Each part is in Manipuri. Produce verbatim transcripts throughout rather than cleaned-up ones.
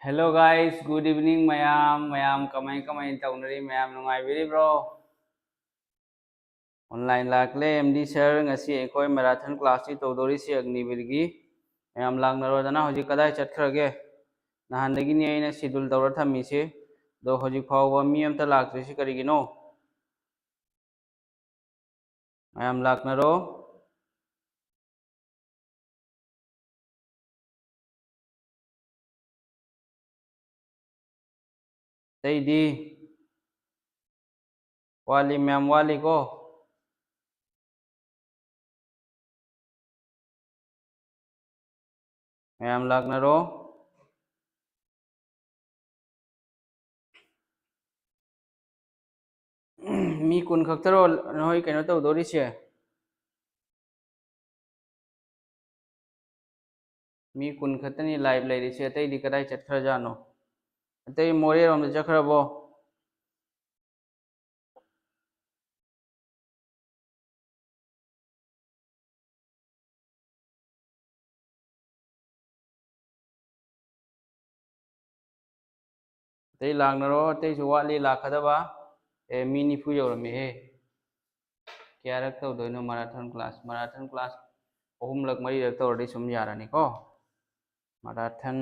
Hello guys, good evening ꯃꯌꯥꯝ꯫ ꯃꯌꯥꯝ ꯀꯃꯥꯏ ꯀꯃꯥꯏ ꯇꯧꯅꯔꯤ? ꯃꯌꯥꯝ ꯅꯨꯡꯉꯥꯏꯕꯤꯔꯤꯕ꯭ꯔꯣ? Online ꯂꯥꯛꯂꯦ ꯑꯦꯝ ꯗꯤ ꯁꯔ꯫ ꯉꯁꯤ ꯑꯩꯈꯣꯏ ꯃꯦꯔꯥꯊꯟ ꯀ꯭ꯂꯥꯁꯁꯤ ꯇꯧꯗꯣꯔꯤꯁꯤ ꯑꯒꯅꯤꯕꯤꯔꯒꯤ꯫ ꯃꯌꯥꯝ ꯂꯥꯛꯅꯔꯣꯗꯅ꯫ ꯍꯧꯖꯤꯛ ꯀꯗꯥꯏ ꯆꯠꯈ꯭ꯔꯒꯦ? ꯅꯍꯥꯟꯗꯒꯤꯅꯤ ꯑꯩꯅ ꯁꯦꯗꯨꯜ ꯇꯧꯔ ꯊꯝꯃꯤꯁꯤ, ꯑꯗꯣ ꯍꯧꯖꯤꯛ ꯐꯥꯎꯕ ꯃꯤ ꯑꯝꯇ ꯂꯥꯛꯇ꯭ꯔꯤꯁꯤ ꯀꯔꯤꯒꯤꯅꯣ? ꯃꯌꯥꯝ ꯂꯥꯛꯅꯔꯣ꯫ ꯑꯇꯩꯗꯤ? ꯋꯥꯠꯂꯤ, ꯃꯌꯥꯝ ꯋꯥꯠꯂꯤꯀꯣ꯫ ꯃꯌꯥꯝ ꯂꯥꯛꯅꯔꯣ꯫ ꯃꯤ ꯀꯨꯟ ꯈꯛꯇꯔꯣ ꯅꯈꯣꯏ ꯀꯩꯅꯣ ꯇꯧꯗꯣꯔꯤꯁꯦ? ꯃꯤ ꯀꯨꯟ ꯈꯛꯇꯅꯤ ꯂꯥꯏꯚ ꯂꯩꯔꯤꯁꯦ, ꯑꯇꯩꯗꯤ ꯀꯗꯥꯏ ꯆꯠꯈ꯭ꯔꯖꯥꯠꯅꯣ? ꯑꯇꯩ ꯃꯣꯔꯦꯔꯣꯝꯗ ꯆꯠꯈ꯭ꯔꯕꯣ? ꯑꯇꯩ ꯂꯥꯛꯅꯔꯣ, ꯑꯇꯩꯁꯨ ꯋꯥꯠꯂꯤ ꯂꯥꯛꯀꯗꯕ꯫ ꯑꯦ, ꯃꯤ ꯅꯤꯐꯨ ꯌꯧꯔꯝꯃꯦꯍꯦ꯫ ꯀꯌꯥꯔꯛ ꯇꯧꯗꯣꯏꯅꯣ ꯃꯔꯥꯊꯟ ꯀ꯭ꯂꯥꯁ? ꯃꯔꯥꯊꯟ ꯀ꯭ꯂꯥꯁ ꯑꯍꯨꯝꯂꯛ ꯃꯔꯤꯔꯛ ꯇꯧꯔꯗꯤ ꯁꯨꯝ ꯌꯥꯔꯅꯤꯀꯣ꯫ ꯃꯔꯥꯊꯟ,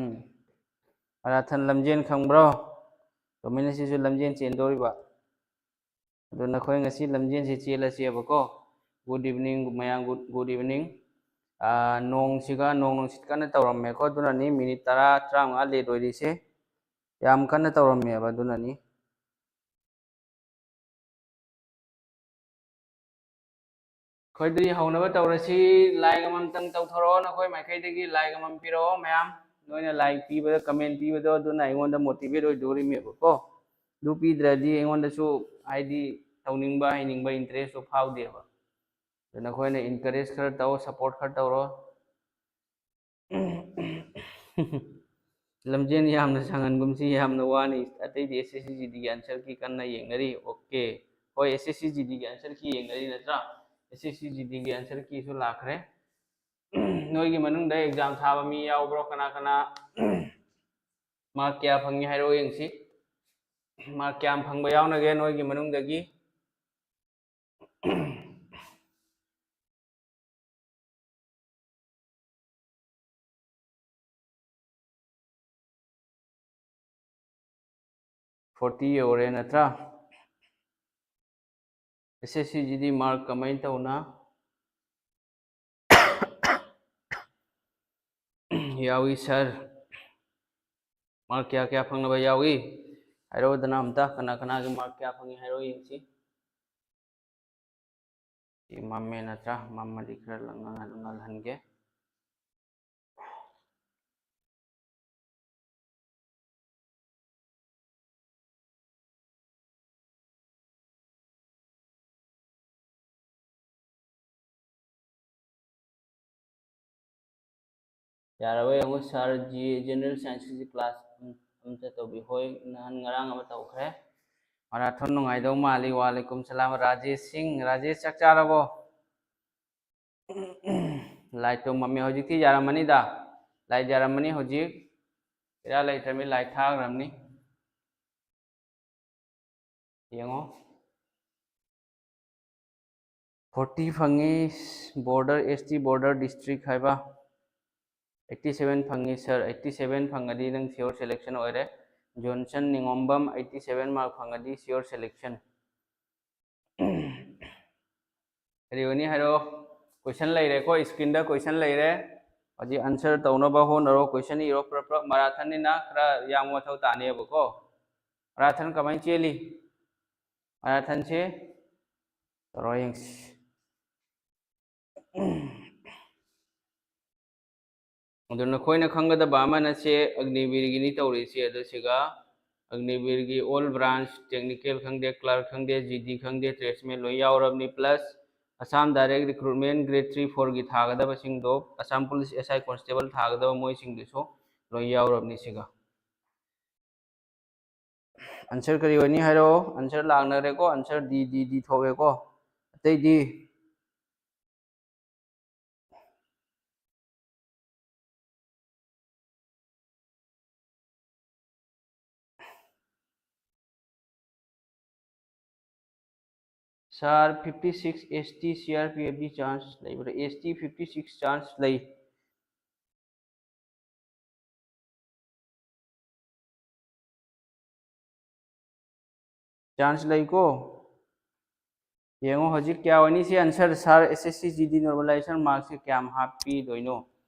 ꯃꯔꯥꯊꯟ ꯂꯝꯖꯦꯟ ꯈꯪꯕ꯭ꯔꯣ? ꯀꯃꯥꯏꯅ ꯁꯤꯁꯨ ꯂꯝꯖꯦꯟ ꯆꯦꯟꯗꯣꯔꯤꯕ? ꯑꯗꯣ ꯅꯈꯣꯏ ꯉꯁꯤ ꯂꯝꯖꯦꯟꯁꯤ ꯆꯦꯜꯂꯁꯦꯕꯀꯣ꯫ Good evening ꯃꯌꯥꯝ, good, good evening꯫ ꯑꯥ, ꯅꯣꯡꯁꯤꯒ, ꯅꯣꯡ ꯅꯨꯡꯁꯤꯠ ꯀꯟꯅ ꯇꯧꯔꯝꯃꯦꯀꯣ, ꯑꯗꯨꯅꯅꯤ ꯃꯤꯅꯤꯠ ꯇꯔꯥ, ꯇꯔꯥꯃꯉꯥ ꯂꯦꯠ ꯑꯣꯏꯔꯤꯁꯦ꯫ ꯌꯥꯝ ꯀꯟꯅ ꯇꯧꯔꯝꯃꯦꯕ, ꯑꯗꯨꯅꯅꯤ꯫ ꯑꯩꯈꯣꯏꯗꯤ ꯍꯧꯅꯕ ꯇꯧꯔꯁꯤ꯫ Like ꯑꯃꯃꯝꯇꯪ ꯇꯧꯊꯣꯔꯛꯑꯣ, ꯅꯈꯣꯏ ꯃꯥꯏꯀꯩꯗꯒꯤ like ꯑꯃꯃꯝ ꯄꯤꯔꯛꯑꯣ ꯃꯌꯥꯝ꯫ ꯅꯣꯏꯅ like ꯄꯤꯕꯗ, comment ꯄꯤꯕꯗꯣ, ꯑꯗꯨꯅ ꯑꯩꯉꯣꯟꯗ motivate ꯑꯣꯏꯗꯣꯔꯤꯃꯦꯕꯀꯣ꯫ ꯑꯗꯨ ꯄꯤꯗ꯭ꯔꯗꯤ ꯑꯩꯉꯣꯟꯗꯁꯨ, ꯍꯥꯏꯗꯤ, ꯇꯧꯅꯤꯡꯕ, ꯍꯩꯅꯤꯡꯕ interest ꯇꯣ ꯐꯥꯎꯗꯦꯕ꯫ ꯑꯗꯨ ꯅꯈꯣꯏꯅ encourage ꯈꯔ ꯇꯧ, support ꯈꯔ ꯇꯧꯔꯣ꯫ ꯂꯝꯖꯦꯟ ꯌꯥꯝꯅ ꯁꯥꯡꯍꯟꯒꯨꯝꯁꯤ, ꯌꯥꯝꯅ ꯋꯥꯅꯤ꯫ ꯑꯇꯩꯗꯤ S S C G D ꯒꯤ answer key ꯀꯟꯅ ꯌꯦꯡꯅꯔꯤ꯫ OK꯫ ꯍꯣꯏ, S S C G D ꯒꯤ answer key ꯌꯦꯡꯅꯔꯤ ꯅꯠꯇ꯭ꯔꯥ? S S C G D ꯒꯤ answer key ꯁꯨ ꯂꯥꯛꯈ꯭ꯔꯦ꯫ ꯅꯣꯏꯒꯤ ꯃꯅꯨꯡꯗ exam ꯊꯥꯕ ꯃꯤ ꯌꯥꯎꯕ꯭ꯔꯣ? ꯀꯅꯥ ꯀꯅꯥ? ꯃꯥꯔꯛ ꯀꯌꯥ ꯐꯪꯉꯤ ꯍꯥꯏꯔꯛꯑꯣ ꯌꯦꯡꯁꯤ꯫ ꯃꯥꯔꯛ ꯀꯌꯥꯝ ꯐꯪꯕ ꯌꯥꯎꯅꯒꯦ ꯅꯣꯏꯒꯤ ꯃꯅꯨꯡꯗꯒꯤ? ꯐꯣꯔꯇꯤ ꯌꯧꯔꯦ ꯅꯠꯇ꯭ꯔꯥ? ꯑꯦꯁ ꯑꯦꯁ ꯁꯤꯁꯤꯗꯤ ꯃꯥꯔꯛ ꯀꯃꯥꯏꯅ ꯇꯧꯅ ꯌꯥꯎꯏ ꯁꯥꯔ? ꯃꯥꯔꯛ ꯀꯌꯥ ꯀꯌꯥ ꯐꯪꯅꯕ ꯌꯥꯎꯏ? ꯍꯥꯏꯔꯛꯑꯣꯗꯅ ꯑꯝꯇ, ꯀꯅꯥ ꯀꯅꯥꯒꯤ ꯃꯥꯔꯛ ꯀꯌꯥ ꯐꯪꯉꯤ ꯍꯥꯏꯔꯛꯑꯣ ꯌꯦꯡꯁꯤ꯫ ꯁꯤ ꯃꯝꯃꯦ ꯅꯠꯇ꯭ꯔꯥ? ꯃꯝꯃꯗꯤ ꯈꯔ ꯉꯥꯜꯍꯟꯒꯦ꯫ ꯌꯥꯔꯕ ꯌꯦꯡꯉꯨ, ꯁꯥꯔ ꯖꯤ ꯖꯦꯅꯔꯦꯜ ꯁꯥꯏꯟꯁꯀꯤꯁꯤ ꯀ꯭ꯂꯥꯁ ꯑꯝꯇ ꯇꯧꯕꯤ꯫ ꯍꯣꯏ, ꯅꯍꯥꯟ ꯉꯔꯥꯡ ꯑꯃ ꯇꯧꯈ꯭ꯔꯦ꯫ ꯃꯔꯥꯊꯣꯟ ꯅꯨꯡꯉꯥꯏꯗꯧ ꯃꯥꯜꯂꯤ꯫ ꯋꯥꯂꯦꯀꯨꯝ ꯁꯂꯥꯝ, ꯔꯥꯖꯦꯁ ꯁꯤꯡ꯫ ꯔꯥꯖꯦꯁ, ꯆꯥꯛ ꯆꯥꯔꯕꯣ? ꯂꯥꯏꯠꯇꯣ ꯃꯝꯃꯦ꯫ ꯍꯧꯖꯤꯛꯇꯤ ꯌꯥꯔꯝꯃꯅꯤꯗ꯫ ꯂꯥꯏꯠ ꯌꯥꯔꯝꯃꯅꯤ ꯍꯧꯖꯤꯛ꯫ ꯏꯔꯥ ꯂꯩꯇ꯭ꯔꯕꯅꯤ, ꯂꯥꯏꯠ ꯊꯥꯈ꯭ꯔꯕꯅꯤ꯫ ꯌꯦꯡꯉꯣ꯫ ꯐꯣꯔꯇꯤ ꯐꯪꯉꯤ, border, S T border district ꯍꯥꯏꯕ꯫ ꯑꯩꯠꯇꯤ ꯁꯚꯦꯟ ꯐꯪꯉꯤ, ꯁꯥꯔ꯫ ꯑꯩꯠꯇꯤ ꯁꯚꯦꯟ ꯐꯪꯉꯗꯤ ꯅꯪ ꯁꯤꯌꯣꯔ ꯁꯦꯂꯦꯛꯁꯟ ꯑꯣꯏꯔꯦ꯫ ꯖꯣꯟꯁꯟ ꯅꯤꯉꯣꯝꯕꯝ, ꯑꯩꯠꯇꯤ ꯁꯚꯦꯟ ꯃꯥꯔꯛ ꯐꯪꯉꯗꯤ ꯁꯤꯌꯣꯔ ꯁꯦꯂꯦꯛꯁꯟ꯫ ꯀꯔꯤ ꯑꯣꯏꯅꯤ ꯍꯥꯏꯔꯣ? ꯀꯣꯏꯁꯟ ꯂꯩꯔꯦꯀꯣ, ꯁ꯭ꯀ꯭ꯔꯤꯟꯗ ꯀꯣꯏꯁꯟ ꯂꯩꯔꯦ꯫ ꯍꯧꯖꯤꯛ ꯑꯟꯁꯔ ꯇꯧꯅꯕ ꯍꯣꯠꯅꯔꯣ꯫ ꯀꯣꯏꯁꯟ ꯏꯔꯣ ꯄ꯭ꯔꯞ ꯄ꯭ꯔꯞ꯫ ꯃꯔꯥꯊꯟꯅꯤꯅ ꯈꯔ ꯌꯥꯡꯕ ꯃꯊꯧ ꯇꯥꯅꯦꯕꯀꯣ꯫ ꯃꯔꯥꯊꯟ ꯀꯃꯥꯏꯅ ꯆꯦꯜꯂꯤ? ꯃꯔꯥꯊꯟꯁꯦ ꯇꯧꯔꯣ ꯌꯦꯡꯁꯤ꯫ ꯑꯗꯨ ꯅꯈꯣꯏꯅ ꯈꯪꯒꯗꯕ ꯑꯃꯅ ꯁꯦ ꯑꯒꯅꯤꯕꯤꯔꯒꯤꯅꯤ ꯇꯧꯔꯤꯁꯦ꯫ ꯑꯗꯨ ꯁꯤꯒ ꯑꯒꯅꯤꯕꯤꯔꯒꯤ all branch, technical ꯈꯪꯗꯦ, clerk ꯈꯪꯗꯦ, ꯖꯤ ꯗꯤ ꯈꯪꯗꯦ, tradesman ꯂꯣꯏ ꯌꯥꯎꯔꯕꯅꯤ, plus Assam Direct Recruitment grade three fourꯒꯤ ꯊꯥꯒꯗꯕꯁꯤꯡꯗꯣ, Assam Police S I constable ꯊꯥꯒꯗꯕ ꯃꯣꯏꯁꯤꯡꯗꯨꯁꯨ ꯂꯣꯏ ꯌꯥꯎꯔꯕꯅꯤ ꯁꯤꯒ꯫ ꯑꯟꯁꯔ ꯀꯔꯤ ꯑꯣꯏꯅꯤ ꯍꯥꯏꯔꯛꯑꯣ? ꯑꯟꯁꯔ ꯂꯥꯛꯅꯔꯦꯀꯣ, ꯑꯟꯁꯔ ꯗꯤ, ꯗꯤ, ꯗꯤ ꯊꯣꯛꯑꯦꯀꯣ꯫ ꯑꯇꯩꯗꯤ? Sir, fifty six S T C R P F ꯒꯤ chance ꯂꯩꯕ꯭ꯔꯥ? S T fifty six chance ꯂꯩ꯫ Chance ꯂꯩꯀꯣ꯫ ꯌꯦꯡꯉꯣ ꯍꯧꯖꯤꯛ ꯀꯌꯥ ꯑꯣꯏꯅꯤ ꯁꯤ answer, sir, S S C G D normalization mark ꯁꯦ ꯀꯌꯥꯝ ꯍꯥꯞꯄꯤꯗꯣꯏꯅꯣ?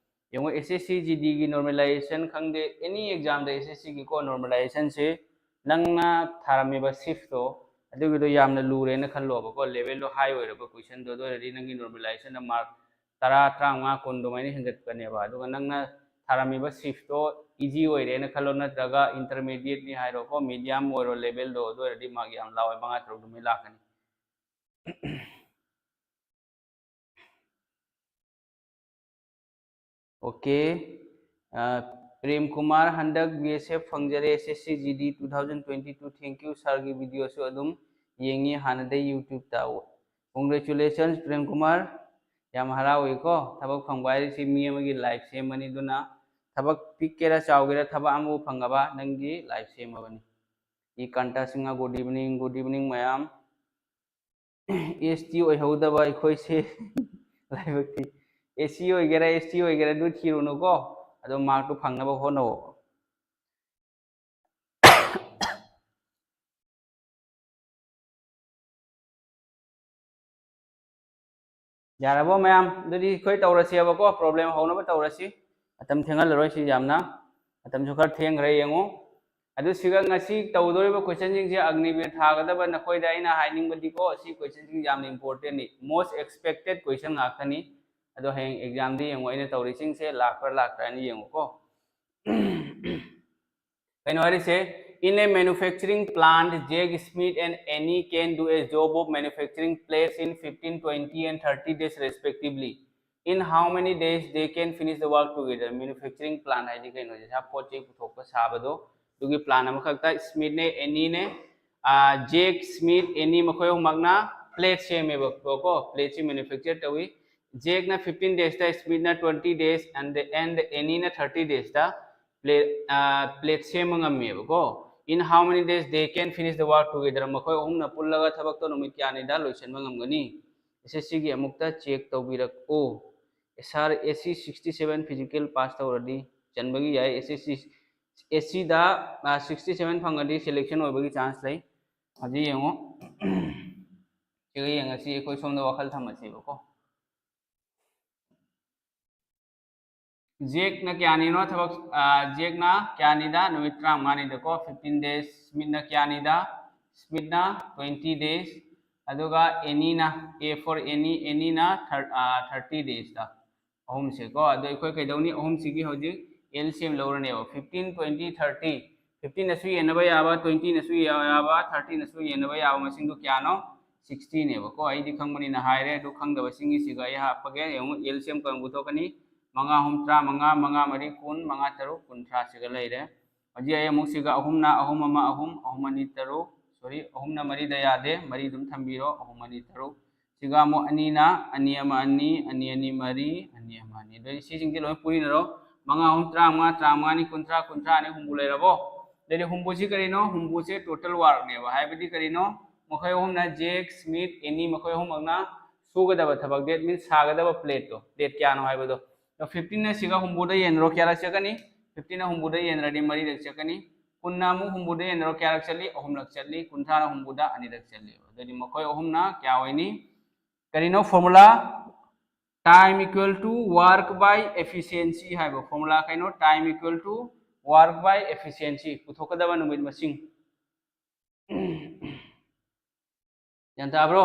ꯌꯦꯡꯉꯣ, S S C G D ꯒꯤ normalization ꯈꯪꯗꯦ, any exam ꯗ S S C ꯒꯤꯀꯣ normalization ꯁꯦ ꯅꯪꯅ ꯊꯥꯔꯝꯃꯤꯕ shift ꯇꯣ ꯑꯗꯨꯒꯤꯗꯣ ꯌꯥꯝꯅ ꯂꯨꯔꯦꯅ ꯈꯜꯂꯣꯕꯀꯣ, level ꯗꯣ high ꯑꯣꯏꯔꯕ question ꯗꯣ, ꯑꯗꯨ ꯑꯣꯏꯔꯗꯤ ꯅꯪꯒꯤ normalization ꯗ mark ꯇꯔꯥ, ꯇꯔꯥꯃꯉꯥ, ꯀꯨꯟ ꯑꯗꯨꯃꯥꯏꯅ ꯍꯦꯟꯒꯠꯀꯅꯦꯕ꯫ ꯑꯗꯨꯒ ꯅꯪꯅ ꯊꯥꯔꯝꯃꯤꯕ shift ꯇꯣ easy ꯑꯣꯏꯔꯦꯅ ꯈꯜꯂꯣ, ꯅꯠꯇ꯭ꯔꯒ intermediate ꯅꯤ ꯍꯥꯏꯔꯣꯀꯣ, medium ꯑꯣꯏꯔꯣ level ꯗꯣ, ꯑꯗꯨ ꯑꯣꯏꯔꯗꯤ mark ꯌꯥꯝ ꯂꯥꯎꯋꯦ, ꯃꯉꯥ ꯇꯔꯨꯛ ꯑꯗꯨꯃꯥꯏꯅ ꯂꯥꯛꯀꯅꯤ꯫ Okay, ꯑ, ꯄ꯭ꯔꯦꯝ ꯀꯨꯃꯥꯔ, ꯍꯟꯗꯛ B S F ꯐꯪꯖꯔꯦ, S S C G D two thousand twenty two, thank you sir ꯒꯤ video ꯁꯨ ꯑꯗꯨꯝ ꯌꯦꯡꯉꯤ ꯍꯥꯟꯅꯗꯩ YouTube ꯇ꯫ Congratulations ꯄ꯭ꯔꯦꯝ ꯀꯨꯃꯥꯔ, ꯌꯥꯝ ꯍꯔꯥꯎꯏꯀꯣ, ꯊꯕꯛ ꯐꯪꯕ ꯍꯥꯏꯔꯤꯁꯤ ꯃꯤ ꯑꯃꯒꯤ life ꯁꯦꯝꯕꯅꯤ, ꯑꯗꯨꯅ ꯊꯕꯛ ꯄꯤꯛꯀꯦꯔꯥ ꯆꯥꯎꯒꯦꯔꯥ ꯊꯕꯛ ꯑꯃꯕꯨ ꯐꯪꯉꯕ ꯅꯪꯒꯤ life ꯁꯦꯝꯃꯕꯅꯤ꯫ E Kanta Singh, good evening, good evening ꯃꯌꯥꯝ꯫ S T ꯑꯣꯏꯍꯧꯗꯕ ꯑꯩꯈꯣꯏꯁꯦ ꯂꯥꯏꯕꯛ ꯊꯤ꯫ S C ꯑꯣꯏꯒꯦꯔꯥ, S T ꯑꯣꯏꯒꯦꯔꯥ, ꯑꯗꯨ ꯊꯤꯔꯨꯅꯨꯀꯣ꯫ ꯑꯗꯣ mark ꯇꯨ ꯐꯪꯅꯕ ꯍꯣꯠꯅꯧ꯫ ꯌꯥꯔꯕꯣ ꯃꯌꯥꯝ? ꯑꯗꯨꯗꯤ ꯑꯩꯈꯣꯏ ꯇꯧꯔꯁꯦꯕꯀꯣ, problem ꯍꯧꯅꯕ ꯇꯧꯔꯁꯤ꯫ ꯃꯇꯝ ꯊꯦꯡꯍꯜꯂꯔꯣꯏꯁꯤ ꯌꯥꯝꯅ꯫ ꯃꯇꯝꯁꯨ ꯈꯔ ꯊꯦꯡꯈ꯭ꯔꯦ ꯌꯦꯡꯉꯨ꯫ ꯑꯗꯨ ꯁꯤꯒ ꯉꯁꯤ ꯇꯧꯗꯣꯔꯤꯕ question ꯁꯤꯡꯁꯦ ꯑꯒꯅꯤꯕꯤꯔ ꯊꯥꯒꯗꯕ ꯅꯈꯣꯏꯗ ꯑꯩꯅ ꯍꯥꯏꯅꯤꯡꯕꯗꯤꯀꯣ, ꯁꯤ question ꯁꯤꯡ ꯌꯥꯝꯅ important ꯅꯤ, most expected question ꯉꯥꯛꯇꯅꯤ꯫ ꯑꯗꯣ ꯍꯌꯦꯡ exam ꯗ ꯌꯦꯡꯉꯨ ꯑꯩꯅ ꯇꯧꯔꯤꯁꯤꯡꯁꯦ ꯂꯥꯛꯄ꯭ꯔꯥ ꯂꯥꯛꯇ꯭ꯔꯥ ꯍꯥꯏꯅ ꯌꯦꯡꯉꯨꯀꯣ꯫ ꯀꯩꯅꯣ ꯍꯥꯏꯔꯤꯁꯦ, "In a manufacturing plant, Jack, Smith and Annie can do a job of manufacturing plates in fifteen, twenty and thirty days respectively. In how many days they can finish the work together?" Manufacturing plant ꯍꯥꯏꯗꯤ ꯀꯩꯅꯣ? ꯄꯣꯠ ꯆꯩ ꯄꯨꯊꯣꯛꯄ ꯁꯥꯕꯗꯣ, ꯑꯗꯨꯒꯤ plant ꯑꯃꯈꯛꯇ Smith ꯅꯦ, Annie ꯅꯦ, ꯑꯥ, Jack, Smith, Annie ꯃꯈꯣꯏ ꯑꯍꯨꯝꯃꯛꯅ plate ꯁꯦꯝꯃꯦꯕꯀꯣ, plate ꯁꯤ manufacture ꯇꯧꯏ꯫ Jack ꯅ fifteen days ꯇ, Smith ꯅ twenty days, and, and Annie ꯅ thirty days ꯇ plate, ꯑꯥ, plate ꯁꯦꯝꯕ ꯉꯝꯃꯦꯕꯀꯣ꯫ In how many days they can finish the work together? ꯃꯈꯣꯏ ꯑꯍꯨꯝꯅ ꯄꯨꯜꯂꯒ ꯊꯕꯛꯇꯣ ꯅꯨꯃꯤꯠ ꯀꯌꯥꯅꯤꯗ ꯂꯣꯏꯁꯤꯟꯕ ꯉꯝꯒꯅꯤ? ꯑꯦꯁ ꯑꯦꯁ ꯁꯤꯒꯤ ꯑꯃꯨꯛꯇ ꯆꯦꯛ ꯇꯧꯕꯤꯔꯛꯎ꯫ ꯑꯦꯁ R S C sixty seven physical pass ꯇꯧꯔꯗꯤ ꯆꯟꯕꯒꯤ ꯌꯥꯏ꯫ ꯑꯦꯁ ꯑꯦꯁ ꯁꯤ ꯑꯦꯁ ꯁꯤꯗ ꯁꯤꯛꯁꯇꯤ ꯁꯦꯚꯦꯟ ꯐꯪꯉꯗꯤ ꯁꯦꯂꯦꯛꯁꯟ ꯑꯣꯏꯕꯒꯤ ꯆꯥꯟꯁ ꯂꯩ꯫ ꯍꯧꯖꯤꯛ ꯌꯦꯡꯉꯣ, ꯁꯤꯒ ꯌꯦꯡꯉꯁꯤ, ꯑꯩꯈꯣꯏ ꯁꯣꯝꯗ ꯋꯥꯈꯜ ꯊꯝꯃꯁꯦꯕꯀꯣ꯫ ꯖꯦꯛꯅ ꯀꯌꯥꯅꯤꯅꯣ ꯊꯕꯛ? ꯖꯦꯛꯅ ꯀꯌꯥꯅꯤꯗ? ꯅꯨꯃꯤꯠ ꯇꯔꯥꯃꯉꯥꯅꯤꯗꯀꯣ, ꯐꯤꯐꯇꯤꯟ ꯗꯦꯖ꯫ ꯁ꯭ꯃꯤꯠꯅ ꯀꯌꯥꯅꯤꯗ? ꯁ꯭ꯃꯤꯠꯅ ꯇ꯭ꯋꯦꯟꯇꯤ ꯗꯦꯖ꯫ ꯑꯗꯨꯒ ꯑꯦꯅꯤꯅ, A for Annie, ꯑꯦꯅꯤꯅ ꯊꯥꯔꯇꯤ ꯗꯦꯖꯇ꯫ ꯑꯍꯨꯝꯁꯦꯀꯣ꯫ ꯑꯗꯣ ꯑꯩꯈꯣꯏ ꯀꯩꯗꯧꯅꯤ? ꯑꯍꯨꯝꯁꯤꯒꯤ ꯍꯧꯖꯤꯛ ꯑꯦꯜ ꯁꯤ ꯑꯦꯝ ꯂꯧꯔꯅꯦꯕ꯫ Fifteen, twenty, thirty. ꯐꯤꯐꯇꯤꯟꯅꯁꯨ ꯌꯦꯟꯅꯕ ꯌꯥꯕ, ꯇ꯭ꯋꯦꯟꯇꯤꯅꯁꯨ ꯌꯥꯕ, ꯊꯥꯔꯇꯤꯅꯁꯨ ꯌꯦꯟꯅꯕ ꯌꯥꯕ ꯃꯁꯤꯡꯗꯣ ꯀꯌꯥꯅꯣ? ꯁꯤꯛꯁꯇꯤꯅꯦꯕꯀꯣ꯫ ꯑꯩꯗꯤ ꯈꯪꯕꯅꯤꯅ ꯍꯥꯏꯔꯦ, ꯑꯗꯨ ꯈꯪꯗꯕꯁꯤꯡꯒꯤꯁꯤꯒ ꯑꯩ ꯍꯥꯞꯄꯒꯦ꯫ ꯌꯦꯡꯉꯨ, ꯑꯦꯜ ꯁꯤ ꯑꯦꯝ ꯀꯌꯥꯝ ꯄꯨꯊꯣꯛꯀꯅꯤ? ꯃꯉꯥ ꯑꯍꯨꯝ ꯇꯔꯥꯃꯉꯥ, ꯃꯉꯥ ꯃꯔꯤ ꯀꯨꯟ, ꯃꯉꯥ ꯇꯔꯨꯛ ꯀꯨꯟꯊ꯭ꯔꯥ꯫ ꯁꯤꯒ ꯂꯩꯔꯦ꯫ ꯍꯧꯖꯤꯛ ꯑꯩ ꯑꯃꯨꯛ ꯁꯤꯒ ꯑꯍꯨꯝꯅ ꯑꯍꯨꯝ ꯑꯃ ꯑꯍꯨꯝ, ꯑꯍꯨꯝ ꯑꯅꯤ ꯇꯔꯨꯛ, ꯁꯣꯔꯤ, ꯑꯍꯨꯝꯅ ꯃꯔꯤꯗ ꯌꯥꯗꯦ, ꯃꯔꯤ ꯑꯗꯨꯝ ꯊꯝꯕꯤꯔꯣ, ꯑꯍꯨꯝ ꯑꯅꯤ ꯇꯔꯨꯛ꯫ ꯁꯤꯒ ꯑꯃꯨꯛ ꯑꯅꯤꯅ ꯑꯅꯤ ꯑꯃ ꯑꯅꯤ, ꯑꯅꯤ ꯑꯅꯤ ꯃꯔꯤ, ꯑꯅꯤ ꯑꯃ ꯑꯅꯤ꯫ ꯑꯗꯨꯗꯤ ꯁꯤꯁꯤꯡꯁꯤ ꯂꯣꯏ ꯄꯨꯔꯤꯅꯔꯣ꯫ ꯃꯉꯥ ꯑꯍꯨꯝ ꯇꯔꯥꯃꯉꯥ, ꯇꯔꯥꯃꯉꯥꯅꯤ ꯀꯨꯟꯊ꯭ꯔꯥ, ꯀꯨꯟꯊ꯭ꯔꯥꯅꯤ ꯍꯨꯝꯐꯨ ꯂꯩꯔꯕꯣ? ꯑꯗꯨꯗꯤ ꯍꯨꯝꯐꯨꯁꯤ ꯀꯔꯤꯅꯣ? ꯍꯨꯝꯐꯨꯁꯦ ꯇꯣꯇꯦꯜ ꯋꯥꯔꯛꯅꯦꯕ꯫ ꯍꯥꯏꯕꯗꯤ ꯀꯔꯤꯅꯣ? ꯃꯈꯣꯏ ꯑꯍꯨꯝꯅ, ꯖꯦꯛ, ꯁ꯭ꯃꯤꯠ, ꯑꯦꯅꯤ, ꯃꯈꯣꯏ ꯑꯍꯨꯝꯃꯛꯅ ꯁꯨꯒꯗꯕ ꯊꯕꯛ, that means ꯁꯥꯒꯗꯕ ꯄ꯭ꯂꯦꯠꯇꯣ, ꯄ꯭ꯂꯦꯠ ꯀꯌꯥꯅꯣ ꯍꯥꯏꯕꯗꯣ꯫ ꯑꯗꯣ ꯐꯤꯐꯇꯤꯟꯅ ꯁꯤꯒ ꯍꯨꯝꯐꯨꯗ ꯌꯦꯟꯅꯔꯣ, ꯀꯌꯥꯔꯛ ꯆꯠꯀꯅꯤ? ꯐꯤꯐꯇꯤꯟꯅ ꯍꯨꯝꯐꯨꯗ ꯌꯦꯟꯅꯔꯗꯤ ꯃꯔꯤꯔꯛ ꯆꯠꯀꯅꯤ꯫ ꯀꯨꯟꯅ ꯑꯃꯨꯛ ꯍꯨꯝꯐꯨꯗ ꯌꯦꯟꯅꯔꯣ, ꯀꯌꯥꯔꯛ ꯆꯠꯂꯤ? ꯑꯍꯨꯝꯂꯛ ꯆꯠꯂꯤ꯫ ꯀꯨꯟꯊ꯭ꯔꯥꯅ ꯍꯨꯝꯐꯨꯗ ꯑꯅꯤꯔꯛ ꯆꯠꯂꯦꯕ꯫ ꯑꯗꯨꯗꯤ ꯃꯈꯣꯏ ꯑꯍꯨꯝꯅ ꯀꯌꯥ ꯑꯣꯏꯅꯤ? ꯀꯔꯤꯅꯣ formula? Time equal to work by efficiency ꯍꯥꯏꯕ formula ꯀꯩꯅꯣ? Time equal to work by efficiency꯫ ꯄꯨꯊꯣꯛꯀꯗꯕ ꯅꯨꯃꯤꯠ ꯃꯁꯤꯡ꯫ ꯒ꯭ꯌꯥꯟ ꯇꯥꯕ꯭ꯔꯣ?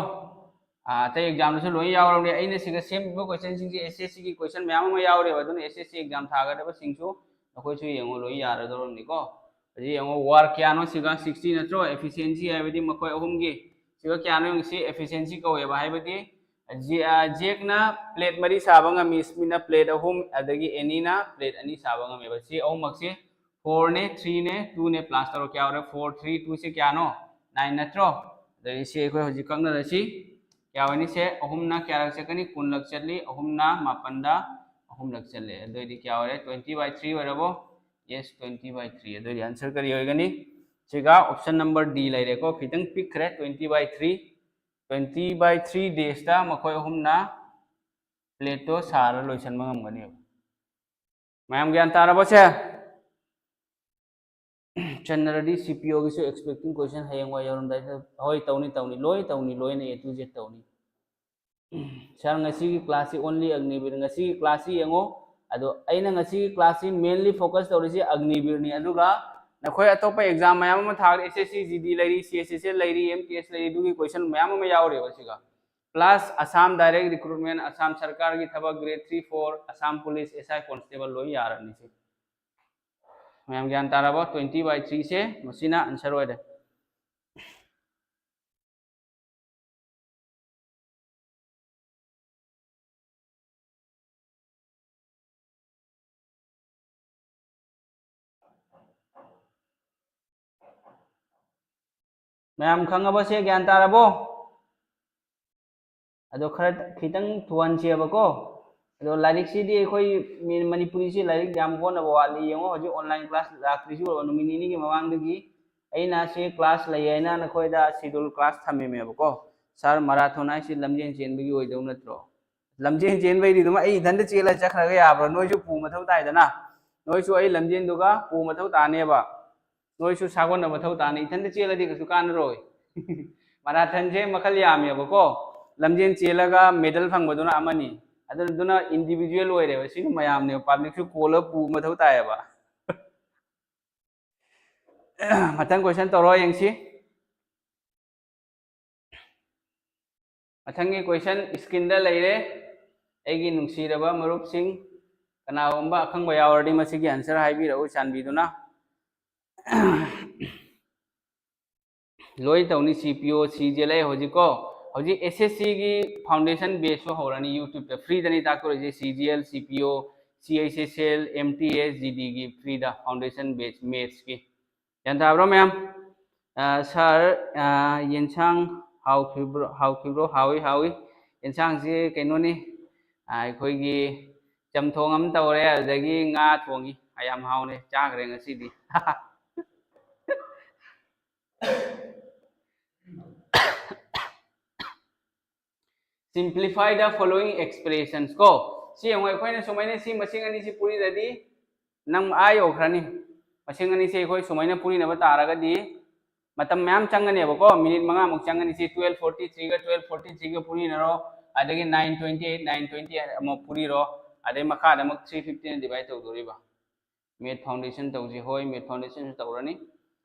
ꯑꯥ, ꯑꯇꯩ ꯑꯦꯛꯖꯥꯝꯗꯁꯨ ꯂꯣꯏ ꯌꯥꯎꯔꯕꯅꯦ꯫ ꯑꯩꯅ ꯁꯤꯒ ꯁꯦꯝꯃꯤꯕ ꯀꯣꯏꯁꯟꯁꯤꯡꯁꯦ ꯑꯦꯁ ꯑꯦꯁ ꯁꯤꯒꯤ ꯀꯣꯏꯁꯟ ꯃꯌꯥꯝ ꯑꯃ ꯌꯥꯎꯔꯦꯕ꯫ ꯑꯗꯨꯅ ꯑꯦꯁ ꯑꯦꯁ ꯁꯤ ꯑꯦꯛꯖꯥꯝ ꯊꯥꯒꯗꯕꯁꯤꯡꯁꯨ ꯅꯈꯣꯏꯁꯨ ꯌꯦꯡꯉꯣ, ꯂꯣꯏ ꯌꯥꯔꯗꯧꯔꯕꯅꯤꯀꯣ꯫ ꯍꯧꯖꯤꯛ ꯌꯦꯡꯉꯣ, ꯋꯥꯔꯛ ꯀꯌꯥꯅꯣ ꯁꯤꯒ? ꯁꯤꯛꯁꯇꯤ ꯅꯠꯇ꯭ꯔꯣ? ꯑꯦꯐꯤꯁꯤꯌꯦꯟꯁꯤ ꯍꯥꯏꯕꯗꯤ ꯃꯈꯣꯏ ꯑꯍꯨꯝꯒꯤ꯫ ꯁꯤꯒ ꯀꯌꯥꯅꯣ ꯌꯦꯡꯁꯤ, ꯑꯦꯐꯤꯁꯤꯌꯦꯟꯁꯤ ꯀꯧꯋꯦꯕ꯫ ꯍꯥꯏꯕꯗꯤ ꯖꯦ-, ꯑꯥ, ꯖꯦꯛꯅ ꯄ꯭ꯂꯦꯠ ꯃꯔꯤ ꯁꯥꯕ ꯉꯝꯃꯤ, ꯁ꯭ꯃꯤꯠꯅ ꯄ꯭ꯂꯦꯠ ꯑꯍꯨꯝ, ꯑꯗꯒꯤ ꯑꯦꯅꯤꯅ ꯄ꯭ꯂꯦꯠ ꯑꯅꯤ ꯁꯥꯕ ꯉꯝꯃꯦꯕ꯫ ꯁꯤ ꯑꯍꯨꯝꯃꯛꯁꯦ ꯐꯣꯔꯅꯦ, ꯊ꯭ꯔꯤꯅꯦ, ꯇꯨꯅꯦ, ꯄ꯭ꯂꯥꯁ ꯇꯧꯔꯣ꯫ ꯀꯌꯥ ꯑꯣꯏꯔꯦ? ꯐꯣꯔ, ꯊ꯭ꯔꯤ, ꯇꯨꯁꯦ ꯀꯌꯥꯅꯣ? ꯅꯥꯏꯟ ꯅꯠꯇ꯭ꯔꯣ? ꯑꯗꯩ ꯁꯤ ꯑꯩꯈꯣꯏ ꯍꯧꯖꯤꯛ ꯀꯛꯅꯔꯁꯤ꯫ ꯀꯌꯥ ꯑꯣꯏꯅꯤ? ꯁꯦ ꯑꯍꯨꯝꯅ ꯀꯌꯥꯔꯛ ꯆꯠꯀꯅꯤ? ꯀꯨꯟꯂꯛ ꯆꯠꯂꯤ꯫ ꯑꯍꯨꯝꯅ ꯃꯥꯄꯟꯗ ꯑꯍꯨꯝꯂꯛ ꯆꯠꯂꯦ꯫ ꯑꯗꯨꯑꯣꯏꯗꯤ ꯀꯌꯥ ꯑꯣꯏꯔꯦ? ꯇ꯭ꯋꯦꯟꯇꯤ ꯕꯥꯏ ꯊ꯭ꯔꯤ ꯑꯣꯏꯔꯕꯣ? Yes, twenty by three. ꯑꯗꯨꯑꯣꯏꯗꯤ ꯑꯟꯁꯔ ꯀꯔꯤ ꯑꯣꯏꯒꯅꯤ? ꯁꯤꯒ option number D ꯂꯩꯔꯦꯀꯣ, ꯈꯤꯇꯪ ꯄꯤꯛꯈ꯭ꯔꯦ, twenty by three, twenty by three days ꯇ ꯃꯈꯣꯏ ꯑꯍꯨꯝꯅ plate ꯇꯣ ꯁꯥꯔ ꯂꯣꯏꯁꯤꯟꯕ ꯉꯝꯒꯅꯦꯕ꯫ ꯃꯌꯥꯝ ꯒ꯭ꯌꯥꯟ ꯇꯥꯔꯕꯣ ꯁꯦ? ꯆꯟꯅꯔꯗꯤ C P O ꯒꯤꯁꯨ expecting question ꯍꯌꯦꯡꯋꯥꯏ ꯌꯧꯔꯝꯗꯥꯏꯗ, ꯍꯣꯏ, ꯇꯧꯅꯤ, ꯇꯧꯅꯤ, ꯂꯣꯏ ꯇꯧꯅꯤ, ꯂꯣꯏꯅ A to Z ꯇꯧꯅꯤ꯫ Sir, ꯉꯁꯤꯒꯤ class ꯁꯤ only Agniveer, ꯉꯁꯤꯒꯤ class ꯁꯤ ꯌꯦꯡꯉꯣ꯫ ꯑꯗꯣ ꯑꯩꯅ ꯉꯁꯤꯒꯤ class ꯁꯤ mainly focus ꯇꯧꯔꯤꯁꯤ Agniveer ꯅꯤ꯫ ꯑꯗꯨꯒ ꯅꯈꯣꯏ ꯑꯇꯣꯞꯄ exam ꯃꯌꯥꯝ ꯑꯃ ꯊꯥꯔꯤ, S S C G D ꯂꯩꯔꯤ, C H S L ꯂꯩꯔꯤ, M T S ꯂꯩꯔꯤ, ꯑꯗꯨꯒꯤ question ꯃꯌꯥꯝ ꯑꯃ ꯌꯥꯎꯔꯤꯕ ꯁꯤꯒ꯫ Plus Assam Direct Recruitment, Assam ꯁꯔꯀꯥꯔꯒꯤ ꯊꯕꯛ, grade three, four, Assam Police, S I Constable ꯂꯣꯏ ꯌꯥꯔꯅꯤ ꯁꯤ꯫ ꯃꯌꯥꯝ ꯒ꯭ꯌꯥꯟ ꯇꯥꯔꯕꯣ? Twenty by three ꯁꯦ ꯃꯁꯤꯅ answer ꯑꯣꯏꯔꯦ꯫ ꯃꯌꯥꯝ ꯈꯪꯉꯕꯣ ꯁꯦ? ꯒ꯭ꯌꯥꯟ ꯇꯥꯔꯕꯣ? ꯑꯗꯣ ꯈꯔ ꯈꯤꯇꯪ ꯊꯨꯍꯟꯁꯦꯕꯀꯣ꯫ ꯑꯗꯣ ꯂꯥꯏꯔꯤꯛꯁꯤꯗꯤ ꯑꯩꯈꯣꯏ ꯃꯤ-, ꯃꯅꯤꯄꯨꯔꯤꯁꯤ ꯂꯥꯏꯔꯤꯛ ꯌꯥꯝ ꯍꯣꯠꯅꯕ ꯋꯥꯠꯂꯤ꯫ ꯌꯦꯡꯉꯣ, ꯍꯧꯖꯤꯛ online class ꯂꯥꯛꯇ꯭ꯔꯤꯁꯤ ꯎꯔꯕ? ꯅꯨꯃꯤꯠ ꯅꯤꯅꯤꯒꯤ ꯃꯃꯥꯡꯗꯒꯤ ꯑꯩꯅ ꯁꯤ class ꯂꯩ ꯍꯥꯏꯅ ꯅꯈꯣꯏꯗ schedule class ꯊꯝꯃꯤꯃꯦꯕꯀꯣ꯫ Sir, marathon ꯍꯥꯏꯁꯤ ꯂꯝꯖꯦꯟ ꯆꯦꯟꯕꯒꯤ ꯑꯣꯏꯗꯧ ꯅꯠꯇ꯭ꯔꯣ? ꯂꯝꯖꯦꯟ ꯆꯦꯟꯕꯩꯗꯤ ꯑꯗꯨꯝ ꯑꯩ ꯏꯊꯟꯇ ꯆꯦꯜꯂ ꯆꯠꯈ꯭ꯔꯒ ꯌꯥꯕ꯭ꯔꯣ? ꯅꯣꯏꯁꯨ ꯄꯨ ꯃꯊꯧ ꯇꯥꯏꯗꯅ꯫ ꯅꯣꯏꯁꯨ ꯑꯩ ꯂꯝꯖꯦꯟꯗꯨꯒ ꯄꯨ ꯃꯊꯧ ꯇꯥꯅꯦꯕ꯫ ꯅꯣꯏꯁꯨ ꯁꯥꯒꯣꯟꯅ ꯃꯊꯧ ꯇꯥꯅꯤ꯫ ꯏꯊꯟꯇ ꯆꯦꯜꯂꯗꯤ ꯀꯩꯁꯨ ꯀꯥꯟꯅꯔꯣꯏ꯫ Marathon ꯁꯦ ꯃꯈꯜ ꯌꯥꯝꯃꯦꯕꯀꯣ꯫ ꯂꯝꯖꯦꯟ ꯆꯦꯜꯂꯒ medal ꯐꯪꯕꯗꯨꯅ ꯑꯃꯅꯤ꯫ ꯑꯗꯨꯅ, ꯑꯗꯨꯅ individual ꯑꯣꯏꯔꯦꯕ꯫ ꯁꯤꯅ ꯃꯌꯥꯝꯅꯦꯕ, public ꯁꯨ ꯀꯣꯜꯂꯒ ꯄꯨ ꯃꯊꯧ ꯇꯥꯏꯌꯦꯕ꯫ ꯃꯊꯪ question ꯇꯧꯔꯣ ꯌꯦꯡꯁꯤ꯫ ꯃꯊꯪꯒꯤ question screen ꯗ ꯂꯩꯔꯦ꯫ ꯑꯩꯒꯤ ꯅꯨꯡꯁꯤꯔꯕ ꯃꯔꯨꯞꯁꯤꯡ, ꯀꯅꯥꯒꯨꯝꯕ ꯑꯈꯪꯕ ꯌꯥꯎꯔꯗꯤ ꯃꯁꯤꯒꯤ answer ꯍꯥꯏꯕꯤꯔꯛꯎ ꯆꯥꯟꯕꯤꯗꯨꯅ꯫ ꯂꯣꯏ ꯇꯧꯅꯤ, C P O, C G L꯫ ꯑꯩ ꯍꯧꯖꯤꯛꯀꯣ, ꯍꯧꯖꯤꯛ S S C ꯒꯤ foundation batch ꯁꯨ ꯍꯧꯔꯅꯤ YouTube ꯇ, free ꯗꯅꯤ ꯇꯥꯛꯇꯣꯔꯤꯁꯦ꯫ C G L, C P O, C H S L, M T S, G D ꯒꯤ free ꯗ foundation batch maths ꯀꯤ꯫ ꯒ꯭ꯌꯥꯟ ꯇꯥꯕ꯭ꯔꯣ ꯃꯌꯥꯝ? ꯑ, sir, ꯑ, ꯌꯦꯟꯁꯥꯡ ꯍꯥꯎꯈꯤꯕ꯭ꯔꯣ? ꯍꯥꯎꯈꯤꯕ꯭ꯔꯣ? ꯍꯥꯎꯏ, ꯍꯥꯎꯏ꯫ ꯌꯦꯟꯁꯥꯡꯁꯤ ꯀꯩꯅꯣꯅꯤ, ꯑ, ꯑꯩꯈꯣꯏꯒꯤ ꯆꯝꯊꯣꯡ ꯑꯃ ꯇꯧꯔꯦ, ꯑꯗꯨꯗꯒꯤ ꯉꯥ ꯊꯣꯡꯉꯤ꯫ ꯑ, ꯌꯥꯝ ꯍꯥꯎꯅ ꯆꯥꯈ꯭ꯔꯦ ꯉꯁꯤꯗꯤ꯫ Simplify the following expressions ꯀꯣ꯫ ꯁꯤ ꯌꯦꯡꯉꯣ, ꯑꯩꯈꯣꯏꯅ ꯁꯨꯃꯥꯏꯅ ꯁꯤ ꯃꯁꯤꯡ ꯑꯅꯤꯁꯤ ꯄꯨꯔꯤꯔꯗꯤ ꯅꯪ ꯑꯥ ꯌꯧꯈ꯭ꯔꯅꯤ꯫ ꯃꯁꯤꯡ ꯑꯅꯤꯁꯤ ꯑꯩꯈꯣꯏ ꯁꯨꯃꯥꯏꯅ ꯄꯨꯔꯤꯅꯕ ꯇꯥꯔꯒꯗꯤ ꯃꯇꯝ ꯃꯌꯥꯝ ꯆꯪꯒꯅꯦꯕꯀꯣ, ꯃꯤꯅꯤꯠ ꯃꯉꯥꯃꯨꯛ ꯆꯪꯒꯅꯤ꯫ ꯁꯤ twelve forty three ꯒ twelve forty three ꯒ ꯄꯨꯔꯤꯅꯔꯣ, ꯑꯗꯒꯤ nine twenty eight, nine twenty eight ꯑꯃꯨꯛ ꯄꯨꯔꯤꯔꯣ, ꯑꯗꯩ ꯃꯈꯥꯗ ꯑꯃꯨꯛ three fifty ꯅ divide ꯇꯧꯗꯣꯔꯤꯕ꯫ Math Foundation ꯇꯧꯁꯤ꯫ ꯍꯣꯏ, Math Foundation ꯁꯨ ꯇꯧꯔꯅꯤ꯫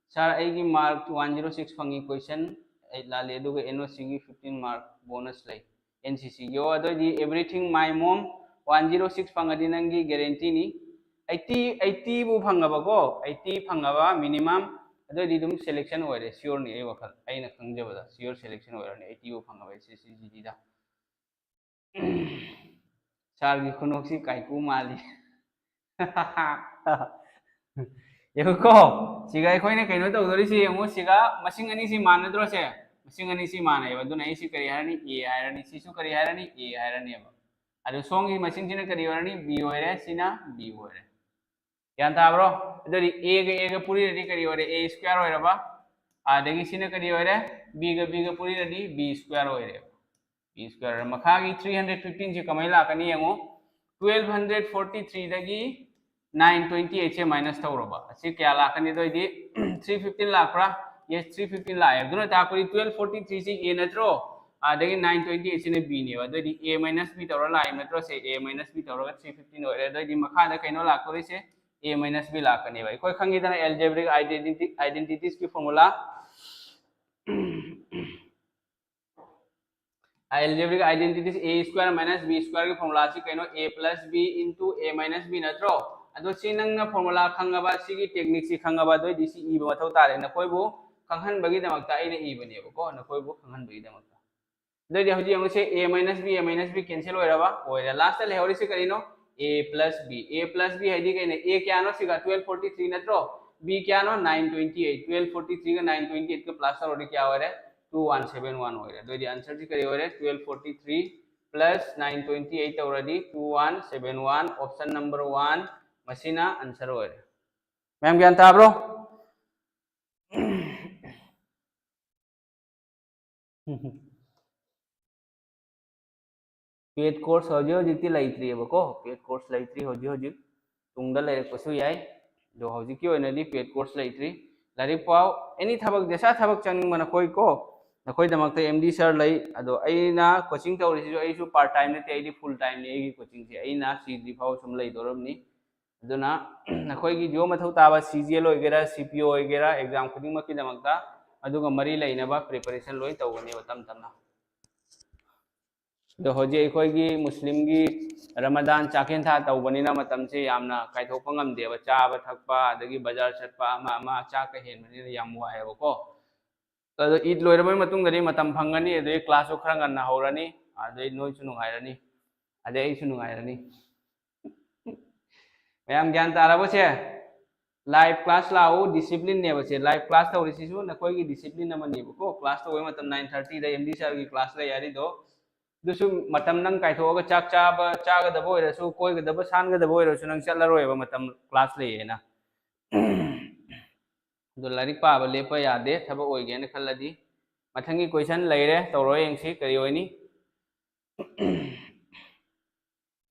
Sir, ꯑꯩꯒꯤ mark one zero six ꯐꯪꯉꯤ, question eight ꯂꯥꯜꯂꯤ, ꯑꯗꯨꯒ N O C ꯒꯤ fifteen mark bonus ꯂꯩ, N C C ꯒꯤ꯫ ꯑꯣ, ꯑꯗꯨꯑꯣꯏꯗꯤ everything my mom one zero six ꯐꯪꯉꯗꯤ ꯅꯪꯒꯤ guarantee ꯅꯤ꯫ Eighty, eighty ꯕꯨ ꯐꯪꯉꯕꯀꯣ, eighty ꯐꯪꯉꯕ minimum, ꯑꯗꯨꯑꯣꯏꯗꯤ ꯑꯗꯨꯝ selection ꯑꯣꯏꯔꯦ, sure ꯅꯤ꯫ ꯑꯩ ꯋꯥꯈꯜ, ꯑꯩꯅ ꯈꯪꯖꯕꯗ sure selection ꯑꯣꯏꯔꯅꯤ, eighty ꯕꯨ ꯐꯪꯉꯕ S S C G D ꯗ꯫ Sir ꯒꯤ ꯈꯨꯅꯣꯛꯁꯤ ꯀꯥꯏꯀꯨ ꯃꯥꯜꯂꯤ꯫ ꯌꯦꯡꯉꯨꯀꯣ, ꯁꯤꯒ ꯑꯩꯈꯣꯏꯅ ꯀꯩꯅꯣ ꯇꯧꯗꯣꯔꯤꯁꯤ ꯌꯦꯡꯉꯨ, ꯁꯤꯒ ꯃꯁꯤꯡ ꯑꯅꯤꯁꯤ ꯃꯥꯟꯅꯗ꯭ꯔꯣ ꯁꯦ? ꯃꯁꯤꯡ ꯑꯅꯤꯁꯤ ꯃꯥꯟꯅꯩꯑꯕ, ꯑꯗꯨꯅ ꯑꯩꯁꯤ ꯀꯔꯤ ꯍꯥꯏꯔꯅꯤ? A ꯍꯥꯏꯔꯅꯤ꯫ ꯁꯤꯁꯨ ꯀꯔꯤ ꯍꯥꯏꯔꯅꯤ? A ꯍꯥꯏꯔꯅꯦꯕ꯫ ꯑꯗꯨ ꯁꯣꯝꯒꯤ ꯃꯁꯤꯡꯁꯤꯅ ꯀꯔꯤ ꯑꯣꯏꯔꯅꯤ? B ꯑꯣꯏꯔꯦ, ꯁꯤꯅ B ꯑꯣꯏꯔꯦ꯫ ꯒ꯭ꯌꯥꯟ ꯇꯥꯕ꯭ꯔꯣ? ꯑꯗꯨꯗꯤ A ꯒ A ꯒ ꯄꯨꯔꯤꯔꯗꯤ ꯀꯔꯤ ꯑꯣꯏꯔꯦ? A square ꯑꯣꯏꯔꯕ꯫ ꯑꯗꯒꯤ ꯁꯤꯅ ꯀꯔꯤ ꯑꯣꯏꯔꯦ? B ꯒ B ꯒ ꯄꯨꯔꯤꯔꯗꯤ B square ꯑꯣꯏꯔꯦ꯫ B square꯫ ꯃꯈꯥꯒꯤ three hundred fifteen ꯁꯤ ꯀꯃꯥꯏꯅ ꯂꯥꯛꯀꯅꯤ ꯌꯦꯡꯉꯨ꯫ Twelve hundred forty three ꯗꯒꯤ nine twenty eight ꯁꯦ minus ꯇꯧꯔꯕ, ꯑꯁꯤ ꯀꯌꯥ ꯂꯥꯛꯀꯅꯤ? ꯑꯗꯨ ꯑꯣꯏꯗꯤ three fifteen ꯂꯥꯛꯄ꯭ꯔꯥ? Yes, three fifteen ꯂꯥꯛꯑꯦ꯫ ꯑꯗꯨꯅ ꯇꯥꯛꯄꯗꯤ twelve forty three ꯁꯤ A ꯅꯠꯇ꯭ꯔꯣ? ꯑꯗꯒꯤ nine twenty eight ꯁꯤꯅ B ꯅꯦꯕ꯫ ꯑꯗꯨ ꯑꯣꯏꯗꯤ A minus B ꯇꯧꯔ ꯂꯥꯛꯏ ꯅꯠꯇ꯭ꯔꯣ? ꯁꯦ, A minus B ꯇꯧꯔꯒ three fifteen ꯑꯣꯏꯔꯦ꯫ ꯑꯗꯨ ꯑꯣꯏꯗꯤ ꯃꯈꯥꯗ ꯀꯩꯅꯣ ꯂꯥꯛꯇꯣꯔꯤꯁꯦ? A minus B ꯂꯥꯛꯀꯅꯦꯕ꯫ ꯑꯩꯈꯣꯏ ꯈꯪꯉꯤꯗꯅ algebraic identity, identities ꯀꯤ formula꯫ Algebraic identities, A square minus B square ꯒꯤ formula ꯁꯤ ꯀꯩꯅꯣ? A plus B into A minus B ꯅꯠꯇ꯭ꯔꯣ? ꯑꯗꯣ ꯁꯤ ꯅꯪꯅ formula ꯈꯪꯉꯕ, ꯁꯤꯒꯤ technique ꯁꯤ ꯈꯪꯉꯕ, ꯑꯗꯨ ꯑꯣꯏꯗꯤ ꯁꯤ ꯏꯕ ꯃꯊꯧ ꯇꯥꯔꯦ꯫ ꯅꯈꯣꯏꯕꯨ ꯈꯪꯍꯟꯕꯒꯤꯗꯃꯛꯇ ꯑꯩꯅ ꯏꯕꯅꯦꯕꯀꯣ, ꯅꯈꯣꯏꯕꯨ ꯈꯪꯍꯟꯕꯒꯤꯗꯃꯛꯇ꯫ ꯑꯗꯨ ꯑꯣꯏꯗꯤ ꯍꯧꯖꯤꯛ ꯌꯦꯡꯉꯨꯁꯦ, A minus B, A minus B cancel ꯑꯣꯏꯔꯕ? ꯑꯣꯏꯔꯦ꯫ Last ꯇ ꯂꯩꯍꯧꯔꯤꯁꯦ ꯀꯔꯤꯅꯣ? A plus B꯫ A plus B ꯍꯥꯏꯗꯤ ꯀꯩꯅꯣ? A ꯀꯌꯥꯅꯣ ꯁꯤꯒ? Twelve forty three ꯅꯠꯇ꯭ꯔꯣ? B ꯀꯌꯥꯅꯣ? Nine twenty eight꯫ Twelve forty three ꯒ nine twenty eight ꯀ plus ꯇꯧꯔꯗꯤ ꯀꯌꯥ ꯑꯣꯏꯔꯦ? Two one seven one ꯑꯣꯏꯔꯦ꯫ ꯑꯗꯨ ꯑꯣꯏꯗꯤ answer ꯁꯤ ꯀꯔꯤ ꯑꯣꯏꯔꯦ? Twelve forty three plus nine twenty eight ꯇꯧꯔꯗꯤ two one seven one, option number one, ꯃꯁꯤꯅ answer ꯑꯣꯏꯔꯦ꯫ ꯃꯌꯥꯝ ꯒ꯭ꯌꯥꯟ ꯇꯥꯕ꯭ꯔꯣ? ꯄꯦꯠ ꯀꯣꯔꯁ ꯍꯧꯖꯤꯛ ꯍꯧꯖꯤꯛꯇꯤ ꯂꯩꯇ꯭ꯔꯤꯑꯕꯀꯣ, ꯄꯦꯠ ꯀꯣꯔꯁ ꯂꯩꯇ꯭ꯔꯤ ꯍꯧꯖꯤꯛ ꯍꯧꯖꯤꯛ, ꯇꯨꯡꯗ ꯂꯩꯔꯛꯄꯁꯨ ꯌꯥꯏ꯫ ꯑꯗꯣ ꯍꯧꯖꯤꯛꯀꯤ ꯑꯣꯏꯅꯗꯤ ꯄꯦꯠ ꯀꯣꯔꯁ ꯂꯩꯇ꯭ꯔꯤ꯫ ꯂꯥꯏꯔꯤꯛ ꯄꯥꯎ, ꯑꯦꯅꯤ ꯊꯕꯛ, ꯗꯦꯁꯥ ꯊꯕꯛ ꯆꯪꯅꯤꯡꯕ ꯅꯈꯣꯏ ꯀꯣ, ꯅꯈꯣꯏꯗꯃꯛꯇ ꯑꯦꯝ ꯗꯤ ꯁꯥꯔ ꯂꯩ꯫ ꯑꯗꯣ ꯑꯩꯅ ꯀꯣꯆꯤꯡ ꯇꯧꯔꯤꯁꯤꯁꯨ ꯑꯩꯁꯨ ꯄꯥꯔꯠ ꯇꯥꯏꯝ ꯅꯠꯇꯦ, ꯑꯩꯗꯤ ꯐꯨꯜ ꯇꯥꯏꯝꯅꯤ ꯑꯩꯒꯤ ꯀꯣꯆꯤꯡꯁꯦ꯫ ꯑꯩꯅ ꯁꯤꯗ꯭ꯔꯤ ꯐꯥꯎ ꯁꯨꯝ ꯂꯩꯗꯧꯔꯕꯅꯤ꯫ ꯑꯗꯨꯅ ꯅꯈꯣꯏꯒꯤ ꯖꯤꯑꯣ ꯃꯊꯧ ꯇꯥꯕ ꯁꯤ ꯖꯤ ꯑꯦꯜ ꯑꯣꯏꯒꯦꯔꯥ, ꯁꯤ ꯄꯤ ꯑꯣ ꯑꯣꯏꯒꯦꯔꯥ, ꯑꯦꯛꯖꯥꯝ ꯈꯨꯗꯤꯡꯃꯛꯀꯤꯗꯃꯛꯇ ꯑꯗꯨꯒ ꯃꯔꯤ ꯂꯩꯅꯕ ꯄ꯭ꯔꯤꯄꯦꯔꯦꯁꯟ ꯂꯣꯏ ꯇꯧꯒꯅꯦꯕ ꯇꯞ ꯇꯞꯅ꯫ ꯑꯗꯣ ꯍꯧꯖꯤꯛ ꯑꯩꯈꯣꯏꯒꯤ ꯃꯨꯁꯂꯤꯝꯒꯤ ꯔꯃꯗꯥꯟ ꯆꯥꯛꯍꯦꯟ ꯊꯥ ꯇꯧꯕꯅꯤꯅ ꯃꯇꯝꯁꯦ ꯌꯥꯝꯅ ꯀꯥꯏꯊꯣꯛꯄ ꯉꯝꯗꯦꯕ꯫ ꯆꯥꯕ ꯊꯛꯄ, ꯑꯗꯒꯤ ꯕꯖꯥꯔ ꯆꯠꯄ, ꯑꯃ ꯑꯃ ꯆꯥꯛꯀ ꯍꯦꯟꯕꯅꯤꯅ ꯌꯥꯝ ꯋꯥꯏꯑꯦꯕꯀꯣ꯫ ꯑꯗꯣ ꯏꯗ ꯂꯣꯏꯔꯕ ꯃꯇꯨꯡꯗꯗꯤ ꯃꯇꯝ ꯐꯪꯒꯅꯤ, ꯑꯗꯩ ꯀ꯭ꯂꯥꯁꯁꯨ ꯈꯔ ꯉꯟꯅ ꯍꯧꯔꯅꯤ, ꯑꯗꯩ ꯅꯣꯏꯁꯨ ꯅꯨꯡꯉꯥꯏꯔꯅꯤ, ꯑꯗꯩ ꯑꯩꯁꯨ ꯅꯨꯡꯉꯥꯏꯔꯅꯤ꯫ ꯃꯌꯥꯝ ꯒ꯭ꯌꯥꯟ ꯇꯥꯔꯕꯁꯦ? ꯂꯥꯏꯚ ꯀ꯭ꯂꯥꯁ ꯂꯥꯛꯎ, ꯗꯤꯁꯤꯄ꯭ꯂꯤꯟꯅꯦꯕꯁꯦ꯫ ꯂꯥꯏꯚ ꯀ꯭ꯂꯥꯁ ꯇꯧꯔꯤꯁꯤꯁꯨ ꯅꯈꯣꯏꯒꯤ ꯗꯤꯁꯤꯄ꯭ꯂꯤꯟ ꯑꯃꯅꯦꯕꯀꯣ꯫ ꯀ꯭ꯂꯥꯁ ꯇꯧꯕꯩ ꯃꯇꯝ ꯅꯥꯏꯟ ꯊꯥꯔꯇꯤꯗ ꯑꯦꯝ ꯗꯤ ꯁꯥꯔꯒꯤ ꯀ꯭ꯂꯥꯁ ꯂꯩ ꯍꯥꯏꯔꯤꯗꯣ, ꯑꯗꯨꯁꯨ ꯃꯇꯝ ꯅꯪ ꯀꯥꯏꯊꯣꯛꯑꯒ ꯆꯥꯛ ꯆꯥꯕ, ꯆꯥꯒꯗꯕ ꯑꯣꯏꯔꯁꯨ, ꯀꯣꯏꯒꯗꯕ, ꯁꯥꯟꯒꯗꯕ ꯑꯣꯏꯔꯁꯨ ꯅꯪ ꯆꯠꯂꯔꯣꯏꯕ, ꯃꯇꯝ ꯀ꯭ꯂꯥꯁ ꯂꯩꯌꯦꯅ꯫ ꯑꯗꯣ ꯂꯥꯏꯔꯤꯛ ꯄꯥꯕ ꯂꯦꯞꯄ ꯌꯥꯗꯦ, ꯊꯕꯛ ꯑꯣꯏꯒꯦꯅ ꯈꯜꯂꯗꯤ꯫ ꯃꯊꯪꯒꯤ ꯀꯣꯏꯁꯟ ꯂꯩꯔꯦ, ꯇꯧꯔꯣ ꯌꯦꯡꯁꯤ ꯀꯔꯤ ꯑꯣꯏꯅꯤ꯫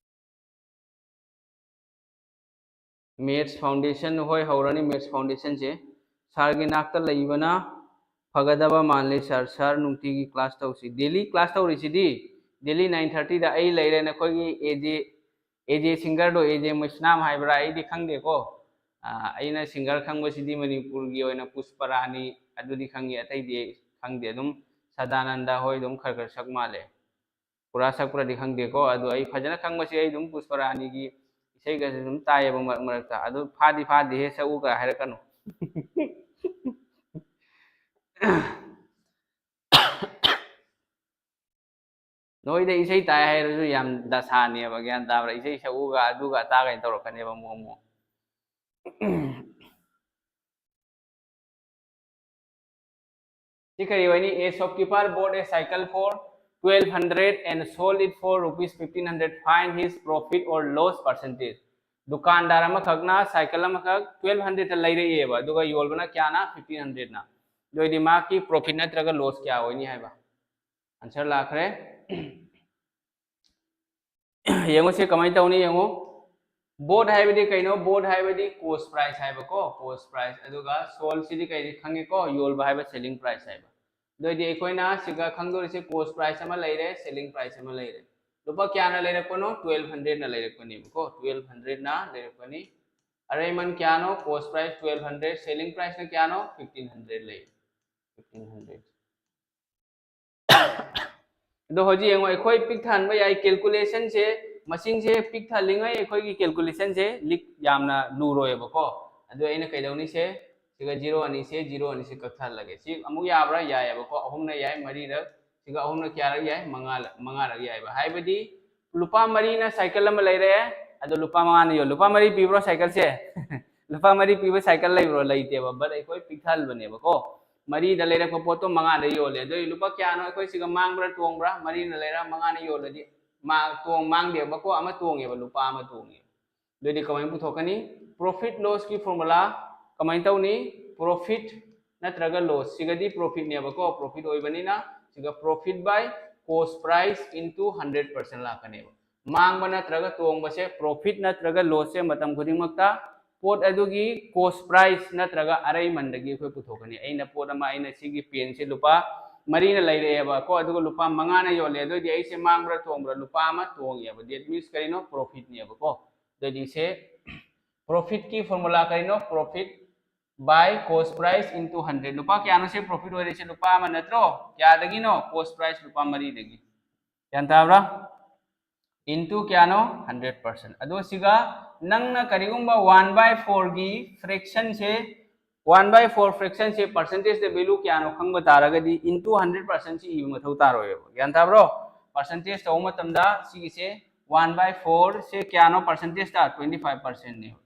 ꯃꯦꯠꯁ ꯐꯥꯎꯟꯗꯦꯁꯟ ꯍꯣꯏ ꯍꯧꯔꯅꯤ꯫ ꯃꯦꯠꯁ ꯐꯥꯎꯟꯗꯦꯁꯟꯁꯦ ꯁꯥꯔꯒꯤ ꯅꯥꯛꯇ ꯂꯩꯕꯅ ꯐꯒꯗꯕ ꯃꯥꯜꯂꯤ ꯁꯥꯔ꯫ ꯁꯥꯔ ꯅꯨꯡꯇꯤꯒꯤ ꯀ꯭ꯂꯥꯁ ꯇꯧꯁꯤ꯫ ꯗꯦꯂꯤ ꯀ꯭ꯂꯥꯁ ꯇꯧꯔꯤꯁꯤꯗꯤ, ꯗꯦꯂꯤ ꯅꯥꯏꯟ ꯊꯥꯔꯇꯤꯗ ꯑꯩ ꯂꯩꯔꯦ꯫ ꯅꯈꯣꯏꯒꯤ ꯑꯦ ꯖꯦ, ꯑꯦ ꯖꯦ ꯁꯤꯡꯒꯔꯗꯣ, ꯑꯦ ꯖꯦ ꯃꯩꯁꯅꯥꯝ ꯍꯥꯏꯕ꯭ꯔꯥ, ꯑꯩꯗꯤ ꯈꯪꯗꯦꯀꯣ꯫ ꯑꯥ, ꯑꯩꯅ ꯁꯤꯡꯒꯔ ꯈꯪꯕꯁꯤꯗꯤ ꯃꯅꯤꯄꯨꯔꯒꯤ ꯑꯣꯏꯅ ꯄꯨꯁꯄꯔꯥꯅꯤ, ꯑꯗꯨꯗꯤ ꯈꯪꯉꯤ, ꯑꯇꯩꯗꯤ ꯑꯩ ꯈꯪꯗꯦ꯫ ꯑꯗꯨꯝ ꯁꯗꯥꯅꯟꯗ ꯍꯣꯏ ꯑꯗꯨꯝ ꯈꯔ ꯈꯔ ꯁꯛ ꯃꯥꯜꯂꯦ꯫ ꯄꯨꯔꯥ ꯁꯛꯄ꯭ꯔꯗꯤ ꯈꯪꯗꯦꯀꯣ, ꯑꯗꯣ ꯑꯩ ꯐꯖꯅ ꯈꯪꯕꯁꯦ ꯑꯩ ꯑꯗꯨꯝ ꯄꯨꯁꯄꯔꯥꯅꯤꯒꯤ ꯏꯁꯩꯒꯁꯦ ꯑꯗꯨꯝ ꯇꯥꯏꯌꯦꯕ ꯃꯔꯛ ꯃꯔꯛꯇ꯫ ꯑꯗꯨ ꯐꯥꯗꯤ ꯐꯥꯗꯦꯍꯦ, ꯁꯛꯎꯒ ꯍꯥꯏꯔꯛꯀꯅꯨ꯫ ꯅꯣꯏꯗ ꯏꯁꯩ ꯇꯥꯏ ꯍꯥꯏꯔꯁꯨ ꯌꯥꯝ ꯗꯁꯥꯅꯦꯕ, ꯒ꯭ꯌꯥꯟ ꯇꯥꯕ꯭ꯔꯥ? ꯏꯁꯩ ꯁꯛꯎꯒ ꯑꯗꯨꯒ ꯑꯇꯥꯒ ꯇꯧꯔꯛꯀꯅꯦꯕ ꯑꯃꯨꯛ ꯑꯃꯨꯛ꯫ ꯁꯤ ꯀꯔꯤ ꯑꯣꯏꯅꯤ? A shopkeeper bought a cycle for twelve hundred and sold it for rupees fifteen hundred. Find his profit or loss percentage. ꯗꯨꯀꯥꯟꯗꯥꯔ ꯑꯃꯈꯛꯅ ꯁꯥꯏꯀꯜ ꯑꯃꯈꯛ ꯇ꯭ꯋꯦꯜꯐ ꯍꯟꯗ꯭ꯔꯦꯗꯇ ꯂꯩꯔꯛꯑꯦꯕ, ꯑꯗꯨꯒ ꯌꯣꯜꯕꯅ ꯀꯌꯥꯅ? ꯐꯤꯐꯇꯤꯟ ꯍꯟꯗ꯭ꯔꯦꯗꯅ꯫ ꯑꯗꯨ ꯑꯣꯏꯗꯤ ꯃꯍꯥꯛꯀꯤ ꯄ꯭ꯔꯣꯐꯤꯠ ꯅꯠꯇ꯭ꯔꯒ ꯂꯣꯁ ꯀꯌꯥ ꯑꯣꯏꯅꯤ ꯍꯥꯏꯕ? ꯑꯟꯁꯔ ꯂꯥꯛꯈ꯭ꯔꯦ꯫ ꯌꯦꯡꯉꯨꯁꯦ ꯀꯃꯥꯏꯅ ꯇꯧꯅꯤ ꯌꯦꯡꯉꯨ꯫ ꯕꯣꯠ ꯍꯥꯏꯕꯗꯤ ꯀꯩꯅꯣ? ꯕꯣꯠ ꯍꯥꯏꯕꯗꯤ ꯀꯣꯁ ꯄ꯭ꯔꯥꯏꯁ ꯍꯥꯏꯕꯀꯣ, ꯀꯣꯁ ꯄ꯭ꯔꯥꯏꯁ꯫ ꯑꯗꯨꯒ ꯁꯣꯜꯁꯤꯗꯤ ꯀꯩꯗꯤ ꯈꯪꯉꯦꯀꯣ? ꯌꯣꯜꯕ ꯍꯥꯏꯕ, ꯁꯦꯂꯤꯡ ꯄ꯭ꯔꯥꯏꯁ ꯍꯥꯏꯕ꯫ ꯑꯗꯨ ꯑꯣꯏꯗꯤ ꯑꯩꯈꯣꯏꯅ ꯁꯤꯒ ꯈꯪꯗꯣꯔꯤꯁꯦ, ꯀꯣꯁ ꯄ꯭ꯔꯥꯏꯁ ꯑꯃ ꯂꯩꯔꯦ, ꯁꯦꯂꯤꯡ ꯄ꯭ꯔꯥꯏꯁ ꯑꯃ ꯂꯩꯔꯦ꯫ ꯂꯨꯄꯥ ꯀꯌꯥꯅ ꯂꯩꯔꯛꯄꯅꯣ? Twelve ꯍꯟꯗ꯭ꯔꯦꯠꯅ ꯂꯩꯔꯛꯄꯅꯦꯕꯀꯣ, twelve ꯍꯟꯗ꯭ꯔꯦꯠꯅ ꯂꯩꯔꯛꯄꯅꯤ꯫ ꯑꯔꯩꯃꯟ ꯀꯌꯥꯅꯣ? ꯀꯣꯁ ꯄ꯭ꯔꯥꯏꯁ ꯇ꯭ꯋꯦꯜꯐ ꯍꯟꯗ꯭ꯔꯦꯠ, ꯁꯦꯂꯤꯡ ꯄ꯭ꯔꯥꯏꯁꯅ ꯀꯌꯥꯅꯣ? ꯐꯤꯐꯇꯤꯟ ꯍꯟꯗ꯭ꯔꯦꯠ ꯂꯩ, ꯐꯤꯐꯇꯤꯟ ꯍꯟꯗ꯭ꯔꯦꯠ꯫ ꯑꯗꯣ ꯍꯧꯖꯤꯛ ꯌꯦꯡꯉꯣ, ꯑꯩꯈꯣꯏ ꯄꯤꯛ ꯊꯟꯕ ꯌꯥꯏ꯫ ꯀꯦꯜꯀꯨꯂꯦꯁꯟꯁꯦ, ꯃꯁꯤꯡꯁꯦ ꯄꯤꯛ ꯊꯜꯂꯤꯉꯩ ꯑꯩꯈꯣꯏꯒꯤ ꯀꯦꯜꯀꯨꯂꯦꯁꯟꯁꯦ ꯂꯤꯛ ꯌꯥꯝꯅ ꯂꯨꯔꯣꯏꯕꯀꯣ꯫ ꯑꯗꯣ ꯑꯩꯅ ꯀꯩꯗꯧꯅꯤꯁꯦ, ꯁꯤꯒ ꯖꯤꯔꯣ ꯑꯅꯤꯁꯦ, ꯖꯤꯔꯣ ꯑꯅꯤꯁꯦ ꯀꯛꯊꯍꯜꯂꯒꯦ꯫ ꯁꯤ ꯑꯃꯨꯛ ꯌꯥꯕ꯭ꯔꯥ? ꯌꯥꯏꯑꯕꯀꯣ꯫ ꯑꯍꯨꯝꯅ ꯌꯥꯏ, ꯃꯔꯤꯔꯛ, ꯁꯤꯒ ꯑꯍꯨꯝꯅ ꯀꯌꯥꯔꯛ ꯌꯥꯏ? ꯃꯉꯥ, ꯃꯉꯥꯔꯛ ꯌꯥꯏꯕ꯫ ꯍꯥꯏꯕꯗꯤ ꯂꯨꯄꯥ ꯃꯔꯤꯅ ꯁꯥꯏꯀꯜ ꯑꯃ ꯂꯩꯔꯛꯑꯦ, ꯑꯗꯣ ꯂꯨꯄꯥ ꯃꯉꯥꯅ ꯌꯣꯜꯂꯦ꯫ ꯂꯨꯄꯥ ꯃꯔꯤ ꯄꯤꯕ꯭ꯔꯣ ꯁꯥꯏꯀꯜꯁꯦ? ꯂꯨꯄꯥ ꯃꯔꯤ ꯄꯤꯕ ꯁꯥꯏꯀꯜ ꯂꯩꯕ꯭ꯔꯣ? ꯂꯩꯇꯦꯕ꯫ ꯕꯠ ꯑꯩꯈꯣꯏ ꯄꯤꯛꯊꯍꯜꯕꯅꯦꯕꯀꯣ꯫ ꯃꯔꯤꯗ ꯂꯩꯔꯛꯄ ꯄꯣꯠꯇꯣ ꯃꯉꯥꯗ ꯌꯣꯜꯂꯦ꯫ ꯑꯗꯨ ꯑꯣꯏꯗꯤ ꯂꯨꯄꯥ ꯀꯌꯥꯅꯣ ꯑꯩꯈꯣꯏ ꯁꯤꯒ ꯃꯥꯡꯕ꯭ꯔꯥ ꯇꯣꯡꯕ꯭ꯔꯥ? ꯃꯔꯤꯅ ꯂꯩꯔ ꯃꯉꯥꯅ ꯌꯣꯜꯂꯗꯤ ꯃꯥ-, ꯇꯣꯡ-, ꯃꯥꯡꯗꯦꯕꯀꯣ, ꯑꯃ ꯇꯣꯡꯉꯦꯕ, ꯂꯨꯄꯥ ꯑꯃ ꯇꯣꯡꯉꯦꯕ꯫ ꯑꯗꯨꯗꯤ ꯀꯃꯥꯏꯅ ꯄꯨꯊꯣꯛꯀꯅꯤ? ꯄ꯭ꯔꯣꯐꯤꯠ ꯂꯣꯁꯀꯤ ꯐꯣꯔꯃꯨꯂꯥ ꯀꯃꯥꯏꯅ ꯇꯧꯅꯤ? ꯄ꯭ꯔꯣꯐꯤꯠ ꯅꯠꯇ꯭ꯔꯒ ꯂꯣꯁ, ꯁꯤꯒꯗꯤ ꯄ꯭ꯔꯣꯐꯤꯠꯅꯦꯕꯀꯣ, ꯄ꯭ꯔꯣꯐꯤꯠ ꯑꯣꯏꯕꯅꯤꯅ ꯁꯤꯒ profit by cost price into hundred percent ꯂꯥꯛꯀꯅꯦꯕ꯫ ꯃꯥꯡꯕ ꯅꯠꯇ꯭ꯔꯒ ꯇꯣꯡꯕꯁꯦ, ꯄ꯭ꯔꯣꯐꯤꯠ ꯅꯠꯇ꯭ꯔꯒ ꯂꯣꯁꯁꯦ ꯃꯇꯝ ꯈꯨꯗꯤꯡꯃꯛꯇ ꯄꯣꯠ ꯑꯗꯨꯒꯤ ꯀꯣꯁ ꯄ꯭ꯔꯥꯏꯁ ꯅꯠꯇ꯭ꯔꯒ ꯑꯔꯩꯃꯟꯗꯒꯤ ꯑꯩꯈꯣꯏ ꯄꯨꯊꯣꯛꯀꯅꯤ꯫ ꯑꯩꯅ ꯄꯣꯠ ꯑꯃ, ꯑꯩꯅ ꯁꯤꯒꯤ ꯄꯦꯟꯁꯦ ꯂꯨꯄꯥ ꯃꯔꯤꯅ ꯂꯩꯔꯛꯑꯦꯕꯀꯣ, ꯑꯗꯨꯒ ꯂꯨꯄꯥ ꯃꯉꯥꯅ ꯌꯣꯜꯂꯦ, ꯑꯗꯨꯑꯣꯏꯗꯤ ꯑꯩꯁꯦ ꯃꯥꯡꯕ꯭ꯔꯥ ꯇꯣꯡꯕ꯭ꯔꯥ? ꯂꯨꯄꯥ ꯑꯃ ꯇꯣꯡꯉꯦꯕ꯫ That means ꯀꯔꯤꯅꯣ? ꯄ꯭ꯔꯣꯐꯤꯠꯅꯦꯕꯀꯣ꯫ ꯑꯗꯨꯑꯣꯏꯗꯤ ꯁꯦ ꯄ꯭ꯔꯣꯐꯤꯠꯀꯤ ꯐꯣꯔꯃꯨꯂꯥ ꯀꯔꯤꯅꯣ? Profit by cost price into hundred꯫ ꯂꯨꯄꯥ ꯀꯌꯥꯅꯣ ꯁꯦ ꯄ꯭ꯔꯣꯐꯤꯠ ꯑꯣꯏꯔꯤꯁꯦ? ꯂꯨꯄꯥ ꯑꯃ ꯅꯠꯇ꯭ꯔꯣ? ꯀꯌꯥꯗꯒꯤꯅꯣ? ꯀꯣꯁ ꯄ꯭ꯔꯥꯏꯁ ꯂꯨꯄꯥ ꯃꯔꯤꯗꯒꯤ꯫ ꯒ꯭ꯌꯥꯟ ꯇꯥꯕ꯭ꯔꯥ? Into ꯀꯌꯥꯅꯣ? Hundred percent꯫ ꯑꯗꯣ ꯁꯤꯒ ꯅꯪꯅ ꯀꯔꯤꯒꯨꯝꯕ one by fourꯒꯤ ꯐ꯭ꯔꯦꯛꯁꯟꯁꯦ, one by four ꯐ꯭ꯔꯦꯛꯁꯟꯁꯦ ꯄꯥꯔꯁꯦꯟꯇꯦꯖꯇ ꯚꯦꯂꯨ ꯀꯌꯥꯅꯣ ꯈꯪꯕ ꯇꯥꯔꯒꯗꯤ, into hundred percent ꯁꯤ ꯏꯕ ꯃꯊꯧ ꯇꯥꯔꯣꯏꯕ꯫ ꯒ꯭ꯌꯥꯟ ꯇꯥꯕ꯭ꯔꯣ? ꯄꯥꯔꯁꯦꯟꯇꯦꯖ ꯇꯧꯕ ꯃꯇꯝꯗ ꯁꯤꯒꯤꯁꯦ one by four ꯁꯦ ꯀꯌꯥꯅꯣ ꯄꯥꯔꯁꯦꯟꯇꯦꯖꯇ? Twenty five percentꯅꯦꯕ꯫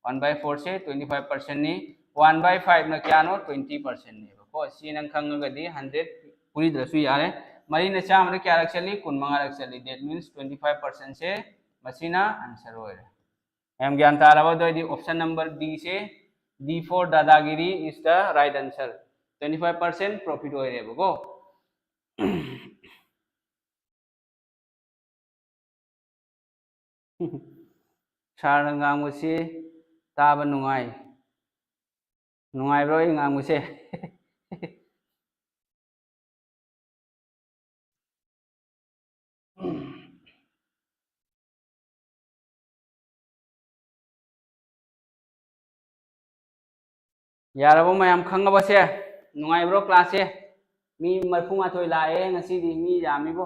One by four say twenty five percentꯅꯤ, one by fiveꯅ ꯀꯌꯥꯅꯣ? Twenty percentꯅꯦꯕꯀꯣ꯫ ꯁꯤ ꯅꯪ ꯈꯪꯉꯒꯗꯤ hundred ꯄꯨꯔꯤꯗ꯭ꯔꯁꯨ ꯌꯥꯔꯦ꯫ ꯃꯔꯤꯅ ꯆꯥꯝꯃꯗ ꯀꯌꯥꯔꯛ ꯆꯠꯂꯤ? ꯀꯨꯟꯃꯉꯥꯔꯛ ꯆꯠꯂꯤ꯫ That means twenty five percentꯁꯦ ꯃꯁꯤꯅ answer ꯑꯣꯏꯔꯦ꯫ ꯃꯌꯥꯝ ꯒ꯭ꯌꯥꯟ ꯇꯥꯔꯕ? ꯑꯗꯨ ꯑꯣꯏꯗꯤ option number D say, D for ꯗꯥꯗꯥꯒꯤꯔꯤ is the right answer꯫ Twenty five percent profit ꯑꯣꯏꯔꯦꯕꯀꯣ꯫ ꯁꯥꯔꯅ ꯉꯥꯡꯕꯁꯤ ꯇꯥꯕ ꯅꯨꯡꯉꯥꯏ꯫ ꯅꯨꯡꯉꯥꯏꯕ꯭ꯔꯣ ꯑꯩ ꯉꯥꯡꯕꯁꯦ? ꯌꯥꯔꯕꯣ ꯃꯌꯥꯝ, ꯈꯪꯉꯕꯁꯦ? ꯅꯨꯡꯉꯥꯏꯕ꯭ꯔꯣ classꯁꯦ? ꯃꯤ ꯃꯔꯤꯐꯨ ꯃꯥꯊꯣꯏ ꯂꯥꯛꯑꯦ ꯉꯁꯤꯗꯤ, ꯃꯤ ꯌꯥꯝꯃꯤꯕꯣ꯫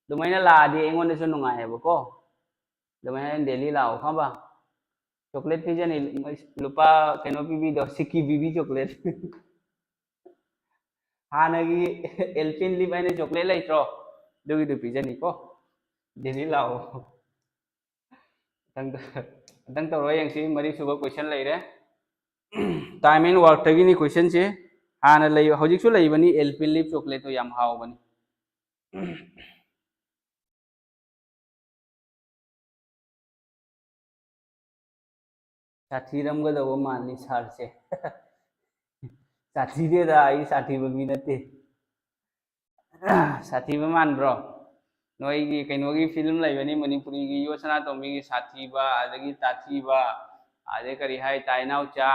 ꯑꯗꯨꯃꯥꯏꯅ ꯂꯥꯛꯑꯗꯤ ꯑꯩꯉꯣꯟꯗꯁꯨ ꯅꯨꯡꯉꯥꯏꯌꯦꯕꯀꯣ꯫ ꯑꯗꯨꯃꯥꯏꯅ daily ꯂꯥꯛꯑꯣ, ꯈꯪꯉꯕ? Chocolate ꯄꯤꯖꯅꯤ, ꯂꯨꯄꯥ ꯀꯩꯅꯣ ꯄꯤꯕꯤꯗꯣ, ꯁꯤꯀꯤ ꯕꯤꯕꯤ chocolate꯫ ꯍꯥꯟꯅꯒꯤ Alpenlibe ꯍꯥꯏꯅ chocolate ꯂꯩꯇ꯭ꯔꯣ? ꯑꯗꯨꯒꯤꯗꯨ ꯄꯤꯖꯅꯤꯀꯣ꯫ Daily ꯂꯥꯛꯑꯣ꯫ ꯃꯊꯪ, ꯃꯊꯪ ꯇꯧꯔꯣ ꯌꯦꯡꯁꯤ, ꯃꯔꯤꯁꯨꯕ question ꯂꯩꯔꯦ꯫ Time and Workꯇꯒꯤꯅꯤ questionꯁꯦ꯫ ꯍꯥꯟꯅ ꯂꯩ, ꯍꯧꯖꯤꯛꯁꯨ ꯂꯩꯕꯅꯤ, Alpenlibe chocolateꯇꯣ ꯌꯥꯝ ꯍꯥꯎꯕꯅꯤ꯫ ꯁꯥꯊꯤꯔꯝꯒꯗꯧꯕ ꯃꯥꯜꯂꯤ sirꯁꯦ꯫ ꯁꯥꯊꯤꯗꯦꯗ, ꯑꯩ ꯁꯥꯊꯤꯕ ꯃꯤ ꯅꯠꯇꯦ꯫ ꯁꯥꯊꯤꯕ ꯃꯥꯟꯕ꯭ꯔꯣ? ꯅꯣꯏꯒꯤ ꯀꯩꯅꯣꯒꯤ film ꯂꯩꯕꯅꯤ, ꯃꯅꯤꯄꯨꯔꯤꯒꯤ ꯌꯣꯠ ꯁꯅꯥꯇꯣꯝꯕꯤꯒꯤ, ꯁꯥꯊꯤꯕ, ꯑꯗꯒꯤ ꯇꯥꯊꯤꯕ, ꯑꯗꯩ ꯀꯔꯤ ꯍꯥꯏ, ꯇꯥꯏꯅꯥꯎꯆꯥ,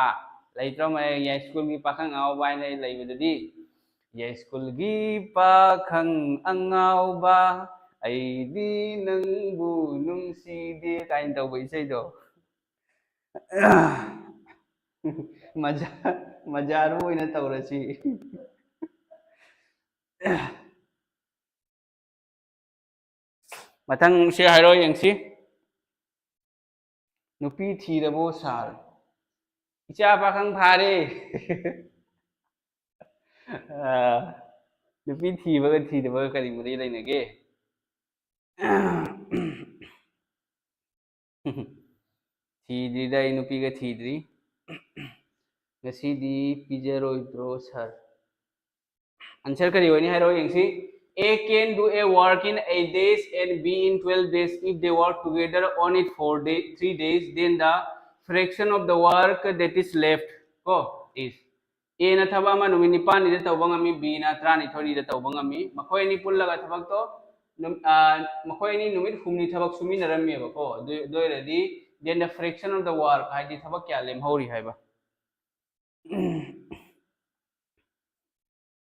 ꯂꯩꯇ꯭ꯔꯣ? ꯃ-, ꯌꯥꯏꯁ꯭ꯀꯨꯜꯒꯤ ꯄꯥꯈꯪ ꯑꯉꯥꯎꯕ ꯍꯥꯏꯅ ꯂꯩꯕꯗꯨꯗꯤ, "ꯌꯥꯏꯁ꯭ꯀꯨꯜꯒꯤ ꯄꯥꯈꯪ ꯑꯉꯥꯎꯕ, ꯑꯩꯗꯤ ꯅꯪꯕꯨ ꯅꯨꯡꯁꯤꯗꯦ" ꯀꯥꯏꯅ ꯇꯧꯕ ꯏꯁꯩꯗꯣ꯫ ꯃꯖꯥ-, ꯃꯖꯥꯔꯨ ꯑꯣꯏꯅ ꯇꯧꯔꯁꯤ꯫ ꯃꯊꯪ ꯁꯤ ꯍꯥꯏꯔꯣ ꯌꯦꯡꯁꯤ꯫ ꯅꯨꯄꯤ ꯊꯤꯔꯕꯣ sir? ꯏꯆꯥ ꯄꯥꯈꯪ ꯐꯥꯔꯦ꯫ ꯑꯥ, ꯅꯨꯄꯤ ꯊꯤꯕꯒ ꯊꯤꯗꯕꯒ ꯀꯔꯤ ꯃꯔꯤ ꯂꯩꯅꯒꯦ? ꯊꯤꯗ꯭ꯔꯤꯗ, ꯑꯩ ꯅꯨꯄꯤꯒ ꯊꯤꯗ꯭ꯔꯤ꯫ ꯉꯁꯤꯗꯤ ꯄꯤꯖꯔꯣꯏꯗ꯭ꯔꯣ sir? Answer ꯀꯔꯤ ꯑꯣꯏꯅꯤ ꯍꯥꯏꯔꯣ ꯌꯦꯡꯁꯤ꯫ A can do a work in eight days and B in twelve days. If they work together on it four day, three days, then the fraction of the work that is left, ꯀꯣ, is. Aꯅ ꯊꯕꯛ ꯑꯃ ꯅꯨꯃꯤꯠ ꯅꯤꯄꯥꯜꯅꯤꯗ ꯇꯧꯕ ꯉꯝꯃꯤ, Bꯅ ꯇꯔꯥꯅꯤꯊꯣꯏꯅꯤꯗ ꯇꯧꯕ ꯉꯝꯃꯤ꯫ ꯃꯈꯣꯏ ꯑꯅꯤ ꯄꯨꯜꯂꯒ ꯊꯕꯛꯇꯣ ꯅꯨꯝ- ꯑ, ꯃꯈꯣꯏ ꯑꯅꯤ ꯅꯨꯃꯤꯠ ꯍꯨꯝꯅꯤ ꯊꯕꯛ ꯁꯨꯃꯤꯟꯅꯔꯝꯃꯦꯕꯀꯣ꯫ ꯑꯗꯨ ꯑꯗꯨ ꯑꯣꯏꯔꯗꯤ then the fraction of the work ꯍꯥꯏꯗꯤ ꯊꯕꯛ ꯀꯌꯥ ꯂꯦꯝꯍꯧꯔꯤ ꯍꯥꯏꯕ꯫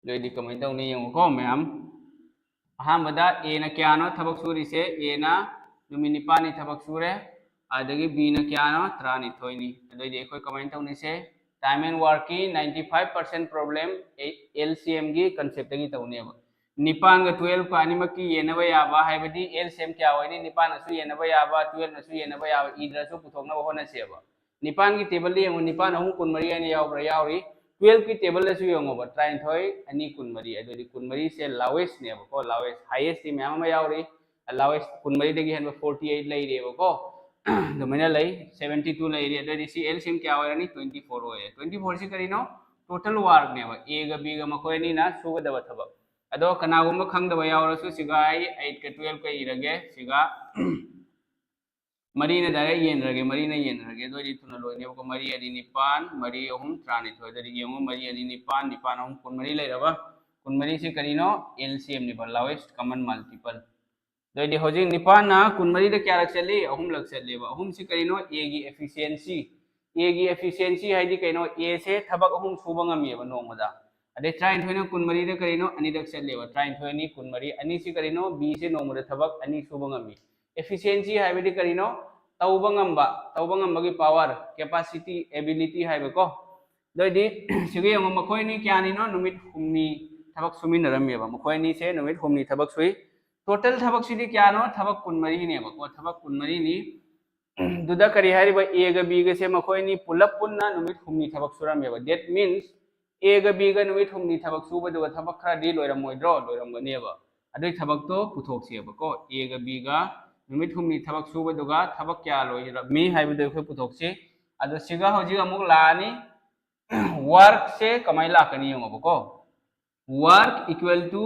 ꯑꯗꯨ ꯑꯣꯏꯗꯤ ꯀꯃꯥꯏꯅ ꯇꯧꯅꯤ ꯌꯦꯡꯉꯨꯀꯣ ꯃꯌꯥꯝ꯫ ꯑꯍꯥꯟꯕꯗ ꯑꯦꯅ ꯀꯌꯥꯅꯣ ꯊꯕꯛ ꯁꯨꯔꯤꯁꯦ? ꯑꯦꯅ ꯅꯨꯃꯤꯠ ꯅꯤꯄꯥꯜꯅꯤ ꯊꯕꯛ ꯁꯨꯔꯦ꯫ ꯑꯗꯒꯤ ꯕꯤꯅ ꯀꯌꯥꯅꯣ? ꯇꯔꯥꯅꯤꯊꯣꯏꯅꯤ꯫ ꯑꯗꯨ ꯑꯣꯏꯗꯤ ꯑꯩꯈꯣꯏ ꯀꯃꯥꯏꯅ ꯇꯧꯅꯤꯁꯦ? Time and workꯀꯤ ninety five percent problem LCMꯒꯤ conceptꯇꯒꯤ ꯇꯧꯅꯦꯕ꯫ ꯅꯤꯄꯥꯟꯒ twelveꯀ ꯑꯅꯤꯃꯛꯀꯤ ꯌꯦꯟꯅꯕ ꯌꯥꯕ, ꯍꯥꯏꯕꯗꯤ LCM ꯀꯌꯥ ꯑꯣꯏꯅꯤ? ꯅꯤꯄꯥꯟꯅꯁꯨ ꯌꯦꯟꯅꯕ ꯌꯥꯕ, twelveꯅꯁꯨ ꯌꯦꯟꯅꯕ ꯌꯥꯕ, ꯏꯗ꯭ꯔꯁꯨ ꯄꯨꯊꯣꯛꯅꯕ ꯍꯣꯠꯅꯁꯦꯕ꯫ ꯅꯤꯄꯥꯟꯒꯤ tableꯗ ꯌꯦꯡꯉꯨ, ꯅꯤꯄꯥꯟ ꯑꯍꯨꯝ ꯀꯨꯟꯃꯔꯤ ꯍꯥꯏꯅ ꯌꯥꯎꯕ꯭ꯔꯥ? ꯌꯥꯎꯔꯤ꯫ Twelveꯀꯤ tableꯗꯁꯨ ꯌꯦꯡꯉꯣꯕ, ꯇꯔꯥꯅꯤꯊꯣꯏ, ꯑꯅꯤ, ꯀꯨꯟꯃꯔꯤ꯫ ꯑꯗꯨꯗꯤ ꯀꯨꯟꯃꯔꯤꯁꯦ lowestꯅꯦꯕꯀꯣ, lowest꯫ Highestꯇꯤ ꯃꯌꯥꯝ ꯑꯃ ꯌꯥꯎꯔꯤ, lowest ꯀꯨꯟꯃꯔꯤꯗꯒꯤ ꯍꯦꯟꯕ forty eight ꯂꯩꯔꯦꯕꯀꯣ꯫ ꯑꯗꯨꯃꯥꯏꯅ ꯂꯩ, seventy two ꯂꯩꯔꯦ꯫ ꯑꯗꯨꯑꯣꯏꯗꯤ ꯁꯤ LCM ꯀꯌꯥ ꯑꯣꯏꯔꯅꯤ? Twenty four ꯑꯣꯏꯔꯦ꯫ Twenty fourꯁꯤ ꯀꯔꯤꯅꯣ? Total workꯅꯦꯕ, Aꯒ Bꯒ ꯃꯈꯣꯏ ꯑꯅꯤꯅ ꯁꯨꯒꯗꯕ ꯊꯕꯛ꯫ ꯑꯗꯣ ꯀꯅꯥꯒꯨꯝꯕ ꯈꯪꯗꯕ ꯌꯥꯎꯔꯁꯨ, ꯁꯤꯒ ꯑꯩ eightꯀ twelveꯀ ꯏꯔꯒꯦ, ꯁꯤꯒ ꯃꯔꯤꯅ direct ꯌꯦꯟꯅꯔꯒꯦ, ꯃꯔꯤꯅ ꯌꯦꯟꯅꯔꯒꯦ꯫ ꯑꯗꯨ ꯑꯣꯏꯗꯤ ꯊꯨꯅ ꯂꯣꯏꯅꯦꯕꯀꯣ꯫ ꯃꯔꯤ ꯑꯅꯤ ꯅꯤꯄꯥꯟ, ꯃꯔꯤ ꯑꯍꯨꯝ ꯇꯔꯥꯅꯤꯊꯣꯏ꯫ ꯑꯗꯨꯗꯤ ꯌꯦꯡꯉꯣ, ꯃꯔꯤ ꯑꯅꯤ ꯅꯤꯄꯥꯟ, ꯅꯤꯄꯥꯟ ꯑꯍꯨꯝ ꯀꯨꯟꯃꯔꯤ ꯂꯩꯔꯕ? ꯀꯨꯟꯃꯔꯤꯁꯤ ꯀꯔꯤꯅꯣ? LCMꯅꯦꯕ, lowest common multiple꯫ ꯑꯗꯨ ꯑꯣꯏꯗꯤ ꯍꯧꯖꯤꯛ ꯅꯤꯄꯥꯟꯅ ꯀꯨꯟꯃꯔꯤꯗ ꯀꯌꯥꯔꯛ ꯆꯠꯂꯤ? ꯑꯍꯨꯝꯂꯛ ꯆꯠꯂꯦꯕ꯫ ꯑꯍꯨꯝꯁꯤ ꯀꯔꯤꯅꯣ? Aꯒꯤ efficiency꯫ Aꯒꯤ efficiency ꯍꯥꯏꯗꯤ ꯀꯩꯅꯣ? Aꯁꯦ ꯊꯕꯛ ꯑꯍꯨꯝ ꯁꯨꯕ ꯉꯝꯃꯦꯕ ꯅꯣꯡꯃꯗ꯫ ꯑꯗꯩ ꯇꯔꯥꯅꯤꯊꯣꯏꯅ ꯀꯨꯟꯃꯔꯤꯗ ꯀꯔꯤꯅꯣ? ꯑꯅꯤꯔꯛ ꯆꯠꯂꯦꯕ꯫ ꯇꯔꯥꯅꯤꯊꯣꯏ ꯑꯅꯤ ꯀꯨꯟꯃꯔꯤ꯫ ꯑꯅꯤꯁꯤ ꯀꯔꯤꯅꯣ? Bꯁꯦ ꯅꯣꯡꯃꯗ ꯊꯕꯛ ꯑꯅꯤ ꯁꯨꯕ ꯉꯝꯃꯤ꯫ Efficiency ꯍꯥꯏꯕꯗꯤ ꯀꯔꯤꯅꯣ? ꯇꯧꯕ ꯉꯝꯕ, ꯇꯧꯕ ꯉꯝꯕꯒꯤ power, capacity, ability ꯍꯥꯏꯕꯀꯣ꯫ ꯑꯗꯨ ꯑꯣꯏꯗꯤ ꯁꯤꯒ ꯌꯦꯡꯉꯣ, ꯃꯈꯣꯏ ꯑꯅꯤ ꯀꯌꯥꯅꯤꯅꯣ? ꯅꯨꯃꯤꯠ ꯍꯨꯝꯅꯤ ꯊꯕꯛ ꯁꯨꯃꯤꯟꯅꯔꯝꯃꯦꯕ꯫ ꯃꯈꯣꯏ ꯑꯅꯤꯁꯦ ꯅꯨꯃꯤꯠ ꯍꯨꯝꯅꯤ ꯊꯕꯛ ꯁꯨꯏ꯫ Total ꯊꯕꯛꯁꯤꯗꯤ ꯀꯌꯥꯅꯣ? ꯊꯕꯛ ꯀꯨꯟꯃꯔꯤꯅꯦꯕꯀꯣ, ꯊꯕꯛ ꯀꯨꯟꯃꯔꯤꯅꯤ꯫ ꯑꯗꯨꯗ ꯀꯔꯤ ꯍꯥꯏꯔꯤꯕ? Aꯒ Bꯒꯁꯦ ꯃꯈꯣꯏ ꯑꯅꯤ ꯄꯨꯂꯞ ꯄꯨꯟꯅ ꯅꯨꯃꯤꯠ ꯍꯨꯝꯅꯤ ꯊꯕꯛ ꯁꯨꯔꯝꯃꯦꯕ꯫ That means Aꯒ Bꯒ ꯅꯨꯃꯤꯠ ꯍꯨꯝꯅꯤ ꯊꯕꯛ ꯁꯨꯕꯗꯨꯒ ꯊꯕꯛ ꯈꯔꯗꯤ ꯂꯣꯏꯔꯝꯃꯣꯏꯗ꯭ꯔꯣ? ꯂꯣꯏꯔꯝꯒꯅꯦꯕ꯫ ꯑꯗꯨꯏ ꯊꯕꯛꯇꯣ ꯄꯨꯊꯣꯛꯁꯦꯕꯀꯣ꯫ Aꯒ Bꯒ ꯅꯨꯃꯤꯠ ꯍꯨꯝꯅꯤ ꯊꯕꯛ ꯁꯨꯕꯗꯨꯒ ꯊꯕꯛ ꯀꯌꯥ ꯂꯣꯏꯔꯝꯃꯤ ꯍꯥꯏꯕꯗꯨ ꯑꯩꯈꯣꯏ ꯄꯨꯊꯣꯛꯁꯤ꯫ ꯑꯗꯣ ꯁꯤꯒ ꯍꯧꯖꯤꯛ ꯑꯃꯨꯛ ꯂꯥꯛꯑꯅꯤ꯫ Workꯁꯦ ꯀꯃꯥꯏꯅ ꯂꯥꯛꯀꯅꯤ ꯌꯦꯡꯉꯣꯕꯀꯣ꯫ Work equal to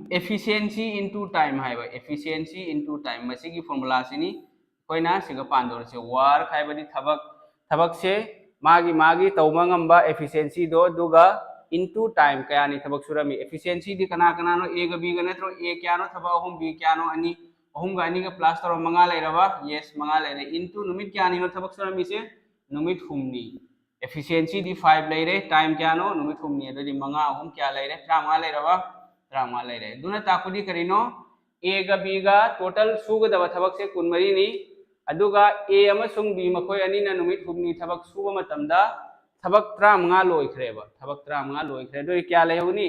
efficiency into time ꯍꯥꯏꯕ, efficiency into time, ꯃꯁꯤꯒꯤ formulaꯁꯤꯅꯤ ꯑꯩꯈꯣꯏꯅ ꯁꯤꯒ ꯄꯥꯟꯗꯧꯔꯤꯁꯦ꯫ Work ꯍꯥꯏꯕꯗꯤ ꯊꯕꯛ, ꯊꯕꯛꯁꯦ ꯃꯥꯒꯤ ꯃꯥꯒꯤ ꯇꯧꯕ ꯉꯝꯕ efficiencyꯗꯣ, ꯑꯗꯨꯒ into time ꯀꯌꯥꯅꯤ ꯊꯕꯛ ꯁꯨꯔꯝꯃꯤ? Efficiency ꯗꯤ ꯀꯅꯥ ꯀꯅꯥꯅꯣ? A ꯒ B ꯒ ꯅꯠꯇ꯭ꯔꯣ? A ꯀꯌꯥꯅꯣ? ꯊꯕꯛ ꯑꯍꯨꯝ, B ꯀꯌꯥꯅꯣ? ꯑꯅꯤ꯫ ꯑꯍꯨꯝꯒ ꯑꯅꯤꯒ plus ꯇꯧꯔ ꯃꯉꯥ ꯂꯩꯔꯕ? Yes, ꯃꯉꯥ ꯂꯩꯔꯦ꯫ Into ꯅꯨꯃꯤꯠ ꯀꯌꯥꯅꯤꯅꯣ ꯊꯕꯛ ꯁꯨꯔꯝꯃꯤꯁꯦ? ꯅꯨꯃꯤꯠ ꯍꯨꯝꯅꯤ꯫ Efficiency ꯗꯤ five ꯂꯩꯔꯦ, time ꯀꯌꯥꯅꯣ? ꯅꯨꯃꯤꯠ ꯍꯨꯝꯅꯤ꯫ ꯑꯗꯨꯗꯤ ꯃꯉꯥ ꯑꯍꯨꯝ ꯀꯌꯥ ꯂꯩꯔꯦ? ꯇꯔꯥꯃꯉꯥ ꯂꯩꯔꯕ? ꯇꯔꯥꯃꯉꯥ ꯂꯩꯔꯦ꯫ ꯑꯗꯨꯅ ꯇꯥꯛꯄꯗꯤ ꯀꯔꯤꯅꯣ? A ꯒ B ꯒ total ꯁꯨꯒꯗꯕ ꯊꯕꯛꯁꯦ ꯀꯨꯟꯃꯔꯤꯅꯤ꯫ ꯑꯗꯨꯒ A ꯑꯃꯁꯨꯡ B ꯃꯈꯣꯏ ꯑꯅꯤꯅ ꯅꯨꯃꯤꯠ ꯍꯨꯝꯅꯤ ꯊꯕꯛ ꯁꯨꯕ ꯃꯇꯝꯗ ꯊꯕꯛ ꯇꯔꯥꯃꯉꯥ ꯂꯣꯏꯈ꯭ꯔꯦꯕ꯫ ꯊꯕꯛ ꯇꯔꯥꯃꯉꯥ ꯂꯣꯏꯈ꯭ꯔꯦ꯫ ꯑꯗꯨ ꯑꯣꯏꯔꯗꯤ ꯀꯌꯥ ꯂꯩꯍꯧꯅꯤ?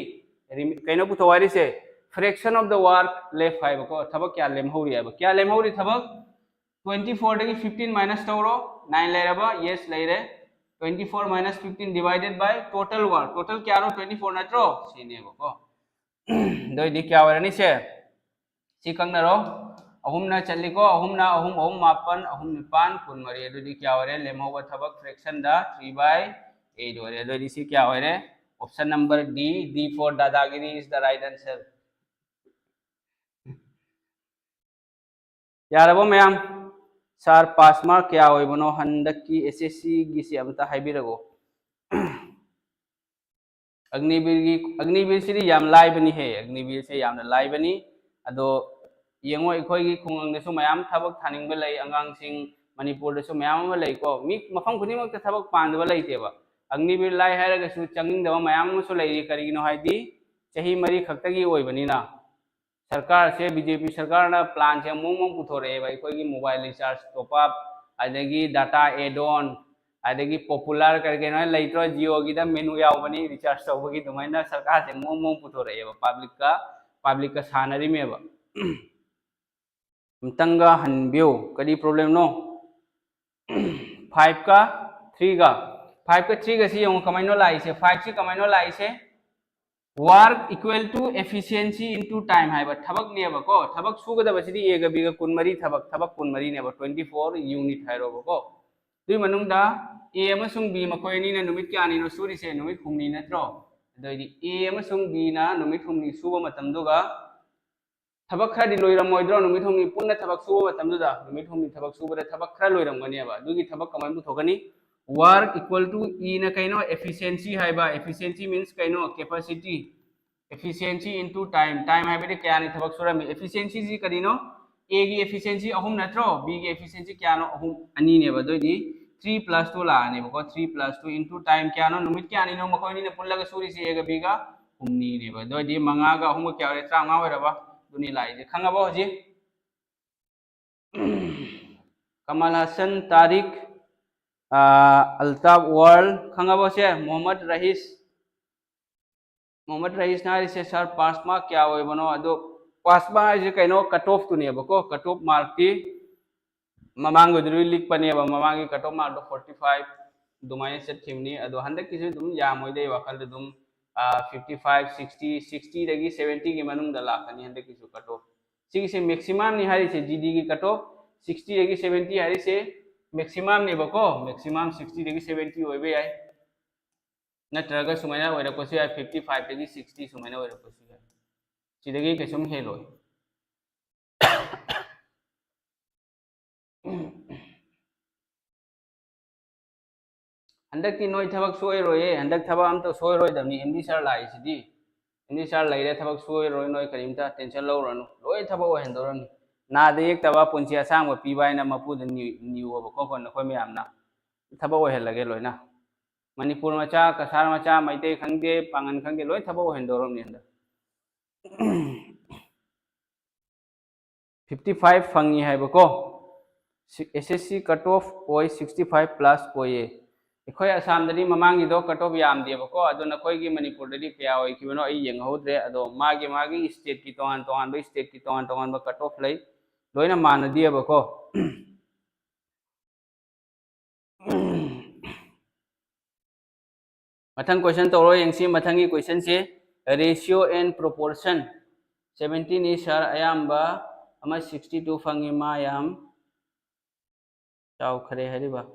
ꯔꯤꯃꯤ-, ꯀꯩꯅꯣ ꯄꯨꯊꯣꯛ ꯍꯥꯏꯔꯤꯁꯦ, fraction of the work left ꯍꯥꯏꯕꯀꯣ꯫ ꯊꯕꯛ ꯀꯌꯥ ꯂꯦꯝꯍꯧꯔꯤ ꯍꯥꯏꯕ? ꯀꯌꯥ ꯂꯦꯝꯍꯧꯔꯤ ꯊꯕꯛ? Twenty four ꯗꯒꯤ fifteen minus ꯇꯧꯔꯣ, nine ꯂꯩꯔꯕ? Yes, ꯂꯩꯔꯦ꯫ Twenty four minus fifteen divided by total work, total ꯀꯌꯥꯅꯣ? Twenty four ꯅꯠꯇ꯭ꯔꯣ? ꯁꯤꯅꯦꯕꯀꯣ꯫ ꯑꯗꯨ ꯑꯣꯏꯗꯤ ꯀꯌꯥ ꯑꯣꯏꯔꯅꯤ ꯁꯦ? ꯁꯤ ꯀꯛꯅꯔꯣ꯫ ꯑꯍꯨꯝꯅ ꯆꯠꯂꯤꯀꯣ, ꯑꯍꯨꯝꯅ ꯑꯍꯨꯝ, ꯑꯍꯨꯝ ꯃꯥꯄꯟ, ꯑꯍꯨꯝ ꯅꯤꯄꯥꯟ, ꯀꯨꯟꯃꯔꯤ꯫ ꯑꯗꯨꯗꯤ ꯀꯌꯥ ꯑꯣꯏꯔꯦ? ꯂꯦꯝꯍꯧꯕ ꯊꯕꯛ fraction the three by eight ꯑꯣꯏꯔꯦ꯫ ꯑꯗꯨ ꯑꯣꯏꯗꯤ ꯁꯤ ꯀꯌꯥ ꯑꯣꯏꯔꯦ? Option number D, D for ꯗꯥꯗꯥꯒꯤꯔꯤ is the right answer. ꯌꯥꯔꯕꯣ ꯃꯌꯥꯝ? Sir, pass mark ꯀꯌꯥ ꯑꯣꯏꯕꯅꯣ ꯍꯟꯗꯛꯀꯤ S S C ꯒꯤꯁꯤ ꯑꯝꯇ ꯍꯥꯏꯕꯤꯔꯛꯑꯣ꯫ ꯑꯒꯅꯤꯕꯤꯔꯒꯤ, ꯑꯒꯅꯤꯕꯤꯔꯁꯤꯗꯤ ꯌꯥꯝ ꯂꯥꯏꯕꯅꯤꯍꯦ, ꯑꯒꯅꯤꯕꯤꯔꯁꯦ ꯌꯥꯝꯅ ꯂꯥꯏꯕꯅꯤ꯫ ꯑꯗꯣ ꯌꯦꯡꯉꯣ, ꯑꯩꯈꯣꯏꯒꯤ ꯈꯨꯡꯒꯪꯗꯁꯨ ꯃꯌꯥꯝ ꯊꯕꯛ ꯊꯥꯅꯤꯡꯕ ꯂꯩ, ꯑꯉꯥꯡꯁꯤꯡ ꯃꯅꯤꯄꯨꯔꯗꯁꯨ ꯃꯌꯥꯝ ꯑꯃ ꯂꯩꯀꯣ꯫ ꯃꯤ ꯃꯐꯝ ꯈꯨꯗꯤꯡꯃꯛꯇ ꯊꯕꯛ ꯄꯥꯝꯗꯕ ꯂꯩꯇꯦꯕ꯫ ꯑꯒꯅꯤꯕꯤꯔ ꯂꯥꯏ ꯍꯥꯏꯔꯒꯁꯨ ꯆꯪꯅꯤꯡꯗꯕ ꯃꯌꯥꯝ ꯑꯃꯁꯨ ꯂꯩꯔꯤ꯫ ꯀꯔꯤꯒꯤꯅꯣ ꯍꯥꯏꯗꯤ ꯆꯍꯤ ꯃꯔꯤ ꯈꯛꯇꯒꯤ ꯑꯣꯏꯕꯅꯤꯅ꯫ ꯁꯔꯀꯥꯔꯁꯦ, B J P ꯁꯔꯀꯥꯔꯅ plan ꯁꯦ ꯃꯑꯣꯡ ꯃꯑꯣꯡ ꯄꯨꯊꯣꯔꯛꯑꯦꯕ꯫ ꯑꯩꯈꯣꯏꯒꯤ mobile recharge top up, ꯑꯗꯒꯤ data add on, ꯑꯗꯒꯤ popular ꯀꯔꯤ ꯀꯩꯅꯣ ꯂꯩꯇ꯭ꯔꯣ? Jio ꯒꯤꯗ menu ꯌꯥꯎꯕꯅꯤ recharge ꯇꯧꯕꯒꯤ꯫ ꯑꯗꯨꯃꯥꯏꯅ ꯁꯔꯀꯥꯔꯁꯦ ꯃꯑꯣꯡ ꯃꯑꯣꯡ ꯄꯨꯊꯣꯔꯛꯑꯦꯕ, public ꯀ, public ꯀ ꯁꯥꯟꯅꯔꯤꯃꯦꯕ꯫ ꯑꯝꯇꯪꯒ ꯍꯟꯕꯤꯌꯨ, ꯀꯔꯤ problem ꯅꯣ? Five ꯀ three ꯒ, five ꯀ three ꯒꯁꯤ ꯌꯦꯡꯉꯨ ꯀꯃꯥꯏꯅꯣ ꯂꯥꯛꯏꯁꯦ? Five ꯁꯤ ꯀꯃꯥꯏꯅꯣ ꯂꯥꯛꯏꯁꯦ? Work equal to efficiency into time ꯍꯥꯏꯕ ꯊꯕꯛꯅꯦꯕꯀꯣ꯫ ꯊꯕꯛ ꯁꯨꯒꯗꯕꯁꯤꯗꯤ A ꯒ B ꯒ ꯀꯨꯟꯃꯔꯤ ꯊꯕꯛ, ꯊꯕꯛ ꯀꯨꯟꯃꯔꯤꯅꯦꯕ, twenty four unit ꯍꯥꯏꯔꯣꯕꯀꯣ꯫ ꯑꯗꯨꯒꯤ ꯃꯅꯨꯡꯗ A ꯑꯃꯁꯨꯡ B ꯃꯈꯣꯏ ꯑꯅꯤꯅ ꯅꯨꯃꯤꯠ ꯀꯌꯥꯅꯤꯅꯣ ꯁꯨꯔꯤꯁꯦ? ꯅꯨꯃꯤꯠ ꯍꯨꯝꯅꯤ ꯅꯠꯇ꯭ꯔꯣ? ꯑꯗꯨ ꯑꯣꯏꯗꯤ A ꯑꯃꯁꯨꯡ B ꯅ ꯅꯨꯃꯤꯠ ꯍꯨꯝꯅꯤ ꯁꯨꯕ ꯃꯇꯝꯗꯨꯒ ꯊꯕꯛ ꯈꯔꯗꯤ ꯂꯣꯏꯔꯝꯃꯣꯏꯗ꯭ꯔꯣ? ꯅꯨꯃꯤꯠ ꯍꯨꯝꯅꯤ ꯄꯨꯟꯅ ꯊꯕꯛ ꯁꯨꯕ ꯃꯇꯝꯗꯨꯗ, ꯅꯨꯃꯤꯠ ꯍꯨꯝꯅꯤ ꯊꯕꯛ ꯁꯨꯕꯗ ꯊꯕꯛ ꯈꯔ ꯂꯣꯏꯔꯝꯒꯅꯦꯕ꯫ ꯑꯗꯨꯒꯤ ꯊꯕꯛ ꯀꯃꯥꯏꯅ ꯄꯨꯊꯣꯛꯀꯅꯤ? Work equal to E ꯅ ꯀꯩꯅꯣ? Efficiency ꯍꯥꯏꯕ. Efficiency means ꯀꯩꯅꯣ? Capacity. Efficiency into time. Time ꯍꯥꯏꯕꯗꯤ ꯀꯌꯥꯅꯤ ꯊꯕꯛ ꯁꯨꯔꯝꯃꯤ? Efficiency ꯁꯤ ꯀꯔꯤꯅꯣ? A ꯒꯤ efficiency ꯑꯍꯨꯝ ꯅꯠꯇ꯭ꯔꯣ? B ꯒꯤ efficiency ꯀꯌꯥꯅꯣ? ꯑꯍꯨꯝ, ꯑꯅꯤꯅꯦꯕ꯫ ꯑꯗꯨ ꯑꯣꯏꯗꯤ three plus two ꯂꯥꯛꯑꯅꯦꯕꯀꯣ꯫ Three plus two into time ꯀꯌꯥꯅꯣ? ꯅꯨꯃꯤꯠ ꯀꯌꯥꯅꯤꯅꯣ ꯃꯈꯣꯏ ꯑꯅꯤꯅ ꯄꯨꯜꯂꯒ ꯁꯨꯔꯤꯁꯦ, A ꯒ B ꯒ? ꯍꯨꯝꯅꯤꯅꯦꯕ꯫ ꯑꯗꯨ ꯑꯣꯏꯗꯤ ꯃꯉꯥꯒ ꯑꯍꯨꯝꯒ ꯀꯌꯥ ꯑꯣꯏꯔꯦ? ꯇꯔꯥꯃꯉꯥ ꯑꯣꯏꯔꯕ? ꯑꯗꯨꯅꯤ ꯂꯥꯛꯏꯁꯦ꯫ ꯈꯪꯉꯕꯣ ꯍꯧꯖꯤꯛ? ꯀꯃꯜ ꯍꯁꯟ ꯇꯥꯔꯤꯛ, ꯑꯥ, ꯑꯜꯇꯥꯞ ꯋꯥꯔꯜ, ꯈꯪꯉꯕꯣ ꯁꯦ? ꯃꯣꯍꯝꯃꯗ ꯔꯍꯤꯁ, ꯃꯣꯍꯝꯃꯗ ꯔꯍꯤꯁꯅ ꯍꯥꯏꯔꯤꯁꯦ, "ꯁꯥꯔ, ꯄꯥꯁ ꯃꯥꯔꯛ ꯀꯌꯥ ꯑꯣꯏꯕꯅꯣ?" ꯑꯗꯣ ꯄꯥꯁ ꯃꯥꯔꯛ ꯍꯥꯏꯁꯦ ꯀꯩꯅꯣ? Cut off ꯇꯨꯅꯦꯕꯀꯣ꯫ ꯀꯠ ꯑꯣꯐ ꯃꯥꯔꯛꯇꯤ ꯃꯃꯥꯡꯒꯤꯗꯨꯗꯤ ꯂꯤꯛꯄꯅꯦꯕ, ꯃꯃꯥꯡꯒꯤ ꯀꯠ ꯑꯣꯐ ꯃꯥꯔꯛꯇꯣ forty five ꯑꯗꯨꯃꯥꯏꯅ ꯆꯠꯈꯤꯕꯅꯤ꯫ ꯑꯗꯣ ꯍꯟꯗꯛꯀꯤꯁꯨ ꯑꯗꯨꯝ ꯌꯥꯝꯃꯣꯏꯗ ꯑꯩ ꯋꯥꯈꯜꯗ ꯑꯗꯨꯝ, ꯑꯥ, fifty five, sixty, sixty ꯗꯒꯤ seventy ꯒꯤ ꯃꯅꯨꯡꯗ ꯂꯥꯛꯀꯅꯤ ꯍꯟꯗꯛꯀꯤꯁꯨ ꯀꯠ ꯑꯣꯐ꯫ ꯁꯤꯒꯤꯁꯦ ꯃꯦꯛꯁꯤꯃꯝꯅꯤ ꯍꯥꯏꯔꯤꯁꯦ, ꯖꯤ ꯗꯤꯒꯤ ꯀꯠ ꯑꯣꯐ sixty ꯗꯒꯤ seventy ꯍꯥꯏꯔꯤꯁꯦ ꯃꯦꯛꯁꯤꯃꯝꯅꯦꯕꯀꯣ꯫ ꯃꯦꯛꯁꯤꯃꯝ sixty ꯗꯒꯤ seventy ꯑꯣꯏꯕ ꯌꯥꯏ, ꯅꯠꯇ꯭ꯔꯒ ꯁꯨꯃꯥꯏꯅ ꯑꯣꯏꯔꯛꯄꯁꯨ ꯌꯥꯏ, fifty five ꯗꯒꯤ sixty ꯁꯨꯃꯥꯏꯅ ꯑꯣꯏꯔꯛꯄꯁꯨ ꯌꯥꯏ, ꯁꯤꯗꯒꯤ ꯀꯩꯁꯨꯝ ꯍꯦꯜꯂꯣꯏ꯫ ꯍꯟꯗꯛꯇꯤ ꯅꯣꯏ ꯊꯕꯛ ꯁꯣꯏꯔꯣꯏꯌꯦ, ꯍꯟꯗꯛ ꯊꯕꯛ ꯑꯝꯇ ꯁꯣꯏꯔꯣꯏꯗꯕꯅꯤ꯫ ꯑꯦꯝ ꯗꯤ ꯁꯥꯔ ꯂꯥꯛꯏꯁꯤꯗꯤ, ꯑꯦꯝ ꯗꯤ ꯁꯥꯔ ꯂꯩꯔꯦ, ꯊꯕꯛ ꯁꯣꯏꯔꯣꯏ꯫ ꯅꯣꯏ ꯀꯔꯤꯝꯇ ꯇꯦꯟꯁꯟ ꯂꯧꯔꯨꯔꯅꯨ, ꯂꯣꯏ ꯊꯕꯛ ꯑꯣꯏꯍꯟꯗꯧꯔꯅꯤ꯫ ꯅꯥꯗ ꯌꯦꯛꯇꯕ ꯄꯨꯟꯁꯤ ꯑꯁꯥꯡꯕ ꯄꯤꯕ ꯍꯥꯏꯅ ꯃꯄꯨꯗ ꯅꯤ-, ꯅꯤꯌꯣꯕꯀꯣ, ꯅꯈꯣꯏ ꯃꯌꯥꯝꯅ ꯊꯕꯛ ꯑꯣꯏꯍꯜꯂꯒꯦ ꯂꯣꯏꯅ꯫ ꯃꯅꯤꯄꯨꯔ ꯃꯆꯥ, ꯀꯁꯥꯔ ꯃꯆꯥ, ꯃꯩꯇꯩ ꯈꯪꯗꯦ, ꯄꯥꯉꯟ ꯈꯪꯗꯦ, ꯂꯣꯏ ꯊꯕꯛ ꯑꯣꯏꯍꯟꯗꯧꯔꯕꯅꯤ ꯍꯟꯗꯛ꯫ Fifty five ꯐꯪꯉꯤ ꯍꯥꯏꯕꯀꯣ꯫ ꯑꯦꯁ ꯑꯦꯁ ꯁꯤ ꯀꯠ ꯑꯣꯐ ꯑꯣꯏ, sixty five plus ꯑꯣꯏꯌꯦ꯫ ꯑꯩꯈꯣꯏ ꯑꯁꯥꯝꯗꯗꯤ ꯃꯃꯥꯡꯒꯤꯗꯣ ꯀꯠ ꯑꯣꯐ ꯌꯥꯝꯗꯦꯕꯀꯣ, ꯑꯗꯣ ꯅꯈꯣꯏꯒꯤ ꯃꯅꯤꯄꯨꯔꯗꯗꯤ ꯀꯌꯥ ꯑꯣꯏꯈꯤꯕꯅꯣ ꯑꯩ ꯌꯦꯡꯍꯧꯗ꯭ꯔꯦ꯫ ꯑꯗꯣ ꯃꯥꯒꯤ ꯃꯥꯒꯤ ꯁ꯭ꯇꯦꯠꯀꯤ ꯇꯣꯉꯥꯟ ꯇꯣꯉꯥꯟꯕ, ꯁ꯭ꯇꯦꯠꯀꯤ ꯇꯣꯉꯥꯟ ꯇꯣꯉꯥꯟꯕ ꯀꯠ ꯑꯣꯐ ꯂꯩ, ꯂꯣꯏꯅ ꯃꯥꯟꯅꯗꯦꯕꯀꯣ꯫ ꯃꯊꯪ ꯀꯣꯏꯁꯟ ꯇꯧꯔꯣ ꯌꯦꯡꯁꯤ꯫ ꯃꯊꯪꯒꯤ ꯀꯣꯏꯁꯟꯁꯦ ratio and proportion꯫ Seventy ꯅꯤ ꯁꯥꯔ, ꯑꯌꯥꯝꯕ ꯑꯃ sixty two ꯐꯪꯉꯤ, ꯃꯥ ꯌꯥꯝ ꯆꯥꯎꯈ꯭ꯔꯦ ꯍꯥꯏꯔꯤꯕ꯫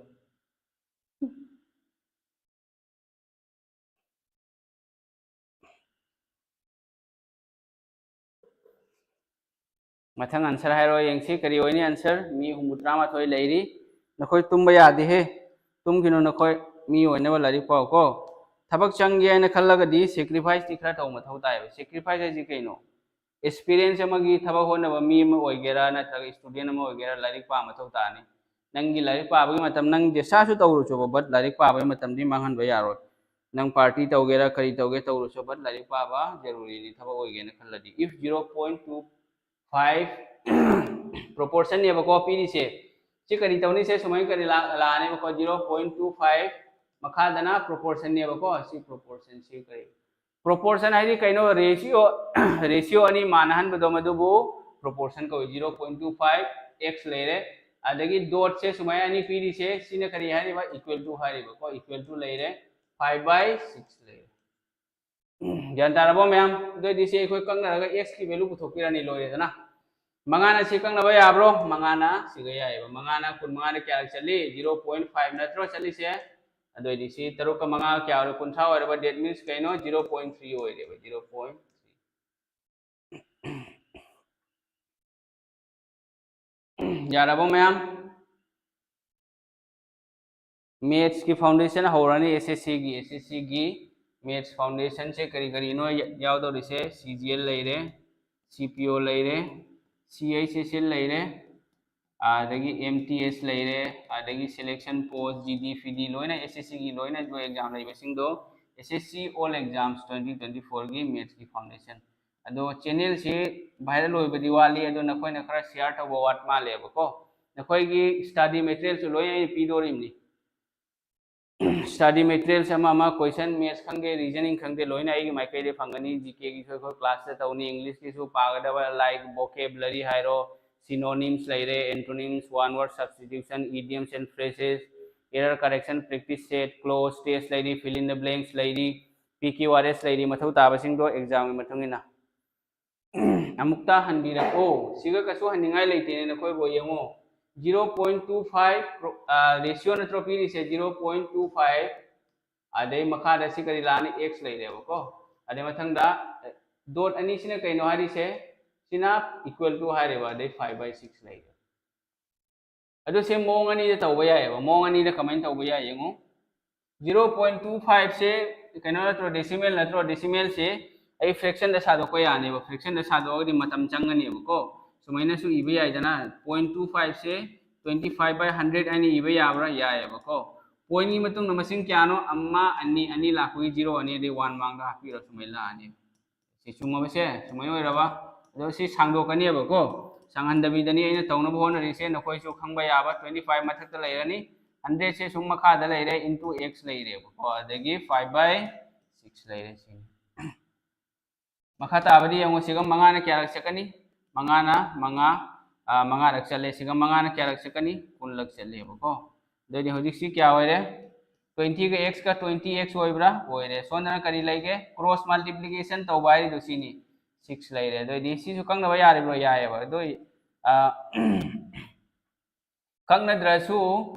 ꯃꯊꯪ ꯑꯟꯁꯔ ꯍꯥꯏꯔꯣ ꯌꯦꯡꯁꯤ, ꯀꯔꯤ ꯑꯣꯏꯅꯤ ꯑꯟꯁꯔ? ꯃꯤ ꯍꯨꯝꯐꯨ ꯇꯔꯥꯃꯥꯊꯣꯏ ꯂꯩꯔꯤ, ꯅꯈꯣꯏ ꯇꯨꯝꯕ ꯌꯥꯗꯦꯍꯦ꯫ ꯇꯨꯝꯈꯤꯅꯨ ꯅꯈꯣꯏ, ꯃꯤ ꯑꯣꯏꯅꯕ ꯂꯥꯏꯔꯤꯛ ꯄꯥꯎꯀꯣ꯫ ꯊꯕꯛ ꯆꯪꯒꯦ ꯍꯥꯏꯅ ꯈꯜꯂꯒꯗꯤ sacrifice ꯇꯤ ꯈꯔ ꯇꯧꯕ ꯃꯊꯧ ꯇꯥꯏꯌꯦꯕ꯫ Sacrifice ꯍꯥꯏꯁꯤ ꯀꯩꯅꯣ? Experience ꯑꯃꯒꯤ ꯊꯕꯛ ꯍꯣꯠꯅꯕ ꯃꯤ ꯑꯃ ꯑꯣꯏꯒꯦꯔꯥ ꯅꯠꯇ꯭ꯔꯒ student ꯑꯃ ꯑꯣꯏꯒꯦꯔꯥ ꯂꯥꯏꯔꯤꯛ ꯄꯥꯕ ꯃꯊꯧ ꯇꯥꯅꯤ꯫ ꯅꯪꯒꯤ ꯂꯥꯏꯔꯤꯛ ꯄꯥꯕꯒꯤ ꯃꯇꯝ ꯅꯪ ꯗꯦꯁꯥꯁꯨ ꯇꯧꯔꯨꯆꯣꯕ, but ꯂꯥꯏꯔꯤꯛ ꯄꯥꯕꯒꯤ ꯃꯇꯝꯗꯤ ꯃꯥꯡꯍꯟꯕ ꯌꯥꯔꯣꯏ꯫ ꯅꯪ party ꯇꯧꯒꯦꯔꯥ ꯀꯔꯤ ꯇꯧꯒꯦ ꯇꯧꯔꯨꯆꯣ, but ꯂꯥꯏꯔꯤꯛ ꯄꯥꯕ ꯖꯔꯨꯔꯤꯅꯤ ꯊꯕꯛ ꯑꯣꯏꯒꯦꯅ ꯈꯜꯂꯗꯤ꯫ If zero point two five proportion ꯅꯦꯕꯀꯣ ꯄꯤꯔꯤꯁꯦ, ꯁꯤ ꯀꯔꯤ ꯇꯧꯅꯤ? ꯁꯦ ꯁꯨꯃꯥꯏꯅ ꯀꯔꯤ ꯂꯥꯛ-, ꯂꯥꯛꯑꯅꯦꯕꯀꯣ, zero point two five, ꯃꯈꯥꯗꯅ proportion ꯅꯦꯕꯀꯣ꯫ ꯁꯤ proportion ꯁꯤ ꯀꯔꯤ? Proportion ꯍꯥꯏꯗꯤ ꯀꯩꯅꯣ? Ratio, ratio ꯑꯅꯤ ꯃꯥꯟꯅꯍꯟꯕꯗꯣ ꯃꯗꯨꯕꯨ proportion ꯀꯧꯏ꯫ Zero point two five x ꯂꯩꯔꯦ, ꯑꯗꯒꯤ dot ꯁꯦ ꯁꯨꯃꯥꯏꯅ ꯑꯅꯤ ꯄꯤꯔꯤꯁꯦ, ꯁꯤꯅ ꯀꯔꯤ ꯍꯥꯏꯔꯤꯕ? Equal to ꯍꯥꯏꯔꯤꯕꯀꯣ, equal to ꯂꯩꯔꯦ, five by six ꯂꯩꯔꯦ꯫ ꯒ꯭ꯌꯥꯟ ꯇꯥꯔꯕꯣ ꯃꯌꯥꯝ? ꯑꯗꯨ ꯑꯣꯏꯗꯤ ꯁꯤ ꯑꯩꯈꯣꯏ ꯀꯛꯅꯔꯒ x ꯀꯤ value ꯄꯨꯊꯣꯛꯄꯤꯔꯅꯤ, ꯂꯣꯏꯔꯦꯗꯅ꯫ ꯃꯉꯥꯅ ꯁꯤ ꯀꯛꯅꯕ ꯌꯥꯕ꯭ꯔꯣ? ꯃꯉꯥꯅ ꯁꯤꯒ ꯌꯥꯏꯑꯕ꯫ ꯃꯉꯥꯅ ꯀꯨꯟꯃꯉꯥꯗ ꯀꯌꯥꯔꯛ ꯆꯠꯂꯤ? Zero point five ꯅꯠꯇ꯭ꯔꯣ ꯆꯠꯂꯤꯁꯦ? ꯑꯗꯨ ꯑꯣꯏꯗꯤ ꯁꯤ ꯇꯔꯨꯛꯀ ꯃꯉꯥꯒ ꯀꯌꯥ ꯑꯣꯏꯔꯦ? ꯀꯨꯟꯊ꯭ꯔꯥ ꯑꯣꯏꯔꯕ, that means ꯀꯩꯅꯣ? Zero point three ꯑꯣꯏꯔꯦꯕ, zero point three꯫ ꯌꯥꯔꯕꯣ ꯃꯌꯥꯝ? Maths ꯀꯤ foundation ꯍꯧꯔꯅꯤ, S S C ꯒꯤ, S S C ꯒꯤ Maths foundation ꯁꯦ ꯀꯔꯤ ꯀꯔꯤꯅꯣ ꯌꯥ-, ꯌꯥꯎꯗꯧꯔꯤꯁꯦ? C G L ꯂꯩꯔꯦ, C P O ꯂꯩꯔꯦ, C H S L ꯂꯩꯔꯦ, ꯑꯗꯒꯤ M T S ꯂꯩꯔꯦ, ꯑꯗꯒꯤ selection post, G D, P D ꯂꯣꯏꯅ S S C ꯒꯤ ꯂꯣꯏꯅ exam ꯂꯩꯕꯁꯤꯡꯗꯣ, S S C all exams twenty twenty four ꯒꯤ Maths ꯀꯤ foundation꯫ ꯑꯗꯣ channel ꯁꯤ viral ꯑꯣꯏꯕꯗꯤ ꯋꯥꯠꯂꯤ, ꯑꯗꯣ ꯅꯈꯣꯏꯅ ꯈꯔ share ꯇꯧꯕ ꯋꯥꯠ ꯃꯥꯜꯂꯦꯕꯀꯣ꯫ ꯅꯈꯣꯏꯒꯤ study material ꯁꯨ ꯂꯣꯏꯅ ꯑꯩꯅ ꯄꯤꯗꯣꯔꯤꯕꯅꯤ꯫ Study material ꯁꯦ ꯑꯃ ꯑꯃ, question, maths ꯈꯪꯗꯦ, reasoning ꯈꯪꯗꯦ, ꯂꯣꯏꯅ ꯑꯩꯒꯤ ꯃꯥꯏꯀꯩꯗꯩ ꯐꯪꯒꯅꯤ꯫ G K ꯒꯤꯁꯨ ꯑꯩꯈꯣꯏ class ꯇ ꯇꯧꯅꯤ, English ꯀꯤꯁꯨ ꯄꯥꯒꯗꯕ, like vocabulary ꯍꯥꯏꯔꯣ, synonyms ꯂꯩꯔꯦ, antonyms, one word substitution, idioms and phrases, error correction practice set, clause test ꯂꯩꯔꯤ, fill in the blanks ꯂꯩꯔꯤ, P Q R S ꯂꯩꯔꯤ, ꯃꯊꯧ ꯇꯥꯕꯁꯤꯡꯗꯣ exam ꯒꯤ ꯃꯇꯨꯡ ꯏꯟꯅ꯫ ꯑꯃꯨꯛꯇ ꯍꯟꯕꯤꯔꯛꯑꯣ꯫ ꯁꯤꯒ ꯀꯩꯁꯨ ꯍꯟꯅꯤꯡꯉꯥꯏ ꯂꯩꯇꯦꯅꯦ ꯅꯈꯣꯏꯕꯨ꯫ ꯌꯦꯡꯉꯣ, zero point two five pro-, ꯑ, ratio ꯅꯠꯇ꯭ꯔꯣ ꯄꯤꯔꯤꯁꯦ? Zero point two five, ꯑꯗꯩ ꯃꯈꯥꯗ ꯁꯤ ꯀꯔꯤ ꯂꯥꯛꯑꯅꯤ? X ꯂꯩꯔꯦꯕꯀꯣ꯫ ꯑꯗꯩ ꯃꯊꯪꯗ dot ꯑꯅꯤꯁꯤꯅ ꯀꯩꯅꯣ ꯍꯥꯏꯔꯤꯁꯦ? ꯁꯤꯅ equal to ꯍꯥꯏꯔꯦꯕ, ꯑꯗꯩ five by six ꯂꯩꯔꯦ꯫ ꯑꯗꯨ ꯁꯦ ꯃꯑꯣꯡ ꯑꯅꯤꯗ ꯇꯧꯕ ꯌꯥꯏꯑꯕ꯫ ꯃꯑꯣꯡ ꯑꯅꯤꯗ ꯀꯃꯥꯏꯅ ꯇꯧꯕ ꯌꯥꯏ ꯌꯦꯡꯉꯨ꯫ Zero point two five ꯁꯦ ꯀꯩꯅꯣ ꯅꯠꯇ꯭ꯔꯣ, decimal ꯅꯠꯇ꯭ꯔꯣ? Decimal ꯁꯦ ꯑꯩ fraction ꯗ ꯁꯥꯗꯣꯛꯄ ꯌꯥꯅꯦꯕ꯫ Fraction ꯗ ꯁꯥꯗꯣꯛꯑꯒꯗꯤ ꯃꯇꯝ ꯆꯪꯒꯅꯦꯕꯀꯣ꯫ ꯁꯨꯃꯥꯏꯅꯁꯨ ꯏꯕ ꯌꯥꯏꯗꯅ, point two five say twenty five by hundred ꯍꯥꯏꯅ ꯏꯕ ꯌꯥꯕ꯭ꯔꯥ? ꯌꯥꯏꯑꯕꯀꯣ꯫ Point ꯀꯤ ꯃꯇꯨꯡꯗ ꯃꯁꯤꯡ ꯀꯌꯥꯅꯣ? ꯑꯃ, ꯑꯅꯤ, ꯑꯅꯤ ꯂꯥꯛꯄꯒꯤ zero ꯑꯅꯤ, ꯑꯗꯩ one ꯃꯥꯡꯗ ꯍꯥꯞꯄꯤꯔꯣ, ꯁꯨꯃꯥꯏꯅ ꯂꯥꯛꯑꯅꯤ꯫ ꯁꯤ ꯆꯨꯝꯃꯕꯁꯦ ꯁꯨꯃꯥꯏꯅ ꯑꯣꯏꯔꯕ꯫ ꯑꯗꯣ ꯁꯤ ꯁꯥꯡꯗꯣꯛꯀꯅꯦꯕꯀꯣ꯫ ꯁꯥꯡꯍꯟꯗꯕꯤꯗꯅꯤ ꯑꯩꯅ ꯇꯧꯅꯕ ꯍꯣꯠꯅꯔꯤꯁꯦ꯫ ꯅꯈꯣꯏꯁꯨ ꯈꯪꯕ ꯌꯥꯕ, twenty five ꯃꯊꯛꯇ ꯂꯩꯔꯅꯤ, hundred ꯁꯦ ꯁꯨꯝ ꯃꯈꯥꯗ ꯂꯩꯔꯦ, into x ꯂꯩꯔꯦꯕꯀꯣ, ꯑꯗꯒꯤ five by six ꯂꯩꯔꯦ꯫ ꯁꯤꯅꯤ꯫ ꯃꯈꯥ ꯇꯥꯕꯗꯤ ꯌꯦꯡꯉꯨ, ꯁꯤꯒ ꯃꯉꯥꯅ ꯀꯌꯥꯔꯛ ꯆꯠꯀꯅꯤ? ꯃꯉꯥꯅ ꯃꯉꯥ, ꯑ, ꯃꯉꯥꯔꯛ ꯆꯠꯂꯦ꯫ ꯁꯤꯒ ꯃꯉꯥꯅ ꯀꯌꯥꯔꯛ ꯆꯠꯀꯅꯤ? ꯀꯨꯟꯂꯛ ꯆꯠꯂꯦꯕꯀꯣ꯫ ꯑꯗꯨꯗꯤ ꯍꯧꯖꯤꯛꯁꯤ ꯀꯌꯥ ꯑꯣꯏꯔꯦ? Twenty ꯒ x ꯀ twenty x ꯑꯣꯏꯕ꯭ꯔꯥ? ꯑꯣꯏꯔꯦ꯫ ꯁꯣꯝꯗꯅ ꯀꯔꯤ ꯂꯩꯒꯦ? Cross multiplication ꯇꯧꯕ ꯍꯥꯏꯔꯤꯗꯣ ꯁꯤꯅꯤ꯫ Six ꯂꯩꯔꯦ꯫ ꯑꯗꯨꯑꯣꯏꯗꯤ ꯁꯤꯁꯨ ꯀꯛꯅꯕ ꯌꯥꯔꯤꯕ꯭ꯔꯣ? ꯌꯥꯏꯑꯕ꯫ ꯑꯗꯨ, ꯑ, ꯀꯛꯅꯗ꯭ꯔꯁꯨ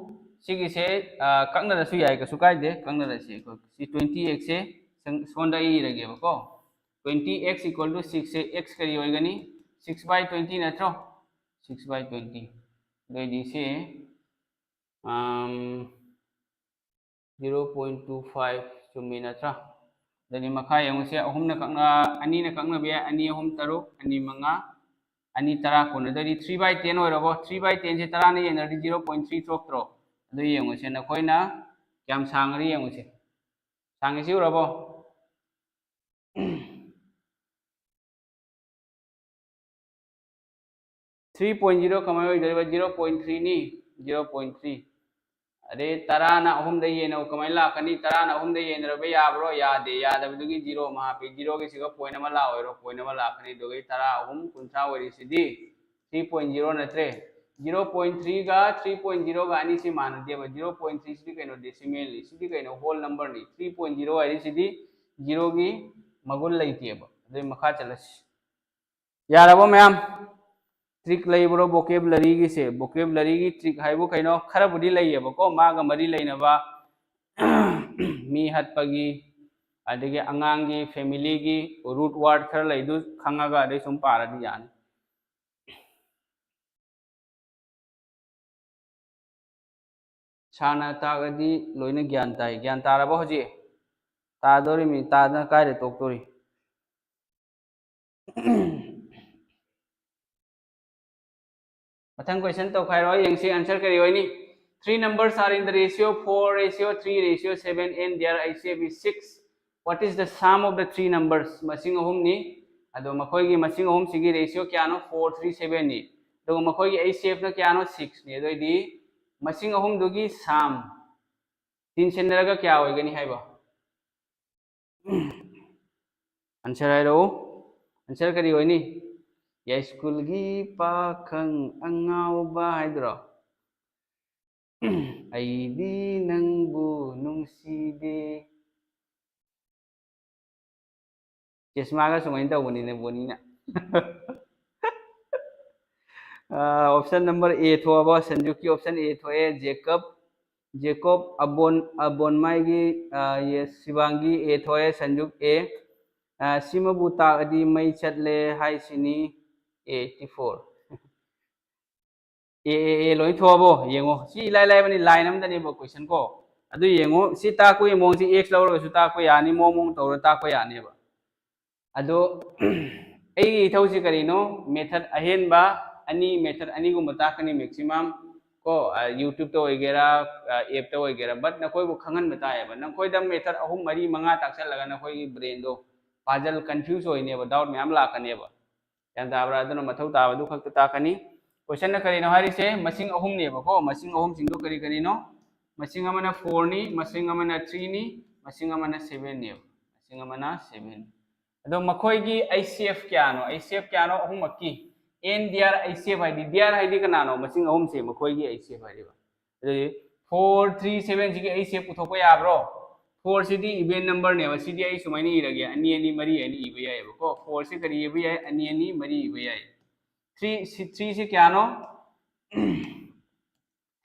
ꯁꯤꯒꯤꯁꯦ, ꯑ, ꯀꯛꯅꯗ꯭ꯔꯁꯨ ꯌꯥꯏ, ꯀꯩꯁꯨ ꯀꯥꯏꯗꯦ꯫ ꯀꯛꯅꯗ꯭ꯔꯁꯤ ꯑꯩꯈꯣꯏ ꯁꯤ twenty x ꯁꯦ ꯁꯪ-, ꯁꯣꯝꯗ ꯑꯩ ꯏꯔꯒꯦꯕꯀꯣ꯫ Twenty x equal to six say x ꯀꯔꯤ ꯑꯣꯏꯒꯅꯤ? Six by twenty ꯅꯠꯇ꯭ꯔꯣ? Six by twenty꯫ ꯑꯗꯨꯑꯣꯏꯗꯤ ꯁꯤ, ꯑꯝ, zero point two five ꯆꯨꯝꯃꯤ ꯅꯠꯇ꯭ꯔꯥ? ꯑꯗꯨꯗꯤ ꯃꯈꯥ ꯌꯦꯡꯉꯨꯁꯦ꯫ ꯑꯍꯨꯝꯅ ꯀꯛꯅ-, ꯑꯅꯤꯅ ꯀꯛꯅꯕ ꯌꯥꯏ꯫ ꯑꯅꯤ ꯑꯍꯨꯝ ꯇꯔꯨꯛ, ꯑꯅꯤ ꯃꯉꯥ, ꯑꯅꯤ ꯇꯔꯥ ꯀꯨꯟ꯫ ꯑꯗꯨꯗꯤ three by ten ꯑꯣꯏꯔꯕꯣ? Three by ten say ꯇꯔꯥꯅ ꯌꯦꯟꯅꯔꯗꯤ zero point three ꯊꯣꯛꯇ꯭ꯔꯣ? ꯑꯗꯨ ꯌꯦꯡꯉꯨꯁꯦ꯫ ꯅꯈꯣꯏꯅ ꯀꯌꯥꯝ ꯁꯥꯡꯉꯔꯤ ꯌꯦꯡꯉꯨꯁꯦ꯫ ꯁꯥꯡꯉꯤꯁꯤ ꯎꯔꯕꯣ? Three point zero ꯀꯃꯥꯏꯅ ꯑꯣꯏꯗꯣꯔꯤꯕ? Zero point three ꯅꯤ, zero point three꯫ ꯑꯗꯩ ꯇꯔꯥꯅ ꯑꯍꯨꯝꯗ ꯌꯦꯟꯅꯧ, ꯀꯃꯥꯏꯅ ꯂꯥꯛꯀꯅꯤ? ꯇꯔꯥꯅ ꯑꯍꯨꯝꯗ ꯌꯦꯟꯅꯔꯕ ꯌꯥꯕ꯭ꯔꯣ? ꯌꯥꯗꯦ꯫ ꯌꯥꯗꯕꯗꯨꯒꯤ zero ꯑꯃ ꯍꯥꯞꯄꯤ꯫ Zero ꯒꯤꯁꯤꯒ point ꯑꯃ ꯂꯥꯛꯑꯣꯏꯔꯣ? Point ꯑꯃ ꯂꯥꯛꯀꯅꯤ꯫ ꯑꯗꯨꯒꯤ ꯇꯔꯥ ꯑꯍꯨꯝ ꯀꯨꯟꯊ꯭ꯔꯥ ꯑꯣꯏꯔꯤꯁꯤꯗꯤ three point zero ꯅꯠꯇ꯭ꯔꯦ? Zero point three ꯒ three point zero ꯒ ꯑꯅꯤꯁꯤ ꯃꯥꯟꯅꯗꯦꯕ꯫ Zero point three ꯁꯤꯗꯤ ꯀꯩꯅꯣ? Decimal ꯅꯤ꯫ ꯁꯤꯗꯤ ꯀꯩꯅꯣ? Whole number ꯅꯤ꯫ Three point zero ꯍꯥꯏꯔꯤꯁꯤꯗꯤ zero ꯒꯤ ꯃꯒꯨꯟ ꯂꯩꯇꯦꯕ꯫ ꯑꯗꯨꯏ ꯃꯈꯥ ꯆꯠꯂꯁꯤ꯫ ꯌꯥꯔꯕꯣ ꯃꯌꯥꯝ? Trick ꯂꯩꯕ꯭ꯔꯣ vocabulary ꯒꯤꯁꯦ? Vocabulary ꯒꯤ trick ꯍꯥꯏꯕꯨ ꯀꯩꯅꯣ? ꯈꯔꯕꯨꯗꯤ ꯂꯩꯌꯦꯕꯀꯣ, ꯃꯥꯒ ꯃꯔꯤ ꯂꯩꯅꯕ꯫ ꯃꯤ ꯍꯠꯄꯒꯤ, ꯑꯗꯒꯤ ꯑꯉꯥꯡꯒꯤ, family ꯒꯤ root word ꯈꯔ ꯂꯩꯗꯨ ꯈꯪꯉꯒ ꯑꯗꯩ ꯁꯨꯝ ꯄꯥꯔꯗꯤ ꯌꯥꯅꯤ꯫ ꯁꯥꯔꯅ ꯇꯥꯛꯑꯗꯤ ꯂꯣꯏꯅ ꯒ꯭ꯌꯥꯟ ꯇꯥꯏ꯫ ꯒ꯭ꯌꯥꯟ ꯇꯥꯔꯕ ꯍꯧꯖꯤꯛ? ꯇꯥꯗꯣꯔꯤꯃꯤ꯫ ꯇꯥꯗꯅ ꯀꯥꯏꯗ ꯇꯣꯛꯇꯣꯔꯤ? ꯃꯊꯪ question ꯇꯧꯈꯥꯏꯔꯣ, ꯌꯦꯡꯁꯤ answer ꯀꯔꯤ ꯑꯣꯏꯅꯤ? Three numbers are in the ratio four ratio three ratio seven and their I C F is six. What is the sum of the three numbers? ꯃꯁꯤꯡ ꯑꯍꯨꯝꯅꯤ꯫ ꯑꯗꯣ ꯃꯈꯣꯏꯒꯤ ꯃꯁꯤꯡ ꯑꯍꯨꯝꯁꯤꯒꯤ ratio ꯀꯌꯥꯅꯣ? Four three seven ꯅꯤ꯫ ꯑꯗꯨꯒ ꯃꯈꯣꯏꯒꯤ I C F ꯅ ꯀꯌꯥꯅꯣ? Six ꯅꯤ꯫ ꯑꯗꯨꯑꯣꯏꯗꯤ ꯃꯁꯤꯡ ꯑꯍꯨꯝꯗꯨꯒꯤ sum ꯇꯦꯟꯁꯤꯟꯅꯔꯒ ꯀꯌꯥ ꯑꯣꯏꯒꯅꯤ ꯍꯥꯏꯕ? Answer ꯍꯥꯏꯔꯛꯎ꯫ Answer ꯀꯔꯤ ꯑꯣꯏꯅꯤ? ꯌꯥꯏꯁ꯭ꯀꯨꯜꯒꯤ ꯄꯥꯈꯪ ꯑꯉꯥꯎꯕ ꯍꯥꯏꯗꯨꯔꯣ? ꯑꯩꯗꯤ ꯅꯪꯕꯨ ꯅꯨꯡꯁꯤꯗꯦ꯫ ꯆꯦꯁꯃꯥꯒ ꯁꯨꯃꯥꯏꯅ ꯇꯧꯕꯅꯤꯅꯦ ꯕꯣꯅꯤꯅ꯫ ꯑꯥ, option number A ꯊꯣꯛꯑꯕ? ꯁꯟꯖꯨꯛꯀꯤ option A ꯊꯣꯛꯑꯦ꯫ ꯖꯦꯀꯕ, ꯖꯦꯀꯣꯕ ꯑꯕꯣꯟ, ꯑꯕꯣꯟꯃꯥꯏꯒꯤ, ꯑꯥ, yes, ꯁꯤꯕꯥꯡꯒꯤ A ꯊꯣꯛꯑꯦ, ꯁꯟꯖꯨꯛ A꯫ ꯑꯥ, ꯁꯤꯃꯕꯨ ꯇꯥꯛꯑꯗꯤ ꯃꯩ ꯆꯠꯂꯦ ꯍꯥꯏꯁꯤꯅꯤ꯫ Eighty four꯫ A, A, A ꯂꯣꯏ ꯊꯣꯛꯑꯕꯣ? ꯌꯦꯡꯉꯣ, ꯁꯤ ꯏꯂꯥꯏ ꯂꯥꯏꯕꯅꯤ, line ꯑꯃꯗꯅꯦꯕ question ꯀꯣ꯫ ꯑꯗꯨ ꯌꯦꯡꯉꯣ, ꯁꯤ ꯇꯥꯛꯄꯒꯤ ꯃꯑꯣꯡꯁꯤ X ꯂꯧꯔꯒꯁꯨ ꯇꯥꯛꯄ ꯌꯥꯅꯤ, ꯃꯑꯣꯡ ꯃꯑꯣꯡ ꯇꯧꯔ ꯇꯥꯛꯄ ꯌꯥꯅꯦꯕ꯫ ꯑꯗꯣ ꯑꯩꯒꯤ ꯏꯊꯧꯁꯤ ꯀꯔꯤꯅꯣ? Method ꯑꯍꯦꯟꯕ ꯑꯅꯤ, method ꯑꯅꯤꯒꯨꯝꯕ ꯇꯥꯛꯀꯅꯤ maximum ꯀꯣ꯫ ꯑ, YouTube-ꯇ ꯑꯣꯏꯒꯦꯔꯥ, ꯑ, app-ꯇ ꯑꯣꯏꯒꯦꯔꯥ, but ꯅꯈꯣꯏꯕꯨ ꯈꯪꯍꯟꯕ ꯇꯥꯏꯌꯦꯕ꯫ ꯅꯈꯣꯏꯗ method ꯑꯍꯨꯝ, ꯃꯔꯤ, ꯃꯉꯥ ꯇꯥꯛꯁꯜꯂꯒ ꯅꯈꯣꯏꯒꯤ brain-ꯗꯣ puzzle, confuse ꯑꯣꯏꯅꯦꯕ, doubt ꯃꯌꯥꯝ ꯂꯥꯛꯀꯅꯦꯕ꯫ ꯒ꯭ꯌꯥꯟ ꯇꯥꯕ꯭ꯔꯥ? ꯑꯗꯨꯅ ꯃꯊꯧ ꯇꯥꯕꯗꯨ ꯈꯛꯇ ꯇꯥꯛꯀꯅꯤ꯫ Question-ꯅ ꯀꯔꯤꯅꯣ ꯍꯥꯏꯔꯤꯁꯦ? ꯃꯁꯤꯡ ꯑꯍꯨꯝꯅꯦꯕꯀꯣ꯫ ꯃꯁꯤꯡ ꯑꯍꯨꯝꯁꯤꯡꯗꯣ ꯀꯔꯤ ꯀꯔꯤꯅꯣ? ꯃꯁꯤꯡ ꯑꯃꯅ four-ꯅꯤ, ꯃꯁꯤꯡ ꯑꯃꯅ three-ꯅꯤ, ꯃꯁꯤꯡ ꯑꯃꯅ seven-ꯅꯦꯕ꯫ ꯃꯁꯤꯡ ꯑꯃꯅ seven꯫ ꯑꯗꯣ ꯃꯈꯣꯏꯒꯤ I C F ꯀꯌꯥꯅꯣ? I C F ꯀꯌꯥꯅꯣ? ꯑꯍꯨꯝꯃꯛꯀꯤ꯫ And their I C F ꯍꯥꯏꯗꯤ, their ꯍꯥꯏꯗꯤ ꯀꯅꯥꯅꯣ? ꯃꯁꯤꯡ ꯑꯍꯨꯝꯁꯦ ꯃꯈꯣꯏꯒꯤ I C F ꯍꯥꯏꯔꯤꯕ꯫ ꯑꯗꯨꯗꯤ four three seven-ꯁꯤꯒꯤ I C F ꯄꯨꯊꯣꯛꯄ ꯌꯥꯕ꯭ꯔꯣ? Four-ꯁꯤꯗꯤ even number-ꯅꯦꯕ꯫ ꯁꯤꯗꯤ ꯑꯩ ꯁꯨꯃꯥꯏꯅ ꯏꯔꯒꯦ, ꯑꯅꯤ, ꯑꯅꯤ, ꯃꯔꯤ ꯍꯥꯏꯅ ꯏꯕ ꯌꯥꯏꯑꯕꯀꯣ꯫ Four-ꯁꯤ ꯀꯔꯤ ꯏꯕ ꯌꯥꯏ? ꯑꯅꯤ, ꯑꯅꯤ, ꯃꯔꯤ ꯏꯕ ꯌꯥꯏ꯫ Three, ꯁꯤ, three-ꯁꯤ ꯀꯌꯥꯅꯣ?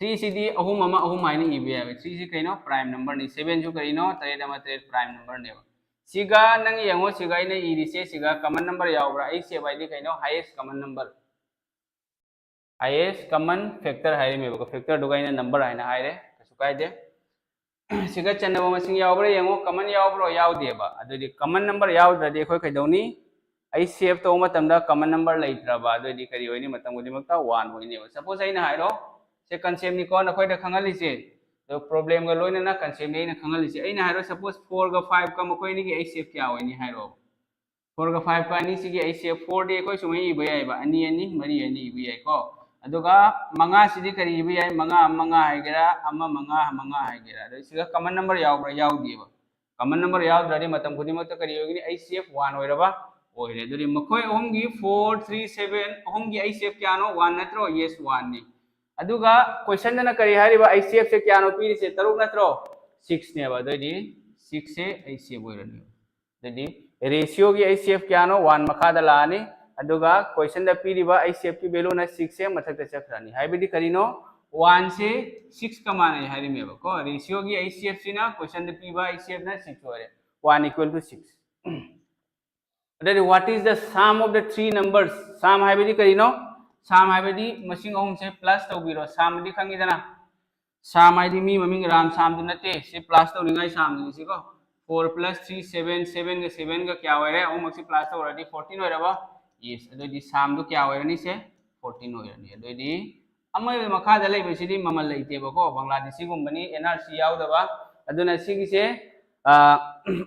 Three-ꯁꯤꯗꯤ ꯑꯍꯨꯝ ꯑꯃ ꯑꯍꯨꯝ ꯍꯥꯏꯅ ꯏꯕ ꯌꯥꯏꯑꯕ꯫ Three-ꯁꯤ ꯀꯩꯅꯣ? Prime number-ꯅꯤ꯫ Seven-ꯁꯨ ꯀꯔꯤꯅꯣ? ꯇꯔꯦꯠ ꯑꯃ ꯇꯔꯦꯠ prime number-ꯅꯦꯕ꯫ ꯁꯤꯒ ꯅꯪ ꯌꯦꯡꯉꯣ, ꯁꯤꯒ ꯑꯩꯅ ꯏꯔꯤꯁꯦ, ꯁꯤꯒ common number ꯌꯥꯎꯕ꯭ꯔꯥ? I C F ꯍꯥꯏꯗꯤ ꯀꯩꯅꯣ? Highest common number꯫ Highest common factor ꯍꯥꯏꯔꯝꯃꯦꯕꯀꯣ꯫ Factor-ꯗꯨꯒ ꯑꯩꯅ number ꯍꯥꯏꯅ ꯍꯥꯏꯔꯦ꯫ ꯀꯥꯏꯗꯦ꯫ ꯁꯤꯒ ꯆꯟꯅꯕ ꯃꯁꯤꯡ ꯌꯥꯎꯕ꯭ꯔꯥ ꯌꯦꯡꯉꯣ, common ꯌꯥꯎꯕ꯭ꯔꯣ? ꯌꯥꯎꯗꯦꯕ꯫ ꯑꯗꯨꯗꯤ common number ꯌꯥꯎꯗ꯭ꯔꯗꯤ ꯑꯩꯈꯣꯏ ꯀꯩꯗꯧꯅꯤ? H C F ꯇꯧꯕ ꯃꯇꯝꯗ common number ꯂꯩꯇ꯭ꯔꯕ, ꯑꯗꯨꯑꯣꯏꯗꯤ ꯀꯔꯤ ꯑꯣꯏꯅꯤ? ꯃꯇꯝ ꯈꯨꯗꯤꯡꯃꯛꯇ one ꯑꯣꯏꯅꯤꯕ꯫ Suppose ꯑꯩꯅ ꯍꯥꯏꯔꯣ, ꯁꯦ conceptꯅꯤꯀꯣ ꯅꯈꯣꯏꯗ ꯈꯪꯍꯜꯂꯤꯁꯦ, ꯑꯗꯣ problemꯒ ꯂꯣꯏꯅꯅ concepꯅꯤ ꯑꯩꯅ ꯈꯪꯍꯜꯂꯤꯁꯦ꯫ ꯑꯩꯅ ꯍꯥꯏꯔꯣ, suppose fourꯒ fiveꯀ ꯃꯈꯣꯏ ꯑꯅꯤꯒꯤ H C F ꯀꯌꯥ ꯑꯣꯏꯅꯤ ꯍꯥꯏꯔꯣ? Fourꯒ fiveꯀ ꯑꯅꯤꯁꯤꯒꯤ H C F, fourꯗꯤ ꯑꯩꯈꯣꯏ ꯁꯨꯃꯥꯏꯅ ꯏꯕ ꯌꯥꯏꯕ, ꯑꯅꯤ ꯑꯅꯤ, ꯃꯔꯤ ꯑꯅꯤ ꯏꯕ ꯌꯥꯏꯀꯣ꯫ ꯑꯗꯨꯒ ꯃꯉꯥꯁꯤꯗꯤ ꯀꯔꯤ ꯏꯕ ꯌꯥꯏ? ꯃꯉꯥ ꯑꯃ ꯃꯉꯥ ꯍꯥꯏꯒꯦꯔꯥ, ꯑꯃ ꯃꯉꯥ ꯃꯉꯥ ꯍꯥꯏꯒꯦꯔꯥ, ꯑꯗꯣ ꯁꯤꯒ common number ꯌꯥꯎꯕ꯭ꯔꯥ? ꯌꯥꯎꯗꯦꯕ꯫ Common number ꯌꯥꯎꯗ꯭ꯔꯗꯤ ꯃꯇꯝ ꯈꯨꯗꯤꯡꯃꯛꯇ ꯀꯔꯤ ꯑꯣꯏꯒꯅꯤ? H C F one ꯑꯣꯏꯔꯕ ꯑꯣꯏꯔꯦ꯫ ꯑꯗꯨꯗꯤ ꯃꯈꯣꯏ ꯑꯍꯨꯝꯒꯤ four, three, seven ꯑꯍꯨꯝꯒꯤ H C F ꯀꯌꯥꯅꯣ? One ꯅꯠꯇ꯭ꯔꯣ? Yes, oneꯅꯤ꯫ ꯑꯗꯨꯒ questionꯗꯅ ꯀꯔꯤ ꯍꯥꯏꯔꯤꯕ? H C Fꯁꯦ ꯀꯌꯥꯅꯣ ꯄꯤꯔꯤꯁꯦ? ꯇꯔꯨꯛ ꯅꯠꯇ꯭ꯔꯣ? Sixꯅꯦꯕ꯫ ꯑꯗꯨꯑꯣꯏꯗꯤ sixꯁꯦ H C F ꯑꯣꯏꯔꯅꯤ꯫ ꯑꯗꯨꯗꯤ ratioꯒꯤ H C F ꯀꯌꯥꯅꯣ? One ꯃꯈꯥꯗ ꯂꯥꯛꯑꯅꯤ꯫ ꯑꯗꯨꯒ questionꯗ ꯄꯤꯔꯤꯕ H C Fꯀꯤ valueꯅ sixꯁꯦ ꯃꯊꯛꯇ ꯆꯠꯈ꯭ꯔꯅꯤ꯫ ꯍꯥꯏꯕꯗꯤ ꯀꯔꯤꯅꯣ? Oneꯁꯦ sixꯀ ꯃꯥꯟꯅꯩ ꯍꯥꯏꯔꯤꯃꯦꯕꯀꯣ꯫ Ratioꯒꯤ H C Fꯁꯤꯅ, questionꯗ ꯄꯤꯕ H C Fꯅ six ꯑꯣꯏꯔꯦ, one equal to six꯫ ꯑꯗꯨꯗꯤ what is the sum of the three numbers? Sum ꯍꯥꯏꯕꯗꯤ ꯀꯔꯤꯅꯣ? Sum ꯍꯥꯏꯕꯗꯤ ꯃꯁꯤꯡ ꯑꯍꯨꯝꯁꯦ plus ꯇꯧꯕꯤꯔꯣ꯫ Sumꯗꯤ ꯈꯪꯉꯤꯗꯅ? Sum ꯍꯥꯏꯗꯤ ꯃꯤ ꯃꯃꯤꯡ ꯔꯥꯝ ꯁꯥꯝꯗꯨ ꯅꯠꯇꯦ, ꯁꯤ plus ꯇꯧꯅꯤꯡꯉꯥꯏ sumꯗꯨꯅꯤ ꯁꯤꯀꯣ꯫ Four plus three, seven, sevenꯒ sevenꯒ ꯀꯌꯥ ꯑꯣꯏꯔꯦ? ꯑꯍꯨꯝꯃꯛꯁꯤ plus ꯇꯧꯔꯗꯤ fourteen ꯑꯣꯏꯔꯕ? Yes, ꯑꯗꯨꯑꯣꯏꯗꯤ sumꯗꯨ ꯀꯌꯥ ꯑꯣꯏꯔꯅꯤ? ꯁꯦ fourteen ꯑꯣꯏꯔꯅꯤ꯫ ꯑꯗꯨꯑꯣꯏꯗꯤ ꯑꯃꯒꯤ ꯃꯈꯥꯗ ꯂꯩꯕꯁꯤꯗꯤ ꯃꯃꯜ ꯂꯩꯇꯦꯕꯀꯣ, ꯕꯪꯒ꯭ꯂꯥꯗꯦꯁꯤꯒꯨꯝꯕꯅꯤ, N R C ꯌꯥꯎꯗꯕ꯫ ꯑꯗꯨꯅ ꯁꯤꯒꯤꯁꯦ, ꯑ,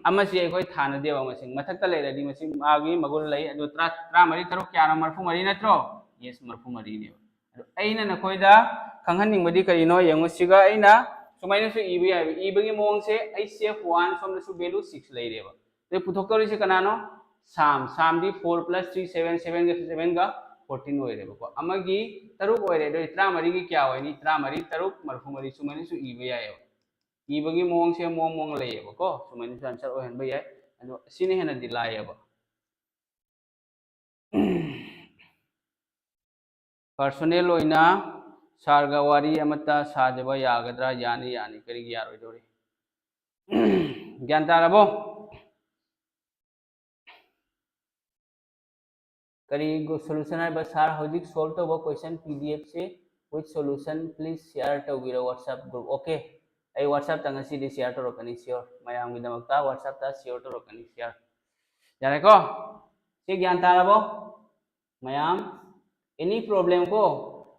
ꯑꯃꯁꯤ ꯑꯩꯈꯣꯏ ꯊꯥꯅꯗꯦꯕ, ꯃꯁꯤꯡ ꯃꯊꯛꯇ ꯂꯩꯔꯗꯤ ꯃꯁꯤꯡ ꯃꯥꯒꯤ ꯃꯒꯨꯟ ꯂꯩ꯫ ꯑꯗꯨ ꯇꯔꯥ, ꯇꯔꯥꯃꯔꯤ, ꯇꯔꯨꯛ ꯀꯌꯥꯅꯣ? ꯃꯔꯐꯨ ꯃꯔꯤ ꯅꯠꯇ꯭ꯔꯣ? Yes, ꯃꯔꯐꯨ ꯃꯔꯤꯅꯦꯕ꯫ ꯑꯗꯣ ꯑꯩꯅ ꯅꯈꯣꯏꯗ ꯈꯪꯍꯟꯅꯤꯡꯕꯗꯤ ꯀꯔꯤꯅꯣ ꯌꯦꯡꯉꯨ, ꯁꯤꯒ ꯑꯩꯅ ꯁꯨꯃꯥꯏꯅꯁꯨ ꯏꯕ ꯌꯥꯏꯕ꯫ ꯏꯕꯒꯤ ꯃꯑꯣꯡꯁꯦ, H C F one ꯁꯣꯝꯗꯁꯨ value six ꯂꯩꯔꯦꯕ꯫ ꯑꯗꯩ ꯄꯨꯊꯣꯛꯇꯧꯔꯤꯁꯦ ꯀꯅꯥꯅꯣ? Sum꯫ Sumꯗꯤ four plus three, seven, sevenꯒ sevenꯒ fourteen ꯑꯣꯏꯔꯦꯕꯀꯣ꯫ ꯑꯃꯒꯤ ꯇꯔꯨꯛ ꯑꯣꯏꯔꯦ, ꯑꯗꯨꯗꯤ ꯇꯔꯥꯃꯔꯤꯒꯤ ꯀꯌꯥ ꯑꯣꯏꯅꯤ? ꯇꯔꯥꯃꯔꯤ, ꯇꯔꯨꯛ, ꯃꯔꯐꯨ ꯃꯔꯤ, ꯁꯨꯃꯥꯏꯅꯁꯨ ꯏꯕ ꯌꯥꯏꯌꯦꯕ꯫ ꯏꯕꯒꯤ ꯃꯑꯣꯡꯁꯦ ꯃꯑꯣꯡ ꯃꯑꯣꯡ ꯂꯩꯌꯦꯕꯀꯣ, ꯁꯨꯃꯥꯏꯅꯁꯨ answer ꯑꯣꯏꯍꯟꯕ ꯌꯥꯏ꯫ ꯑꯗꯣ ꯁꯤꯅ ꯍꯦꯟꯅꯗꯤ ꯂꯥꯏꯌꯦꯕ꯫ Personal ꯑꯣꯏꯅ sirꯒ ꯋꯥꯔꯤ ꯑꯃꯠꯇ ꯁꯥꯖꯕ ꯌꯥꯒꯗ꯭ꯔꯥ? ꯌꯥꯅꯤ, ꯌꯥꯅꯤ꯫ ꯀꯔꯤꯒꯤ ꯌꯥꯔꯣꯏꯗꯧꯔꯤ? ꯒ꯭ꯌꯥꯟ ꯇꯥꯔꯕꯣ? ꯀꯔꯤ solution ꯍꯥꯏꯕ? Sir, ꯍꯧꯖꯤꯛ solve ꯇꯧꯕ question P D Fꯁꯦ With solution, please share ꯇꯧꯕꯤꯔꯣ WhatsApp group. Okay, ꯑꯩ WhatsApp ꯇ ꯉꯁꯤꯗꯤ share ꯇꯧꯔꯛꯀꯅꯤ, sure. ꯃꯌꯥꯝꯒꯤꯗꯃꯛꯇ WhatsApp ꯇ share ꯇꯧꯔꯛꯀꯅꯤ, sure. ꯌꯥꯔꯦꯀꯣ? ꯁꯤ ꯒ꯭ꯌꯥꯟ ꯇꯥꯔꯕꯣ ꯃꯌꯥꯝ? Any problem ꯀꯣ?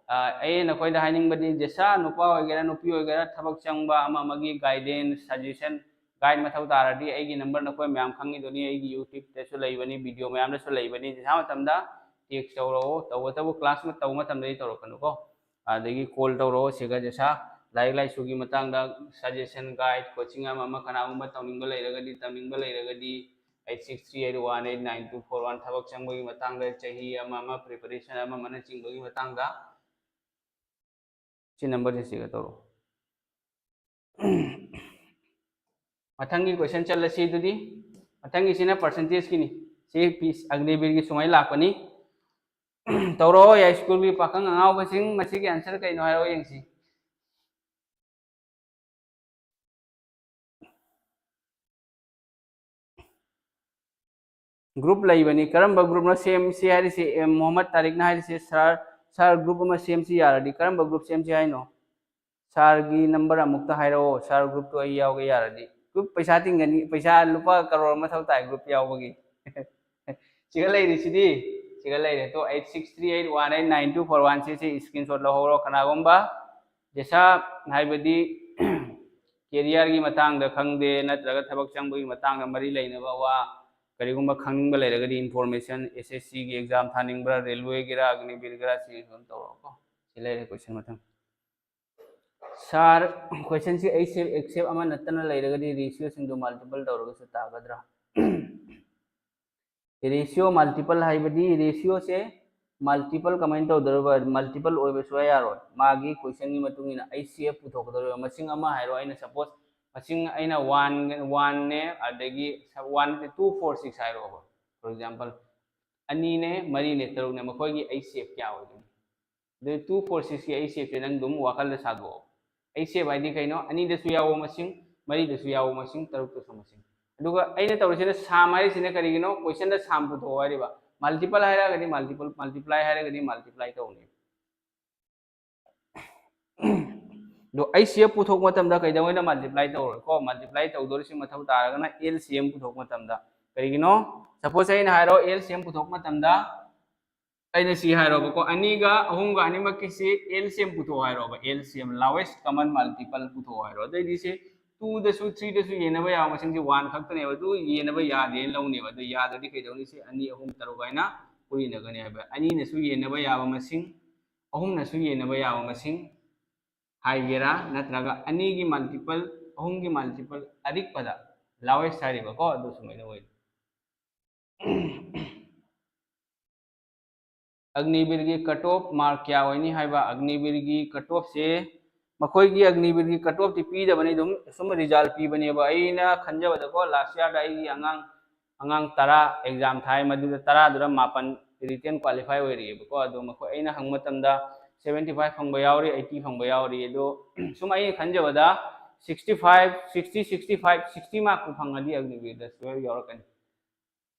ꯑꯥ, ꯑꯩ ꯅꯈꯣꯏꯗ ꯍꯥꯏꯅꯤꯡꯕꯗꯤ, ꯖꯦꯁꯥ ꯅꯨꯄꯥ ꯑꯣꯏꯒꯦꯔꯥ ꯅꯨꯄꯤ ꯑꯣꯏꯒꯦꯔꯥ, ꯊꯕꯛ ꯆꯪꯕ ꯑꯃ ꯑꯃꯒꯤ guidance, suggestion, guide ꯃꯊꯧ ꯇꯥꯔꯗꯤ ꯑꯩꯒꯤ number ꯅꯈꯣꯏ ꯃꯌꯥꯝ ꯈꯪꯉꯤꯗꯨꯅꯤ, ꯑꯩꯒꯤ YouTube ꯇꯁꯨ ꯂꯩꯕꯅꯤ, video ꯃꯌꯥꯝꯗꯁꯨ ꯂꯩꯕꯅꯤ꯫ ꯖꯦꯁꯥ ꯃꯇꯝꯗ text ꯇꯧꯔꯛꯑꯣ, ꯇꯧꯕꯇꯕꯨ class ꯇꯧꯕ ꯃꯇꯝꯗꯗꯤ ꯇꯧꯔꯛꯀꯅꯨꯀꯣ꯫ ꯑꯗꯒꯤ call ꯇꯧꯔꯛꯑꯣ ꯁꯤꯒ, ꯖꯦꯁꯥ ꯂꯥꯏꯔꯤꯛ ꯂꯥꯏꯁꯨꯒꯤ ꯃꯇꯥꯡꯗ suggestion, guide, coaching ꯑꯃ ꯑꯃ, ꯀꯅꯥꯒꯨꯝꯕ ꯇꯧꯅꯤꯡꯕ ꯂꯩꯔꯒꯗꯤ, ꯇꯝꯅꯤꯡꯕ ꯂꯩꯔꯒꯗꯤ, eight six three eight one eight nine two four one, ꯊꯕꯛ ꯆꯪꯕꯒꯤ ꯃꯇꯥꯡꯗ, ꯆꯍꯤ ꯑꯃ ꯑꯃ, preparation ꯑꯃ ꯑꯃꯅꯆꯤꯡꯕꯒꯤ ꯃꯇꯥꯡꯗ ꯁꯤ number ꯁꯤꯒ ꯇꯧꯔꯛꯑꯣ꯫ ꯃꯊꯪꯒꯤ question ꯆꯠꯂꯁꯤ ꯑꯗꯨꯗꯤ꯫ ꯃꯊꯪꯒꯤꯁꯤꯅ percentage ꯀꯤꯅꯤ꯫ ꯁꯤ ꯄꯤ ꯑꯒꯅꯤꯕꯤꯔꯒꯤ ꯁꯨꯃꯥꯏꯅ ꯂꯥꯛꯄꯅꯤ꯫ ꯇꯧꯔꯛꯑꯣ, ꯌꯥꯏꯁ꯭ꯀꯨꯜꯒꯤ ꯄꯥꯈꯪ ꯑꯉꯥꯎꯕꯁꯤꯡ, ꯃꯁꯤꯒꯤ answer ꯀꯩꯅꯣ ꯍꯥꯏꯔꯛꯑꯣ ꯌꯦꯡꯁꯤ꯫ Group ꯂꯩꯕꯅꯤ꯫ ꯀꯔꯝꯕ group ꯅꯣ ꯁꯦꯝꯁꯤ ꯍꯥꯏꯔꯤꯁꯤ? ꯑꯦꯝ ꯃꯣꯍꯝꯃꯗ ꯇꯥꯔꯤꯛꯅ ꯍꯥꯏꯔꯤꯁꯤ, "Sir, sir, group ꯑꯃ ꯁꯦꯝꯁꯤ ꯌꯥꯔꯗꯤ ꯀꯔꯝꯕ group ꯁꯦꯝꯁꯤ ꯍꯥꯏꯅꯣ? Sir ꯒꯤ number ꯑꯃꯨꯛꯇ ꯍꯥꯏꯔꯛꯑꯣ, sir group ꯇꯣ ꯑꯩ ꯌꯥꯎꯒꯦ ꯌꯥꯔꯗꯤ"꯫ Group ꯄꯩꯁꯥ ꯇꯤꯡꯒꯅꯤ, ꯄꯩꯁꯥ ꯂꯨꯄꯥ ꯀꯔꯣꯔ ꯃꯊꯧ ꯇꯥꯏ group ꯌꯥꯎꯕꯒꯤ꯫ ꯁꯤꯒ ꯂꯩꯔꯤꯁꯤꯗꯤ, ꯁꯤꯒ ꯂꯩꯔꯦ꯫ ꯇꯣ, eight six three eight one eight nine two four one ꯁꯤ, ꯁꯤ screenshot ꯂꯧꯍꯧꯔꯣ꯫ ꯀꯅꯥꯒꯨꯝꯕ ꯖꯦꯁꯥ ꯍꯥꯏꯕꯗꯤ career ꯒꯤ ꯃꯇꯥꯡꯗ ꯈꯪꯗꯦ, ꯅꯠꯇ꯭ꯔꯒ ꯊꯕꯛ ꯆꯪꯕꯒꯤ ꯃꯇꯥꯡꯗ ꯃꯔꯤ ꯂꯩꯅꯕ ꯋꯥ, ꯀꯔꯤꯒꯨꯝꯕ ꯈꯪꯅꯤꯡꯕ ꯂꯩꯔꯒꯗꯤ, information, S S C ꯒꯤ exam ꯊꯥꯅꯤꯡꯕ꯭ꯔꯥ, railway ꯒꯤꯔꯥ, ꯑꯒꯅꯤꯕꯤꯔꯒꯤꯔꯥ, ꯁꯤ ꯑꯗꯨꯝ ꯇꯧꯔꯛꯑꯣꯀꯣ꯫ ꯁꯤ ꯂꯩꯔꯦ question ꯃꯊꯪ꯫ Sir, question ꯁꯤ ꯑꯩ accept ꯑꯃ ꯅꯠꯇꯅ ꯂꯩꯔꯒꯗꯤ ratio ꯁꯤꯡꯗꯨ multiple ꯇꯧꯔꯒꯁꯨ ꯇꯥꯒꯗ꯭ꯔꯥ? Ratio multiple ꯍꯥꯏꯕꯗꯤ ratio ꯁꯦ multiple ꯀꯃꯥꯏꯅ ꯇꯧꯗꯧꯔꯤꯕ? Multiple ꯑꯣꯏꯕ ꯁꯨꯡꯌꯥ ꯌꯥꯔꯣꯏ꯫ ꯃꯥꯒꯤ question ꯒꯤ ꯃꯇꯨꯡ ꯏꯟꯅ H C F ꯄꯨꯊꯣꯛꯀꯗꯧꯔꯤꯕ꯫ ꯃꯁꯤꯡ ꯑꯃ ꯍꯥꯏꯔꯣ, ꯑꯩꯅ suppose ꯃꯁꯤꯡ ꯑꯩꯅ one, one ꯅꯦ, ꯑꯗꯒꯤ one, two, four, six ꯍꯥꯏꯔꯣꯕ꯫ For example, ꯑꯅꯤꯅꯦ, ꯃꯔꯤꯅꯦ, ꯇꯔꯨꯛꯅꯦ, ꯃꯈꯣꯏꯒꯤ H C F ꯀꯌꯥ ꯑꯣꯏꯒꯅꯤ? ꯑꯗꯨ two, four, six ꯀꯤ H C F ꯁꯦ ꯅꯪ ꯑꯗꯨꯝ ꯋꯥꯈꯜꯗ ꯁꯥꯗꯣꯛꯑꯣ꯫ H C F ꯍꯥꯏꯗꯤ ꯀꯩꯅꯣ? ꯑꯅꯤꯗꯁꯨ ꯌꯥꯎꯕ ꯃꯁꯤꯡ, ꯃꯔꯤꯗꯁꯨ ꯌꯥꯎꯕ ꯃꯁꯤꯡ, ꯇꯔꯨꯛꯇꯁꯨ ꯃꯁꯤꯡ꯫ ꯑꯗꯨꯒ ꯑꯩꯅ ꯇꯧꯔꯤꯁꯤꯅ sum ꯍꯥꯏꯔꯤꯁꯤꯅ ꯀꯔꯤꯒꯤꯅꯣ? Question ꯗ sum ꯄꯨꯊꯣꯛꯑꯣ ꯍꯥꯏꯔꯤꯕ꯫ Multiple ꯍꯥꯏꯔꯒꯗꯤ multiple, multiply ꯍꯥꯏꯔꯒꯗꯤ multiply ꯇꯧꯅꯤ꯫ ꯑꯗꯣ ꯑꯩꯆ ꯁꯤ ꯑꯦꯐ ꯄꯨꯊꯣꯛꯄ ꯃꯇꯝꯗ ꯀꯩꯗꯧꯉꯩꯗ ꯃꯜꯇꯤꯄ꯭ꯂꯥꯏ ꯇꯧꯔꯣꯏꯀꯣ? ꯃꯜꯇꯤꯄ꯭ꯂꯥꯏ ꯇꯧꯗꯣꯔꯤꯁꯤ ꯃꯊꯧ ꯇꯥꯔꯒꯅ ꯑꯦꯜ ꯁꯤ ꯑꯦꯝ ꯄꯨꯊꯣꯛꯄ ꯃꯇꯝꯗ꯫ ꯀꯔꯤꯒꯤꯅꯣ? ꯁꯄꯣꯁ ꯑꯩꯅ ꯍꯥꯏꯔꯣ, ꯑꯦꯜ ꯁꯤ ꯑꯦꯝ ꯄꯨꯊꯣꯛꯄ ꯃꯇꯝꯗ ꯑꯩꯅ ꯁꯤ ꯍꯥꯏꯔꯣꯕꯀꯣ, ꯑꯅꯤꯒ ꯑꯍꯨꯝꯒ ꯑꯅꯤꯃꯛꯀꯤꯁꯤ ꯑꯦꯜ ꯁꯤ ꯑꯦꯝ ꯄꯨꯊꯣꯛꯑꯣ ꯍꯥꯏꯔꯣꯕ, L C M, lowest common multiple ꯄꯨꯊꯣꯛꯑꯣ ꯍꯥꯏꯔꯣ꯫ ꯑꯗꯩꯗꯤ ꯁꯤ ꯇꯨꯗꯁꯨ ꯊ꯭ꯔꯤꯗꯁꯨ ꯌꯦꯟꯅꯕ ꯌꯥꯕ ꯃꯁꯤꯡꯁꯤ ꯋꯥꯟ ꯈꯛꯇꯅꯦꯕ, ꯑꯗꯨ ꯌꯦꯟꯅꯕ ꯌꯥꯗꯦꯅ ꯂꯧꯅꯦꯕ꯫ ꯑꯗꯨ ꯌꯥꯗ꯭ꯔꯗꯤ ꯀꯩꯗꯧꯅꯤ? ꯁꯤ ꯑꯅꯤ, ꯑꯍꯨꯝ, ꯇꯔꯨꯛ ꯍꯥꯏꯅ ꯄꯨꯔꯤꯅꯒꯅꯤ ꯍꯥꯏꯕ꯫ ꯑꯅꯤꯅꯁꯨ ꯌꯦꯟꯅꯕ ꯌꯥꯕ ꯃꯁꯤꯡ, ꯑꯍꯨꯝꯅꯁꯨ ꯌꯦꯟꯅꯕ ꯌꯥꯕ ꯃꯁꯤꯡ, ꯍꯥꯏꯒꯦꯔꯥ, ꯅꯠꯇ꯭ꯔꯒ ꯑꯅꯤꯒꯤ ꯃꯜꯇꯤꯄꯜ, ꯑꯍꯨꯝꯒꯤ ꯃꯜꯇꯤꯄꯜ, ꯑꯔꯤꯛꯄꯗ ꯂꯥꯋꯦꯁ ꯍꯥꯏꯔꯤꯕꯀꯣ, ꯑꯗꯨ ꯁꯨꯃꯥꯏꯅ ꯑꯣꯏ꯫ ꯑꯒꯅꯤꯕꯤꯔꯒꯤ ꯀꯠ ꯑꯣꯐ ꯃꯥꯔꯛ ꯀꯌꯥ ꯑꯣꯏꯅꯤ ꯍꯥꯏꯕ? ꯑꯒꯅꯤꯕꯤꯔꯒꯤ ꯀꯠ ꯑꯣꯐꯁꯦ, ꯃꯈꯣꯏꯒꯤ ꯑꯒꯅꯤꯕꯤꯔꯒꯤ ꯀꯠ ꯑꯣꯐꯇꯤ ꯄꯤꯗꯕꯅꯤ, ꯑꯗꯨꯝ ꯁꯨꯝ ꯔꯤꯖꯜ ꯄꯤꯕꯅꯦꯕ꯫ ꯑꯩꯅ ꯈꯟꯖꯕꯗꯀꯣ, ꯂꯥꯁ ꯌꯥꯔꯗ ꯑꯩꯒꯤ ꯑꯉꯥꯡ, ꯑꯉꯥꯡ ꯇꯔꯥ ꯑꯦꯛꯖꯥꯝ ꯊꯥꯏ, ꯃꯗꯨꯗ ꯇꯔꯥꯗꯨꯗ ꯃꯥꯄꯟ ꯔꯤꯇꯦꯟ ꯀ꯭ꯋꯥꯂꯤꯐꯥꯏ ꯑꯣꯏꯔꯛꯑꯦꯕꯀꯣ꯫ ꯑꯗꯣ ꯃꯈꯣꯏ, ꯑꯩꯅ ꯍꯪꯕ ꯃꯇꯝꯗ ꯁꯕꯦꯟꯇꯤ ꯐꯥꯏꯚ ꯐꯪꯕ ꯌꯥꯎꯔꯤ, ꯑꯩꯠꯇꯤ ꯐꯪꯕ ꯌꯥꯎꯔꯤ꯫ ꯑꯗꯣ ꯁꯨꯝ ꯑꯩꯅ ꯈꯟꯖꯕꯗ sixty five, sixty, sixty five, sixty ꯃꯥꯔꯛꯄꯨ ꯐꯪꯉꯗꯤ ꯑꯒꯅꯤꯕꯤꯔꯗ ꯁꯣꯏ ꯌꯥꯎꯔꯛꯀꯅꯤ꯫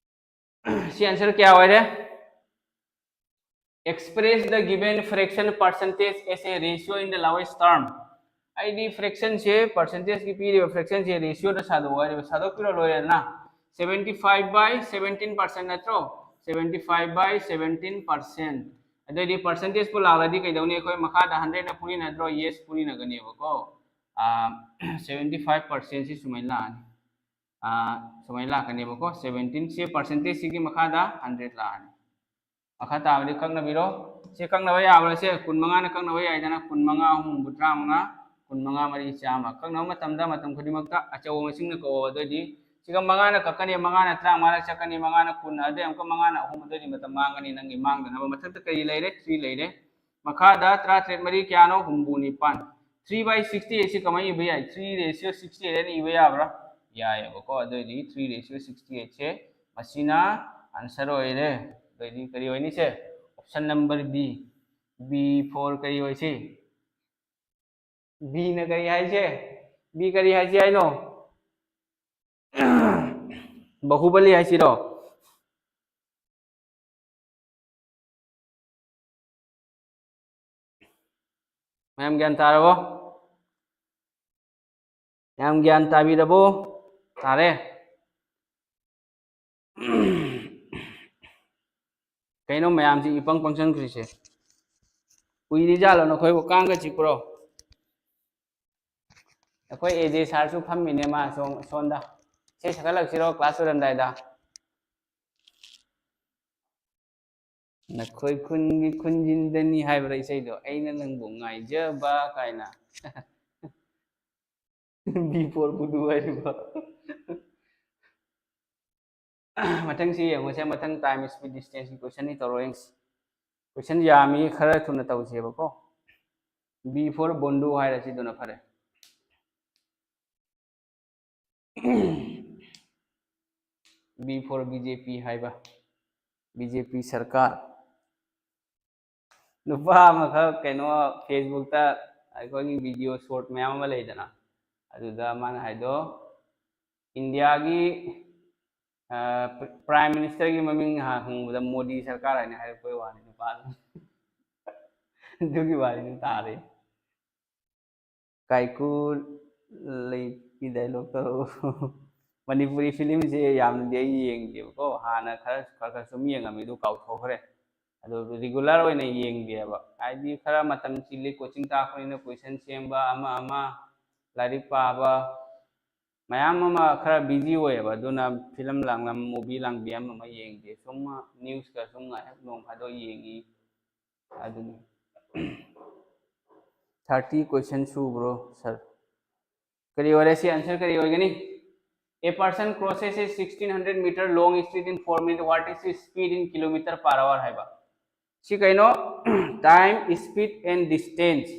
ꯁꯤ ꯑꯟꯁꯔ ꯀꯌꯥ ꯑꯣꯏꯔꯦ? Express the given fraction percentage as a ratio in the lowest term. ꯑꯩꯗꯤ ꯐ꯭ꯔꯦꯛꯁꯟꯁꯦ, ꯄꯔꯁꯦꯟꯇꯦꯖꯀꯤ ꯄꯤꯔꯤꯕ ꯐ꯭ꯔꯦꯛꯁꯟꯁꯦ ꯔꯦꯁꯤꯌꯣꯗ ꯁꯥꯗꯣꯛꯑꯣ ꯍꯥꯏꯔꯤꯕ, ꯁꯥꯗꯣꯛꯄꯤꯔꯣ, ꯂꯣꯏꯔꯦꯗꯅ꯫ Seventy five by seventeen percent ꯅꯠꯇ꯭ꯔꯣ? Seventy five by seventeen percent꯫ ꯑꯗꯩꯗꯤ ꯄꯔꯁꯦꯟꯇꯦꯖꯄꯨ ꯂꯥꯛꯂꯗꯤ ꯀꯩꯗꯧꯅꯤ? ꯑꯩꯈꯣꯏ ꯃꯈꯥꯗ ꯍꯟꯗ꯭ꯔꯦꯗꯅ ꯄꯨꯔꯤꯅꯗ꯭ꯔꯣ? ꯌꯦꯁ, ꯄꯨꯔꯤꯅꯒꯅꯦꯕꯀꯣ꯫ ꯁꯦꯚꯦꯟꯇꯤ ꯐꯥꯏꯚ ꯄꯥꯔꯁꯦꯟꯁꯤ ꯁꯨꯃꯥꯏꯅ ꯂꯥꯛꯑꯅꯤ꯫ ꯁꯨꯃꯥꯏꯅ ꯂꯥꯛꯀꯅꯦꯕꯀꯣ, ꯁꯦꯚꯦꯟꯇꯤꯟꯁꯦ ꯄꯥꯔꯁꯦꯟꯇꯦꯖꯁꯤꯒꯤ ꯃꯈꯥꯗ ꯍꯟꯗ꯭ꯔꯦꯗ ꯂꯥꯛꯑꯅꯤ꯫ ꯃꯈꯥ ꯇꯥꯕꯗꯤ ꯀꯛꯅꯕꯤꯔꯣ꯫ ꯁꯤ ꯀꯛꯅꯕ ꯌꯥꯕ꯭ꯔꯥ? ꯁꯦ ꯀꯨꯟꯃꯉꯥꯅ ꯀꯛꯅꯕ ꯌꯥꯏꯗꯅ, ꯀꯨꯟꯃꯉꯥ ꯑꯍꯨꯝ ꯍꯨꯝꯐꯨ ꯇꯔꯥꯃꯉꯥ, ꯀꯨꯟꯃꯉꯥ ꯃꯔꯤ ꯆꯥꯝꯃ꯫ ꯀꯛꯅꯕ ꯃꯇꯝꯗ ꯃꯇꯝ ꯈꯨꯗꯤꯡꯃꯛꯇ ꯑꯆꯧꯕ ꯃꯁꯤꯡꯅ ꯀꯛꯑꯣ꯫ ꯑꯗꯨꯑꯣꯏꯗꯤ ꯁꯤꯒ ꯃꯉꯥꯅ ꯀꯛꯀꯅꯤ, ꯃꯉꯥꯅ ꯇꯔꯥꯃꯉꯥꯗ ꯆꯠꯀꯅꯤ, ꯃꯉꯥꯅ ꯀꯨꯟ, ꯑꯗꯩ ꯑꯃꯨꯛꯀ ꯃꯉꯥꯅ ꯑꯍꯨꯝ, ꯑꯗꯨꯑꯣꯏꯗꯤ ꯃꯇꯝ ꯃꯥꯡꯒꯅꯤ ꯅꯪꯒꯤ꯫ ꯃꯥꯡꯗꯅꯕ ꯃꯊꯛꯇ ꯀꯔꯤ ꯂꯩꯔꯦ? ꯊ꯭ꯔꯤ ꯂꯩꯔꯦ꯫ ꯃꯈꯥꯗ ꯇꯔꯥꯇꯔꯦꯠ ꯃꯔꯤ ꯀꯌꯥꯅꯣ? ꯍꯨꯝꯐꯨ ꯅꯤꯄꯥꯟ꯫ Three by sixty eight ꯁꯤ ꯀꯃꯥꯏꯅ ꯏꯕ ꯌꯥꯏ? Three ratio sixty eight ꯍꯥꯏꯅ ꯏꯕ ꯌꯥꯕ꯭ꯔꯥ? ꯌꯥꯏꯑꯕꯀꯣ꯫ ꯑꯗꯨꯑꯣꯏꯗꯤ three ratio sixty eight ꯁꯦ ꯃꯁꯤꯅ ꯑꯟꯁꯔ ꯑꯣꯏꯔꯦ꯫ ꯑꯗꯨꯑꯣꯏꯗꯤ ꯀꯔꯤ ꯑꯣꯏꯅꯤ ꯁꯦ? Option number B, B four ꯀꯔꯤ ꯑꯣꯏꯁꯤ? B ꯅ ꯀꯔꯤ ꯍꯥꯏꯁꯦ? B ꯀꯔꯤ ꯍꯥꯏꯁꯤ ꯍꯥꯏꯅꯣ? ꯕꯍꯨꯕꯂꯤ ꯍꯥꯏꯁꯤꯔꯣ? ꯃꯌꯥꯝ ꯒ꯭ꯌꯥꯟ ꯇꯥꯔꯕꯣ? ꯃꯌꯥꯝ ꯒ꯭ꯌꯥꯟ ꯇꯥꯕꯤꯔꯕꯣ? ꯇꯥꯔꯦ꯫ ꯀꯩꯅꯣ ꯃꯌꯥꯝꯁꯤ ꯏꯄꯪ ꯄꯪꯁꯟꯈ꯭ꯔꯤꯁꯦ? ꯎꯏꯔꯤꯖꯥꯠꯂꯣ ꯅꯈꯣꯏꯕꯨ? ꯀꯥꯡꯒ ꯆꯤꯛꯄ꯭ꯔꯣ? ꯑꯩꯈꯣꯏ ꯑꯦ ꯖꯦ ꯁꯥꯔꯁꯨ ꯐꯝꯃꯤꯅꯦ, ꯃꯥ ꯁꯣꯝ-, ꯁꯣꯝꯗ꯫ ꯏꯁꯩ ꯁꯛꯍꯜꯂꯛꯁꯤꯔꯣ ꯀ꯭ꯂꯥꯁ ꯂꯣꯏꯔꯝꯗꯥꯏꯗ? ꯅꯈꯣꯏ ꯈꯨꯟꯒꯤ ꯈꯨꯟꯖꯤꯟꯗꯅꯤ ꯍꯥꯏꯕ꯭ꯔꯥ ꯏꯁꯩꯗꯣ? ꯑꯩꯅ ꯅꯪꯕꯨ ꯉꯥꯏꯖꯕ ꯀꯥꯏꯅ꯫ ꯕꯤ ꯐꯣꯔ ꯕꯨꯗꯨ ꯍꯥꯏꯔꯤꯕ꯫ ꯃꯊꯪꯁꯤ ꯌꯦꯡꯉꯨꯁꯦ, ꯃꯊꯪ time, speed, distance ꯀꯤ question ꯅꯤ, ꯇꯧꯔꯣ ꯌꯦꯡꯁꯤ꯫ Question ꯌꯥꯝꯃꯤ, ꯈꯔ ꯊꯨꯅ ꯇꯧꯁꯦꯕꯀꯣ꯫ ꯕꯤ ꯐꯣꯔ ꯕꯣꯟꯗꯨ ꯍꯥꯏꯔꯁꯤ, ꯑꯗꯨꯅ ꯐꯔꯦ꯫ ꯕꯤ ꯐꯣꯔ ꯕꯤ ꯖꯦ ꯄꯤ ꯍꯥꯏꯕ, ꯕꯤ ꯖꯦ ꯄꯤ ꯁꯔꯀꯥꯔ꯫ ꯅꯨꯄꯥ ꯑꯃꯈꯛ ꯀꯩꯅꯣ Facebook ꯇ ꯑꯩꯈꯣꯏꯒꯤ video short ꯃꯌꯥꯝ ꯑꯃ ꯂꯩꯗꯅ, ꯑꯗꯨꯗ ꯃꯥꯅ ꯍꯥꯏꯗꯣ, ꯏꯟꯗꯤꯌꯥꯒꯤ, ꯑ, Prime Minister ꯒꯤ ꯃꯃꯤꯡ ꯉꯥꯏꯍꯥꯛ ꯍꯪꯕꯗ ꯃꯣꯗꯤ ꯁꯔꯀꯥꯔ ꯍꯥꯏꯅ ꯍꯥꯏꯔꯛꯄꯩ ꯋꯥꯅꯤ ꯅꯨꯄꯥꯗꯨ꯫ ꯑꯗꯨꯒꯤ ꯋꯥꯔꯤꯗꯨ ꯇꯥꯔꯦ꯫ ꯀꯥꯏꯀꯨ ꯂꯩꯒꯤ dialogue ꯇꯧꯔꯛꯎ꯫ ꯃꯅꯤꯄꯨꯔꯤ film ꯁꯦ ꯌꯥꯝꯅꯗꯤ ꯑꯩ ꯌꯦꯡꯗꯦꯕꯀꯣ, ꯍꯥꯟꯅ ꯈꯔ, ꯈꯔ ꯈꯔ ꯁꯨꯝ ꯌꯦꯡꯉꯝꯃꯤ, ꯑꯗꯨ ꯀꯥꯎꯊꯣꯛꯈ꯭ꯔꯦ꯫ ꯑꯗꯨ regular ꯑꯣꯏꯅ ꯌꯦꯡꯗꯦꯕ, ꯍꯥꯏꯗꯤ ꯈꯔ ꯃꯇꯝ ꯆꯤꯜꯂꯤ, coaching ꯇꯥꯛꯄꯅꯤꯅ question ꯁꯦꯝꯕ, ꯑꯃ ꯑꯃ ꯂꯥꯏꯔꯤꯛ ꯄꯥꯕ, ꯃꯌꯥꯝ ꯑꯃ ꯈꯔ busy ꯑꯣꯏꯌꯦꯕ, ꯑꯗꯨꯅ film ꯂꯥꯡꯂꯝ, movie ꯂꯥꯡꯕꯤ ꯑꯃ ꯑꯃ ꯌꯦꯡꯗꯦ, ꯁꯨꯝ news ꯀ ꯁꯨꯝ ꯉꯥꯏꯍꯥꯛ ꯅꯣꯡ ꯐꯥꯗꯣꯛ ꯌꯦꯡꯉꯤ꯫ ꯑꯗꯨꯅꯤ꯫ Thirty question ꯁꯨꯕ꯭ꯔꯣ, sir? ꯀꯔꯤ ꯑꯣꯏꯔꯦ ꯁꯤ? Answer ꯀꯔꯤ ꯑꯣꯏꯒꯅꯤ? A person crosses a sixteen hundred meter long street in four minutes. What is his speed in kilometer per hour ꯍꯥꯏꯕ꯫ ꯁꯤ ꯀꯩꯅꯣ? Time, speed and distance꯫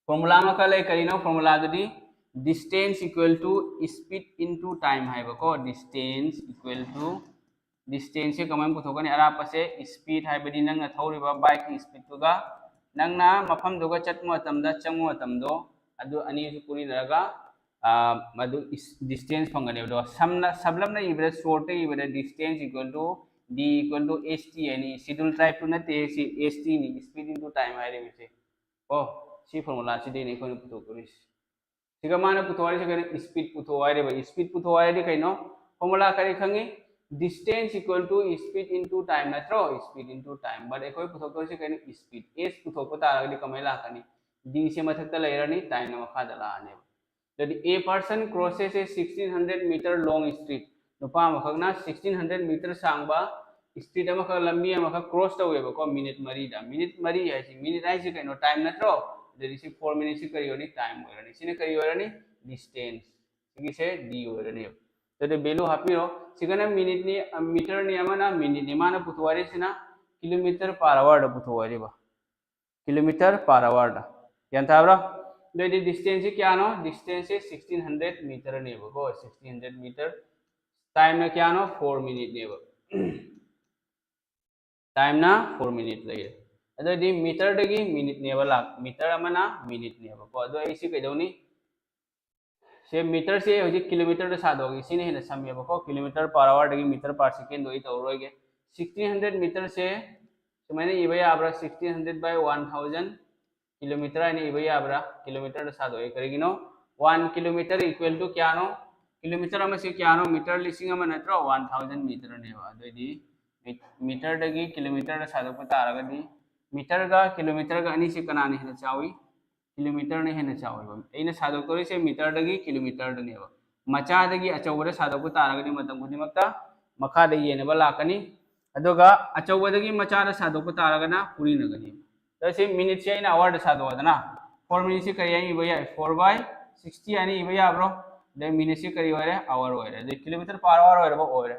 Formula ꯑꯃꯈꯛ ꯂꯩ꯫ ꯀꯔꯤꯅꯣ formula ꯗꯨꯗꯤ? Distance equal to speed into time ꯍꯥꯏꯕꯀꯣ꯫ Distance equal to, distance ꯁꯦ ꯀꯃꯥꯏꯅ ꯄꯨꯊꯣꯛꯀꯅꯤ? ꯑꯔꯥꯞꯄꯁꯦ speed ꯍꯥꯏꯕꯗꯤ ꯅꯪꯅ ꯊꯧꯔꯤꯕ bike ꯀꯤ speed ꯇꯨꯒ ꯅꯪꯅ ꯃꯐꯝꯗꯨꯒ ꯆꯠꯄ ꯃꯇꯝꯗ ꯆꯪꯕ ꯃꯇꯝꯗꯣ, ꯑꯗꯨ ꯑꯅꯤꯁꯨ ꯄꯨꯔꯤꯅꯔꯒ, ꯑ, ꯃꯗꯨ is-, distance ꯐꯪꯒꯅꯦꯕ꯫ ꯑꯗꯣ ꯁꯝꯅ, ꯁꯝꯂꯞꯅ ꯏꯕꯗ, short ꯇ ꯏꯕꯗ, distance equal to D equal to H T ꯍꯥꯏꯅꯤ꯫ Scheduled tribe ꯇꯨ ꯅꯠꯇꯦ, ꯁꯤ H T ꯅꯤ, speed into time ꯍꯥꯏꯔꯤꯕꯁꯦ꯫ ꯀꯣ, ꯁꯤ formula ꯁꯤꯗꯩꯅꯦ ꯑꯩꯈꯣꯏꯅ ꯄꯨꯊꯣꯛꯇꯣꯔꯤꯁꯦ꯫ ꯁꯤꯒ ꯃꯥꯅ ꯄꯨꯊꯣꯛ ꯍꯥꯏꯔꯤꯁꯦ ꯀꯩꯅꯣ? Speed ꯄꯨꯊꯣꯛ ꯍꯥꯏꯔꯦꯕ꯫ Speed ꯄꯨꯊꯣꯛ ꯍꯥꯏꯔꯗꯤ ꯀꯩꯅꯣ? Formula ꯀꯔꯤ ꯈꯪꯉꯤ? Distance equal to speed into time ꯅꯠꯇ꯭ꯔꯣ? Speed into time꯫ But ꯑꯩꯈꯣꯏ ꯄꯨꯊꯣꯛꯇꯣꯏꯁꯦ ꯀꯩꯅꯣ? Speed꯫ S ꯄꯨꯊꯣꯛꯄ ꯇꯥꯔꯒꯗꯤ ꯀꯃꯥꯏꯅ ꯂꯥꯛꯀꯅꯤ? D ꯁꯦ ꯃꯊꯛꯇ ꯂꯩꯔꯅꯤ, time ꯅ ꯃꯈꯥꯗ ꯂꯥꯛꯑꯅꯦꯕ꯫ ꯑꯗꯨꯗꯤ a person crosses a sixteen hundred meter long street, ꯅꯨꯄꯥ ꯑꯃꯈꯛꯅ sixteen hundred meter ꯁꯥꯡꯕ street ꯑꯃꯈꯛ, ꯂꯝꯕꯤ ꯑꯃꯈꯛ cross ꯇꯧꯋꯦꯕꯀꯣ, minute ꯃꯔꯤꯗ꯫ Minute ꯃꯔꯤ ꯍꯥꯏꯁꯤ, minute ꯍꯥꯏꯁꯤ ꯀꯩꯅꯣ? Time ꯅꯠꯇ꯭ꯔꯣ? ꯑꯗꯨꯗꯤ ꯁꯤ four minute ꯁꯤ ꯀꯔꯤ ꯑꯣꯏꯔꯅꯤ? Time ꯑꯣꯏꯔꯅꯤ꯫ ꯁꯤꯅ ꯀꯔꯤ ꯑꯣꯏꯔꯅꯤ? Distance꯫ ꯁꯤꯒꯤꯁꯦ D ꯑꯣꯏꯔꯅꯦꯕ꯫ ꯑꯗꯨꯗꯤ value ꯍꯥꯞꯄꯤꯔꯣ꯫ ꯁꯤꯒꯅ minute ꯅꯤ, ꯑ, meter ꯅꯤ, ꯑꯃꯅ minute ꯅꯤ꯫ ꯃꯥꯅ ꯄꯨꯊꯣꯛ ꯍꯥꯏꯔꯤꯁꯤꯅ kilometer per hour ꯗ ꯄꯨꯊꯣꯛ ꯍꯥꯏꯔꯤꯕ꯫ Kilometer per hour ꯗ꯫ ꯒ꯭ꯌꯥꯟ ꯇꯥꯕ꯭ꯔꯥ? ꯑꯗꯨꯑꯣꯏꯗꯤ distance ꯁꯤ ꯀꯌꯥꯅꯣ? Distance ꯁꯤ sixteen hundred meter ꯅꯦꯕꯀꯣ, sixteen hundred meter꯫ Time ꯅ ꯀꯌꯥꯅꯣ? Four minute ꯅꯦꯕ꯫ Time ꯅ four minute ꯂꯩꯔꯦ꯫ ꯑꯗꯨꯑꯣꯏꯗꯤ meter ꯗꯒꯤ minute ꯅꯦꯕ ꯂꯥꯛ-, meter ꯑꯃꯅ minute ꯅꯦꯕꯀꯣ꯫ ꯑꯗꯣ ꯑꯩ ꯁꯤ ꯀꯩꯗꯧꯅꯤ? ꯁꯦ meter ꯁꯦ ꯍꯧꯖꯤꯛ kilometer ꯗ ꯁꯥꯗꯣꯛꯑꯒꯦ, ꯁꯤꯅ ꯍꯦꯟꯅ ꯁꯝꯃꯦꯕꯀꯣ꯫ Kilometer per hour ꯗꯒꯤ meter per second ꯗꯣ ꯑꯩ ꯇꯧꯔꯔꯣꯏꯒꯦ꯫ Sixteen hundred meter ꯁꯦ ꯁꯨꯃꯥꯏꯅ ꯏꯕ ꯌꯥꯕ꯭ꯔꯥ? Sixteen hundred by one thousand kilometer ꯍꯥꯏꯅ ꯏꯕ ꯌꯥꯕ꯭ꯔꯥ? Kilometer ꯗ ꯁꯥꯗꯣꯛꯑꯦ꯫ ꯀꯔꯤꯒꯤꯅꯣ? One kilometer equal to ꯀꯌꯥꯅꯣ? Kilometer ꯑꯃꯁꯦ ꯀꯌꯥꯅꯣ? Meter ꯂꯤꯁꯤꯡ ꯑꯃ ꯅꯠꯇ꯭ꯔꯣ? One thousand meter ꯅꯦꯕ꯫ ꯑꯗꯨꯑꯣꯏꯗꯤ meter ꯗꯒꯤ kilometer ꯗ ꯁꯥꯗꯣꯛꯄ ꯇꯥꯔꯒꯗꯤ, meter ꯒ kilometer ꯒ ꯑꯅꯤꯁꯦ ꯀꯅꯥꯅ ꯍꯦꯟꯅ ꯆꯥꯎꯏ? Kilometer ꯅ ꯍꯦꯟꯅ ꯆꯥꯎꯋꯦꯕ꯫ ꯑꯩꯅ ꯁꯥꯗꯣꯛꯇꯣꯔꯤꯁꯦ meter ꯗꯒꯤ kilometer ꯗꯅꯦꯕ꯫ ꯃꯆꯥꯗꯒꯤ ꯑꯆꯧꯕꯗ ꯁꯥꯗꯣꯛꯄ ꯇꯥꯔꯒꯗꯤ ꯃꯇꯝ ꯈꯨꯗꯤꯡꯃꯛꯇ ꯃꯈꯥꯗ ꯌꯦꯟꯅꯕ ꯂꯥꯛꯀꯅꯤ꯫ ꯑꯗꯨꯒ ꯑꯆꯧꯕꯗꯒꯤ ꯃꯆꯥꯗ ꯁꯥꯗꯣꯛꯄ ꯇꯥꯔꯒꯅ ꯄꯨꯔꯤꯅꯒꯅꯤ꯫ ꯑꯗꯣ ꯁꯤ minute ꯁꯦ ꯑꯩꯅ hour ꯗ ꯁꯥꯗꯣꯛꯑꯗꯅ, four minute ꯁꯦ ꯀꯔꯤ ꯍꯥꯏꯅ ꯏꯕ ꯌꯥꯏ? Four by sixty ꯍꯥꯏꯅ ꯏꯕ ꯌꯥꯕ꯭ꯔꯣ? ꯑꯗꯩ minute ꯁꯦ ꯀꯔꯤ ꯑꯣꯏꯔꯦ? Hour ꯑꯣꯏꯔꯦ꯫ ꯑꯗꯩ kilometer per hour ꯑꯣꯏꯔꯕ? ꯑꯣꯏꯔꯦ꯫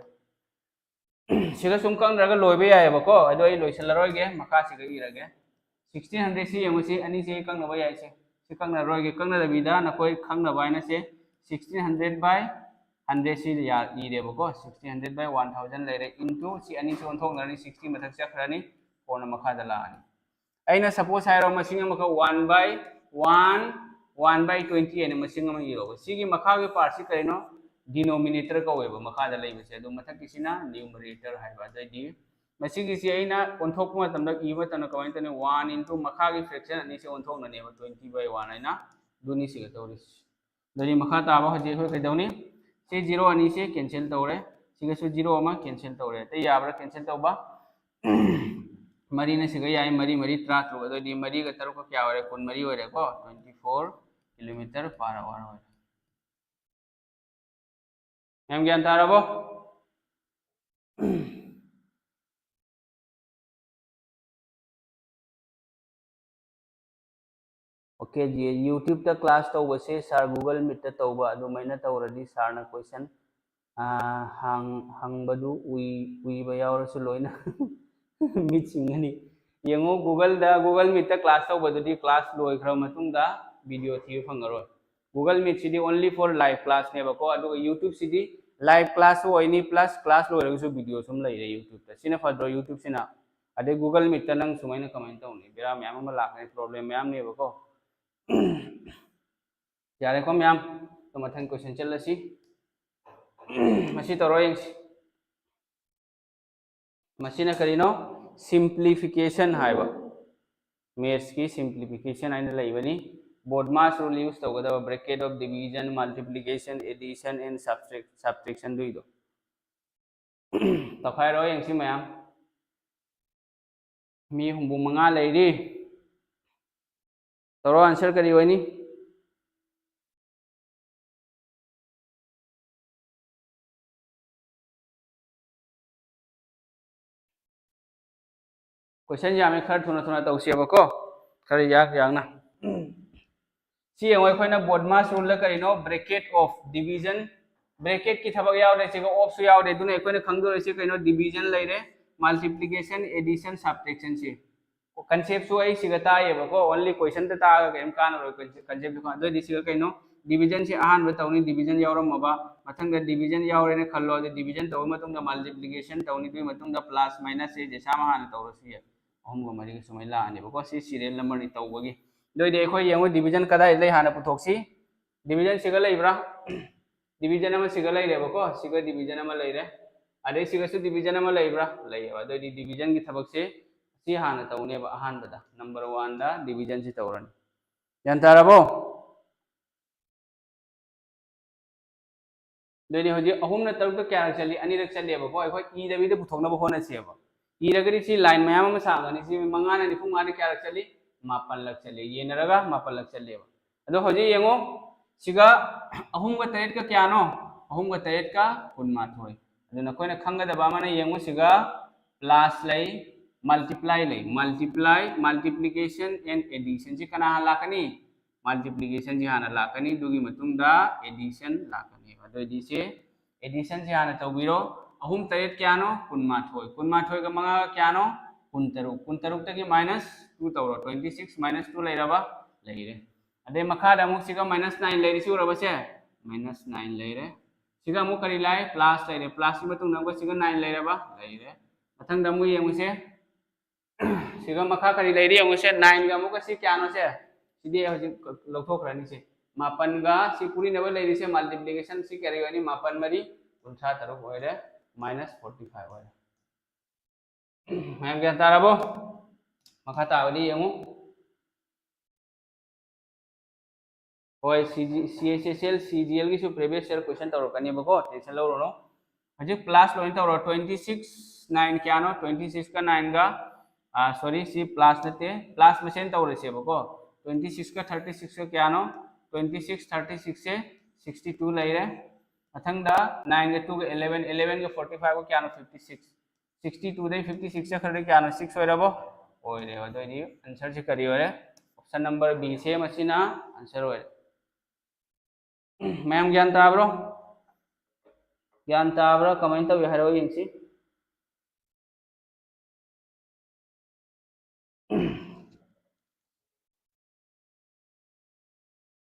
ꯁꯤꯒ ꯁꯨꯝ ꯀꯛꯅꯔꯒ ꯂꯣꯏꯕ ꯌꯥꯏꯑꯕꯀꯣ, ꯑꯗꯣ ꯑꯩ ꯂꯣꯏꯁꯤꯜꯂꯔꯣꯏꯒꯦ, ꯃꯈꯥꯁꯤꯒ ꯏꯔꯒꯦ꯫ Sixteen hundred ꯁꯤ ꯌꯦꯡꯉꯨꯁꯤ, ꯑꯅꯤꯁꯤ ꯀꯛꯅꯕ ꯌꯥꯏꯁꯦ꯫ ꯁꯤ ꯀꯛꯅꯔꯣꯏꯒꯦ, ꯀꯛꯅꯗꯕꯤꯗ ꯅꯈꯣꯏ ꯈꯪꯅꯕ ꯍꯥꯏꯅ ꯁꯦ sixteen hundred by hundred ꯁꯤ ꯌꯥ-, ꯏꯔꯦꯕꯀꯣ꯫ Sixteen hundred by one thousand ꯂꯩꯔꯦ, into ꯁꯤ ꯑꯅꯤꯁꯤ ꯑꯣꯟꯊꯣꯛꯅꯔꯅꯤ, sixty ꯃꯊꯛ ꯆꯠꯈ꯭ꯔꯅꯤ, four ꯅ ꯃꯈꯥꯗ ꯂꯥꯛꯑꯅꯤ꯫ ꯑꯩꯅ suppose ꯍꯥꯏꯔꯣ, ꯃꯁꯤꯡ ꯑꯃꯈꯛ one by one, one by twenty ꯍꯥꯏꯅ ꯃꯁꯤꯡ ꯑꯃ ꯏꯔꯣꯕ꯫ ꯁꯤꯒꯤ ꯃꯈꯥꯒꯤ part ꯁꯤ ꯀꯔꯤꯅꯣ? denominator ꯀꯧꯋꯦꯕ ꯃꯈꯥꯗ ꯂꯩꯕꯁꯦ꯫ ꯑꯗꯨ ꯃꯊꯛꯀꯤꯁꯤꯅ numerator ꯍꯥꯏꯕ꯫ ꯑꯗꯩꯗꯤ ꯃꯁꯤꯒꯤꯁꯤ ꯑꯩꯅ ꯑꯣꯟꯊꯣꯛꯄ ꯃꯇꯝꯗ, ꯏꯕ ꯃꯇꯝꯗ ꯀꯃꯥꯏꯅ ꯇꯧꯅꯤ? One into ꯃꯈꯥꯒꯤ fraction ꯑꯅꯤꯁꯦ ꯑꯣꯟꯊꯣꯛꯅꯅꯦꯕ, twenty by one ꯍꯥꯏꯅ꯫ ꯑꯗꯨꯅꯤ ꯁꯤꯒ ꯇꯧꯔꯤꯁꯤ꯫ ꯑꯗꯨꯗꯤ ꯃꯈꯥ ꯇꯥꯕ ꯍꯧꯖꯤꯛ ꯑꯩꯈꯣꯏ ꯀꯩꯗꯧꯅꯤ? ꯁꯤ zero ꯑꯅꯤꯁꯦ cancel ꯇꯧꯔꯦ, ꯁꯤꯒꯁꯨ zero ꯑꯃ cancel ꯇꯧꯔꯦ꯫ ꯑꯇꯩ ꯌꯥꯕ꯭ꯔꯥ cancel ꯇꯧꯕ? ꯃꯔꯤꯅ ꯁꯤꯒ ꯌꯥꯏ, ꯃꯔꯤ ꯃꯔꯤ ꯇꯔꯥꯇꯔꯨꯛ꯫ ꯑꯗꯨꯑꯣꯏꯗꯤ ꯃꯔꯤꯒ ꯇꯔꯨꯛꯀ ꯀꯌꯥ ꯑꯣꯏꯔꯦ? ꯀꯨꯟꯃꯔꯤ ꯑꯣꯏꯔꯦꯀꯣ, twenty four kilometer per hour ꯑꯣꯏꯔꯦ꯫ ꯃꯌꯥꯝ ꯒ꯭ꯌꯥꯟ ꯇꯥꯔꯕꯣ? Okay, ꯖꯤ, YouTube ꯇ class ꯇꯧꯕꯁꯦ sir Google Meet ꯇ ꯇꯧꯕ, ꯑꯗꯨꯃꯥꯏꯅ ꯇꯧꯔꯗꯤ sir ꯅ question, ꯑꯥ, ꯍꯪ-, ꯍꯪꯕꯗꯨ ꯎꯏ-, ꯎꯏꯕ ꯌꯥꯎꯔꯁꯨ ꯂꯣꯏꯅ ꯃꯤꯠ ꯁꯤꯡꯒꯅꯤ꯫ ꯌꯦꯡꯉꯨ, Google ꯗ, Google Meet ꯇ class ꯇꯧꯕꯗꯨꯗꯤ class ꯂꯣꯏꯈ꯭ꯔꯕ ꯃꯇꯨꯡꯗ video ꯊꯤꯕ ꯐꯪꯉꯔꯣꯏ꯫ Google Meet CD only for live class ꯅꯦꯕꯀꯣ, ꯑꯗꯨꯒ YouTube ꯁꯤꯗꯤ live class ꯁꯨ ꯑꯣꯏꯅꯤ, plus class ꯂꯣꯏꯔꯒꯁꯨ video ꯁꯨꯝ ꯂꯩꯔꯦ YouTube ꯇ꯫ ꯁꯤꯅ ꯐꯗ꯭ꯔꯣ YouTube ꯁꯤꯅ? ꯑꯗꯩ Google Meet ꯇ ꯅꯪ ꯁꯨꯃꯥꯏꯅ ꯀꯃꯥꯏꯅ ꯇꯧꯅꯤ? ꯕꯦꯔꯥ ꯃꯌꯥꯝ ꯑꯃ ꯂꯥꯛꯀꯅꯤ, problem ꯃꯌꯥꯝꯅꯦꯕꯀꯣ꯫ ꯌꯥꯔꯦꯀꯣ ꯃꯌꯥꯝ? ꯑꯗꯣ ꯃꯊꯪ question ꯆꯠꯂꯁꯤ꯫ ꯃꯁꯤ ꯇꯧꯔꯣ ꯌꯦꯡꯁꯤ꯫ ꯃꯁꯤꯅ ꯀꯔꯤꯅꯣ? Simplification ꯍꯥꯏꯕ꯫ Maths ꯀꯤ simplification ꯍꯥꯏꯅ ꯂꯩꯕꯅꯤ꯫ BODMAS rule use ꯇꯧꯒꯗꯕ, bracket of division, multiplication, addition and subtract-, subtraction ꯗꯨꯏꯗꯣ꯫ ꯇꯧꯈꯥꯏꯔꯣ ꯌꯦꯡꯁꯤ ꯃꯌꯥꯝ꯫ ꯃꯤ ꯍꯨꯝꯐꯨ ꯃꯉꯥ ꯂꯩꯔꯤ꯫ ꯇꯧꯔꯣ, answer ꯀꯔꯤ ꯑꯣꯏꯅꯤ? Question ꯌꯥꯝꯃꯦ, ꯈꯔ ꯊꯨꯅ ꯊꯨꯅ ꯇꯧꯁꯦꯕꯀꯣ, ꯈꯔ ꯌꯥꯛ ꯌꯥꯛꯅ꯫ ꯁꯤ ꯌꯦꯡꯉꯣ, ꯑꯩꯈꯣꯏꯅ BODMAS rule ꯗ ꯀꯔꯤꯅꯣ? Bracket of division, bracket ꯀꯤ ꯊꯕꯛ ꯌꯥꯎꯔꯦ, ꯁꯤꯒ of ꯁꯨ ꯌꯥꯎꯔꯦ, ꯑꯗꯨꯅ ꯑꯩꯈꯣꯏꯅ ꯈꯪꯗꯣꯔꯤꯁꯤ ꯀꯩꯅꯣ? Division ꯂꯩꯔꯦ, multiplication, addition, subtraction ꯁꯤ꯫ Concept ꯁꯨ ꯑꯩ ꯁꯤꯒ ꯇꯥꯛꯑꯦꯕꯀꯣ, only question ꯗ ꯇꯥꯛꯑꯒ ꯀꯩꯝ ꯀꯥꯟꯅꯔꯣꯏ, concept ꯁꯨ ꯈꯪ-, ꯑꯗꯨꯑꯣꯏꯗꯤ ꯁꯤꯒ ꯀꯩꯅꯣ? Division ꯁꯤ ꯑꯍꯥꯟꯕ ꯇꯧꯅꯤ, division ꯌꯥꯎꯔꯝꯃꯕ, ꯃꯊꯪꯗ division ꯌꯥꯎꯔꯦꯅ ꯈꯜꯂꯣ, ꯑꯗꯨ division ꯇꯧꯕ ꯃꯇꯨꯡꯗ multiplication ꯇꯧꯅꯤ, ꯑꯗꯨꯒꯤ ꯃꯇꯨꯡꯗ plus minus ꯁꯦ ꯖꯦꯁꯥꯃ ꯍꯥꯟꯅ ꯇꯧꯔꯁꯨ ꯌꯥꯏ꯫ ꯑꯍꯨꯝꯒ ꯃꯔꯤꯒ ꯁꯨꯃꯥꯏꯅ ꯂꯥꯛꯑꯅꯦꯕꯀꯣ꯫ ꯁꯤ serial number ꯅꯤ ꯇꯧꯕꯒꯤ꯫ ꯑꯗꯨ ꯑꯣꯏꯗꯤ ꯑꯩꯈꯣꯏ ꯌꯦꯡꯉꯨ, division ꯀꯗꯥꯏꯗ ꯂꯩ ꯍꯥꯟꯅ ꯄꯨꯊꯣꯛꯁꯤ꯫ Division ꯁꯤꯒ ꯂꯩꯕ꯭ꯔꯥ? Division ꯑꯃ ꯁꯤꯒ ꯂꯩꯔꯦꯕꯀꯣ, ꯁꯤꯒ division ꯑꯃ ꯂꯩꯔꯦ, ꯑꯗꯩ ꯁꯤꯒꯁꯨ division ꯑꯃ ꯂꯩꯕ꯭ꯔꯥ? ꯂꯩꯌꯦꯕ꯫ ꯑꯗꯨꯑꯣꯏꯗꯤ division ꯒꯤ ꯊꯕꯛꯁꯦ ꯁꯤ ꯍꯥꯟꯅ ꯇꯧꯅꯦꯕ꯫ ꯑꯍꯥꯟꯕꯗ number one ꯗ division ꯁꯤ ꯇꯧꯔꯅꯤ꯫ ꯒ꯭ꯌꯥꯟ ꯇꯥꯔꯕꯣ? ꯑꯗꯨꯗꯤ ꯍꯧꯖꯤꯛ ꯑꯍꯨꯝꯅ ꯇꯔꯨꯛꯇ ꯀꯌꯥꯔꯛ ꯆꯠꯂꯤ? ꯑꯅꯤꯔꯛ ꯆꯠꯂꯦꯕꯀꯣ꯫ ꯑꯩꯈꯣꯏ ꯏꯗꯕꯤꯗ ꯄꯨꯊꯣꯛꯅꯕ ꯍꯣꯠꯅꯁꯦꯕ꯫ ꯏꯔꯒꯗꯤ ꯁꯤ line ꯃꯌꯥꯝ ꯑꯃ ꯁꯥꯡꯒꯅꯤ꯫ ꯁꯤ ꯃꯉꯥꯅ ꯅꯤꯐꯨ ꯃꯉꯥꯗ ꯀꯌꯥꯔꯛ ꯆꯠꯂꯤ? ꯃꯥꯄꯜꯂꯛ ꯆꯠꯂꯤ꯫ ꯌꯦꯟꯅꯔꯒ ꯃꯥꯄꯜꯂꯛ ꯆꯠꯂꯦꯕ꯫ ꯑꯗꯣ ꯍꯧꯖꯤꯛ ꯌꯦꯡꯉꯣ, ꯁꯤꯒ ꯑꯍꯨꯝꯒ ꯇꯔꯦꯠꯀ ꯀꯌꯥꯅꯣ? ꯑꯍꯨꯝꯒ ꯇꯔꯦꯠꯀ ꯀꯨꯟꯃꯥꯊꯣꯏ꯫ ꯑꯗꯨ ꯅꯈꯣꯏꯅ ꯈꯪꯒꯗꯕ ꯑꯃꯅ, ꯌꯦꯡꯉꯨ, ꯁꯤꯒ plus ꯂꯩ, multiply ꯂꯩ꯫ Multiply, multiplication and addition ꯁꯤ ꯀꯅꯥ ꯍꯥꯟꯅ ꯂꯥꯛꯀꯅꯤ? Multiplication ꯁꯤ ꯍꯥꯟꯅ ꯂꯥꯛꯀꯅꯤ, ꯑꯗꯨꯒꯤ ꯃꯇꯨꯡꯗ addition ꯂꯥꯛꯀꯅꯦꯕ꯫ ꯑꯗꯨ ꯑꯣꯏꯗꯤ ꯁꯤ addition ꯁꯤ ꯍꯥꯟꯅ ꯇꯧꯕꯤꯔꯣ꯫ ꯑꯍꯨꯝ ꯇꯔꯦꯠ ꯀꯌꯥꯅꯣ? ꯀꯨꯟꯃꯥꯊꯣꯏ꯫ ꯀꯨꯟꯃꯥꯊꯣꯏꯒ ꯃꯉꯥꯒ ꯀꯌꯥꯅꯣ? ꯀꯨꯟꯇꯔꯨꯛ꯫ ꯀꯨꯟꯇꯔꯨꯛꯇꯒꯤ minus two ꯇꯧꯔꯣ꯫ Twenty six minus two ꯂꯩꯔꯕ? ꯂꯩꯔꯦ꯫ ꯑꯗꯩ ꯃꯈꯥꯗ ꯑꯃꯨꯛ ꯁꯤꯒ minus nine ꯂꯩꯔꯤꯁꯤ ꯎꯔꯕꯁꯦ? Minus nine ꯂꯩꯔꯦ꯫ ꯁꯤꯒ ꯑꯃꯨꯛ ꯀꯔꯤ ꯂꯥꯛꯑꯦ? Plus ꯂꯩꯔꯦ꯫ Plus ꯀꯤ ꯃꯇꯨꯡꯗ ꯑꯃꯨꯛꯀ ꯁꯤꯒ nine ꯂꯩꯔꯕ? ꯂꯩꯔꯦ꯫ ꯃꯊꯪꯗ ꯑꯃꯨꯛ ꯌꯦꯡꯉꯨꯁꯦ꯫ ꯁꯤꯒ ꯃꯈꯥ ꯀꯔꯤ ꯂꯩꯔꯤ ꯌꯦꯡꯉꯨꯁꯦ꯫ Nine ꯒ ꯑꯃꯨꯛꯀ ꯁꯤ ꯀꯌꯥꯅꯣ ꯁꯦ? ꯁꯤꯗꯤ ꯍꯧꯖꯤꯛ ꯂꯧꯊꯣꯛꯈ꯭ꯔꯅꯤ ꯁꯦ꯫ ꯃꯥꯄꯟꯒ ꯁꯤ ꯄꯨꯔꯤꯅꯕ ꯂꯩꯔꯤꯁꯦ, multiplication ꯁꯤ ꯀꯔꯤ ꯑꯣꯏꯅꯤ? ꯃꯥꯄꯟ ꯃꯔꯤ ꯀꯨꯟꯊ꯭ꯔꯥ ꯇꯔꯨꯛ ꯑꯣꯏꯔꯦ, minus forty five ꯑꯣꯏꯔꯦ꯫ ꯃꯌꯥꯝ ꯒ꯭ꯌꯥꯟ ꯇꯥꯔꯕꯣ? ꯃꯈꯥ ꯇꯥꯕꯗꯤ ꯌꯦꯡꯉꯨ꯫ ꯍꯣꯏ, CG, CHSL, CGL ꯒꯤꯁꯨ previous year question ꯇꯧꯔꯛꯀꯅꯦꯕꯀꯣ, tension ꯂꯧꯔꯨꯅꯨ꯫ ꯍꯧꯖꯤꯛ plus ꯂꯣꯏꯅ ꯇꯧꯔꯣ꯫ Twenty six, nine ꯀꯌꯥꯅꯣ? Twenty six ꯀ nine ꯒ, ꯑꯥ, sorry, ꯁꯤ plus ꯅꯠꯇꯦ, plus ꯃꯁꯦꯟ ꯇꯧꯔꯁꯦꯕꯀꯣ꯫ Twenty six ꯀ thirty six ꯀ ꯀꯌꯥꯅꯣ? Twenty six, thirty six ꯁꯦ sixty two ꯂꯩꯔꯦ꯫ ꯃꯊꯪꯗ nine ꯒ two ꯒ eleven, eleven ꯒ forty five ꯒ ꯀꯌꯥꯅꯣ? Fifty six꯫ Sixty two ꯗꯩ fifty six ꯆꯠꯈ꯭ꯔꯗꯤ ꯀꯌꯥꯅꯣ? Six ꯑꯣꯏꯔꯕꯣ? ꯑꯣꯏꯔꯦ꯫ ꯑꯗꯨ ꯑꯣꯏꯗꯤ answer ꯁꯤ ꯀꯔꯤ ꯑꯣꯏꯔꯦ? Option number B ꯁꯦ ꯃꯁꯤꯅ answer ꯑꯣꯏꯔꯦ꯫ ꯃꯌꯥꯝ ꯒ꯭ꯌꯥꯟ ꯇꯥꯕ꯭ꯔꯣ? ꯒ꯭ꯌꯥꯟ ꯇꯥꯕ꯭ꯔꯥ? ꯀꯃꯥꯏꯅ ꯇꯧꯏ ꯍꯥꯏꯔꯛꯑꯣ ꯌꯦꯡꯁꯤ꯫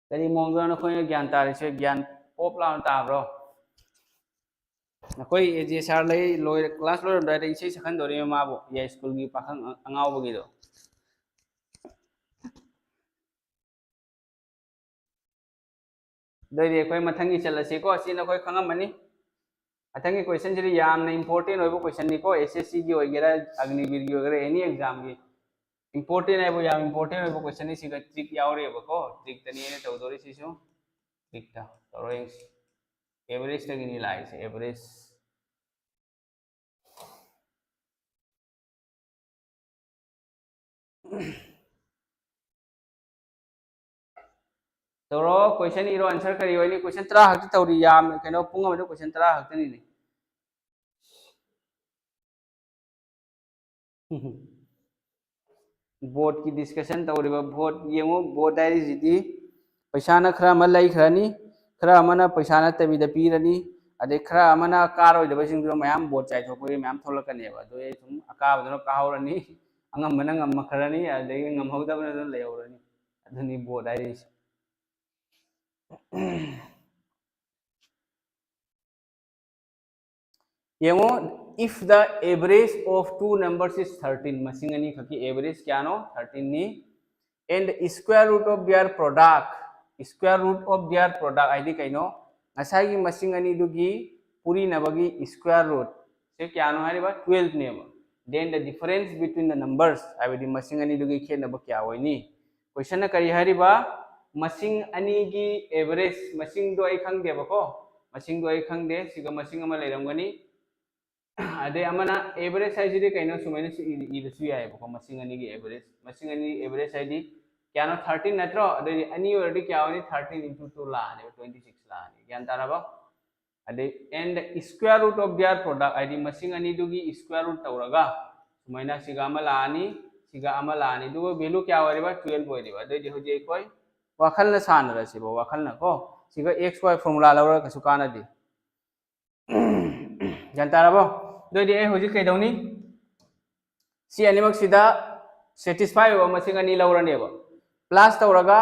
ꯀꯔꯤ ꯃꯑꯣꯡꯗꯅꯣ ꯅꯈꯣꯏꯅ ꯒ꯭ꯌꯥꯟ ꯇꯥꯔꯤꯁꯦ? ꯒ꯭ꯌꯥꯟ ꯄꯣꯞ ꯂꯥꯎꯅ ꯇꯥꯕ꯭ꯔꯣ? ꯅꯈꯣꯏ AJ sir ꯂꯩ, ꯂꯣꯏꯔ-, class ꯂꯣꯏꯔꯝꯗꯥꯏꯗ ꯏꯁꯩ ꯁꯛꯍꯟꯗꯣꯔꯤꯕ ꯃꯥꯕꯨ, ꯌꯥꯏꯁ꯭ꯀꯨꯜꯒꯤ ꯄꯥꯈꯪ ꯑ-, ꯑꯉꯥꯎꯕꯒꯤꯗꯣ꯫ ꯑꯗꯨꯑꯣꯏꯗꯤ ꯑꯩꯈꯣꯏ ꯃꯊꯪꯒꯤ ꯆꯠꯂꯁꯤꯀꯣ꯫ ꯁꯤ ꯅꯈꯣꯏ ꯈꯪꯉꯝꯃꯅꯤ꯫ ꯃꯊꯪꯒꯤ question ꯁꯤꯗꯤ ꯌꯥꯝꯅ important ꯑꯣꯏꯕ question ꯅꯤꯀꯣ꯫ S S C ꯒꯤ ꯑꯣꯏꯒꯦꯔꯥ, ꯑꯒꯅꯤꯕꯤꯔꯒꯤ ꯑꯣꯏꯒꯦꯔꯥ, any exam ꯒꯤ important ꯍꯥꯏꯕꯨ ꯌꯥꯝ important ꯑꯣꯏꯕ question ꯅꯤ꯫ ꯁꯤꯒ trick ꯌꯥꯎꯔꯤꯑꯕꯀꯣ꯫ Trick ꯇꯅꯤ ꯑꯩꯅ ꯇꯧꯗꯣꯔꯤꯁꯤꯁꯨ꯫ Trick ꯇ ꯇꯧꯔ ꯌꯦꯡꯁꯤ꯫ Average ꯇꯒꯤꯅꯤ ꯂꯥꯛꯏꯁꯦ, average꯫ ꯇꯧꯔꯣ, question ꯏꯔꯣ, answer ꯀꯔꯤ ꯑꯣꯏꯅꯤ? Question ꯇꯔꯥ ꯈꯛꯇ ꯇꯧꯔꯤ, ꯌꯥꯝ ꯀꯩꯅꯣ, ꯄꯨꯡ ꯑꯃꯗ question ꯇꯔꯥ ꯈꯛꯇꯅꯤꯅꯦ꯫ Vote ꯀꯤ discussion ꯇꯧꯔꯤꯕ, vote ꯌꯦꯡꯉꯨ, vote ꯍꯥꯏꯔꯤꯁꯤꯗꯤ ꯄꯩꯁꯥꯅ ꯈꯔ ꯑꯃ ꯂꯩꯈ꯭ꯔꯅꯤ, ꯈꯔ ꯑꯃꯅ ꯄꯩꯁꯥ ꯅꯠꯇꯕꯤꯗ ꯄꯤꯔꯅꯤ, ꯑꯗꯩ ꯈꯔ ꯑꯃꯅ ꯀꯥꯔꯣꯏꯗꯕꯁꯤꯡꯗꯨꯅ ꯃꯌꯥꯝ vote ꯆꯥꯏꯊꯣꯛꯄꯒꯤ ꯃꯌꯥꯝ ꯊꯣꯛꯂꯛꯀꯅꯦꯕ꯫ ꯑꯗꯨ ꯑꯩ ꯁꯨꯝ ꯑꯀꯥꯕꯗꯨꯅ ꯀꯥꯍꯧꯔꯅꯤ, ꯑꯉꯝꯕꯅ ꯉꯝꯈ꯭ꯔꯅꯤ, ꯑꯗꯒꯤ ꯉꯝꯍꯧꯗꯕꯅ ꯑꯗꯨꯝ ꯂꯩꯍꯧꯔꯅꯤ꯫ ꯑꯗꯨꯅꯤ vote ꯍꯥꯏꯔꯤꯁꯦ꯫ ꯌꯦꯡꯉꯣ, if the average of two numbers is thirteen, ꯃꯁꯤꯡ ꯑꯅꯤꯈꯛꯀꯤ average ꯀꯌꯥꯅꯣ? Thirteen ꯅꯤ꯫ And square root of their product, square root of their product ꯍꯥꯏꯗꯤ ꯀꯩꯅꯣ? ꯉꯁꯥꯏꯒꯤ ꯃꯁꯤꯡ ꯑꯅꯤꯗꯨꯒꯤ ꯄꯨꯔꯤꯅꯕꯒꯤ square root ꯁꯦ ꯀꯌꯥꯅꯣ ꯍꯥꯏꯔꯤꯕ? Twelve ꯅꯦꯕ꯫ Then the difference between the numbers, ꯍꯥꯏꯕꯗꯤ ꯃꯁꯤꯡ ꯑꯅꯤꯗꯨꯒꯤ ꯈꯦꯠꯅꯕ ꯀꯌꯥ ꯑꯣꯏꯅꯤ? Question ꯅ ꯀꯔꯤ ꯍꯥꯏꯔꯤꯕ? ꯃꯁꯤꯡ ꯑꯅꯤꯒꯤ average, ꯃꯁꯤꯡꯗꯣ ꯑꯩ ꯈꯪꯗꯦꯕꯀꯣ, ꯃꯁꯤꯡꯗꯣ ꯑꯩ ꯈꯪꯗꯦ꯫ ꯁꯤꯒ ꯃꯁꯤꯡ ꯑꯃ ꯂꯩꯔꯝꯒꯅꯤ꯫ ꯑꯗꯩ ꯑꯃꯅ average ꯍꯥꯏꯁꯤꯗꯤ ꯀꯩꯅꯣ, ꯁꯨꯃꯥꯏꯅꯁꯨ ꯏ-, ꯏꯕꯁꯨ ꯌꯥꯏꯑꯕꯀꯣ, ꯃꯁꯤꯡ ꯑꯅꯤꯒꯤ average꯫ ꯃꯁꯤꯡ ꯑꯅꯤꯒꯤ average ꯍꯥꯏꯗꯤ ꯀꯌꯥꯅꯣ? Thirteen ꯅꯠꯇ꯭ꯔꯣ? ꯑꯗꯩꯗꯤ ꯑꯅꯤ ꯑꯣꯏꯔꯗꯤ ꯀꯌꯥ ꯑꯣꯏꯅꯤ? Thirteen into two ꯂꯥꯛꯑꯅꯦꯕ, twenty six ꯂꯥꯛꯑꯅꯤ꯫ ꯒ꯭ꯌꯥꯟ ꯇꯥꯔꯕ? ꯑꯗꯩ and the square root of their product, ꯍꯥꯏꯗꯤ ꯃꯁꯤꯡ ꯑꯅꯤꯗꯨꯒꯤ square root ꯇꯧꯔꯒ ꯁꯨꯃꯥꯏꯅ ꯁꯤꯒ ꯑꯃ ꯂꯥꯛꯑꯅꯤ, ꯁꯤꯒ ꯑꯃ ꯂꯥꯛꯑꯅꯤ, ꯑꯗꯨꯒ value ꯀꯌꯥ ꯑꯣꯏꯔꯤꯕ? Twelve ꯑꯣꯏꯔꯤꯕ꯫ ꯑꯗꯩꯗꯤ ꯍꯧꯖꯤꯛ ꯑꯩꯈꯣꯏ ꯋꯥꯈꯜꯅ ꯁꯥꯟꯅꯔꯁꯤꯕ, ꯋꯥꯈꯜꯅ ꯀꯣ, ꯁꯤꯒ X Y formula ꯂꯧꯔꯒ ꯀꯩꯁꯨ ꯀꯥꯟꯅꯗꯦ꯫ ꯒ꯭ꯌꯥꯟ ꯇꯥꯔꯕꯣ? ꯑꯗꯨꯑꯣꯏꯗꯤ ꯑꯩ ꯍꯧꯖꯤꯛ ꯀꯩꯗꯧꯅꯤ? ꯁꯤ ꯑꯅꯤꯃꯛꯁꯤꯗ satisfy ꯑꯣꯏꯕ ꯃꯁꯤꯡ ꯑꯅꯤ ꯂꯧꯔꯅꯦꯕ꯫ Plus ꯇꯧꯔꯒ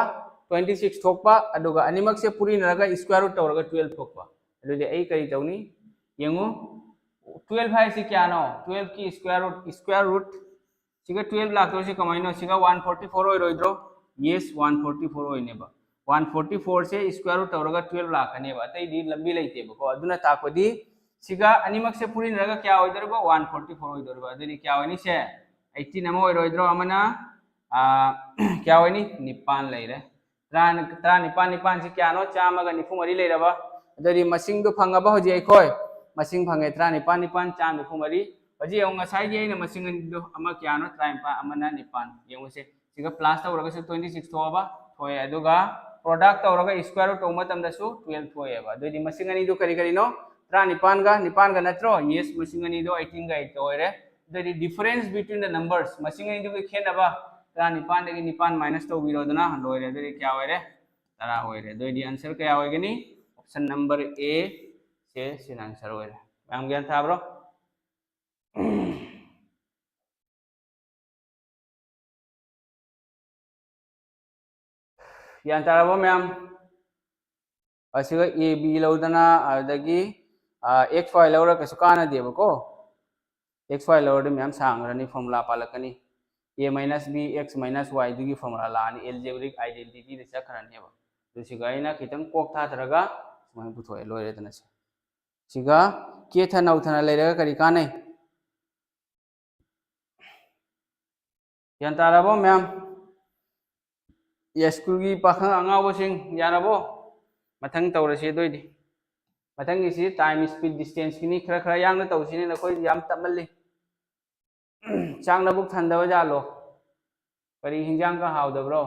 twenty six ꯊꯣꯛꯄ, ꯑꯗꯨꯒ ꯑꯅꯤꯃꯛꯁꯦ ꯄꯨꯔꯤꯅꯔꯒ square root ꯇꯧꯔꯒ twelve ꯊꯣꯛꯄ꯫ ꯑꯗꯨꯗꯤ ꯑꯩ ꯀꯔꯤ ꯇꯧꯅꯤ? ꯌꯦꯡꯉꯨ, twelve ꯍꯥꯏꯁꯤ ꯀꯌꯥꯅꯣ? Twelve ꯀꯤ square root, square root ꯁꯤꯒ twelve ꯂꯥꯛꯇꯣꯏꯁꯤ ꯀꯃꯥꯏꯅꯣ? ꯁꯤꯒ one forty four ꯑꯣꯏꯔꯣꯏꯗ꯭ꯔꯣ? Yes, one forty four ꯑꯣꯏꯅꯦꯕ꯫ ꯋꯥꯟ ꯐꯣꯔꯇꯤ ꯐꯣꯔꯁꯦ ꯁ꯭ꯀ꯭ꯋꯦꯔ ꯔꯨꯠ ꯇꯧꯔꯒ ꯇꯨꯌꯦꯜꯞ ꯂꯥꯛꯀꯅꯦꯕ, ꯑꯇꯩꯗꯤ ꯂꯝꯕꯤ ꯂꯩꯇꯦꯕꯀꯣ꯫ ꯑꯗꯨꯅ ꯇꯥꯛꯄꯗꯤ ꯁꯤꯒ ꯑꯅꯤꯃꯛꯁꯦ ꯄꯨꯔꯤꯅꯔꯒ ꯀꯌꯥ ꯑꯣꯏꯗꯣꯔꯤꯕ? ꯋꯥꯟ ꯐꯣꯔꯇꯤ ꯐꯣꯔ ꯑꯣꯏꯗꯣꯔꯤꯕ꯫ ꯑꯗꯨꯗꯤ ꯀꯌꯥ ꯑꯣꯏꯅꯤ ꯁꯦ? ꯑꯩꯠꯇꯤꯟ ꯑꯃ ꯑꯣꯏꯔꯣꯏꯗ꯭ꯔꯣ? ꯑꯃꯅ ꯀꯌꯥ ꯑꯣꯏꯅꯤ? ꯅꯤꯄꯥꯟ ꯂꯩꯔꯦ꯫ ꯇꯔꯥ ꯇꯔꯥꯅꯤꯄꯥꯟ, ꯅꯤꯄꯥꯟꯁꯤ ꯀꯌꯥꯅꯣ? ꯆꯥꯝꯃꯒ ꯅꯤꯐꯨ ꯃꯔꯤ ꯂꯩꯔꯕ? ꯑꯗꯨꯗꯤ ꯃꯁꯤꯡꯗꯣ ꯐꯪꯉꯕ ꯍꯧꯖꯤꯛ ꯑꯩꯈꯣꯏ? ꯃꯁꯤꯡ ꯐꯪꯉꯦ, ꯇꯔꯥꯅꯤꯄꯥꯟ, ꯅꯤꯄꯥꯟ, ꯆꯥꯝꯃ ꯅꯤꯐꯨ ꯃꯔꯤ꯫ ꯍꯧꯖꯤꯛ ꯌꯦꯡꯉꯨ, ꯉꯁꯥꯏꯒꯤ ꯑꯩꯅ ꯃꯁꯤꯡ ꯑꯅꯤꯗꯣ, ꯑꯃ ꯀꯌꯥꯅꯣ? ꯇꯔꯥꯅꯤꯄꯥꯟ, ꯑꯃꯅ ꯅꯤꯄꯥꯟ꯫ ꯌꯦꯡꯉꯨꯁꯦ, ꯁꯤꯒ ꯄ꯭ꯂꯁ ꯇꯧꯔꯒꯁꯨ ꯇ꯭ꯋꯦꯟꯇꯤ ꯁꯤꯛꯁ ꯊꯣꯛꯑꯕ? ꯊꯣꯛꯑꯦ꯫ ꯑꯗꯨꯒ ꯄ꯭ꯔꯣꯗꯛ ꯇꯧꯔꯒ ꯁ꯭ꯀ꯭ꯋꯦꯔ ꯔꯨꯠ ꯇꯧꯕ ꯃꯇꯝꯗꯁꯨ ꯇꯨꯌꯦꯜꯞ ꯊꯣꯛꯑꯦꯕ꯫ ꯑꯗꯨꯑꯣꯏꯗꯤ ꯃꯁꯤꯡ ꯑꯅꯤꯗꯨ ꯀꯔꯤ ꯀꯔꯤꯅꯣ? ꯇꯔꯥꯅꯤꯄꯥꯟꯒ ꯅꯤꯄꯥꯟꯒ ꯅꯠꯇ꯭ꯔꯣ? ꯌꯦꯁ, ꯃꯁꯤꯡ ꯑꯅꯤꯗꯣ ꯑꯩꯠꯇꯤꯟꯒ ꯑꯩꯠꯀ ꯑꯣꯏꯔꯦ꯫ ꯑꯗꯨꯑꯣꯏꯗꯤ difference between the numbers, ꯃꯁꯤꯡ ꯑꯅꯤꯗꯨꯒꯤ ꯈꯦꯠꯅꯕ, ꯇꯔꯥꯅꯤꯄꯥꯟꯗꯒꯤ ꯅꯤꯄꯥꯟ ꯃꯥꯏꯅꯁ ꯇꯧꯕꯤꯔꯣꯗꯅ, ꯂꯣꯏꯔꯦ꯫ ꯑꯗꯨꯗꯤ ꯀꯌꯥ ꯑꯣꯏꯔꯦ? ꯇꯔꯥ ꯑꯣꯏꯔꯦ꯫ ꯑꯗꯨꯑꯣꯏꯗꯤ ꯑꯟꯁꯔ ꯀꯌꯥ ꯑꯣꯏꯒꯅꯤ? Option number A ꯁꯦ ꯁꯤꯅ ꯑꯟꯁꯔ ꯑꯣꯏꯔꯦ꯫ ꯃꯌꯥꯝ ꯒ꯭ꯌꯥꯟ ꯇꯥꯕ꯭ꯔꯣ? ꯒ꯭ꯌꯥꯟ ꯇꯥꯔꯕꯣ ꯃꯌꯥꯝ? ꯑꯁꯤꯒ A B ꯂꯧꯗꯅ, ꯑꯗꯨꯗꯒꯤ, ꯑ, X Y ꯂꯧꯔ ꯀꯩꯁꯨ ꯀꯥꯟꯅꯗꯦꯕꯀꯣ꯫ X Y ꯂꯧꯔꯗꯤ ꯃꯌꯥꯝ ꯁꯥꯡꯈ꯭ꯔꯅꯤ, ꯐꯣꯔꯃꯨꯂꯥ ꯄꯥꯜꯂꯛꯀꯅꯤ꯫ A minus B, X minus Y ꯗꯨꯒꯤ ꯐꯣꯔꯃꯨꯂꯥ ꯂꯥꯛꯑꯅꯤ, algebraic identity ꯗ ꯆꯠꯈ꯭ꯔꯅꯦꯕ꯫ ꯑꯗꯨ ꯁꯤꯒ ꯑꯩꯅ ꯈꯤꯇꯪ ꯀꯣꯛ ꯊꯥꯊꯔꯒ ꯁꯨꯃꯥꯏꯅ ꯄꯨꯊꯣꯛꯑꯦ, ꯂꯣꯏꯔꯦꯗꯅ ꯁꯤ꯫ ꯁꯤꯒ ꯀꯦꯊ ꯅꯧꯊꯅ ꯂꯩꯔꯒ ꯀꯔꯤ ꯀꯥꯟꯅꯩ? ꯒ꯭ꯌꯥꯟ ꯇꯥꯔꯕꯣ ꯃꯌꯥꯝ? ꯌꯥꯏꯁ꯭ꯀꯨꯜꯒꯤ ꯄꯥꯈꯪ ꯑꯉꯥꯎꯕꯁꯤꯡ, ꯌꯥꯔꯕꯣ? ꯃꯊꯪ ꯇꯧꯔꯁꯤ ꯑꯗꯨꯑꯣꯏꯗꯤ꯫ ꯃꯊꯪꯒꯤꯁꯤ time, speed, distance ꯀꯤꯅꯤ꯫ ꯈꯔ ꯈꯔ ꯌꯥꯡꯅ ꯇꯧꯁꯤꯅꯦ, ꯅꯈꯣꯏ ꯌꯥꯝ ꯇꯞꯃꯜꯂꯤ꯫ ꯆꯥꯛ ꯅꯕꯨꯛ ꯊꯟꯗꯕ ꯖꯥꯠꯂꯣ? ꯀꯔꯤ ꯍꯤꯟꯖꯥꯡꯒ ꯍꯥꯎꯗꯕ꯭ꯔꯣ?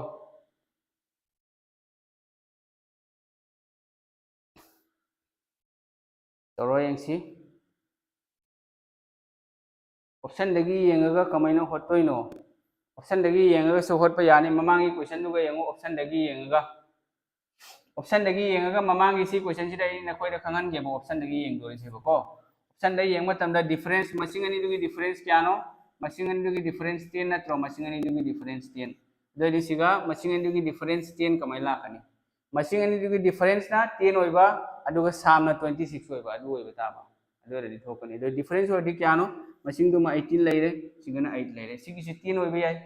ꯇꯧꯔꯣ ꯌꯦꯡꯁꯤ꯫ Option ꯗꯒꯤ ꯌꯦꯡꯉꯒ ꯀꯃꯥꯏꯅ ꯍꯣꯠꯇꯣꯏꯅꯣ? Option ꯗꯒꯤ ꯌꯦꯡꯉꯒꯁꯨ ꯍꯣꯠꯄ ꯌꯥꯅꯤ꯫ ꯃꯃꯥꯡꯒꯤ question ꯗꯨꯒ ꯌꯦꯡꯉꯨ, option ꯗꯒꯤ ꯌꯦꯡꯉꯒ꯫ Option ꯗꯒꯤ ꯌꯦꯡꯉꯒ ꯃꯃꯥꯡꯒꯤ ꯁꯤ question ꯁꯤꯗ ꯑꯩ ꯅꯈꯣꯏꯗ ꯈꯪꯍꯟꯒꯦꯕ, option ꯗꯒꯤ ꯌꯦꯡꯗꯣꯔꯤꯁꯦꯕꯀꯣ꯫ Option ꯗ ꯌꯦꯡꯕ ꯃꯇꯝꯗ difference, ꯃꯁꯤꯡ ꯑꯅꯤꯗꯨꯒꯤ difference ꯀꯌꯥꯅꯣ? ꯃꯁꯤꯡ ꯑꯅꯤꯗꯨꯒꯤ difference ten ꯅꯠꯇ꯭ꯔꯣ? ꯃꯁꯤꯡ ꯑꯅꯤꯗꯨꯒꯤ difference ten꯫ ꯑꯗꯨꯑꯣꯏꯗꯤ ꯁꯤꯒ ꯃꯁꯤꯡ ꯑꯅꯤꯗꯨꯒꯤ difference ten ꯀꯃꯥꯏꯅ ꯂꯥꯛꯀꯅꯤ? ꯃꯁꯤꯡ ꯑꯅꯤꯗꯨꯒꯤ difference ꯅ ten ꯑꯣꯏꯕ, ꯑꯗꯨꯒ ꯁꯝ ꯅ twenty six ꯑꯣꯏꯕ, ꯑꯗꯨ ꯑꯣꯏꯕ ꯇꯥꯕ꯫ ꯑꯗꯨ ꯑꯣꯏꯔꯗꯤ ꯊꯣꯛꯀꯅꯤ꯫ ꯑꯗꯣ difference ꯑꯣꯏꯔꯗꯤ ꯀꯌꯥꯅꯣ? ꯃꯁꯤꯡꯗꯨꯃ eighteen ꯂꯩꯔꯦ, ꯁꯤꯒꯅ eight ꯂꯩꯔꯦ꯫ ꯁꯤꯒꯤꯁꯤ ten ꯑꯣꯏꯕ ꯌꯥꯏ꯫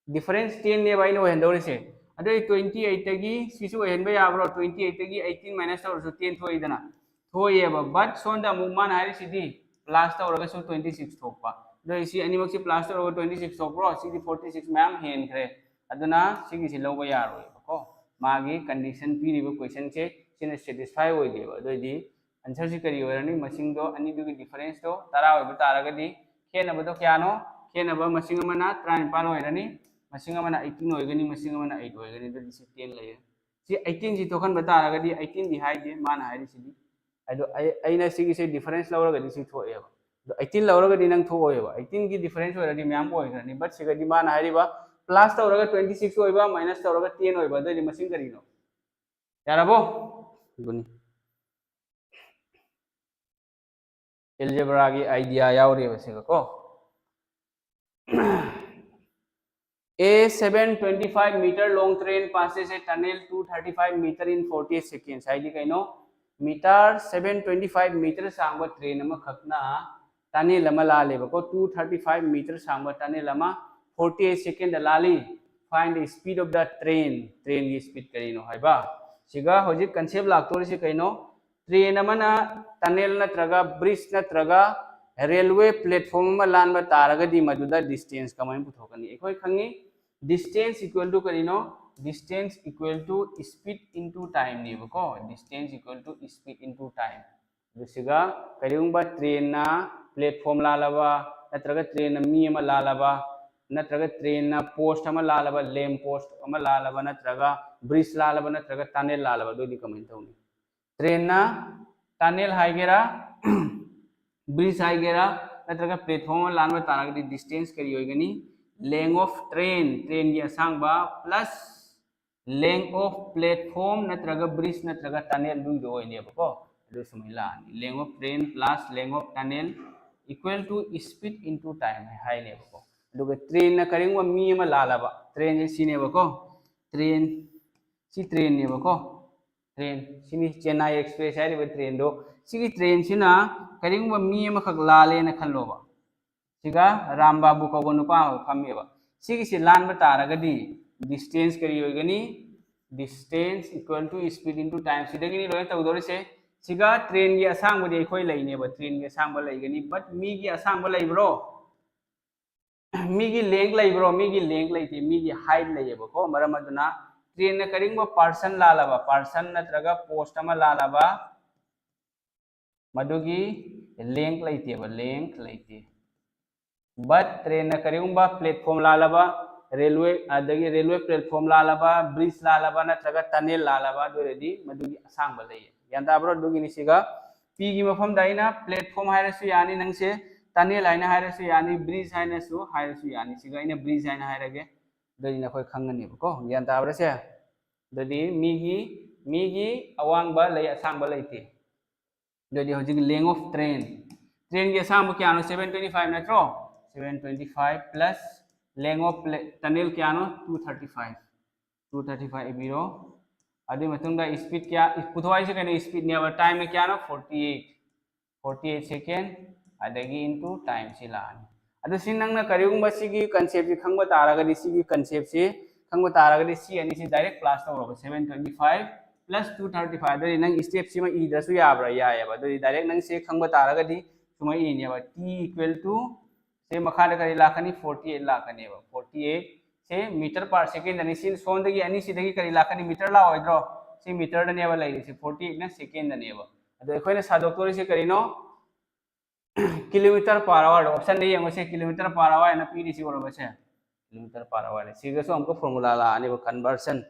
Difference ten ꯅꯦꯕ ꯑꯩꯅ ꯑꯣꯏꯍꯟꯗꯧꯔꯤꯁꯦ꯫ ꯑꯗꯨꯗꯤ twenty eight ꯇꯒꯤ ꯁꯤꯁꯨ ꯑꯣꯏꯍꯟꯕ ꯌꯥꯕ꯭ꯔꯣ? Twenty eight ꯇꯒꯤ eighteen minus ꯇꯧꯔꯁꯨ ten ꯊꯣꯛꯏꯗꯅ, ꯊꯣꯛꯑꯦꯕ꯫ But ꯁꯣꯝꯗ ꯑꯃꯨꯛ ꯃꯥꯅ ꯍꯥꯏꯔꯤꯁꯤꯗꯤ plus ꯇꯧꯔꯒꯁꯨ twenty six ꯊꯣꯛꯄ꯫ ꯑꯗꯨꯗꯤ ꯁꯤ ꯑꯅꯤꯃꯛꯁꯤ plus ꯇꯧꯔꯒ twenty six ꯊꯣꯛꯄ꯭ꯔꯣ? ꯁꯤꯗꯤ forty six ꯃꯌꯥꯝ ꯍꯦꯟꯈ꯭ꯔꯦ꯫ ꯑꯗꯨꯅ ꯁꯤꯒꯤꯁꯤ ꯂꯧꯕ ꯌꯥꯔꯣꯏꯕꯀꯣ꯫ ꯃꯥꯒꯤ condition ꯄꯤꯔꯤꯕ questionꯁꯦ ꯁꯤꯅ satisfy ꯑꯣꯏꯗꯦꯕ꯫ ꯑꯗꯨꯑꯣꯏꯗꯤ answerꯁꯤ ꯀꯔꯤ ꯑꯣꯏꯔꯅꯤ? ꯃꯁꯤꯡꯗꯣ ꯑꯅꯤꯗꯨꯒꯤ differenceꯇꯣ ꯇꯔꯥ ꯑꯣꯏꯕ ꯇꯥꯔꯒꯗꯤ ꯈꯦꯠꯅꯕꯗꯣ ꯀꯌꯥꯅꯣ? ꯈꯦꯠꯅꯕ ꯃꯁꯤꯡ ꯑꯃꯅ ꯇꯔꯥꯅꯤꯄꯥꯜ ꯑꯣꯏꯔꯅꯤ, ꯃꯁꯤꯡ ꯑꯃꯅ eighteen ꯑꯣꯏꯒꯅꯤ, ꯃꯁꯤꯡ ꯑꯃꯅ eight ꯑꯣꯏꯒꯅꯤ꯫ ꯑꯗꯨꯗꯤ ꯁꯤ ten ꯂꯩꯔꯦ꯫ ꯁꯤ eighteenꯁꯤ ꯊꯣꯛꯍꯟꯕ ꯇꯥꯔꯒꯗꯤ, eighteenꯗꯤ ꯍꯥꯏꯗꯦ ꯃꯥꯅ ꯍꯥꯏꯔꯤꯁꯤꯗꯤ꯫ ꯑꯗꯣ ꯑꯩ, ꯑꯩꯅ ꯁꯤꯒꯤꯁꯦ difference ꯂꯧꯔꯒꯗꯤ ꯁꯤ ꯊꯣꯛꯑꯦꯕ꯫ ꯑꯗꯣ eighteen ꯂꯧꯔꯒꯗꯤ ꯅꯪ ꯊꯣꯛꯑꯣꯏꯕ꯫ Eighteenꯒꯤ difference ꯑꯣꯏꯔꯗꯤ ꯃꯌꯥꯝ ꯑꯣꯏꯈ꯭ꯔꯅꯤ꯫ But ꯁꯤꯒꯗꯤ ꯃꯥꯅ ꯍꯥꯏꯔꯤꯕ plus ꯇꯧꯔꯒ twenty six ꯑꯣꯏꯕ, minus ꯇꯧꯔꯒ ten ꯑꯣꯏꯕ, ꯑꯗꯨꯑꯣꯏꯗꯤ ꯃꯁꯤꯡ ꯀꯔꯤꯅꯣ? ꯌꯥꯔꯕꯣ? ꯑꯗꯨꯅꯤ꯫ Algebraꯒꯤ idea ꯌꯥꯎꯔꯤꯕ ꯁꯤꯒ ꯀꯣ꯫ A seven twenty five meter long train passes a tunnel two thirty five meter in forty eight seconds. ꯍꯥꯏꯗꯤ ꯀꯩꯅꯣ? Meter seven twenty five meter ꯁꯥꯡꯕ train ꯑꯃꯈꯛꯅ tunnel ꯑꯃ ꯂꯥꯜꯂꯦꯕꯀꯣ꯫ Two thirty five meter ꯁꯥꯡꯕ tunnel ꯑꯃ forty eight secondꯗ ꯂꯥꯜꯂꯤ꯫ Find the speed of the train. Trainꯒꯤ speed ꯀꯔꯤꯅꯣ ꯍꯥꯏꯕ꯫ ꯁꯤꯒ ꯍꯧꯖꯤꯛ concept ꯂꯥꯛꯇꯣꯔꯤꯁꯤ ꯀꯩꯅꯣ? Train ꯑꯃꯅ tunnel ꯅꯠꯇ꯭ꯔꯒ bridge ꯅꯠꯇ꯭ꯔꯒ railway platform ꯑꯃ ꯂꯥꯟꯕ ꯇꯥꯔꯒꯗꯤ ꯃꯗꯨꯗ distance ꯀꯃꯥꯏꯅ ꯄꯨꯊꯣꯛꯀꯅꯤ? ꯑꯩꯈꯣꯏ ꯈꯪꯉꯤ, distance equal to ꯀꯔꯤꯅꯣ? Distance equal to speed into timeꯅꯦꯕꯀꯣ꯫ Distance equal to speed into time. ꯑꯗꯨ ꯁꯤꯒ ꯀꯔꯤꯒꯨꯝꯕ trainꯅ platform ꯂꯥꯜꯂꯕ, ꯅꯠꯇ꯭ꯔꯒ trainꯅ ꯃꯤ ꯑꯃ ꯂꯥꯜꯂꯕ, ꯅꯠꯇ꯭ꯔꯒ trainꯅ post ꯑꯃ ꯂꯥꯜꯂꯕ, lamp post ꯑꯃ ꯂꯥꯜꯂꯕ, ꯅꯠꯇ꯭ꯔꯒ bridge ꯂꯥꯜꯂꯕ, ꯅꯠꯇ꯭ꯔꯒ tunnel ꯂꯥꯜꯂꯕ, ꯑꯗꯨꯑꯣꯏꯗꯤ ꯀꯃꯥꯏꯅ ꯇꯧꯅꯤ? Trainꯅ tunnel ꯍꯥꯏꯒꯦꯔꯥ, bridge ꯍꯥꯏꯒꯦꯔꯥ, ꯅꯠꯇ꯭ꯔꯒ platform ꯑꯃ ꯂꯥꯟꯕ ꯇꯥꯔꯒꯗꯤ distance ꯀꯔꯤ ꯑꯣꯏꯒꯅꯤ? Length of train, trainꯒꯤ ꯑꯁꯥꯡꯕ plus length of platform ꯅꯠꯇ꯭ꯔꯒ bridge ꯅꯠꯇ꯭ꯔꯒ tunnel ꯗꯨꯒꯤꯗꯣ ꯑꯣꯏꯅꯦꯕꯀꯣ꯫ ꯑꯗꯨ ꯁꯨꯃꯥꯏꯅ ꯂꯥꯛꯑꯅꯤ, length of train plus length of tunnel equal to speed into time ꯍꯥꯏꯅꯦꯕꯀꯣ꯫ ꯑꯗꯨꯒ trainꯅ ꯀꯔꯤꯒꯨꯝꯕ ꯃꯤ ꯑꯃ ꯂꯥꯜꯂꯕ, trainꯁꯦ ꯁꯤꯅꯦꯕꯀꯣ, train, ꯁꯤ trainꯅꯦꯕꯀꯣ, train, ꯁꯤꯅꯤ Chennai Express ꯍꯥꯏꯔꯤꯕ trainꯗꯣ꯫ ꯁꯤꯒꯤ trainꯁꯤꯅ ꯀꯔꯤꯒꯨꯝꯕ ꯃꯤ ꯑꯃꯈꯛ ꯂꯥꯜꯂꯦꯅ ꯈꯜꯂꯣꯕ, ꯁꯤꯒ ꯔꯥꯝ ꯕꯥꯕꯨ ꯀꯧꯕ ꯅꯨꯄꯥ ꯑꯃ ꯐꯝꯃꯦꯕ꯫ ꯁꯤꯒꯤꯁꯤ ꯂꯥꯟꯕ ꯇꯥꯔꯒꯗꯤ distance ꯀꯔꯤ ꯑꯣꯏꯒꯅꯤ? Distance equal to speed into time. ꯁꯤꯗꯒꯤꯅꯤ ꯂꯣꯏꯅ ꯇꯧꯗꯣꯔꯤꯁꯦ꯫ ꯁꯤꯒ trainꯒꯤ ꯑꯁꯥꯡꯕꯗꯤ ꯑꯩꯈꯣꯏ ꯂꯩꯅꯦꯕ, trainꯒꯤ ꯑꯁꯥꯡꯕ ꯂꯩꯒꯅꯤ, but ꯃꯤꯒꯤ ꯑꯁꯥꯡꯕ ꯂꯩꯕ꯭ꯔꯣ? ꯃꯤꯒꯤ length ꯂꯩꯕ꯭ꯔꯣ? ꯃꯤꯒꯤ length ꯂꯩꯇꯦ, ꯃꯤꯒꯤ height ꯂꯩꯌꯦꯕꯀꯣ꯫ ꯃꯔꯝ ꯑꯗꯨꯅ trainꯅ ꯀꯔꯤꯒꯨꯝꯕ person ꯂꯥꯜꯂꯕ, person ꯅꯠꯇ꯭ꯔꯒ post ꯑꯃ ꯂꯥꯜꯂꯕ, ꯃꯗꯨꯒꯤ length ꯂꯩꯇꯦꯕ, length ꯂꯩꯇꯦ꯫ But trainꯅ ꯀꯔꯤꯒꯨꯝꯕ platform ꯂꯥꯜꯂꯕ, railway, ꯑꯗꯒꯤ railway platform ꯂꯥꯜꯂꯕ, bridge ꯂꯥꯜꯂꯕ ꯅꯠꯇ꯭ꯔꯒ tunnel ꯂꯥꯜꯂꯕ, ꯑꯗꯨ ꯑꯣꯏꯔꯗꯤ ꯃꯗꯨꯒꯤ ꯑꯁꯥꯡꯕ ꯂꯩꯌꯦ꯫ ꯒ꯭ꯌꯥꯟ ꯇꯥꯕ꯭ꯔꯣ? ꯑꯗꯨꯒꯤꯅꯤ ꯁꯤꯒ Pꯒꯤ ꯃꯐꯝꯗ ꯑꯩꯅ platform ꯍꯥꯏꯔꯁꯨ ꯌꯥꯅꯤ, ꯅꯪꯁꯦ tunnel ꯍꯥꯏꯅ ꯍꯥꯏꯔꯁꯨ ꯌꯥꯅꯤ, bridge ꯍꯥꯏꯅꯁꯨ ꯍꯥꯏꯔꯁꯨ ꯌꯥꯅꯤ꯫ ꯁꯤꯒ ꯑꯩꯅ bridge ꯍꯥꯏꯅ ꯍꯥꯏꯔꯒꯦ, ꯑꯗꯨꯗꯤ ꯅꯈꯣꯏ ꯈꯪꯒꯅꯦꯕꯀꯣ꯫ ꯒ꯭ꯌꯥꯟ ꯇꯥꯕ꯭ꯔꯥ ꯁꯦ? ꯑꯗꯨꯗꯤ ꯃꯤꯒꯤ, ꯃꯤꯒꯤ ꯑꯋꯥꯡꯕ ꯂꯩ, ꯑꯁꯥꯡꯕ ꯂꯩꯇꯦ꯫ ꯑꯗꯨꯗꯤ ꯍꯧꯖꯤꯛ length of train, trainꯒꯤ ꯑꯁꯥꯡꯕ ꯀꯌꯥꯅꯣ? Seven twenty five ꯅꯠꯇ꯭ꯔꯣ? Seven twenty five plus length of pla-, tunnel ꯀꯌꯥꯅꯣ? Two thirty five, two thirty five ꯏꯕꯤꯔꯣ꯫ ꯑꯗꯨꯒꯤ ꯃꯇꯨꯡꯗ speed ꯀꯌꯥ ꯄꯨꯊꯣꯛ ꯍꯥꯏꯁꯦ ꯀꯩꯅꯣ? Speedꯅꯦꯕ꯫ Timeꯅ ꯀꯌꯥꯅꯣ? Forty eight, forty eight second, ꯑꯗꯒꯤ into timeꯁꯤ ꯂꯥꯛꯑꯅꯤ꯫ ꯑꯗꯨ ꯁꯤ ꯅꯪꯅ ꯀꯔꯤꯒꯨꯝꯕ ꯁꯤꯒꯤ conceptꯁꯤ ꯈꯪꯕ ꯇꯥꯔꯒꯗꯤ, ꯁꯤꯒꯤ conceptꯁꯤ ꯈꯪꯕ ꯇꯥꯔꯒꯗꯤ, ꯁꯤ ꯑꯅꯤꯁꯤ direct plus ꯇꯧꯔꯕ, seven twenty five plus two thirty five꯫ ꯑꯗꯨꯗꯤ ꯅꯪ stepꯁꯤꯃ ꯏꯗ꯭ꯔꯁꯨ ꯌꯥꯕ꯭ꯔꯥ? ꯌꯥꯏꯑꯕ꯫ ꯑꯗꯨꯗꯤ direct ꯅꯪ ꯁꯤ ꯈꯪꯕ ꯇꯥꯔꯒꯗꯤ ꯁꯨꯃꯥꯏꯅ ꯏꯅꯦꯕ, T equal to ꯁꯤ ꯃꯈꯥꯗ ꯀꯔꯤ ꯂꯥꯛꯀꯅꯤ? Forty eight ꯂꯥꯛꯀꯅꯦꯕ꯫ Forty eight ꯁꯦ meter per second ꯑꯅꯤ, ꯁꯤ ꯁꯣꯝꯗꯒꯤ ꯑꯅꯤꯁꯤꯗꯒꯤ ꯀꯔꯤ ꯂꯥꯛꯀꯅꯤ? Meter ꯂꯥꯛꯑꯣꯏꯗ꯭ꯔꯣ? ꯁꯤ meterꯗꯅꯦꯕ ꯂꯩꯔꯤꯁꯦ, forty eightꯅ secondꯗꯅꯦꯕ꯫ ꯑꯗꯣ ꯑꯩꯈꯣꯏꯅ ꯁꯥꯗꯣꯛꯇꯣꯔꯤꯁꯦ ꯀꯔꯤꯅꯣ? Kilometer per hour꯫ Optionꯗ ꯌꯦꯡꯉꯨꯁꯦ, kilometer per hour ꯍꯥꯏꯅ ꯄꯤꯔꯤꯁꯤ ꯎꯔꯕꯁꯦ? Kilometer per hourꯅꯤ꯫ ꯁꯤꯒꯁꯨ ꯑꯃꯨꯛꯀ formula ꯂꯥꯛꯑꯅꯦꯕ, conversion꯫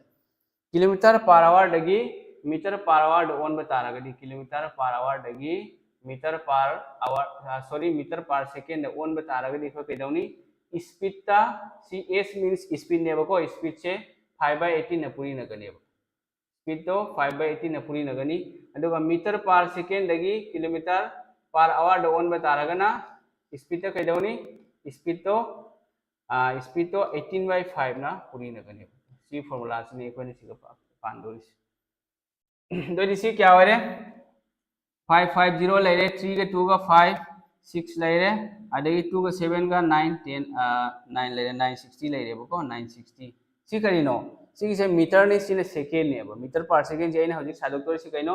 Kilometer per hourꯗꯒꯤ meter per hourꯗ ꯑꯣꯟꯕ ꯇꯥꯔꯒꯗꯤ, kilometer per hourꯗꯒꯤ meter per hour, sorry, meter per secondꯗ ꯑꯣꯟꯕ ꯇꯥꯔꯒꯗꯤ ꯑꯩꯈꯣꯏ ꯀꯩꯗꯧꯅꯤ? Speedꯇ, ꯁꯤ S means speedꯅꯦꯕꯀꯣ, speedꯁꯦ five by eighteenꯅ ꯄꯨꯔꯤꯅꯒꯅꯦꯕ꯫ Speedꯇꯣ five by eighteenꯅ ꯄꯨꯔꯤꯅꯒꯅꯤ꯫ ꯑꯗꯨꯒ meter per secondꯗꯒꯤ kilometer per hourꯗ ꯑꯣꯟꯕ ꯇꯥꯔꯒꯅ speedꯇ ꯀꯩꯗꯧꯅꯤ? Speedꯇꯣ, speedꯇꯣ eighteen by fiveꯅ ꯄꯨꯔꯤꯅꯒꯅꯦꯕ꯫ ꯁꯤ formulaꯁꯤꯅꯤ ꯑꯩꯈꯣꯏꯅ ꯁꯤꯒ ꯄꯥ-, ꯄꯥꯟꯗꯣꯔꯤꯁꯦ꯫ ꯑꯗꯨꯗꯤ ꯁꯤ ꯀꯌꯥ ꯑꯣꯏꯔꯦ? Five five zero ꯂꯩꯔꯦ, threeꯒ twoꯒ five, six ꯂꯩꯔꯦ, ꯑꯗꯒꯤ twoꯒ sevenꯒ nine, ten, nine ꯂꯩꯔꯦ, nine sixty ꯂꯩꯔꯦꯕꯀꯣ, nine sixty꯫ ꯁꯤ ꯀꯔꯤꯅꯣ? ꯁꯤꯒꯤꯁꯦ ꯃꯤꯇꯔꯅꯤ, ꯁꯤꯅ ꯁꯦꯀꯦꯟꯅꯦꯕ꯫ ꯃꯤꯇꯔ ꯄꯥꯔ ꯁꯦꯀꯦꯟꯁꯦ ꯑꯩꯅ ꯍꯧꯖꯤꯛ ꯁꯥꯗꯣꯛꯇꯣꯔꯤꯁꯤ ꯀꯩꯅꯣ?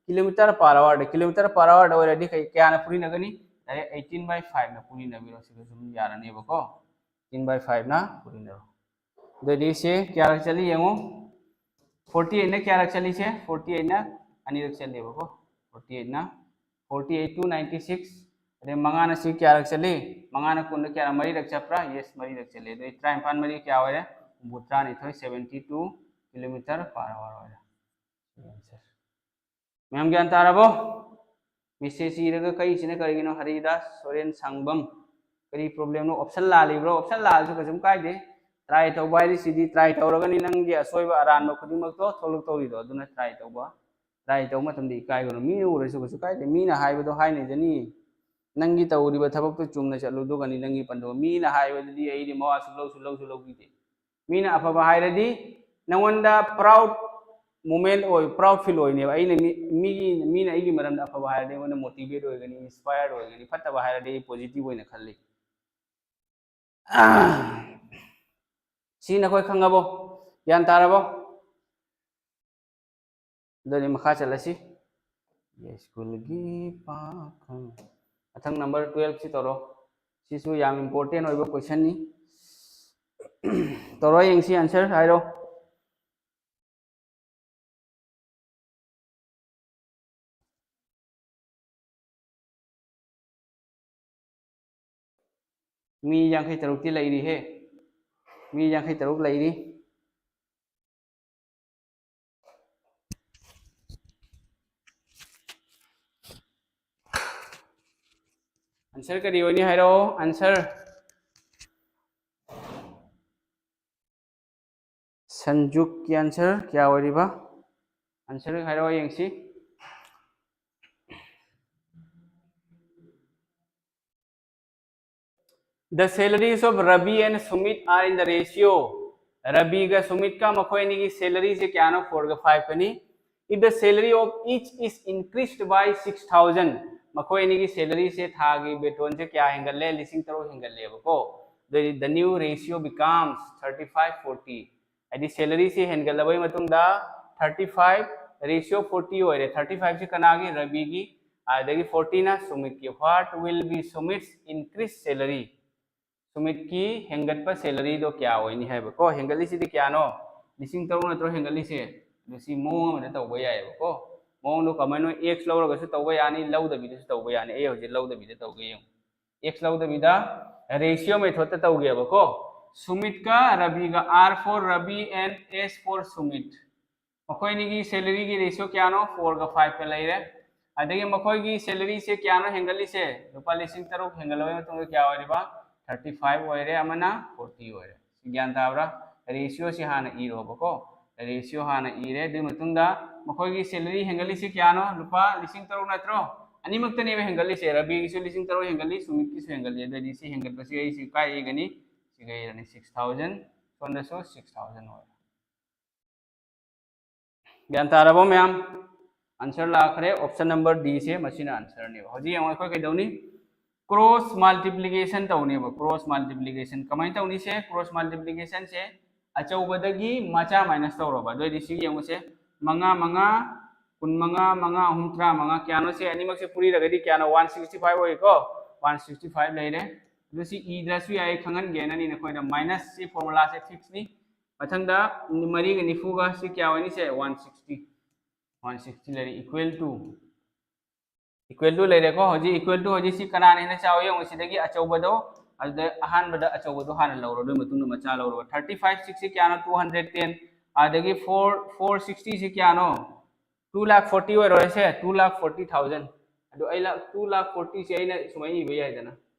ꯀꯤꯂꯣꯃꯤꯇꯔ ꯄꯥꯔ ꯑꯋꯥꯔꯗ꯫ ꯀꯤꯂꯣꯃꯤꯇꯔ ꯄꯥꯔ ꯑꯋꯥꯔꯗ ꯑꯣꯏꯔꯗꯤ ꯀꯩ, ꯀꯌꯥꯅ ꯄꯨꯔꯤꯅꯒꯅꯤ? ꯗꯥꯏꯔꯦꯛ ꯑꯩꯠꯇꯤꯟ ꯕꯥꯏ ꯐꯥꯏꯚꯅ ꯄꯨꯔꯤꯅꯕꯤꯔꯣ꯫ ꯁꯤꯒ ꯁꯨꯝ ꯌꯥꯔꯅꯦꯕꯀꯣ꯫ ꯑꯩꯠꯇꯤꯟ ꯕꯥꯏ ꯐꯥꯏꯚꯅ ꯄꯨꯔꯤꯅꯔꯣ꯫ ꯑꯗꯨꯗꯤ ꯁꯤ ꯀꯌꯥꯔꯛ ꯆꯠꯂꯤ ꯌꯦꯡꯉꯨ꯫ ꯐꯣꯔꯇꯤ ꯑꯩꯠꯅ ꯀꯌꯥꯔꯛ ꯆꯠꯂꯤꯁꯦ? ꯐꯣꯔꯇꯤ ꯑꯩꯠꯅ ꯑꯅꯤꯔꯛ ꯆꯠꯂꯦꯕꯀꯣ꯫ ꯐꯣꯔꯇꯤ ꯑꯩꯠꯅ, forty eight to ninety six꯫ ꯑꯗꯩ ꯃꯉꯥꯅ ꯁꯤ ꯀꯌꯥꯔꯛ ꯆꯠꯂꯤ? ꯃꯉꯥꯅ ꯀꯨꯟꯗ ꯀꯌꯥꯔꯛ? ꯃꯔꯤꯔꯛ ꯆꯠꯄ꯭ꯔꯥ? ꯌꯦꯁ, ꯃꯔꯤꯔꯛ ꯆꯠꯂꯦ꯫ ꯑꯗꯨꯗꯤ ꯇꯔꯥꯅꯤꯄꯥꯟ ꯃꯔꯤ ꯀꯌꯥ ꯑꯣꯏꯔꯦ? ꯍꯨꯝꯐꯨ ꯇꯔꯥꯅꯤꯊꯣꯏ, seventy two kilometer per hour ꯑꯣꯏꯔꯦ꯫ ꯃꯌꯥꯝ ꯒ꯭ꯌꯥꯟ ꯇꯥꯔꯕꯣ? ꯃꯦꯁꯦꯖ ꯏꯔꯒ ꯀꯛꯏꯁꯤꯅ ꯀꯔꯤꯒꯤꯅꯣ? ꯍꯔꯤꯗꯥꯁ, ꯁꯣꯔꯦꯟ, ꯁꯥꯡꯕꯝ, ꯀꯔꯤ ꯄ꯭ꯔꯣꯕ꯭ꯂꯦꯝꯅꯣ? ꯑꯣꯞꯁꯟ ꯂꯥꯜꯂꯤꯕ꯭ꯔꯣ? ꯑꯣꯞꯁꯟ ꯂꯥꯜꯂꯁꯨ ꯀꯩꯁꯨꯝ ꯀꯥꯏꯗꯦ꯫ ꯇ꯭ꯔꯥꯏ ꯇꯧꯕ ꯍꯥꯏꯔꯤꯁꯤꯗꯤ ꯇ꯭ꯔꯥꯏ ꯇꯧꯔꯒꯅꯤ ꯅꯪꯒꯤ ꯑꯁꯣꯏꯕ ꯑꯔꯥꯟꯕ ꯈꯨꯗꯤꯡꯃꯛꯇꯣ ꯊꯣꯛꯂꯛꯇꯧꯔꯤꯗꯣ꯫ ꯑꯗꯨꯅ ꯇ꯭ꯔꯥꯏ ꯇꯧꯕ, ꯇ꯭ꯔꯥꯏ ꯇꯧꯕ ꯃꯇꯝꯗ ꯏꯀꯥꯏꯒꯅꯨ꯫ ꯃꯤꯅ ꯎꯔꯁꯨ ꯀꯩꯁꯨ ꯀꯥꯏꯗꯦ꯫ ꯃꯤꯅ ꯍꯥꯏꯕꯗꯣ ꯍꯥꯏꯅꯤꯗꯅꯤ꯫ ꯅꯪꯒꯤ ꯇꯧꯔꯤꯕ ꯊꯕꯛꯇꯣ ꯆꯨꯝꯅ ꯆꯠꯂꯨ, ꯑꯗꯨꯒꯅꯤ ꯅꯪꯒꯤ ꯄꯟꯗꯣ꯫ ꯃꯤꯅ ꯍꯥꯏꯕꯗꯨꯗꯤ ꯑꯩꯗꯤ ꯃꯋꯥ ꯁꯨꯛꯂꯧ ꯁꯨꯛꯂꯧ ꯁꯨꯛꯂꯧꯕꯤꯗꯦ꯫ ꯃꯤꯅ ꯑꯐꯕ ꯍꯥꯏꯔꯗꯤ ꯅꯪꯉꯣꯟꯗ ꯄ꯭ꯔꯥꯎꯗ ꯃꯣꯃꯦꯟ ꯑꯣꯏ, ꯄ꯭ꯔꯥꯎꯗ ꯐꯤꯜ ꯑꯣꯏꯅꯦꯕ꯫ ꯑꯩꯅ ꯃꯤ, ꯃꯤꯒꯤ, ꯃꯤꯅ ꯑꯩꯒꯤ ꯃꯔꯝꯗ ꯑꯐꯕ ꯍꯥꯏꯔꯗꯤ ꯑꯩꯉꯣꯟꯗ ꯃꯣꯇꯤꯚꯦꯠ ꯑꯣꯏꯒꯅꯤ, ꯏꯟꯁꯄꯥꯌꯔ ꯑꯣꯏꯒꯅꯤ꯫ ꯐꯠꯇꯕ ꯍꯥꯏꯔꯗꯤ ꯑꯩ ꯄꯣꯖꯤꯇꯤꯚ ꯑꯣꯏꯅ ꯈꯜꯂꯤ꯫ ꯁꯤ ꯅꯈꯣꯏ ꯈꯪꯉꯕꯣ? ꯒ꯭ꯌꯥꯟ ꯇꯥꯔꯕꯣ? ꯑꯗꯨꯗꯤ ꯃꯈꯥ ꯆꯠꯂꯁꯤ꯫ ꯌꯥꯏꯁ꯭ꯀꯨꯜꯒꯤ ꯄꯥꯈꯪ꯫ ꯃꯊꯪ ꯅꯝꯕꯔ ꯇꯨꯌꯦꯜꯞꯁꯤ ꯇꯧꯔꯣ꯫ ꯁꯤꯁꯨ ꯌꯥꯝ ꯏꯝꯄꯣꯔꯇꯦꯟ ꯑꯣꯏꯕ ꯀꯣꯏꯁꯟꯅꯤ꯫ ꯇꯧꯔꯣ ꯌꯦꯡꯁꯤ, ꯑꯟꯁꯔ ꯍꯥꯏꯔꯣ꯫ ꯃꯤ ꯌꯥꯡꯈꯩ ꯇꯔꯨꯛꯇꯤ ꯂꯩꯔꯤꯍꯦ꯫ ꯃꯤ ꯌꯥꯡꯈꯩ ꯇꯔꯨꯛ ꯂꯩꯔꯤ꯫ ꯑꯟꯁꯔ ꯀꯔꯤ ꯑꯣꯏꯅꯤ ꯍꯥꯏꯔꯛꯑꯣ, ꯑꯟꯁꯔ꯫ ꯁꯟꯖꯨꯛꯀꯤ ꯑꯟꯁꯔ ꯀꯌꯥ ꯑꯣꯏꯔꯤꯕ? ꯑꯟꯁꯔ ꯍꯥꯏꯔꯛꯑꯣ ꯌꯦꯡꯁꯤ꯫ The salaries of Ravi and Sumit are in the ratio. ꯔꯕꯤꯒ ꯁꯨꯃꯤꯠꯀ ꯃꯈꯣꯏ ꯑꯅꯤꯒꯤ ꯁꯦꯂꯔꯤꯁꯦ ꯀꯌꯥꯅꯣ? ꯐꯣꯔꯒ ꯐꯥꯏꯚꯀꯅꯤ꯫ If the salary of each is increased by six thousand, ꯃꯈꯣꯏ ꯑꯅꯤꯒꯤ ꯁꯦꯂꯔꯤꯁꯦ, ꯊꯥꯒꯤ ꯕꯦꯇꯣꯟꯁꯦ ꯀꯌꯥ ꯍꯦꯟꯒꯠꯂꯦ? ꯂꯤꯁꯤꯡ ꯇꯔꯨꯛ ꯍꯦꯟꯒꯠꯂꯦꯕꯀꯣ꯫ ꯑꯗꯨꯗꯤ the new ratio becomes thirty five forty꯫ ꯍꯥꯏꯗꯤ ꯁꯦꯂꯔꯤꯁꯤ ꯍꯦꯟꯒꯠꯂꯕꯩ ꯃꯇꯨꯡꯗ ꯊꯥꯔꯇꯤ ꯐꯥꯏꯚ, ꯔꯦꯁꯤꯌꯣ ꯐꯣꯔꯇꯤ ꯑꯣꯏꯔꯦ꯫ ꯊꯥꯔꯇꯤ ꯐꯥꯏꯚꯁꯤ ꯀꯅꯥꯒꯤ? ꯔꯕꯤꯒꯤ꯫ ꯑꯗꯒꯤ ꯐꯣꯔꯇꯤꯅ ꯁꯨꯃꯤꯠꯀꯤ꯫ What will be Sumit's increased salary? ꯁꯨꯃꯤꯠꯀꯤ ꯍꯦꯟꯒꯠꯄ ꯁꯦꯂꯔꯤꯗꯣ ꯀꯌꯥ ꯑꯣꯏꯅꯤ ꯍꯥꯏꯕꯀꯣ꯫ ꯍꯦꯟꯒꯠꯂꯤꯁꯤꯗꯤ ꯀꯌꯥꯅꯣ? ꯂꯤꯁꯤꯡ ꯇꯔꯨꯛ ꯅꯠꯇ꯭ꯔꯣ ꯍꯦꯟꯒꯠꯂꯤꯁꯦ? ꯑꯗꯨ ꯁꯤ ꯃꯑꯣꯡ ꯑꯃꯗ ꯇꯧꯕ ꯌꯥꯏꯑꯕꯀꯣ꯫ ꯃꯑꯣꯡꯗꯣ ꯀꯃꯥꯏꯅ? ꯑꯦꯛꯁ ꯂꯧꯔꯒꯁꯨ ꯇꯧꯕ ꯌꯥꯅꯤ, ꯂꯧꯗꯕꯤꯗꯁꯨ ꯇꯧꯕ ꯌꯥꯅꯤ꯫ ꯑꯩ ꯍꯧꯖꯤꯛ ꯂꯧꯗꯕꯤꯗ ꯇꯧꯒꯦ ꯌꯦꯡꯉꯨ꯫ ꯑꯦꯛꯁ ꯂꯧꯗꯕꯤꯗ ꯔꯦꯁꯤꯌꯣ ꯃꯦꯊꯣꯠꯇ ꯇꯧꯒꯦꯕꯀꯣ꯫ ꯁꯨꯃꯤꯠꯀ ꯔꯕꯤꯒ, R for Ravi and S for Sumit, ꯃꯈꯣꯏ ꯑꯅꯤꯒꯤ ꯁꯦꯂꯔꯤꯒꯤ ꯔꯦꯁꯤꯌꯣ ꯀꯌꯥꯅꯣ? ꯐꯣꯔꯒ ꯐꯥꯏꯚꯀ ꯂꯩꯔꯦ꯫ ꯑꯗꯒꯤ ꯃꯈꯣꯏꯒꯤ ꯁꯦꯂꯔꯤꯁꯦ ꯀꯌꯥꯅꯣ ꯍꯦꯟꯒꯠꯂꯤꯁꯦ? ꯂꯨꯄꯥ ꯂꯤꯁꯤꯡ ꯇꯔꯨꯛ ꯍꯦꯟꯒꯠꯂꯕ ꯃꯇꯨꯡꯗ ꯀꯌꯥ ꯑꯣꯏꯔꯤꯕ? ꯊꯥꯔꯇꯤ ꯐꯥꯏꯚ ꯑꯣꯏꯔꯦ, ꯑꯃꯅ ꯐꯣꯔꯇꯤ ꯑꯣꯏꯔꯦ꯫ ꯁꯤ ꯒ꯭ꯌꯥꯟ ꯇꯥꯕ꯭ꯔꯥ? ꯔꯦꯁꯤꯌꯣꯁꯤ ꯍꯥꯟꯅ ꯏꯔꯣꯕꯀꯣ꯫ ꯔꯦꯁꯤꯌꯣ ꯍꯥꯟꯅ ꯏꯔꯦ꯫ ꯑꯗꯨꯒꯤ ꯃꯇꯨꯡꯗ ꯃꯈꯣꯏꯒꯤ ꯁꯦꯂꯔꯤ ꯍꯦꯟꯒꯠꯂꯤꯁꯤ ꯀꯌꯥꯅꯣ? ꯂꯨꯄꯥ ꯂꯤꯁꯤꯡ ꯇꯔꯨꯛ ꯅꯠꯇ꯭ꯔꯣ? ꯑꯅꯤꯃꯛꯇꯅꯦꯕ ꯍꯦꯟꯒꯠꯂꯤꯁꯦ꯫ ꯔꯕꯤꯒꯤꯁꯨ ꯂꯤꯁꯤꯡ ꯇꯔꯨꯛ ꯍꯦꯟꯒꯠꯂꯤ, ꯁꯨꯃꯤꯠꯀꯤꯁꯨ ꯍꯦꯟꯒꯠꯂꯤ꯫ ꯑꯗꯨꯗꯤ ꯁꯤ ꯍꯦꯟꯒꯠꯄꯁꯤ ꯑꯩ ꯁꯤ ꯀꯥꯏ ꯏꯒꯅꯤ? ꯁꯤꯒ ꯏꯔꯅꯤ꯫ ꯁꯤꯛꯁ ꯊꯥꯎꯖꯟ, ꯁꯣꯝꯗꯁꯨ ꯁꯤꯛꯁ ꯊꯥꯎꯖꯟ ꯑꯣꯏꯔꯦ꯫ ꯒ꯭ꯌꯥꯟ ꯇꯥꯔꯕꯣ ꯃꯌꯥꯝ? ꯑꯟꯁꯔ ꯂꯥꯛꯈ꯭ꯔꯦ꯫ ꯑꯣꯞꯁꯟ ꯅꯝꯕꯔ ꯗꯤ ꯁꯦ ꯃꯁꯤꯅ ꯑꯟꯁꯔꯅꯦꯕ꯫ ꯍꯧꯖꯤꯛ ꯌꯦꯡꯉꯣ ꯑꯩꯈꯣꯏ ꯀꯩꯗꯧꯅꯤ? ꯀ꯭ꯔꯣꯁ ꯃꯜꯇꯤꯄ꯭ꯂꯤꯀꯦꯁꯟ ꯇꯧꯅꯦꯕ꯫ ꯀ꯭ꯔꯣꯁ ꯃꯜꯇꯤꯄ꯭ꯂꯤꯀꯦꯁꯟ ꯀꯃꯥꯏꯅ ꯇꯧꯅꯤꯁꯦ? ꯀ꯭ꯔꯣꯁ ꯃꯜꯇꯤꯄ꯭ꯂꯤꯀꯦꯁꯟꯁꯦ ꯑꯆꯧꯕꯗꯒꯤ ꯃꯆꯥ ꯃꯥꯏꯅꯁ ꯇꯧꯔꯕ꯫ ꯑꯗꯨ ꯑꯣꯏꯗꯤ ꯁꯤ ꯌꯦꯡꯉꯨꯁꯦ, ꯃꯉꯥ ꯃꯉꯥ, ꯀꯨꯟ ꯃꯉꯥ, ꯃꯉꯥ ꯑꯍꯨꯝ ꯇꯔꯥ ꯃꯉꯥ, ꯀꯌꯥꯅꯣ ꯁꯦ? ꯑꯅꯤꯃꯛꯁꯦ ꯄꯨꯔꯤꯔꯒꯗꯤ ꯀꯌꯥꯅꯣ? ꯋꯥꯟ ꯁꯤꯛꯁꯇꯤ ꯐꯥꯏꯚ ꯑꯣꯏꯀꯣ꯫ ꯋꯥꯟ ꯁꯤꯛꯁꯇꯤ ꯐꯥꯏꯚ ꯂꯩꯔꯦ꯫ ꯑꯗꯨ ꯁꯤ ꯏꯗ꯭ꯔꯁꯨ ꯌꯥꯏ, ꯈꯪꯍꯟꯒꯦꯅꯅꯤ ꯅꯈꯣꯏꯗ꯫ ꯃꯥꯏꯅꯁ ꯁꯤ ꯐꯣꯔꯃꯨꯂꯥꯁꯦ ꯐꯤꯛꯁꯅꯤ꯫ ꯃꯊꯪꯗ ꯃꯔꯤꯒ ꯅꯤꯐꯨꯒ ꯁꯤ ꯀꯌꯥ ꯑꯣꯏꯅꯤ ꯁꯦ? One sixty. ꯋꯥꯟ ꯁꯤꯛꯁꯇꯤ ꯂꯩꯔꯦ, ꯏꯀ꯭ꯋꯦꯜ ꯇꯨ, ꯏꯀ꯭ꯋꯦꯜ ꯇꯨ ꯂꯩꯔꯦꯀꯣ꯫ ꯍꯧꯖꯤꯛ ꯏꯀ꯭ꯋꯦꯜ ꯇꯨ ꯍꯧꯖꯤꯛ ꯁꯤ ꯀꯅꯥꯅ ꯍꯦꯟꯅ ꯆꯥꯎꯋꯤ ꯌꯦꯡꯉꯣ꯫ ꯁꯤꯗꯒꯤ ꯑꯆꯧꯕꯗꯣ, ꯑꯗꯨꯗ ꯑꯍꯥꯟꯕꯗ ꯑꯆꯧꯕꯗꯣ ꯍꯥꯟꯅ ꯂꯧꯔꯣ, ꯑꯗꯨꯒꯤ ꯃꯇꯨꯡꯗ ꯃꯆꯥ ꯂꯧꯔꯣ꯫ ꯊꯥꯔꯇꯤ ꯐꯥꯏꯚ ꯁꯤꯛꯁ ꯁꯤ ꯀꯌꯥꯅꯣ? Two hundred ten. ꯑꯗꯒꯤ ꯐꯣꯔ, ꯐꯣꯔ ꯁꯤꯛꯁꯇꯤ ꯁꯤ ꯀꯌꯥꯅꯣ? ꯇꯨ ꯂꯥꯛ ꯐꯣꯔꯇꯤ ꯑꯣꯏꯔꯣꯏꯁꯦ, ꯇꯨ ꯂꯥꯛ ꯐꯣꯔꯇꯤ ꯊꯥꯎꯖꯟ꯫ ꯑꯗꯣ ꯑꯩ ꯂꯥꯛ, ꯇꯨ ꯂꯥꯛ ꯐꯣꯔꯇꯤ ꯁꯦ ꯑꯩꯅ ꯁꯨꯃꯥꯏꯅ ꯏꯕ ꯌꯥꯏꯗꯅ,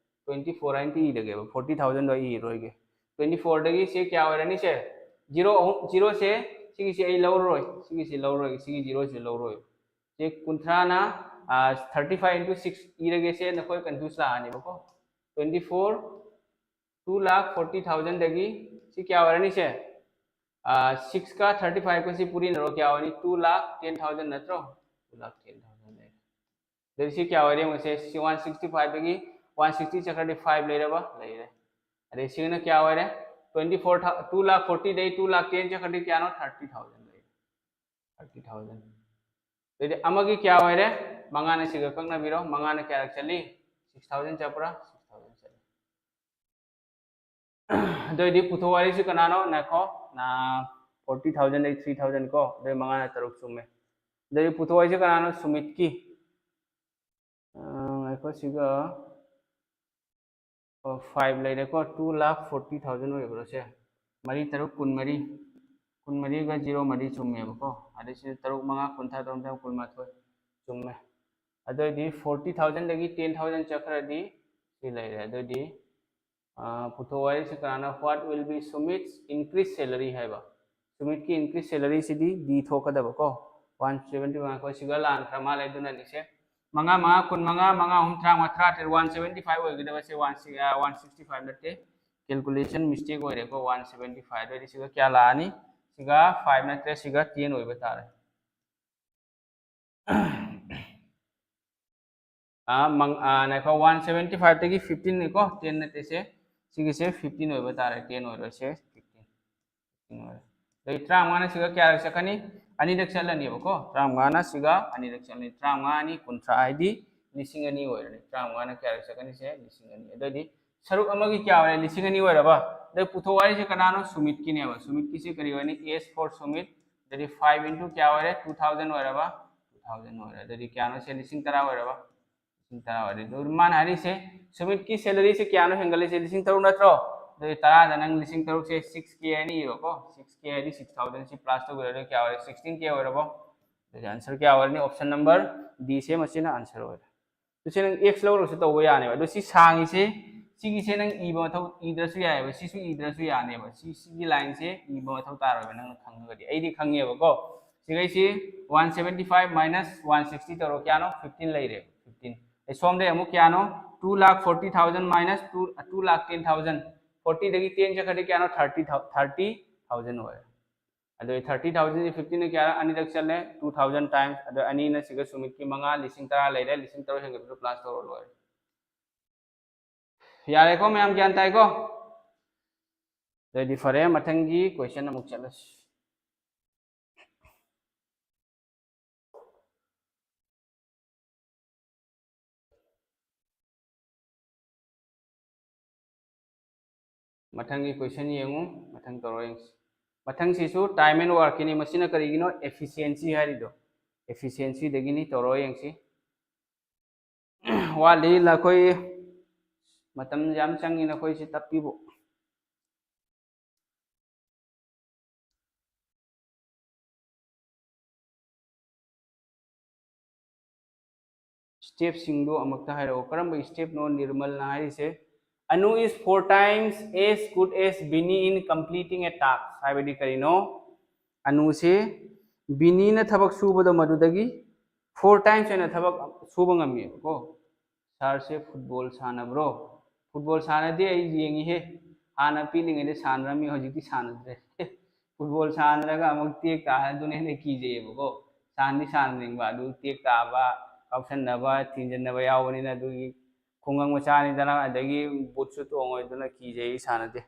ꯇ꯭ꯋꯦꯟꯇꯤ ꯐꯣꯔ ꯍꯥꯏꯅ ꯏꯔꯒꯦꯕ, ꯐꯣꯔꯇꯤ ꯊꯥꯎꯖꯟꯗꯣ ꯑꯩ ꯏꯔꯣꯏꯒꯦ꯫ ꯇ꯭ꯋꯦꯟꯇꯤ ꯐꯣꯔꯗꯒꯤ ꯁꯤ ꯀꯌꯥ ꯑꯣꯏꯔꯅꯤ ꯁꯦ? ꯖꯤꯔꯣ ꯑꯍꯨꯝ, ꯖꯤꯔꯣꯁꯦ ꯁꯤꯒꯤꯁꯦ ꯑꯩ ꯂꯧꯔꯔꯣꯏ, ꯁꯤꯒꯤꯁꯦ ꯂꯧꯔꯔꯣꯏ, ꯁꯤꯒꯤ ꯖꯤꯔꯣꯁꯦ ꯂꯧꯔꯔꯣꯏ꯫ ꯁꯤ ꯀꯨꯟꯊ꯭ꯔꯥꯅ, ꯊꯥꯔꯇꯤ ꯐꯥꯏꯚ ꯏꯟꯇꯨ ꯁꯤꯛꯁ ꯏꯔꯒꯦ ꯁꯦ, ꯅꯈꯣꯏ ꯀꯟꯐ꯭ꯌꯨꯁ ꯂꯥꯛꯑꯅꯦꯕꯀꯣ꯫ ꯇ꯭ꯋꯦꯟꯇꯤ ꯐꯣꯔ, ꯇꯨ ꯂꯥꯛ ꯐꯣꯔꯇꯤ ꯊꯥꯎꯖꯟꯗꯒꯤ ꯁꯤ ꯀꯌꯥ ꯑꯣꯏꯔꯅꯤ ꯁꯦ? ꯁꯤꯛꯁꯀ ꯊꯥꯔꯇꯤ ꯐꯥꯏꯚꯀꯁꯤ ꯄꯨꯔꯤꯅꯔꯣ, ꯀꯌꯥ ꯑꯣꯏꯅꯤ? ꯇꯨ ꯂꯥꯛ ꯇꯦꯟ ꯊꯥꯎꯖꯟ ꯅꯠꯇ꯭ꯔꯣ? ꯇꯨ ꯂꯥꯛ ꯇꯦꯟ ꯊꯥꯎꯖꯟ ꯂꯩꯔꯦ꯫ ꯑꯗꯩ ꯁꯤ ꯀꯌꯥ ꯑꯣꯏꯔꯦ ꯌꯦꯡꯉꯨꯁꯦ꯫ ꯁꯤ ꯋꯥꯟ ꯁꯤꯛꯁꯇꯤ ꯐꯥꯏꯚꯇꯒꯤ ꯋꯥꯟ ꯁꯤꯛꯁꯇꯤ ꯆꯠꯈ꯭ꯔꯗꯤ ꯐꯥꯏꯚ ꯂꯩꯔꯕ? ꯂꯩꯔꯦ꯫ ꯑꯗꯩ ꯁꯤꯒꯅ ꯀꯌꯥ ꯑꯣꯏꯔꯦ? Twenty four, two lakh forty ꯗꯩ two lakh ten ꯆꯠꯈ꯭ꯔꯗꯤ ꯀꯌꯥꯅꯣ? Thirty thousand ꯂꯩꯔꯦ꯫ Thirty thousand꯫ ꯑꯗꯨꯗꯤ ꯑꯃꯒꯤ ꯀꯌꯥ ꯑꯣꯏꯔꯦ? ꯃꯉꯥꯅ ꯁꯤꯒ ꯀꯛꯅꯕꯤꯔꯣ꯫ ꯃꯉꯥꯅ ꯀꯌꯥꯔꯛ ꯆꯠꯂꯤ? Six thousand ꯆꯠꯄ꯭ꯔꯥ? Six thousand ꯆꯠꯂꯤ꯫ ꯑꯗꯨ ꯑꯣꯏꯗꯤ ꯄꯨꯊꯣꯛ ꯍꯥꯏꯔꯤꯁꯤ ꯀꯅꯥꯅꯣ? ꯉꯥꯏꯈꯣ, ꯅ forty thousand ꯗꯩ three thousand ꯀꯣ, ꯑꯗꯨ ꯃꯉꯥꯅ ꯇꯔꯨꯛ ꯆꯨꯝꯃꯦ꯫ ꯑꯗꯨ ꯑꯣꯏꯗꯤ ꯄꯨꯊꯣꯛ ꯍꯥꯏꯔꯤꯁꯤ ꯀꯅꯥꯅꯣ? ꯁꯨꯃꯤꯠꯀꯤ꯫ ꯑ, ꯉꯥꯏꯈꯣ, ꯁꯤꯒ five ꯂꯩꯔꯦꯀꯣ, two lakh forty thousand ꯑꯣꯏꯕ꯭ꯔꯣ ꯁꯦ? ꯃꯔꯤ ꯇꯔꯨꯛ ꯀꯨꯟꯃꯔꯤ, ꯀꯨꯟꯃꯔꯤꯒ zero ꯃꯔꯤ ꯆꯨꯝꯃꯦꯕꯀꯣ꯫ ꯑꯗꯩ ꯁꯤꯗ ꯇꯔꯨꯛ ꯃꯉꯥ ꯀꯨꯟꯊ꯭ꯔꯥ, ꯇꯔꯨꯛ ꯇꯔꯨꯛ ꯀꯨꯟꯃꯥꯊꯣꯏ ꯆꯨꯝꯃꯦ꯫ ꯑꯗꯨ ꯑꯣꯏꯗꯤ forty thousand ꯗꯒꯤ ten thousand ꯆꯠꯈ꯭ꯔꯗꯤ ꯁꯤ ꯂꯩꯔꯦ꯫ ꯑꯗꯨ ꯑꯣꯏꯗꯤ, ꯑ, ꯄꯨꯊꯣꯛ ꯍꯥꯏꯔꯤꯁꯤ ꯀꯅꯥꯅꯣ? What will be Sumit's increase salary ꯍꯥꯏꯕ꯫ ꯁꯨꯃꯤꯠꯀꯤ increase salary ꯁꯤꯗꯤ D ꯊꯣꯛꯀꯗꯕꯀꯣ꯫ One seventy one, ꯑꯩꯈꯣꯏ ꯁꯤꯒ ꯂꯥꯟꯈ꯭ꯔ ꯃꯥꯜꯂꯦ, ꯑꯗꯨꯅꯅꯤ ꯁꯦ꯫ ꯃꯉꯥ, ꯃꯉꯥ, ꯀꯨꯟ ꯃꯉꯥ, ꯃꯉꯥ, ꯑꯍꯨꯝ, ꯇꯔꯥꯃꯉꯥ, ꯇꯔꯥꯇꯔꯦꯠ, one seventy five ꯑꯣꯏꯒꯗꯕꯁꯦ, one, one sixty five ꯅꯠꯇꯦ, calculation mistake ꯑꯣꯏꯔꯦꯀꯣ, one seventy five꯫ ꯑꯗꯨꯑꯣꯏꯗꯤ ꯁꯤꯒ ꯀꯌꯥ ꯂꯥꯛꯑꯅꯤ? ꯁꯤꯒ five ꯅꯠꯇ꯭ꯔꯦ, ꯁꯤꯒ ten ꯑꯣꯏꯕ ꯇꯥꯔꯦ꯫ ꯑꯥ, ꯃꯪ-, ꯑꯥ, ꯉꯥꯏꯈꯣ, one seventy five ꯗꯒꯤ fifteen ꯅꯤꯀꯣ, ten ꯅꯠꯇꯦ ꯁꯦ, ꯁꯤꯒꯤꯁꯦ fifteen ꯑꯣꯏꯕ ꯇꯥꯔꯦ, ten ꯑꯣꯏꯔꯣꯏ ꯁꯦ, fifteen꯫ ꯑꯗꯩ ꯇꯔꯥꯃꯉꯥꯅ ꯁꯤꯒ ꯀꯌꯥꯔꯛ ꯆꯠꯀꯅꯤ? ꯑꯅꯤꯔꯛ ꯆꯠꯂꯅꯤꯕꯀꯣ꯫ ꯇꯔꯥꯃꯉꯥꯅ ꯁꯤꯒ ꯑꯅꯤꯔꯛ ꯆꯠꯂꯅꯤ꯫ ꯇꯔꯥꯃꯉꯥ ꯑꯅꯤ ꯀꯨꯟꯊ꯭ꯔꯥ ꯍꯥꯏꯗꯤ ꯂꯤꯁꯤꯡ ꯑꯅꯤ ꯑꯣꯏꯔꯅꯤ꯫ ꯇꯔꯥꯃꯉꯥꯅ ꯀꯌꯥꯔꯛ ꯆꯠꯀꯅꯤ? ꯁꯦ, ꯂꯤꯁꯤꯡ ꯑꯅꯤ꯫ ꯑꯗꯨꯑꯣꯏꯗꯤ ꯁꯔꯨꯛ ꯑꯃꯒꯤ ꯀꯌꯥ ꯑꯣꯏꯔꯦ? ꯂꯤꯁꯤꯡ ꯑꯅꯤ ꯑꯣꯏꯔꯕ? ꯑꯗꯩ ꯄꯨꯊꯣꯛ ꯍꯥꯏꯔꯤꯁꯦ ꯀꯅꯥꯅꯣ? ꯁꯨꯃꯤꯠꯀꯤꯅꯦꯕ꯫ ꯁꯨꯃꯤꯠꯀꯤꯁꯦ ꯀꯔꯤ ꯑꯣꯏꯅꯤ? S for Sumit. ꯑꯗꯩꯗꯤ five into ꯀꯌꯥ ꯑꯣꯏꯔꯦ? Two thousand ꯑꯣꯏꯔꯕ? Two thousand ꯑꯣꯏꯔꯦ꯫ ꯑꯗꯩꯗꯤ ꯀꯌꯥꯅꯣ? ꯁꯦ, ꯂꯤꯁꯤꯡ ꯇꯔꯥ ꯑꯣꯏꯔꯕ? ꯂꯤꯁꯤꯡ ꯇꯔꯥ ꯑꯣꯏꯔꯦ꯫ ꯑꯗꯨ ꯃꯥꯅ ꯍꯥꯏꯔꯤꯁꯦ, ꯁꯨꯃꯤꯠꯀꯤ salaryꯁꯦ ꯀꯌꯥꯅꯣ ꯍꯦꯟꯒꯠꯂꯤꯁꯦ? ꯂꯤꯁꯤꯡ ꯇꯔꯨꯛ ꯅꯠꯇ꯭ꯔꯣ? ꯑꯗꯨꯗꯤ ꯇꯔꯥꯗ ꯅꯪ ꯂꯤꯁꯤꯡ ꯇꯔꯨꯛꯁꯦ six K ꯍꯥꯏꯅ ꯏꯔꯣꯀꯣ꯫ Six K ꯍꯥꯏꯗꯤ six thousand, ꯁꯤ plus ꯇꯧꯈ꯭ꯔꯦ, ꯑꯗꯨ ꯀꯌꯥ ꯑꯣꯏꯔꯦ? Sixteen K ꯑꯣꯏꯔꯕꯣ? ꯑꯗꯨꯗꯤ answer ꯀꯌꯥ ꯑꯣꯏꯔꯅꯤ? Option number D ꯁꯦ ꯃꯁꯤꯅ answer ꯑꯣꯏꯔꯦ꯫ ꯑꯗꯨ ꯁꯤ ꯅꯪ X ꯂꯧꯔꯒꯁꯨ ꯇꯧꯕ ꯌꯥꯅꯦꯕ꯫ ꯑꯗꯨ ꯁꯤ ꯁꯥꯡꯉꯤꯁꯦ, ꯁꯤꯒꯤꯁꯦ ꯅꯪ ꯏꯕ ꯃꯊꯧ, ꯏꯗ꯭ꯔꯁꯨ ꯌꯥꯏꯑꯕ꯫ ꯁꯤꯁꯨ ꯏꯗ꯭ꯔꯁꯨ ꯌꯥꯅꯦꯕ꯫ ꯁꯤ, ꯁꯤꯒꯤ lineꯁꯦ ꯏꯕ ꯃꯊꯧ ꯇꯥꯔꯣꯏꯕ ꯅꯪꯅ ꯈꯪꯉꯒꯗꯤ꯫ ꯑꯩꯗꯤ ꯈꯪꯉꯦꯕꯀꯣ꯫ ꯁꯤꯈꯩꯁꯤ one seventy five minus one sixty ꯇꯧꯔꯣ, ꯀꯌꯥꯅꯣ? Fifteen ꯂꯩꯔꯦ, fifteen꯫ ꯑꯩ ꯁꯣꯝꯗꯩ ꯑꯃꯨꯛ ꯀꯌꯥꯅꯣ? Two lakh forty thousand minus two, two lakh ten thousand꯫ Fortyꯗꯒꯤ ten ꯆꯠꯈ꯭ꯔꯗꯤ ꯀꯌꯥꯅꯣ? Thirty, thirty thousand ꯑꯣꯏꯔꯦ꯫ ꯑꯗꯨ thirty thousandꯁꯤ fifteen ꯀꯌꯥ? ꯑꯅꯤꯔꯛ ꯆꯠꯂꯦ, two thousand times꯫ ꯑꯗꯨ ꯑꯅꯤꯅ ꯁꯤꯒ ꯁꯨꯃꯤꯠꯀꯤ ꯃꯉꯥ, ꯂꯤꯁꯤꯡ ꯇꯔꯥ ꯂꯩꯔꯦ, ꯂꯤꯁꯤꯡ ꯇꯔꯨꯛ ꯍꯦꯟꯒꯠꯄꯗꯨ plus ꯇꯧꯔ ꯂꯣꯏꯔꯦ꯫ ꯌꯥꯔꯦꯀꯣ ꯃꯌꯥꯝ? ꯒ꯭ꯌꯥꯟ ꯇꯥꯏꯀꯣ? ꯑꯗꯨꯑꯣꯏꯗꯤ ꯐꯔꯦ, ꯃꯊꯪꯒꯤ question ꯑꯃꯨꯛ ꯆꯠꯂꯁꯤ꯫ ꯃꯊꯪꯒꯤ question ꯌꯦꯡꯉꯨ꯫ ꯃꯊꯪ ꯇꯧꯔꯣ ꯌꯦꯡꯁꯤ꯫ ꯃꯊꯪꯁꯤꯁꯨ time and workꯀꯤꯅꯤ꯫ ꯃꯁꯤꯅ ꯀꯔꯤꯒꯤꯅꯣ? Efficiency ꯍꯥꯏꯔꯤꯗꯣ, efficiencyꯗꯒꯤꯅꯤ꯫ ꯇꯧꯔꯣ ꯌꯦꯡꯁꯤ꯫ ꯋꯥꯠꯂꯤ ꯅꯈꯣꯏ, ꯃꯇꯝ ꯌꯥꯝ ꯆꯪꯉꯤ ꯅꯈꯣꯏꯁꯤ ꯇꯞꯄꯤꯕꯨ꯫ Stepꯁꯤꯡꯗꯨ ꯑꯃꯨꯛꯇ ꯍꯥꯏꯔꯛꯑꯣ꯫ ꯀꯔꯝꯕ stepꯅꯣ ꯅꯤꯔꯃꯜꯅ ꯍꯥꯏꯔꯤꯁꯦ? Anu is four times as good as Bini in completing a task ꯍꯥꯏꯕꯗꯤ ꯀꯔꯤꯅꯣ? ꯑꯅꯨꯁꯦ ꯕꯤꯅꯤꯅ ꯊꯕꯛ ꯁꯨꯕꯗꯣ ꯃꯗꯨꯗꯒꯤ four times ꯑꯣꯏꯅ ꯊꯕꯛ ꯁꯨꯕ ꯉꯝꯃꯦꯕꯀꯣ꯫ Sirꯁꯦ football ꯁꯥꯟꯅꯕ꯭ꯔꯣ? Football ꯁꯥꯟꯅꯗꯦ, ꯑꯩ ꯌꯦꯡꯉꯤꯍꯦ꯫ ꯍꯥꯟꯅ ꯄꯤꯛꯂꯤꯉꯩꯗ ꯁꯥꯟꯅꯔꯝꯃꯤ, ꯍꯧꯖꯤꯛꯇꯤ ꯁꯥꯟꯅꯗ꯭ꯔꯦ꯫ Football ꯁꯥꯟꯅꯔꯒ ꯑꯃꯨꯛ ꯇꯦꯛ ꯇꯥꯔꯗꯤ ꯑꯗꯨꯅ ꯍꯦꯟꯅ ꯀꯤꯖꯩꯌꯦꯕꯀꯣ꯫ ꯁꯥꯟꯗꯤ ꯁꯥꯟꯅꯅꯤꯡꯕ, ꯑꯗꯨ ꯇꯦꯛ ꯇꯥꯕ, ꯀꯥꯎꯁꯟꯅꯕ, ꯊꯤꯟꯖꯟꯅꯕ ꯌꯥꯎꯕꯅꯤꯅ ꯑꯗꯨꯒꯤ ꯈꯨꯡꯒꯪ ꯃꯆꯥꯅꯤꯗꯅ, ꯑꯗꯒꯤ ꯕꯨꯠꯁꯨ ꯇꯣꯡꯉꯣꯏ, ꯑꯗꯨꯅ ꯀꯤꯖꯩ, ꯑꯩ ꯁꯥꯟꯅꯗꯦ꯫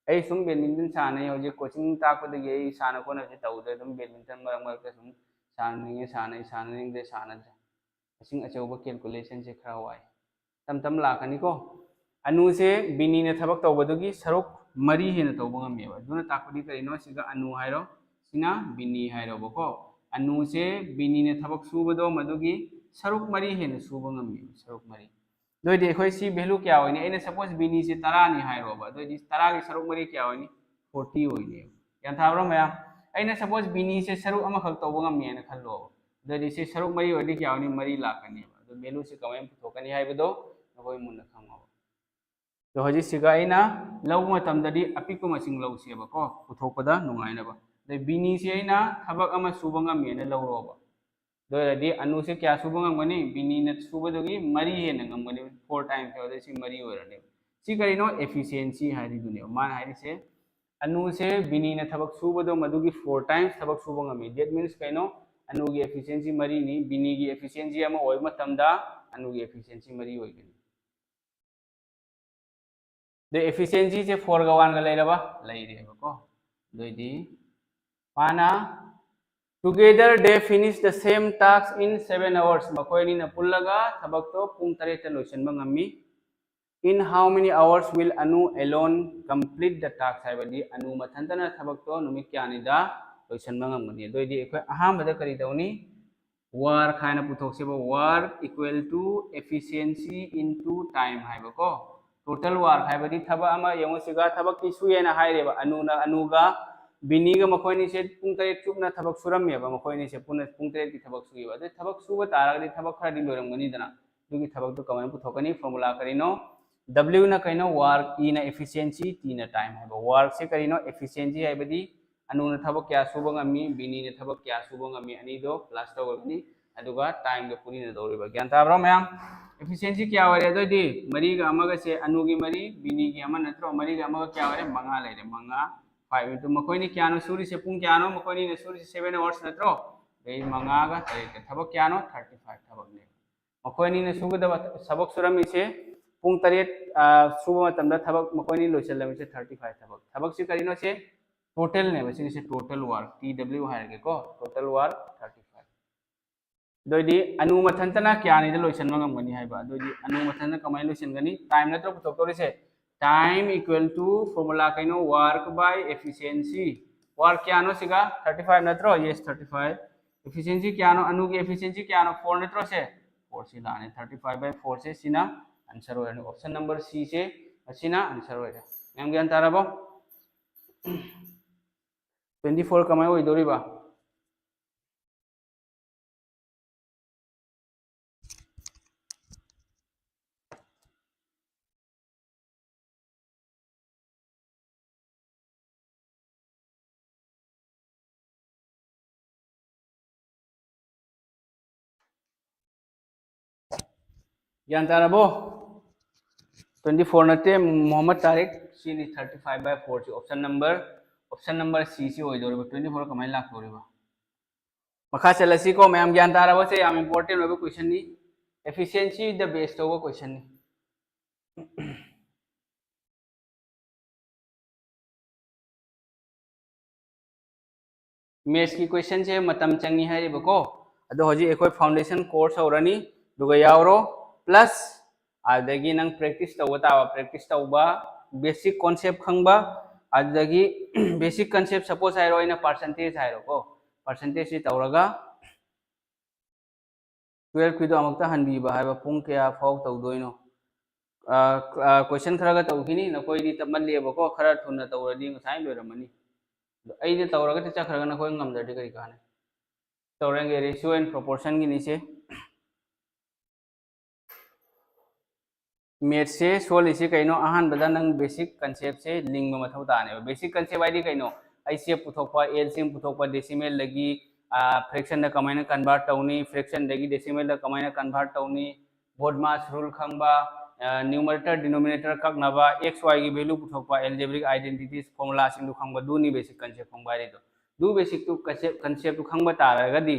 ꯑꯩ ꯁꯨꯝ badminton ꯁꯥꯟꯅꯩ, ꯍꯧꯖꯤꯛ coaching ꯇꯥꯛꯄꯗꯒꯤ ꯑꯩ ꯁꯥꯟꯅ ꯈꯣꯠꯅꯕꯁꯦ ꯇꯧꯗ꯭ꯔꯦ, ꯑꯗꯨꯝ badminton ꯃꯔꯛ ꯃꯔꯛꯇ ꯁꯨꯝ ꯁꯥꯟꯅꯅꯤꯡꯉꯦ ꯁꯥꯟꯅꯩ, ꯁꯥꯟꯅꯅꯤꯡꯗ꯭ꯔꯦ ꯁꯥꯟꯅꯗ꯭ꯔꯦ꯫ ꯃꯁꯤꯡ ꯑꯆꯧꯕ calculationꯁꯦ ꯈꯔ ꯋꯥꯏ꯫ ꯇꯞ ꯇꯞ ꯂꯥꯛꯀꯅꯤꯀꯣ꯫ ꯑꯅꯨꯁꯦ ꯕꯤꯅꯤꯅ ꯊꯕꯛ ꯇꯧꯕꯗꯨꯒꯤ ꯁꯔꯨꯛ ꯃꯔꯤ ꯍꯦꯟꯅ ꯇꯧꯕ ꯉꯝꯃꯦꯕ꯫ ꯑꯗꯨꯅ ꯇꯥꯛꯄꯗꯤ ꯀꯔꯤꯅꯣ? ꯁꯤꯒ ꯑꯅꯨ ꯍꯥꯏꯔꯣ, ꯁꯤꯅ ꯕꯤꯅꯤ ꯍꯥꯏꯔꯣꯕꯀꯣ꯫ ꯑꯅꯨꯁꯦ ꯕꯤꯅꯤꯅ ꯊꯕꯛ ꯁꯨꯕꯗꯣ ꯃꯗꯨꯒꯤ ꯁꯔꯨꯛ ꯃꯔꯤ ꯍꯦꯟꯅ ꯁꯨꯕ ꯉꯝꯃꯦꯕ, ꯁꯔꯨꯛ ꯃꯔꯤ꯫ ꯑꯗꯨ ꯑꯣꯏꯗꯤ ꯑꯩꯈꯣꯏ ꯁꯤ value ꯀꯌꯥ ꯑꯣꯏꯅꯤ? ꯑꯩꯅ suppose ꯕꯤꯅꯤꯁꯦ ꯇꯔꯥꯅꯤ ꯍꯥꯏꯔꯣꯕ, ꯑꯗꯨ ꯑꯣꯏꯗꯤ ꯇꯔꯥꯒꯤ ꯁꯔꯨꯛ ꯃꯔꯤ ꯀꯌꯥ ꯑꯣꯏꯅꯤ? Forty ꯑꯣꯏꯅꯦꯕ꯫ ꯒ꯭ꯌꯥꯟ ꯇꯥꯕ꯭ꯔꯣ ꯃꯌꯥꯝ? ꯑꯩꯅ suppose ꯕꯤꯅꯤꯁꯦ ꯁꯔꯨꯛ ꯑꯃꯈꯛ ꯇꯧꯕ ꯉꯝꯃꯦꯅ ꯈꯜꯂꯣꯕ, ꯑꯗꯨ ꯑꯣꯏꯗꯤ ꯁꯤ ꯁꯔꯨꯛ ꯃꯔꯤ ꯑꯣꯏꯔꯗꯤ ꯀꯌꯥ ꯑꯣꯏꯅꯤ? ꯃꯔꯤ ꯂꯥꯛꯀꯅꯦꯕ꯫ ꯑꯗꯨ valueꯁꯦ ꯀꯃꯥꯏꯅ ꯄꯨꯊꯣꯛꯀꯅꯤ ꯍꯥꯏꯕꯗꯣ ꯅꯈꯣꯏ ꯃꯨꯟꯅ ꯈꯪꯉꯣꯕ꯫ ꯑꯗꯣ ꯍꯧꯖꯤꯛꯁꯤꯒ ꯑꯩꯅ ꯂꯧꯕ ꯃꯇꯝꯗꯗꯤ ꯑꯄꯤꯛꯄ ꯃꯁꯤꯡ ꯂꯧꯁꯦꯕꯀꯣ, ꯄꯨꯊꯣꯛꯄꯗ ꯅꯨꯡꯉꯥꯏꯅꯕ꯫ ꯑꯗꯩ ꯕꯤꯅꯤꯁꯦ ꯑꯩꯅ ꯊꯕꯛ ꯑꯃ ꯁꯨꯕ ꯉꯝꯃꯦꯅ ꯂꯧꯔꯣꯕ꯫ ꯑꯗꯨ ꯑꯣꯏꯔꯗꯤ ꯑꯅꯨꯁꯦ ꯀꯌꯥ ꯁꯨꯕ ꯉꯝꯒꯅꯤ? ꯕꯤꯅꯤꯅ ꯁꯨꯕꯗꯨꯒꯤ ꯃꯔꯤ ꯍꯦꯟꯅ ꯉꯝꯒꯅꯤ, four times, ꯑꯗꯩ ꯁꯤ ꯃꯔꯤ ꯑꯣꯏꯔꯅꯦꯕ꯫ ꯁꯤ ꯀꯔꯤꯅꯣ? Efficiency ꯍꯥꯏꯔꯤꯗꯨꯅꯦꯕ꯫ ꯃꯥꯅ ꯍꯥꯏꯔꯤꯁꯦ ꯑꯅꯨꯁꯦ ꯕꯤꯅꯤꯅ ꯊꯕꯛ ꯁꯨꯕꯗꯣ ꯃꯗꯨꯒꯤ four times ꯊꯕꯛ ꯁꯨꯕ ꯉꯝꯃꯤ꯫ That means ꯀꯩꯅꯣ? ꯑꯅꯨꯒꯤ efficiency ꯃꯔꯤꯅꯤ, ꯕꯤꯅꯤꯒꯤ efficiency ꯑꯃ ꯑꯣꯏꯕ ꯃꯇꯝꯗ ꯑꯅꯨꯒꯤ efficiency ꯃꯔꯤ ꯑꯣꯏꯒꯅꯤ꯫ ꯑꯗꯨ efficiencyꯁꯦ fourꯒ oneꯒ ꯂꯩꯔꯕ? ꯂꯩꯔꯦꯕꯀꯣ꯫ ꯑꯗꯨꯑꯣꯏꯗꯤ ꯃꯥꯅ together they finish the same task in seven hours, ꯃꯈꯣꯏ ꯑꯅꯤꯅ ꯄꯨꯜꯂꯒ ꯊꯕꯛꯇꯣ ꯄꯨꯡ ꯇꯔꯦꯠꯇ ꯂꯣꯏꯁꯤꯟꯕ ꯉꯝꯃꯤ꯫ In how many hours will Anu alone complete the task? ꯍꯥꯏꯕꯗꯤ ꯑꯅꯨ ꯃꯊꯟꯇꯅ ꯊꯕꯛꯇꯣ ꯅꯨꯃꯤꯠ ꯀꯌꯥꯅꯤꯗ ꯂꯣꯏꯁꯤꯟꯕ ꯉꯝꯒꯅꯤ? ꯑꯗꯨꯑꯣꯏꯗꯤ ꯑꯩꯈꯣꯏ ꯑꯍꯥꯟꯕꯗ ꯀꯔꯤ ꯇꯧꯅꯤ? Work ꯍꯥꯏꯅ ꯄꯨꯊꯣꯛꯁꯦꯕ꯫ Work equal to efficiency into time ꯍꯥꯏꯕꯀꯣ꯫ Total work ꯍꯥꯏꯕꯗꯤ ꯊꯕꯛ ꯑꯃ ꯌꯦꯡꯉꯨ, ꯁꯤꯒ ꯊꯕꯛꯇꯤ ꯁꯨꯏꯌꯦꯅ ꯍꯥꯏꯔꯦꯕ꯫ ꯑꯅꯨꯅ, ꯑꯅꯨꯒ ꯕꯤꯅꯤꯒ ꯃꯈꯣꯏ ꯑꯅꯤꯁꯦ ꯄꯨꯡ ꯇꯔꯦꯠ ꯆꯨꯞꯅ ꯊꯕꯛ ꯁꯨꯔꯝꯃꯦꯕ꯫ ꯃꯈꯣꯏ ꯑꯅꯤꯁꯦ ꯄꯨꯟꯅ ꯄꯨꯡ ꯇꯔꯦꯠꯀꯤ ꯊꯕꯛ ꯁꯨꯏꯌꯦꯕ꯫ ꯑꯗꯨ ꯊꯕꯛ ꯁꯨꯕ ꯇꯥꯔꯒꯗꯤ ꯊꯕꯛ ꯈꯔꯗꯤ ꯂꯣꯏꯔꯝꯒꯅꯤꯗꯅ꯫ ꯑꯗꯨꯒꯤ ꯊꯕꯛꯇꯨ ꯀꯃꯥꯏꯅ ꯄꯨꯊꯣꯛꯀꯅꯤ? Formula ꯀꯔꯤꯅꯣ? W ꯅ ꯀꯩꯅꯣ? Work꯫ E ꯅ efficiency꯫ T ꯅ time ꯍꯥꯏꯕ꯫ Workꯁꯦ ꯀꯔꯤꯅꯣ? Efficiency ꯍꯥꯏꯕꯗꯤ ꯑꯅꯨꯅ ꯊꯕꯛ ꯀꯌꯥ ꯁꯨꯕ ꯉꯝꯃꯤ, ꯕꯤꯅꯤꯅ ꯊꯕꯛ ꯀꯌꯥ ꯁꯨꯕ ꯉꯝꯃꯤ, ꯑꯅꯤꯗꯣ plus ꯇꯧꯒꯅꯤ꯫ ꯑꯗꯨꯒ timeꯗꯣ ꯄꯨꯟꯅꯗꯧꯔꯤꯕ꯫ ꯒ꯭ꯌꯥꯟ ꯇꯥꯕ꯭ꯔꯣ ꯃꯌꯥꯝ? Efficiency ꯀꯌꯥ ꯑꯣꯏꯔꯦ? ꯑꯗꯨꯑꯣꯏꯗꯤ ꯃꯔꯤꯒ ꯑꯃꯒꯁꯦ ꯑꯅꯨꯒꯤ ꯃꯔꯤ, ꯕꯤꯅꯤꯒꯤ ꯑꯃ ꯅꯠꯇ꯭ꯔꯣ? ꯃꯔꯤꯒ ꯑꯃꯒ ꯀꯌꯥ ꯑꯣꯏꯔꯦ? ꯃꯉꯥ ꯂꯩꯔꯦ꯫ ꯃꯉꯥ, five into ꯃꯈꯣꯏꯅꯤ ꯀꯌꯥꯅꯣ ꯁꯨꯔꯤꯁꯦ? ꯄꯨꯡ ꯀꯌꯥꯅꯣ ꯃꯈꯣꯏꯅꯤꯅ ꯁꯨꯔꯤꯁꯦ? Seven hours ꯅꯠꯇ꯭ꯔꯣ? ꯑꯗꯩ ꯃꯉꯥꯒ ꯇꯔꯦꯠꯀ ꯊꯕꯛ ꯀꯌꯥꯅꯣ? Thirty five ꯊꯕꯛꯅꯦ꯫ ꯃꯈꯣꯏ ꯑꯅꯤꯅ ꯁꯨꯒꯗꯕ ꯊꯕꯛ ꯁꯨꯔꯝꯃꯤꯁꯦ ꯄꯨꯡ ꯇꯔꯦꯠ, ꯑ, ꯁꯨꯕ ꯃꯇꯝꯗ ꯊꯕꯛ ꯃꯈꯣꯏ ꯑꯅꯤ ꯂꯣꯏꯁꯤꯜꯂꯝꯃꯤꯁꯦ thirty five ꯊꯕꯛ꯫ ꯊꯕꯛꯁꯤ ꯀꯔꯤꯅꯣ? ꯁꯤ totalꯅꯦꯕ꯫ ꯁꯤꯒꯤꯁꯦ total work, T W ꯍꯥꯏꯔꯒꯦꯀꯣ꯫ Total work thirty five꯫ ꯑꯗꯨꯑꯣꯏꯗꯤ ꯑꯅꯨ ꯃꯊꯟꯇꯅ ꯀꯌꯥꯅꯤꯗ ꯂꯣꯏꯁꯤꯟꯕ ꯉꯝꯒꯅꯤ ꯍꯥꯏꯕ? ꯑꯗꯨꯑꯣꯏꯗꯤ ꯑꯅꯨ ꯃꯊꯟꯇ ꯀꯃꯥꯏꯅ ꯂꯣꯏꯁꯤꯟꯒꯅꯤ? Time ꯅꯠꯇ꯭ꯔꯣ ꯄꯨꯊꯣꯛꯇꯧꯔꯤꯁꯦ? Time equal to formula ꯀꯩꯅꯣ? Work by efficiency꯫ Work ꯀꯌꯥꯅꯣ ꯁꯤꯒ? Thirty five ꯅꯠꯇ꯭ꯔꯣ? Yes, thirty five꯫ Efficiency ꯀꯌꯥꯅꯣ? ꯑꯅꯨꯒꯤ efficiency ꯀꯌꯥꯅꯣ? Four ꯅꯠꯇ꯭ꯔꯣ ꯁꯦ? Four ꯁꯤ ꯂꯥꯛꯑꯅꯤ꯫ Thirty five by four ꯁꯦ ꯁꯤꯅ answer ꯑꯣꯏꯔꯅꯤ꯫ Option number C ꯁꯦ ꯑꯁꯤꯅ answer ꯑꯣꯏꯔꯦ꯫ ꯃꯌꯥꯝ ꯒ꯭ꯌꯥꯟ ꯇꯥꯔꯕꯣ? Twenty four ꯀꯃꯥꯏꯅ ꯑꯣꯏꯗꯧꯔꯤꯕ? ꯒ꯭ꯌꯥꯟ ꯇꯥꯔꯕꯣ? Twenty four ꯅꯠꯇꯦ, ꯃꯣꯍꯝꯃꯗ ꯇꯥꯔꯤꯛ꯫ ꯁꯤꯅꯤ thirty five by four ꯁꯤ꯫ Option number, option number C ꯁꯤ ꯑꯣꯏꯗꯧꯔꯤꯕ꯫ Twenty four ꯀꯃꯥꯏꯅ ꯂꯥꯛꯇꯧꯔꯤꯕ? ꯃꯈꯥ ꯆꯠꯂꯁꯤꯀꯣ ꯃꯌꯥꯝ, ꯒ꯭ꯌꯥꯟ ꯇꯥꯔꯕꯁꯦ? ꯌꯥꯝ important ꯑꯣꯏꯕ questionꯅꯤ꯫ Efficiency the best ꯇꯧꯕ questionꯅꯤ꯫ ꯃꯦꯠꯁꯀꯤ ꯀꯣꯏꯁꯟꯁꯦ ꯃꯇꯝ ꯆꯪꯉꯤ ꯍꯥꯏꯔꯤꯕꯀꯣ꯫ ꯑꯗꯣ ꯍꯧꯖꯤꯛ ꯑꯩꯈꯣꯏ ꯐꯥꯎꯟꯗꯦꯁꯟ ꯀꯣꯔꯁ ꯍꯧꯔꯅꯤ, ꯑꯗꯨꯒ ꯌꯥꯎꯔꯣ꯫ ꯄ꯭ꯂꯁ ꯑꯗꯒꯤ ꯅꯪ ꯄ꯭ꯔꯦꯛꯇꯤꯁ ꯇꯧꯕ ꯇꯥꯕ, ꯄ꯭ꯔꯦꯛꯇꯤꯁ ꯇꯧꯕ, ꯕꯦꯁꯤꯛ ꯀꯣꯟꯁꯦꯞ ꯈꯪꯕ, ꯑꯗꯨꯗꯒꯤ ꯕꯦꯁꯤꯛ ꯀꯟꯁꯦꯞ ꯁꯄꯣꯁ ꯍꯥꯏꯔꯣ, ꯑꯩꯅ ꯄꯥꯔꯁꯦꯟꯇꯦꯖ ꯍꯥꯏꯔꯣꯀꯣ, ꯄꯥꯔꯁꯦꯟꯇꯦꯖꯁꯤ ꯇꯧꯔꯒ ꯇꯨꯌꯦꯜꯐꯀꯤꯗꯣ ꯑꯃꯨꯛꯇ ꯍꯟꯕꯤꯕ ꯍꯥꯏꯕ, ꯄꯨꯡ ꯀꯌꯥ ꯐꯥꯎ ꯇꯧꯗꯣꯏꯅꯣ? ꯀꯣꯏꯁꯟ ꯈꯔꯒ ꯇꯧꯈꯤꯅꯤ, ꯅꯈꯣꯏꯗꯤ ꯇꯞꯃꯜꯂꯦꯕꯀꯣ, ꯈꯔ ꯊꯨꯅ ꯇꯧꯔꯗꯤ ꯉꯁꯥꯏ ꯂꯣꯏꯔꯝꯃꯅꯤ꯫ ꯑꯗꯣ ꯑꯩꯗꯤ ꯇꯧꯔꯒꯗꯤ ꯆꯠꯈ꯭ꯔꯒ ꯅꯈꯣꯏ ꯉꯝꯗ꯭ꯔꯗꯤ ꯀꯔꯤ ꯀꯥꯟꯅꯩ? ꯇꯧꯔꯒꯦ, ꯔꯦꯁꯤꯌꯣ ꯑꯦꯟ ꯄ꯭ꯔꯣꯄꯣꯔꯁꯟꯒꯤꯅꯤꯁꯦ꯫ ꯃꯦꯠꯁꯁꯦ ꯁꯣꯜꯂꯤꯁꯦ ꯀꯩꯅꯣ? ꯑꯍꯥꯟꯕꯗ ꯅꯪ ꯕꯦꯁꯤꯛ ꯀꯟꯁꯦꯞꯁꯦ ꯂꯤꯡꯕ ꯃꯊꯧ ꯇꯥꯅꯦꯕ꯫ ꯕꯦꯁꯤꯛ ꯀꯟꯁꯦꯞ ꯍꯥꯏꯗꯤ ꯀꯩꯅꯣ? ꯑꯩꯆ ꯁꯤ ꯑꯦꯐ ꯄꯨꯊꯣꯛꯄ, ꯑꯦꯜ ꯁꯤ ꯑꯦꯝ ꯄꯨꯊꯣꯛꯄ, ꯗꯦꯁꯤꯃꯦꯜꯗꯒꯤ ꯐ꯭ꯔꯦꯛꯁꯟꯗ ꯀꯃꯥꯏꯅ ꯀꯟꯚꯥꯔꯠ ꯇꯧꯅꯤ, ꯐ꯭ꯔꯦꯛꯁꯟꯗꯒꯤ ꯗꯦꯁꯤꯃꯦꯜꯗ ꯀꯃꯥꯏꯅ ꯀꯟꯚꯥꯔꯠ ꯇꯧꯅꯤ, ꯕꯣꯗꯃꯥꯁ ꯔꯨꯜ ꯈꯪꯕ, ꯅ꯭ꯌꯨꯃꯔꯦꯇꯔ ꯗꯤꯅꯣꯃꯤꯅꯦꯇꯔ ꯀꯛꯅꯕ, ꯑꯦꯛꯁ ꯋꯥꯏꯒꯤ ꯚꯦꯂꯨ ꯄꯨꯊꯣꯛꯄ, ꯑꯦꯜꯖꯦꯕ꯭ꯔꯤꯛ ꯑꯥꯏꯗꯦꯟꯇꯤꯇꯤꯁ ꯐꯣꯔꯃꯨꯂꯥꯁꯤꯡꯗꯨ ꯈꯪꯕ, ꯑꯗꯨꯅꯤ ꯕꯦꯁꯤꯛ ꯀꯟꯁꯦꯞ ꯈꯪꯕ ꯍꯥꯏꯔꯤꯗꯣ꯫ ꯑꯗꯨ ꯕꯦꯁꯤꯛꯇꯨ ꯀꯟꯁꯦꯞ, ꯀꯟꯁꯦꯞꯇꯨ ꯈꯪꯕ ꯇꯥꯔꯒꯗꯤ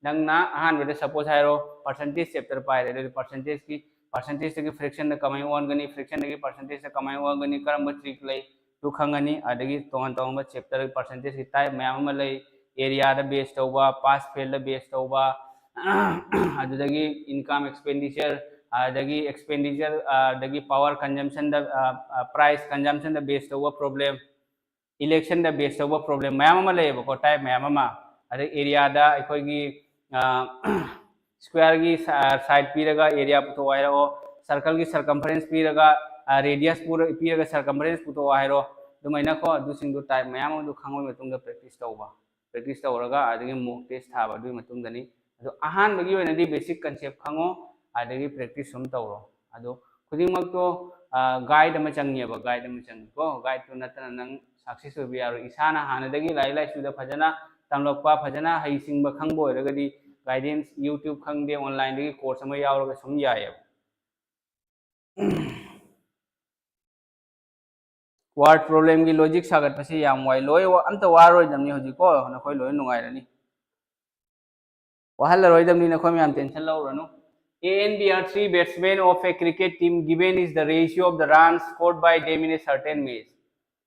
ꯅꯪꯅ ꯑꯍꯥꯟꯕꯗ ꯁꯄꯣꯁ ꯍꯥꯏꯔꯣ, ꯄꯥꯔꯁꯦꯟꯇꯦꯖ ꯆꯦꯞꯇꯔ ꯄꯥꯏꯔꯦ, ꯑꯗꯨꯗꯤ ꯄꯥꯔꯁꯦꯟꯇꯦꯖꯀꯤ, ꯄꯥꯔꯁꯦꯟꯇꯦꯖꯇꯒꯤ ꯐ꯭ꯔꯦꯛꯁꯟꯗ ꯀꯃꯥꯏꯅ ꯑꯣꯟꯒꯅꯤ, ꯐ꯭ꯔꯦꯛꯁꯟꯗꯒꯤ ꯄꯥꯔꯁꯦꯟꯇꯦꯖꯇ ꯀꯃꯥꯏꯅ ꯑꯣꯟꯒꯅꯤ, ꯀꯔꯝꯕ ꯇ꯭ꯔꯤꯛ ꯂꯩ, ꯑꯗꯨ ꯈꯪꯉꯅꯤ꯫ ꯑꯗꯒꯤ ꯇꯣꯉꯥꯟ ꯇꯣꯉꯥꯟꯕ ꯆꯦꯞꯇꯔ ꯄꯥꯔꯁꯦꯟꯇꯦꯖꯀꯤ ꯇꯥꯏꯞ ꯃꯌꯥꯝ ꯑꯃ ꯂꯩ, ꯑꯦꯔꯤꯌꯥꯗ ꯕꯦꯁ ꯇꯧꯕ, ꯄꯥꯁ ꯐꯦꯜꯗ ꯕꯦꯁ ꯇꯧꯕ, ꯑꯗꯨꯗꯒꯤ ꯏꯟꯀꯝ ꯑꯦꯛꯁꯄꯦꯟꯗꯤꯆꯔ, ꯑꯗꯒꯤ ꯑꯦꯛꯁꯄꯦꯟꯗꯤꯆꯔ, ꯑꯗꯒꯤ ꯄꯥꯋꯔ ꯀꯟꯖꯝꯁꯟꯗ, ꯄ꯭ꯔꯥꯏꯁ ꯀꯟꯖꯝꯁꯟꯗ ꯕꯦꯁ ꯇꯧꯕ ꯄ꯭ꯔꯣꯕ꯭ꯂꯦꯝ, ꯏꯂꯦꯛꯁꯟꯗ ꯕꯦꯁ ꯇꯧꯕ ꯄ꯭ꯔꯣꯕ꯭ꯂꯦꯝ ꯃꯌꯥꯝ ꯑꯃ ꯂꯩꯌꯦꯕꯀꯣ, ꯇꯥꯏꯞ ꯃꯌꯥꯝ ꯑꯃ꯫ ꯑꯗꯩ ꯑꯦꯔꯤꯌꯥꯗ ꯑꯩꯈꯣꯏꯒꯤ ꯁ꯭ꯀ꯭ꯋꯥꯔꯒꯤ ꯁꯥꯏꯠ ꯄꯤꯔꯒ ꯑꯦꯔꯤꯌꯥ ꯄꯨꯊꯣꯛꯑꯣ ꯍꯥꯏꯔꯛꯑꯣ, ꯁꯔꯀꯜꯒꯤ ꯁꯔꯀꯝꯐꯔꯦꯟꯁ ꯄꯤꯔꯒ, ꯔꯦꯗꯤꯌꯁ ꯄꯤꯔꯒ ꯁꯔꯀꯝꯐꯔꯦꯟꯁ ꯄꯨꯊꯣꯛꯑꯣ ꯍꯥꯏꯔꯣ, ꯑꯗꯨꯃꯥꯏꯅꯀꯣ꯫ ꯑꯗꯨꯁꯤꯡꯗꯣ ꯇꯥꯏꯞ ꯃꯌꯥꯝ ꯑꯃꯗꯣ ꯈꯪꯉꯕ ꯃꯇꯨꯡꯗ ꯄ꯭ꯔꯦꯛꯇꯤꯁ ꯇꯧꯕ, ꯄ꯭ꯔꯦꯛꯇꯤꯁ ꯇꯧꯔꯒ ꯑꯗꯒꯤ ꯃꯣꯛ ꯇꯦꯁ ꯊꯥꯕ, ꯑꯗꯨꯒꯤ ꯃꯇꯨꯡꯗꯅꯤ꯫ ꯑꯗꯣ ꯑꯍꯥꯟꯕꯒꯤ ꯑꯣꯏꯅꯗꯤ ꯕꯦꯁꯤꯛ ꯀꯟꯁꯦꯞ ꯈꯪꯉꯣ, ꯑꯗꯒꯤ ꯄ꯭ꯔꯦꯛꯇꯤꯁ ꯁꯨꯝ ꯇꯧꯔꯣ꯫ ꯑꯗꯣ ꯈꯨꯗꯤꯡꯃꯛꯇꯣ ꯒꯥꯏꯗ ꯑꯃ ꯆꯪꯉꯦꯕ, ꯒꯥꯏꯗ ꯑꯃ ꯆꯪꯉꯤꯀꯣ꯫ ꯒꯥꯏꯗꯇꯨ ꯅꯠꯇꯅ ꯅꯪ ꯁꯛꯁꯦꯁ ꯑꯣꯏꯕ ꯌꯥꯔꯣꯏ꯫ ꯏꯁꯥꯅ ꯍꯥꯟꯅꯗꯒꯤ ꯂꯥꯏꯔꯤꯛ ꯂꯥꯏꯁꯨꯗ ꯐꯖꯅ ꯇꯝꯂꯛꯄ, ꯐꯖꯅ ꯍꯩꯁꯤꯡꯕ ꯈꯪꯕ ꯑꯣꯏꯔꯒꯗꯤ ꯒꯥꯏꯗꯦꯟꯁ, ꯌꯨꯇ꯭ꯌꯨꯕ ꯈꯪꯗꯦ, ꯑꯣꯟꯂꯥꯏꯟꯗꯒꯤ ꯀꯣꯔꯁ ꯑꯃ ꯌꯥꯎꯔꯒ ꯁꯨꯝ ꯌꯥꯏꯌꯦꯕ꯫ ꯋꯥꯔꯗ ꯄ꯭ꯔꯣꯕ꯭ꯂꯦꯝꯒꯤ ꯂꯣꯖꯤꯛ ꯁꯥꯒꯠꯄꯁꯤ ꯌꯥꯝ ꯋꯥꯏ꯫ ꯂꯣꯏ ꯋꯥ-, ꯑꯝꯇ ꯋꯥꯔꯣꯏꯗꯕꯅꯤ ꯍꯧꯖꯤꯛꯀꯣ, ꯅꯈꯣꯏ ꯂꯣꯏ ꯅꯨꯡꯉꯥꯏꯔꯅꯤ꯫ ꯋꯥꯍꯜꯂꯔꯣꯏꯗꯕꯅꯤ, ꯅꯈꯣꯏ ꯃꯌꯥꯝ tension ꯂꯧꯔꯨꯔꯅꯨ꯫ A and B are three batsmen of a cricket team given is the ratio of the runs scored by them in a certain match.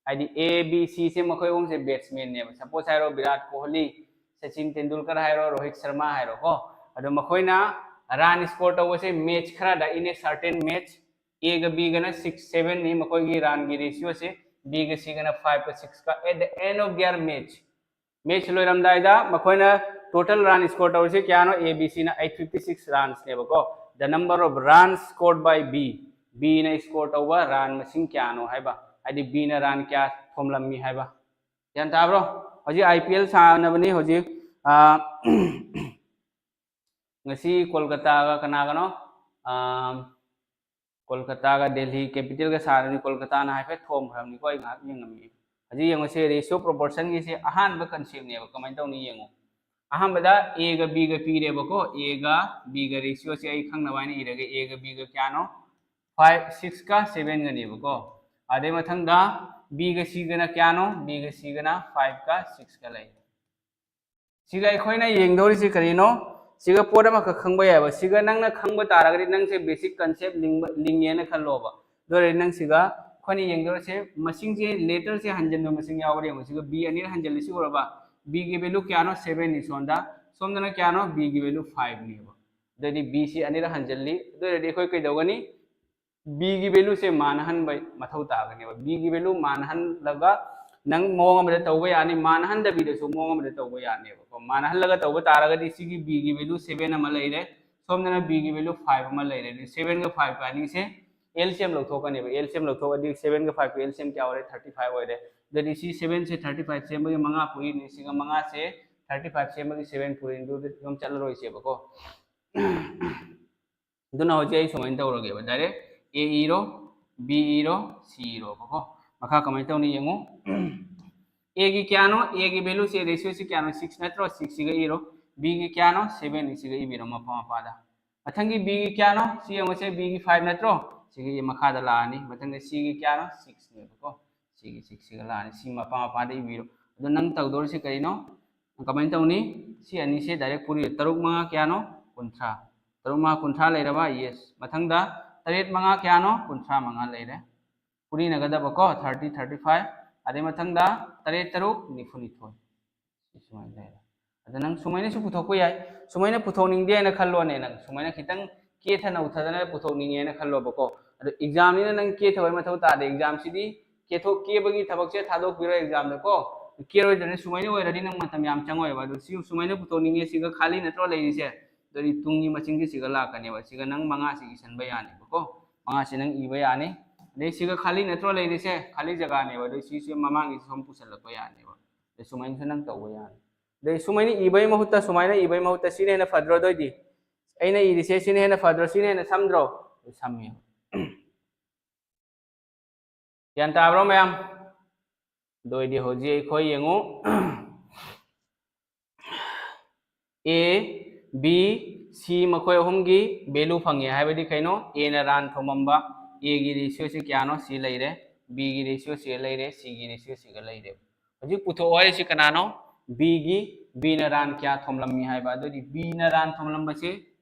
ꯍꯥꯏꯗꯤ ꯑꯦ ꯕꯤ ꯁꯤꯁꯦ ꯃꯈꯣꯏ ꯑꯍꯨꯝꯁꯦ ꯕꯦꯠꯁꯃꯦꯟꯅꯦꯕ꯫ ꯁꯄꯣꯁ ꯍꯥꯏꯔꯣ, ꯕꯤꯔꯥꯠ ꯀꯣꯍꯂꯤ, ꯁꯆꯤꯟ ꯇꯦꯟꯗꯨꯜꯀꯔ ꯍꯥꯏꯔꯣ, ꯔꯣꯍꯤꯠ ꯁꯔꯃꯥ ꯍꯥꯏꯔꯣꯀꯣ꯫ ꯑꯗꯣ ꯃꯈꯣꯏꯅ ꯔꯥꯟ ꯁ꯭ꯀꯣꯔ ꯇꯧꯕꯁꯦ ꯃꯦꯠꯆ ꯈꯔꯗ, in a certain match, ꯑꯦꯒ ꯕꯤꯒꯅ ꯁꯤꯛꯁ ꯁꯦꯚꯦꯟꯅꯤ ꯃꯈꯣꯏꯒꯤ ꯔꯥꯟꯒꯤ ꯔꯦꯁꯤꯌꯣꯁꯦ, ꯕꯤꯒ ꯁꯤꯒꯅ ꯐꯥꯏꯚꯀ ꯁꯤꯛꯁꯀ꯫ At the end of their match, match ꯂꯣꯏꯔꯝꯗꯥꯏꯗ ꯃꯈꯣꯏꯅ ꯇꯣꯇꯦꯜ ꯔꯥꯟ ꯁ꯭ꯀꯣꯔ ꯇꯧꯔꯤꯁꯦ ꯀꯌꯥꯅꯣ? ꯑꯦ ꯕꯤ ꯁꯤꯅ ꯑꯩꯠ ꯐꯤꯐꯇꯤ ꯁꯤꯛꯁ ꯔꯥꯟꯁꯅꯦꯕꯀꯣ꯫ The number of runs scored by B, ꯕꯤꯅ ꯁ꯭ꯀꯣꯔ ꯇꯧꯕ ꯔꯥꯟ ꯃꯁꯤꯡ ꯀꯌꯥꯅꯣ ꯍꯥꯏꯕ, ꯍꯥꯏꯗꯤ ꯕꯤꯅ ꯔꯥꯟ ꯀꯌꯥ ꯊꯣꯝꯂꯝꯃꯤ ꯍꯥꯏꯕ꯫ ꯒ꯭ꯌꯥꯟ ꯇꯥꯕ꯭ꯔꯣ? ꯍꯧꯖꯤꯛ ꯑꯥꯏ ꯄꯤ ꯑꯦꯜ ꯁꯥꯟꯅꯕꯅꯤ ꯍꯧꯖꯤꯛ꯫ ꯑꯥ, ꯉꯁꯤ ꯀꯣꯜꯀꯇꯥꯒ ꯀꯅꯥꯒꯅꯣ? ꯑꯥ, ꯀꯣꯜꯀꯇꯥꯒ ꯗꯦꯜꯍꯤ ꯀꯦꯄꯤꯇꯦꯜꯒ ꯁꯥꯟꯅꯕꯅꯤ꯫ ꯀꯣꯜꯀꯇꯥꯅ ꯍꯥꯏꯐꯦꯠ ꯊꯣꯝꯈ꯭ꯔꯕꯅꯤꯀꯣ, ꯑꯩ ꯉꯥꯏꯍꯥꯛ ꯌꯦꯡꯉꯝꯃꯤ꯫ ꯍꯧꯖꯤꯛ ꯌꯦꯡꯉꯨꯁꯦ, ꯔꯦꯁꯤꯌꯣ ꯄ꯭ꯔꯣꯄꯣꯔꯁꯟꯒꯤꯁꯦ ꯑꯍꯥꯟꯕ ꯀꯟꯁꯦꯞꯅꯦꯕ꯫ ꯀꯃꯥꯏꯅ ꯇꯧꯅꯤ ꯌꯦꯡꯉꯨ꯫ ꯑꯍꯥꯟꯕꯗ ꯑꯦꯒ ꯕꯤꯒ ꯄꯤꯔꯦꯕꯀꯣ꯫ ꯑꯦꯒ ꯕꯤꯒ ꯔꯦꯁꯤꯌꯣꯁꯦ ꯑꯩ ꯈꯪꯅꯕ ꯍꯥꯏꯅ ꯏꯔꯒꯦ꯫ ꯑꯦꯒ ꯕꯤꯒ ꯀꯌꯥꯅꯣ? ꯐꯥꯏꯚ, ꯁꯤꯛꯁꯀ ꯁꯦꯚꯦꯟꯒꯅꯦꯕꯀꯣ꯫ ꯑꯗꯩ ꯃꯊꯪꯗ ꯕꯤꯒ ꯁꯤꯒꯅ ꯀꯌꯥꯅꯣ? ꯕꯤꯒ ꯁꯤꯒꯅ ꯐꯥꯏꯚꯀ ꯁꯤꯛꯁꯀ ꯂꯩ꯫ ꯁꯤꯒ ꯑꯩꯈꯣꯏꯅ ꯌꯦꯡꯗꯧꯔꯤꯁꯤ ꯀꯔꯤꯅꯣ? ꯁꯤꯒ ꯄꯣꯠ ꯑꯃꯈꯛ ꯈꯪꯕ ꯌꯥꯏꯕ꯫ ꯁꯤꯒ ꯅꯪꯅ ꯈꯪꯕ ꯇꯥꯔꯒꯗꯤ ꯅꯪꯁꯦ ꯕꯦꯁꯤꯛ ꯀꯟꯁꯦꯞ ꯂꯤꯡꯕ, ꯂꯤꯡꯉꯦꯅ ꯈꯜꯂꯣꯕ꯫ ꯑꯗꯨ ꯑꯣꯏꯔꯗꯤ ꯅꯪ ꯁꯤꯒ ꯑꯩꯈꯣꯏꯅ ꯌꯦꯡꯗꯧꯔꯤꯁꯦ ꯃꯁꯤꯡꯁꯦ, ꯂꯦꯇꯔꯁꯦ ꯍꯟꯖꯤꯟꯕ ꯃꯁꯤꯡ ꯌꯥꯎꯕ꯭ꯔꯥ ꯌꯦꯡꯉꯣ꯫ ꯁꯤꯒ ꯕꯤ ꯑꯅꯤꯔꯛ ꯍꯟꯖꯤꯜꯂꯤꯁꯤ ꯎꯔꯕ? ꯕꯤꯒꯤ ꯚꯦꯂꯨ ꯀꯌꯥꯅꯣ? ꯁꯦꯚꯦꯟꯅꯤ ꯁꯣꯝꯗ꯫ ꯁꯣꯝꯗꯅ ꯀꯌꯥꯅꯣ? ꯕꯤꯒꯤ ꯚꯦꯂꯨ ꯐꯥꯏꯚꯅꯦꯕ꯫ ꯑꯗꯨꯗꯤ ꯕꯤꯁꯤ ꯑꯅꯤꯔꯛ ꯍꯟꯖꯤꯜꯂꯤ꯫ ꯑꯗꯨ ꯑꯣꯏꯔꯗꯤ ꯑꯩꯈꯣꯏ ꯀꯩꯗꯧꯒꯅꯤ? ꯕꯤꯒꯤ ꯚꯦꯂꯨꯁꯦ ꯃꯥꯟꯅꯍꯟꯕ ꯃꯊꯧ ꯇꯥꯒꯅꯦꯕ꯫ ꯕꯤꯒꯤ ꯚꯦꯂꯨ ꯃꯥꯟꯅꯍꯜꯂꯒ ꯅꯪ ꯃꯑꯣꯡ ꯑꯃꯗ ꯇꯧꯕ ꯌꯥꯅꯤ, ꯃꯥꯟꯅꯍꯟꯗꯕꯤꯗꯁꯨ ꯃꯑꯣꯡ ꯑꯃꯗ ꯇꯧꯕ ꯌꯥꯅꯦꯕꯀꯣ꯫ ꯃꯥꯟꯅꯍꯜꯂꯒ ꯇꯧꯕ ꯇꯥꯔꯒꯗꯤ ꯁꯤꯒꯤ ꯕꯤꯒꯤ ꯚꯦꯂꯨ ꯁꯦꯚꯦꯟ ꯑꯃ ꯂꯩꯔꯦ, ꯁꯣꯝꯗꯅ ꯕꯤꯒꯤ ꯚꯦꯂꯨ ꯐꯥꯏꯚ ꯑꯃ ꯂꯩꯔꯦ꯫ ꯑꯗꯨꯗꯤ ꯁꯦꯚꯦꯟꯒ ꯐꯥꯏꯚꯀ ꯑꯅꯤꯁꯦ ꯑꯦꯜ ꯁꯤ ꯑꯦꯝ ꯂꯧꯊꯣꯛꯀꯅꯦꯕ꯫ ꯑꯦꯜ ꯁꯤ ꯑꯦꯝ ꯂꯧꯊꯣꯛꯑꯗꯤ ꯁꯦꯚꯦꯟꯒ ꯐꯥꯏꯚꯀ ꯑꯦꯜ ꯁꯤ ꯑꯦꯝ ꯀꯌꯥ ꯑꯣꯏꯔꯦ? ꯊꯥꯔꯇꯤ ꯐꯥꯏꯚ ꯑꯣꯏꯔꯦ꯫ ꯑꯗꯨꯗꯤ ꯁꯤ ꯁꯦꯚꯦꯟꯁꯦ ꯊꯥꯔꯇꯤ ꯐꯥꯏꯚ ꯁꯦꯝꯕꯒꯤ ꯃꯉꯥ ꯄꯨꯏꯅꯤ, ꯁꯤꯒ ꯃꯉꯥꯁꯦ ꯊꯥꯔꯇꯤ ꯐꯥꯏꯚ ꯁꯦꯝꯕꯒꯤ ꯁꯦꯚꯦꯟ ꯄꯨꯔꯤꯅꯤ, ꯑꯗꯨꯗꯤ ꯑꯗꯨꯝ ꯆꯠꯂꯔꯣꯏꯁꯦꯕꯀꯣ꯫ ꯑꯗꯨꯅ ꯍꯧꯖꯤꯛ ꯑꯩ ꯁꯨꯃꯥꯏꯅ ꯇꯧꯔꯒꯦꯕ, ꯗꯥꯏꯔꯦꯛ ꯑꯦ ꯏꯔꯣ, ꯕꯤ ꯏꯔꯣ, ꯁꯤ ꯏꯔꯣꯕꯀꯣ꯫ ꯃꯈꯥ ꯀꯃꯥꯏꯅ ꯇꯧꯅꯤ ꯌꯦꯡꯉꯨ꯫ ꯑꯦꯒꯤ ꯀꯌꯥꯅꯣ? ꯑꯦꯒꯤ ꯚꯦꯂꯨꯁꯦ, ꯔꯦꯁꯤꯌꯣꯁꯤ ꯀꯌꯥꯅꯣ? ꯁꯤꯛꯁ ꯅꯠꯇ꯭ꯔꯣ? ꯁꯤꯛꯁꯁꯤꯒ ꯏꯔꯣ꯫ ꯕꯤꯒꯤ ꯀꯌꯥꯅꯣ? ꯁꯦꯚꯦꯟ꯫ ꯁꯤꯒ ꯏꯕꯤꯔꯣ ꯃꯄꯥ ꯃꯄꯥꯗ꯫ ꯃꯊꯪꯒꯤ ꯕꯤꯒꯤ ꯀꯌꯥꯅꯣ? ꯁꯤ ꯌꯦꯡꯉꯨꯁꯦ, ꯕꯤꯒꯤ ꯐꯥꯏꯚ ꯅꯠꯇ꯭ꯔꯣ? ꯁꯤꯒꯤ ꯃꯈꯥꯗ ꯂꯥꯛꯑꯅꯤ꯫ ꯃꯊꯪꯗ ꯁꯤꯒꯤ ꯀꯌꯥꯅꯣ? ꯁꯤꯛꯁꯅꯦꯕꯀꯣ꯫ ꯁꯤꯒꯤ ꯁꯤꯛꯁꯁꯤꯒ ꯂꯥꯛꯑꯅꯤ꯫ ꯁꯤ ꯃꯄꯥ ꯃꯄꯥꯗ ꯏꯕꯤꯔꯣ꯫ ꯑꯗꯣ ꯅꯪ ꯇꯧꯗꯧꯔꯤꯁꯤ ꯀꯔꯤꯅꯣ? ꯀꯃꯥꯏꯅ ꯇꯧꯅꯤ? ꯁꯤ ꯑꯅꯤꯁꯦ ꯗꯥꯏꯔꯦꯛ ꯄꯨꯔꯤ꯫ ꯇꯔꯨꯛ ꯃꯉꯥ ꯀꯌꯥꯅꯣ? ꯀꯨꯟꯊ꯭ꯔꯥ꯫ ꯇꯔꯨꯛ ꯃꯉꯥ ꯀꯨꯟꯊ꯭ꯔꯥ ꯂꯩꯔꯕ? ꯌꯦꯁ꯫ ꯃꯊꯪꯗ ꯇꯔꯦꯠ ꯃꯉꯥ ꯀꯌꯥꯅꯣ? ꯀꯨꯟꯊ꯭ꯔꯥ ꯃꯉꯥ ꯂꯩꯔꯦ꯫ ꯐꯨꯔꯤꯅꯒꯗꯕꯀꯣ, ꯊꯥꯔꯇꯤ, ꯊꯥꯔꯇꯤ ꯐꯥꯏꯚ, ꯑꯗꯩ ꯃꯊꯪꯗ ꯇꯔꯦꯠ ꯇꯔꯨꯛ ꯅꯤꯐꯨꯅꯤꯊꯣꯏ꯫ ꯁꯤ ꯁꯨꯃꯥꯏꯅ ꯂꯩꯔꯦ꯫ ꯑꯗ ꯅꯪ ꯁꯨꯃꯥꯏꯅꯁꯨ ꯄꯨꯊꯣꯛꯄ ꯌꯥꯏ꯫ ꯁꯨꯃꯥꯏꯅ ꯄꯨꯊꯣꯛꯅꯤꯡꯗꯦ ꯍꯥꯏꯅ ꯈꯜꯂꯣꯅꯦ꯫ ꯅꯪ ꯁꯨꯃꯥꯏꯅ ꯈꯤꯇꯪ ꯀꯦꯊꯅ ꯎꯊꯗꯅ ꯄꯨꯊꯣꯛꯅꯤꯡꯉꯦ ꯍꯥꯏꯅ ꯈꯜꯂꯣꯕꯀꯣ꯫ ꯑꯗꯣ ꯑꯦꯛꯖꯥꯝꯅꯤꯅ ꯅꯪ ꯀꯦꯊꯕꯒꯤ ꯃꯊꯧ ꯇꯥꯗꯦ꯫ ꯑꯦꯛꯖꯥꯝꯁꯤꯗꯤ ꯀꯦꯊꯣꯛ ꯀꯦꯕꯒꯤ ꯊꯕꯛꯁꯦ ꯊꯥꯗꯣꯛꯄꯤꯔꯣ ꯑꯦꯛꯖꯥꯝꯗꯀꯣ꯫ ꯀꯦꯔꯣꯏꯗꯅ ꯁꯨꯃꯥꯏꯅ ꯑꯣꯏꯔꯗꯤ ꯅꯪ ꯃꯇꯝ ꯌꯥꯝ ꯆꯪꯉꯣꯏꯕ꯫ ꯑꯗꯣ ꯁꯤ ꯁꯨꯃꯥꯏꯅ ꯄꯨꯊꯣꯛꯅꯤꯡꯉꯦ, ꯁꯤꯒ ꯈꯥꯂꯤ ꯅꯠꯇ꯭ꯔꯣ ꯂꯩꯔꯤꯁꯦ? ꯑꯗꯨꯗꯤ ꯇꯨꯡꯒꯤ ꯃꯁꯤꯡꯁꯦ ꯁꯤꯒ ꯂꯥꯛꯀꯅꯦꯕ꯫ ꯁꯤꯒ ꯅꯪ ꯃꯉꯥꯁꯤ ꯏꯁꯟꯕ ꯌꯥꯅꯦꯕꯀꯣ꯫ ꯃꯉꯥꯁꯤ ꯅꯪ ꯏꯕ ꯌꯥꯅꯤ꯫ ꯑꯗꯩ ꯁꯤꯒ ꯈꯥꯂꯤ ꯅꯠꯇ꯭ꯔꯣ ꯂꯩꯔꯤꯁꯦ? ꯈꯥꯂꯤ ꯖꯒꯥꯅꯦꯕ꯫ ꯑꯗꯩ ꯁꯤꯁꯦ ꯃꯃꯥꯡꯒꯤꯁꯦ ꯁꯨꯝ ꯄꯨꯁꯜꯂꯛꯄ ꯌꯥꯅꯦꯕ꯫ ꯑꯗꯩ ꯁꯨꯃꯥꯏꯅꯁꯨ ꯅꯪ ꯇꯧꯕ ꯌꯥꯅꯤ꯫ ꯑꯗꯩ ꯁꯨꯃꯥꯏꯅ ꯏꯕꯒꯤ ꯃꯍꯨꯠꯇ ꯁꯨꯃꯥꯏꯅ ꯏꯕꯒꯤ ꯃꯍꯨꯠꯇ ꯁꯤꯅ ꯍꯦꯟꯅ ꯐꯗ꯭ꯔꯣ? ꯑꯗꯨꯑꯣꯏꯗꯤ ꯑꯩꯅ ꯏꯔꯤꯁꯦ ꯁꯤꯅ ꯍꯦꯟꯅ ꯐꯗ꯭ꯔꯣ? ꯁꯤꯅ ꯍꯦꯟꯅ ꯁꯝꯗ꯭ꯔꯣ? ꯁꯝꯃꯦ꯫ ꯒ꯭ꯌꯥꯟ ꯇꯥꯕ꯭ꯔꯣ ꯃꯌꯥꯝ? ꯑꯗꯨ ꯑꯣꯏꯗꯤ ꯍꯧꯖꯤꯛ ꯑꯩꯈꯣꯏ ꯌꯦꯡꯉꯨ, A, B, C ꯃꯈꯣꯏ ꯑꯍꯨꯝꯒꯤ value ꯐꯪꯉꯦ ꯍꯥꯏꯕꯗꯤ ꯀꯩꯅꯣ? A ꯅ ꯔꯥꯟ ꯊꯣꯝꯃꯝꯕ, A ꯒꯤ ratio ꯁꯤ ꯀꯌꯥꯅꯣ? ꯁꯤ ꯂꯩꯔꯦ꯫ B ꯒꯤ ratio ꯁꯤꯒ ꯂꯩꯔꯦ, C ꯒꯤ ratio ꯁꯤꯒ ꯂꯩꯔꯦ꯫ ꯍꯧꯖꯤꯛ ꯄꯨꯊꯣꯛꯑꯣ ꯍꯥꯏꯔꯤꯁꯤ ꯀꯅꯥꯅꯣ? B ꯒꯤ, B ꯅ ꯔꯥꯟ ꯀꯌꯥ ꯊꯣꯝꯂꯝꯃꯤ ꯍꯥꯏꯕ꯫ ꯑꯗꯨꯗꯤ B ꯅ ꯔꯥꯟ ꯊꯣꯝꯂꯝꯕꯁꯦ,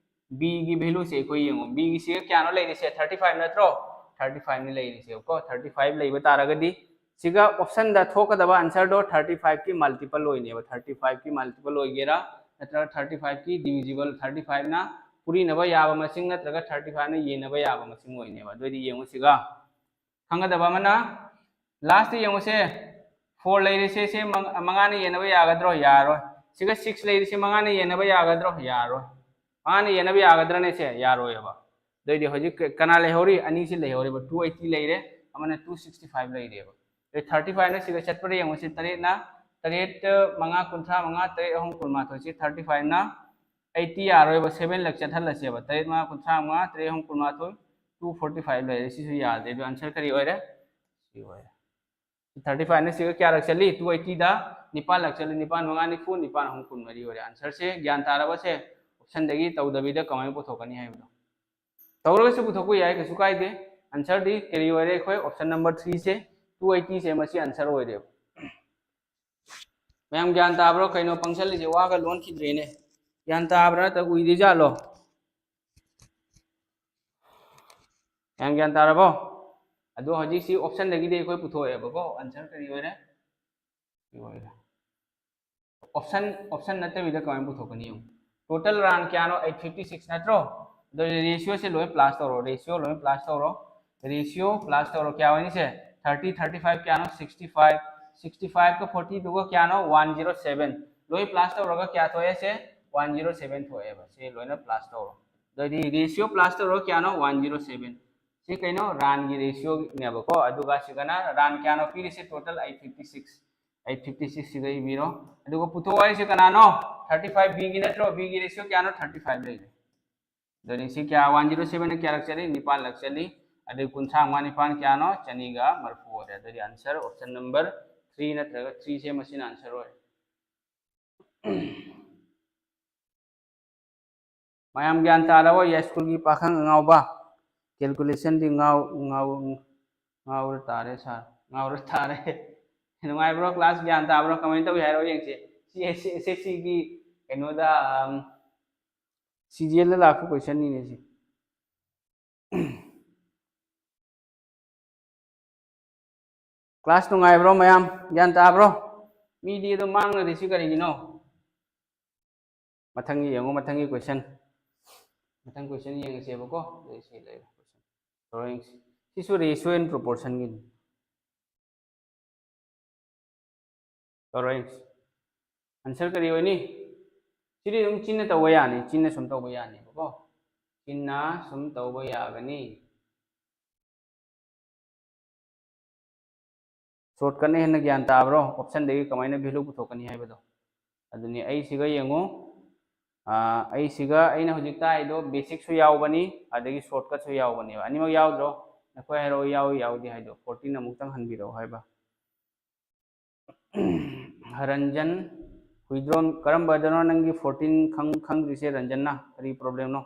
B ꯒꯤ value ꯁꯦ ꯑꯩꯈꯣꯏ ꯌꯦꯡꯉꯣ꯫ B ꯒꯤ ꯁꯤꯒ ꯀꯌꯥꯅꯣ ꯂꯩꯔꯤꯁꯦ? ꯊꯥꯔꯇꯤ ꯐꯥꯏꯚ ꯅꯠꯇ꯭ꯔꯣ? ꯊꯥꯔꯇꯤ ꯐꯥꯏꯚ ꯅꯤ ꯂꯩꯔꯤꯁꯦꯕꯀꯣ꯫ ꯊꯥꯔꯇꯤ ꯐꯥꯏꯚ ꯂꯩꯕ ꯇꯥꯔꯒꯗꯤ ꯁꯤꯒ option ꯗ ꯊꯣꯛꯀꯗꯕ answer ꯗꯣ ꯊꯥꯔꯇꯤ ꯐꯥꯏꯚ ꯀꯤ multiple ꯑꯣꯏꯅꯦꯕ꯫ ꯊꯥꯔꯇꯤ ꯐꯥꯏꯚ ꯀꯤ multiple ꯑꯣꯏꯒꯦꯔꯥ ꯅꯠꯇ꯭ꯔꯒ ꯊꯥꯔꯇꯤ ꯐꯥꯏꯚ ꯀꯤ divisible, ꯊꯥꯔꯇꯤ ꯐꯥꯏꯚ ꯅ ꯄꯨꯔꯤꯅꯕ ꯌꯥꯕ ꯃꯁꯤꯡ ꯅꯠꯇ꯭ꯔꯒ ꯊꯥꯔꯇꯤ ꯐꯥꯏꯚ ꯅ ꯌꯦꯟꯅꯕ ꯌꯥꯕ ꯃꯁꯤꯡ ꯑꯣꯏꯅꯦꯕ꯫ ꯑꯗꯨꯑꯣꯏꯗꯤ ꯌꯦꯡꯉꯨ ꯁꯤꯒ꯫ ꯈꯪꯒꯗꯕ ꯑꯃꯅ, last ꯇ ꯌꯦꯡꯉꯨꯁꯦ, four ꯂꯩꯔꯤꯁꯦ, ꯁꯤ ꯃꯪ-, ꯃꯉꯥꯅ ꯌꯦꯟꯅꯕ ꯌꯥꯒꯗ꯭ꯔꯣ? ꯌꯥꯔꯣꯏ꯫ ꯁꯤꯒ six ꯂꯩꯔꯤꯁꯦ ꯃꯉꯥꯅ ꯌꯦꯟꯅꯕ ꯌꯥꯒꯗ꯭ꯔꯣ? ꯌꯥꯔꯣꯏ꯫ ꯃꯉꯥꯅ ꯌꯦꯟꯅꯕ ꯌꯥꯒꯗ꯭ꯔꯅꯦ ꯁꯦ? ꯌꯥꯔꯣꯏꯕ꯫ ꯑꯗꯨꯑꯣꯏꯗꯤ ꯍꯧꯖꯤꯛ ꯀ-, ꯀꯅꯥ ꯂꯩꯍꯧꯔꯤ? ꯑꯅꯤꯁꯤ ꯂꯩꯍꯧꯔꯤꯕ, two eighty ꯂꯩꯔꯦ, ꯑꯃꯅ two sixty five ꯂꯩꯔꯦꯕ꯫ ꯑꯗꯩ thirty five ꯅ ꯁꯤꯒ ꯆꯠꯄꯗ ꯌꯦꯡꯉꯨꯁꯦ, ꯇꯔꯦꯠꯅ, ꯇꯔꯦꯠ, ꯃꯉꯥ, ꯀꯨꯟꯊ꯭ꯔꯥ ꯃꯉꯥ, ꯇꯔꯦꯠ ꯑꯍꯨꯝ ꯀꯨꯟꯃꯥꯊꯣꯏ, ꯁꯤ thirty five ꯅ eighty ꯌꯥꯔꯣꯏꯕ, seven ꯂꯛ ꯆꯠꯍꯜꯂꯁꯦꯕ꯫ ꯇꯔꯦꯠ ꯃꯉꯥ ꯀꯨꯟꯊ꯭ꯔꯥ ꯃꯉꯥ, ꯇꯔꯦꯠ ꯑꯍꯨꯝ ꯀꯨꯟꯃꯥꯊꯣꯏ, two forty five ꯂꯩꯔꯦ꯫ ꯁꯤꯁꯨ ꯌꯥꯗꯦ꯫ ꯑꯗꯨ answer ꯀꯔꯤ ꯑꯣꯏꯔꯦ? ꯁꯤ ꯑꯣꯏꯔꯦ꯫ Thirty five ꯅ ꯁꯤꯒ ꯀꯌꯥꯔꯛ ꯆꯠꯂꯤ? Two eighty ꯗ ꯅꯤꯄꯥꯜ ꯂꯛ ꯆꯠꯂꯤ꯫ ꯅꯤꯄꯥꯜ ꯃꯉꯥ ꯅꯤꯐꯨ, ꯅꯤꯄꯥꯜ ꯑꯍꯨꯝ ꯀꯨꯟꯃꯔꯤ ꯑꯣꯏꯔꯦ꯫ Answer ꯁꯦ ꯒ꯭ꯌꯥꯟ ꯇꯥꯔꯕ? ꯁꯦ option ꯗꯒꯤ ꯇꯧꯗꯕꯤꯗ ꯀꯃꯥꯏꯅ ꯄꯨꯊꯣꯛꯀꯅꯤ ꯍꯥꯏꯕꯗꯣ꯫ ꯇꯧꯔꯒꯁꯨ ꯄꯨꯊꯣꯛꯄ ꯌꯥꯏ, ꯀꯩꯁꯨ ꯀꯥꯏꯗꯦ꯫ Answer ꯗꯤ ꯀꯔꯤ ꯑꯣꯏꯔꯦ? ꯑꯩꯈꯣꯏ option number three ꯁꯦ, two eighty ꯁꯦ, ꯃꯁꯤ answer ꯑꯣꯏꯔꯦꯕ꯫ ꯃꯌꯥꯝ ꯒ꯭ꯌꯥꯟ ꯇꯥꯕ꯭ꯔꯣ? ꯀꯩꯅꯣ ꯄꯪꯆꯠꯂꯤꯁꯦ? ꯋꯥꯒ ꯂꯣꯟꯈꯤꯗ꯭ꯔꯦꯅꯦ꯫ ꯒ꯭ꯌꯥꯟ ꯇꯥꯕ꯭ꯔꯥ ꯅꯠꯇ꯭ꯔꯒ ꯎꯏꯔꯤꯖꯥꯠꯂꯣ? ꯃꯌꯥꯝ ꯒ꯭ꯌꯥꯟ ꯇꯥꯔꯕꯣ? ꯑꯗꯣ ꯍꯧꯖꯤꯛꯁꯤ option ꯗꯒꯤꯗꯤ ꯑꯩꯈꯣꯏ ꯄꯨꯊꯣꯛꯑꯦꯕꯀꯣ, answer ꯀꯔꯤ ꯑꯣꯏꯔꯦ? ꯁꯤ ꯑꯣꯏꯔꯦ꯫ Option, option ꯅꯠꯇꯕꯤꯗ ꯀꯃꯥꯏꯅ ꯄꯨꯊꯣꯛꯀꯅꯤ ꯌꯦꯡꯉꯨ꯫ Total run ꯀꯌꯥꯅꯣ? Eight fifty six ꯅꯠꯇ꯭ꯔꯣ? ꯑꯗꯣ ratio ꯁꯦ ꯂꯣꯏ plus ꯇꯧꯔꯣ, ratio ꯂꯣꯏ plus ꯇꯧꯔꯣ, ratio plus ꯇꯧꯔꯣ꯫ ꯀꯌꯥ ꯑꯣꯏꯅꯤ ꯁꯦ? Thirty, thirty five ꯀꯌꯥꯅꯣ? Sixty five, sixty five ꯀ forty two ꯒ ꯀꯌꯥꯅꯣ? One zero seven꯫ ꯂꯣꯏ plus ꯇꯧꯔꯒ ꯀꯌꯥ ꯊꯣꯛꯑꯦ ꯁꯦ? One zero seven ꯊꯣꯛꯑꯦꯕ꯫ ꯁꯤ ꯂꯣꯏꯅ plus ꯇꯧꯔꯣ꯫ ꯑꯗꯨꯗꯤ ratio plus ꯇꯧꯔꯒ ꯀꯌꯥꯅꯣ? One zero seven꯫ ꯁꯤ ꯀꯩꯅꯣ? Run ꯒꯤ ratio ꯅꯦꯕꯀꯣ꯫ ꯑꯗꯨꯒ ꯁꯤꯒꯅ run ꯀꯌꯥꯅꯣ ꯄꯤꯔꯤꯁꯦ? Total eight fifty six꯫ Eight fifty six ꯁꯤꯒ ꯏꯕꯤꯔꯣ꯫ ꯑꯗꯨꯒ ꯄꯨꯊꯣꯛꯑꯣ ꯍꯥꯏꯁꯦ ꯀꯅꯥꯅꯣ? Thirty five, B ꯒꯤ ꯅꯠꯇ꯭ꯔꯣ? B ꯒꯤ ratio ꯀꯌꯥꯅꯣ? Thirty five ꯂꯩꯔꯦ꯫ ꯑꯗꯨꯗꯤ ꯁꯤ ꯀꯌꯥ? One zero seven ꯅ ꯀꯌꯥꯔꯛ ꯆꯠꯂꯤ? ꯅꯤꯄꯥꯜꯂꯛ ꯆꯠꯂꯤ꯫ ꯑꯗꯨꯗꯤ ꯀꯨꯟꯊ꯭ꯔꯥ ꯃꯉꯥ ꯅꯤꯄꯥꯜ ꯀꯌꯥꯅꯣ? ꯆꯅꯤꯒ ꯃꯔꯤꯐꯨ ꯑꯣꯏꯔꯦ꯫ ꯑꯗꯨꯗꯤ answer option number three ꯅꯠꯇ꯭ꯔꯒ three ꯁꯦ ꯃꯁꯤꯅ answer ꯑꯣꯏꯔꯦ꯫ ꯃꯌꯥꯝ ꯒ꯭ꯌꯥꯟ ꯇꯥꯔꯕꯣ? ꯌꯥꯏꯁ꯭ꯀꯨꯜꯒꯤ ꯄꯥꯈꯪ ꯑꯉꯥꯎꯕ꯫ Calculation ꯗꯤ ꯉꯥꯎ-, ꯉꯥꯎ-, ꯉꯥꯎꯔ ꯇꯥꯔꯦ sir, ꯉꯥꯎꯔ ꯇꯥꯔꯦ꯫ ꯅꯨꯡꯉꯥꯏꯕ꯭ꯔꯣ class? ꯒ꯭ꯌꯥꯟ ꯇꯥꯕ꯭ꯔꯣ? ꯀꯃꯥꯏꯅ ꯇꯧꯏ ꯍꯥꯏꯔꯣ ꯌꯦꯡꯁꯦ꯫ ꯁꯤ S S C ꯒꯤ ꯀꯩꯅꯣꯗ, ꯑꯝ, C G L ꯗ ꯂꯥꯛꯄ question ꯅꯤꯅꯦ ꯁꯤ꯫ Class ꯅꯨꯡꯉꯥꯏꯕ꯭ꯔꯣ ꯃꯌꯥꯝ? ꯒ꯭ꯌꯥꯟ ꯇꯥꯕ꯭ꯔꯣ? ꯃꯤꯗꯤ ꯑꯗꯨꯝ ꯃꯥꯡꯅꯔꯤꯁꯤ ꯀꯔꯤꯒꯤꯅꯣ? ꯃꯊꯪꯒꯤ ꯌꯦꯡꯉꯣ, ꯃꯊꯪꯒꯤ question꯫ ꯃꯊꯪ question ꯌꯦꯡꯉꯁꯦꯕꯀꯣ꯫ ꯑꯗꯩ ꯁꯤ ꯂꯩꯔꯦ question꯫ ꯇꯧꯔꯣ ꯌꯦꯡꯁꯤ꯫ ꯁꯤꯁꯨ ratio and proportion ꯒꯤꯅꯤ꯫ ꯇꯧꯔꯣ ꯌꯦꯡꯁꯤ꯫ Answer ꯀꯔꯤ ꯑꯣꯏꯅꯤ? ꯁꯤꯗꯤ ꯑꯗꯨꯝ ꯆꯤꯟꯅ ꯇꯧꯕ ꯌꯥꯅꯤ, ꯆꯤꯟꯅ ꯁꯨꯝ ꯇꯧꯕ ꯌꯥꯅꯦꯕꯀꯣ꯫ ꯆꯤꯟꯅ ꯁꯨꯝ ꯇꯧꯕ ꯌꯥꯒꯅꯤ꯫ Shortcut ꯅ ꯍꯦꯟꯅ ꯒ꯭ꯌꯥꯟ ꯇꯥꯕ꯭ꯔꯣ? Option ꯗꯒꯤ ꯀꯃꯥꯏꯅ value ꯄꯨꯊꯣꯛꯀꯅꯤ ꯍꯥꯏꯕꯗꯣ꯫ ꯑꯗꯨꯅꯤ ꯑꯩꯁꯤꯒ ꯌꯦꯡꯉꯨ꯫ ꯑꯥ, ꯑꯩꯁꯤꯒ ꯑꯩꯅ ꯍꯧꯖꯤꯛ ꯇꯥꯛꯏꯗꯣ basic ꯁꯨ ꯌꯥꯎꯕꯅꯤ, ꯑꯗꯒꯤ shortcut ꯁꯨ ꯌꯥꯎꯕꯅꯦꯕ꯫ ꯑꯅꯤꯃꯛ ꯌꯥꯎꯗ꯭ꯔꯣ? ꯅꯈꯣꯏ ꯍꯥꯏꯔꯛꯑꯣ, ꯌꯥꯎꯏ ꯌꯥꯎꯗꯦ ꯍꯥꯏꯗꯣ꯫ Fourteen ꯑꯃꯨꯛꯇꯪ ꯍꯟꯕꯤꯔꯛꯑꯣ ꯍꯥꯏꯕ꯫ ꯔꯟꯖꯟ, withdrawn ꯀꯔꯝꯕꯗꯅꯣ ꯅꯪꯒꯤ fourteen ꯈꯪ-, ꯈꯪꯗ꯭ꯔꯤꯁꯦ ꯔꯟꯖꯟꯅ? ꯀꯔꯤ problem ꯅꯣ?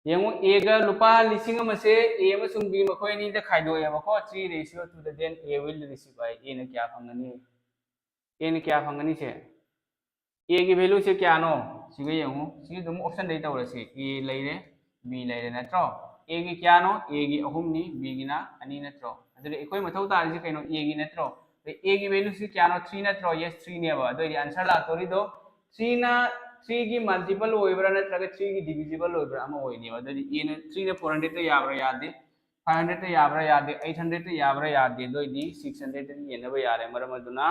ꯌꯦꯡꯉꯨ, A ꯒ ꯂꯨꯄꯥ ꯂꯤꯁꯤꯡ ꯑꯃꯁꯦ A ꯑꯃꯁꯨꯡ B ꯃꯈꯣꯏ ꯑꯅꯤꯗ ꯈꯥꯏꯗꯣꯛꯑꯦꯕꯀꯣ, three ratio to the, then A will receive by, A ꯅ ꯀꯌꯥ ꯐꯪꯒꯅꯤ? A ꯅ ꯀꯌꯥ ꯐꯪꯒꯅꯤ ꯁꯦ? A ꯒꯤ value ꯁꯦ ꯀꯌꯥꯅꯣ? ꯁꯤꯒ ꯌꯦꯡꯉꯨ, ꯁꯤ ꯑꯗꯨꯝ option ꯗꯩ ꯇꯧꯔꯁꯤ꯫ A ꯂꯩꯔꯦ, B ꯂꯩꯔꯦ ꯅꯠꯇ꯭ꯔꯣ? ꯑꯦꯒꯤ ꯀꯌꯥꯅꯣ? ꯑꯦꯒꯤ ꯑꯍꯨꯝꯅꯤ, ꯕꯤꯒꯤꯅ ꯑꯅꯤ ꯅꯠꯇ꯭ꯔꯣ? ꯑꯗꯨꯗꯤ ꯑꯩꯈꯣꯏ ꯃꯊꯧ ꯇꯥꯔꯤꯁꯤ ꯀꯩꯅꯣ? ꯑꯦꯒꯤ ꯅꯠꯇ꯭ꯔꯣ? ꯑꯦꯒꯤ ꯚꯦꯂꯨꯁꯤ ꯀꯌꯥꯅꯣ? ꯊ꯭ꯔꯤ ꯅꯠꯇ꯭ꯔꯣ? ꯌꯦꯁ, ꯊ꯭ꯔꯤꯅꯦꯕ꯫ ꯑꯗꯨ ꯑꯣꯏꯗꯤ ꯑꯟꯁꯔ ꯂꯥꯛꯇꯣꯔꯤꯗꯣ ꯊ꯭ꯔꯤꯅ, ꯊ꯭ꯔꯤꯒꯤ ꯃꯜꯇꯤꯄꯜ ꯑꯣꯏꯕ꯭ꯔꯥ ꯅꯠꯇ꯭ꯔꯒ ꯊ꯭ꯔꯤꯒꯤ ꯗꯤꯚꯤꯖꯤꯕꯜ ꯑꯣꯏꯕ꯭ꯔꯥ? ꯑꯃ ꯑꯣꯏꯅꯦꯕ꯫ ꯑꯗꯨꯗꯤ ꯑꯦꯅ ꯊ꯭ꯔꯤꯅ ꯐꯣꯔ ꯍꯟꯗ꯭ꯔꯦꯗꯇ ꯌꯥꯕ꯭ꯔꯥ? ꯌꯥꯗꯦ꯫ ꯐꯥꯏꯚ ꯍꯟꯗ꯭ꯔꯦꯗꯇ ꯌꯥꯕ꯭ꯔꯥ? ꯌꯥꯗꯦ꯫ ꯑꯩꯠ ꯍꯟꯗ꯭ꯔꯦꯗꯇ ꯌꯥꯕ꯭ꯔꯥ? ꯌꯥꯗꯦ꯫ ꯑꯗꯨ ꯑꯣꯏꯗꯤ ꯁꯤꯛꯁ ꯍꯟꯗ꯭ꯔꯦꯗꯇ ꯌꯦꯟꯅꯕ ꯌꯥꯔꯦ꯫ ꯃꯔꯝ ꯑꯗꯨꯅ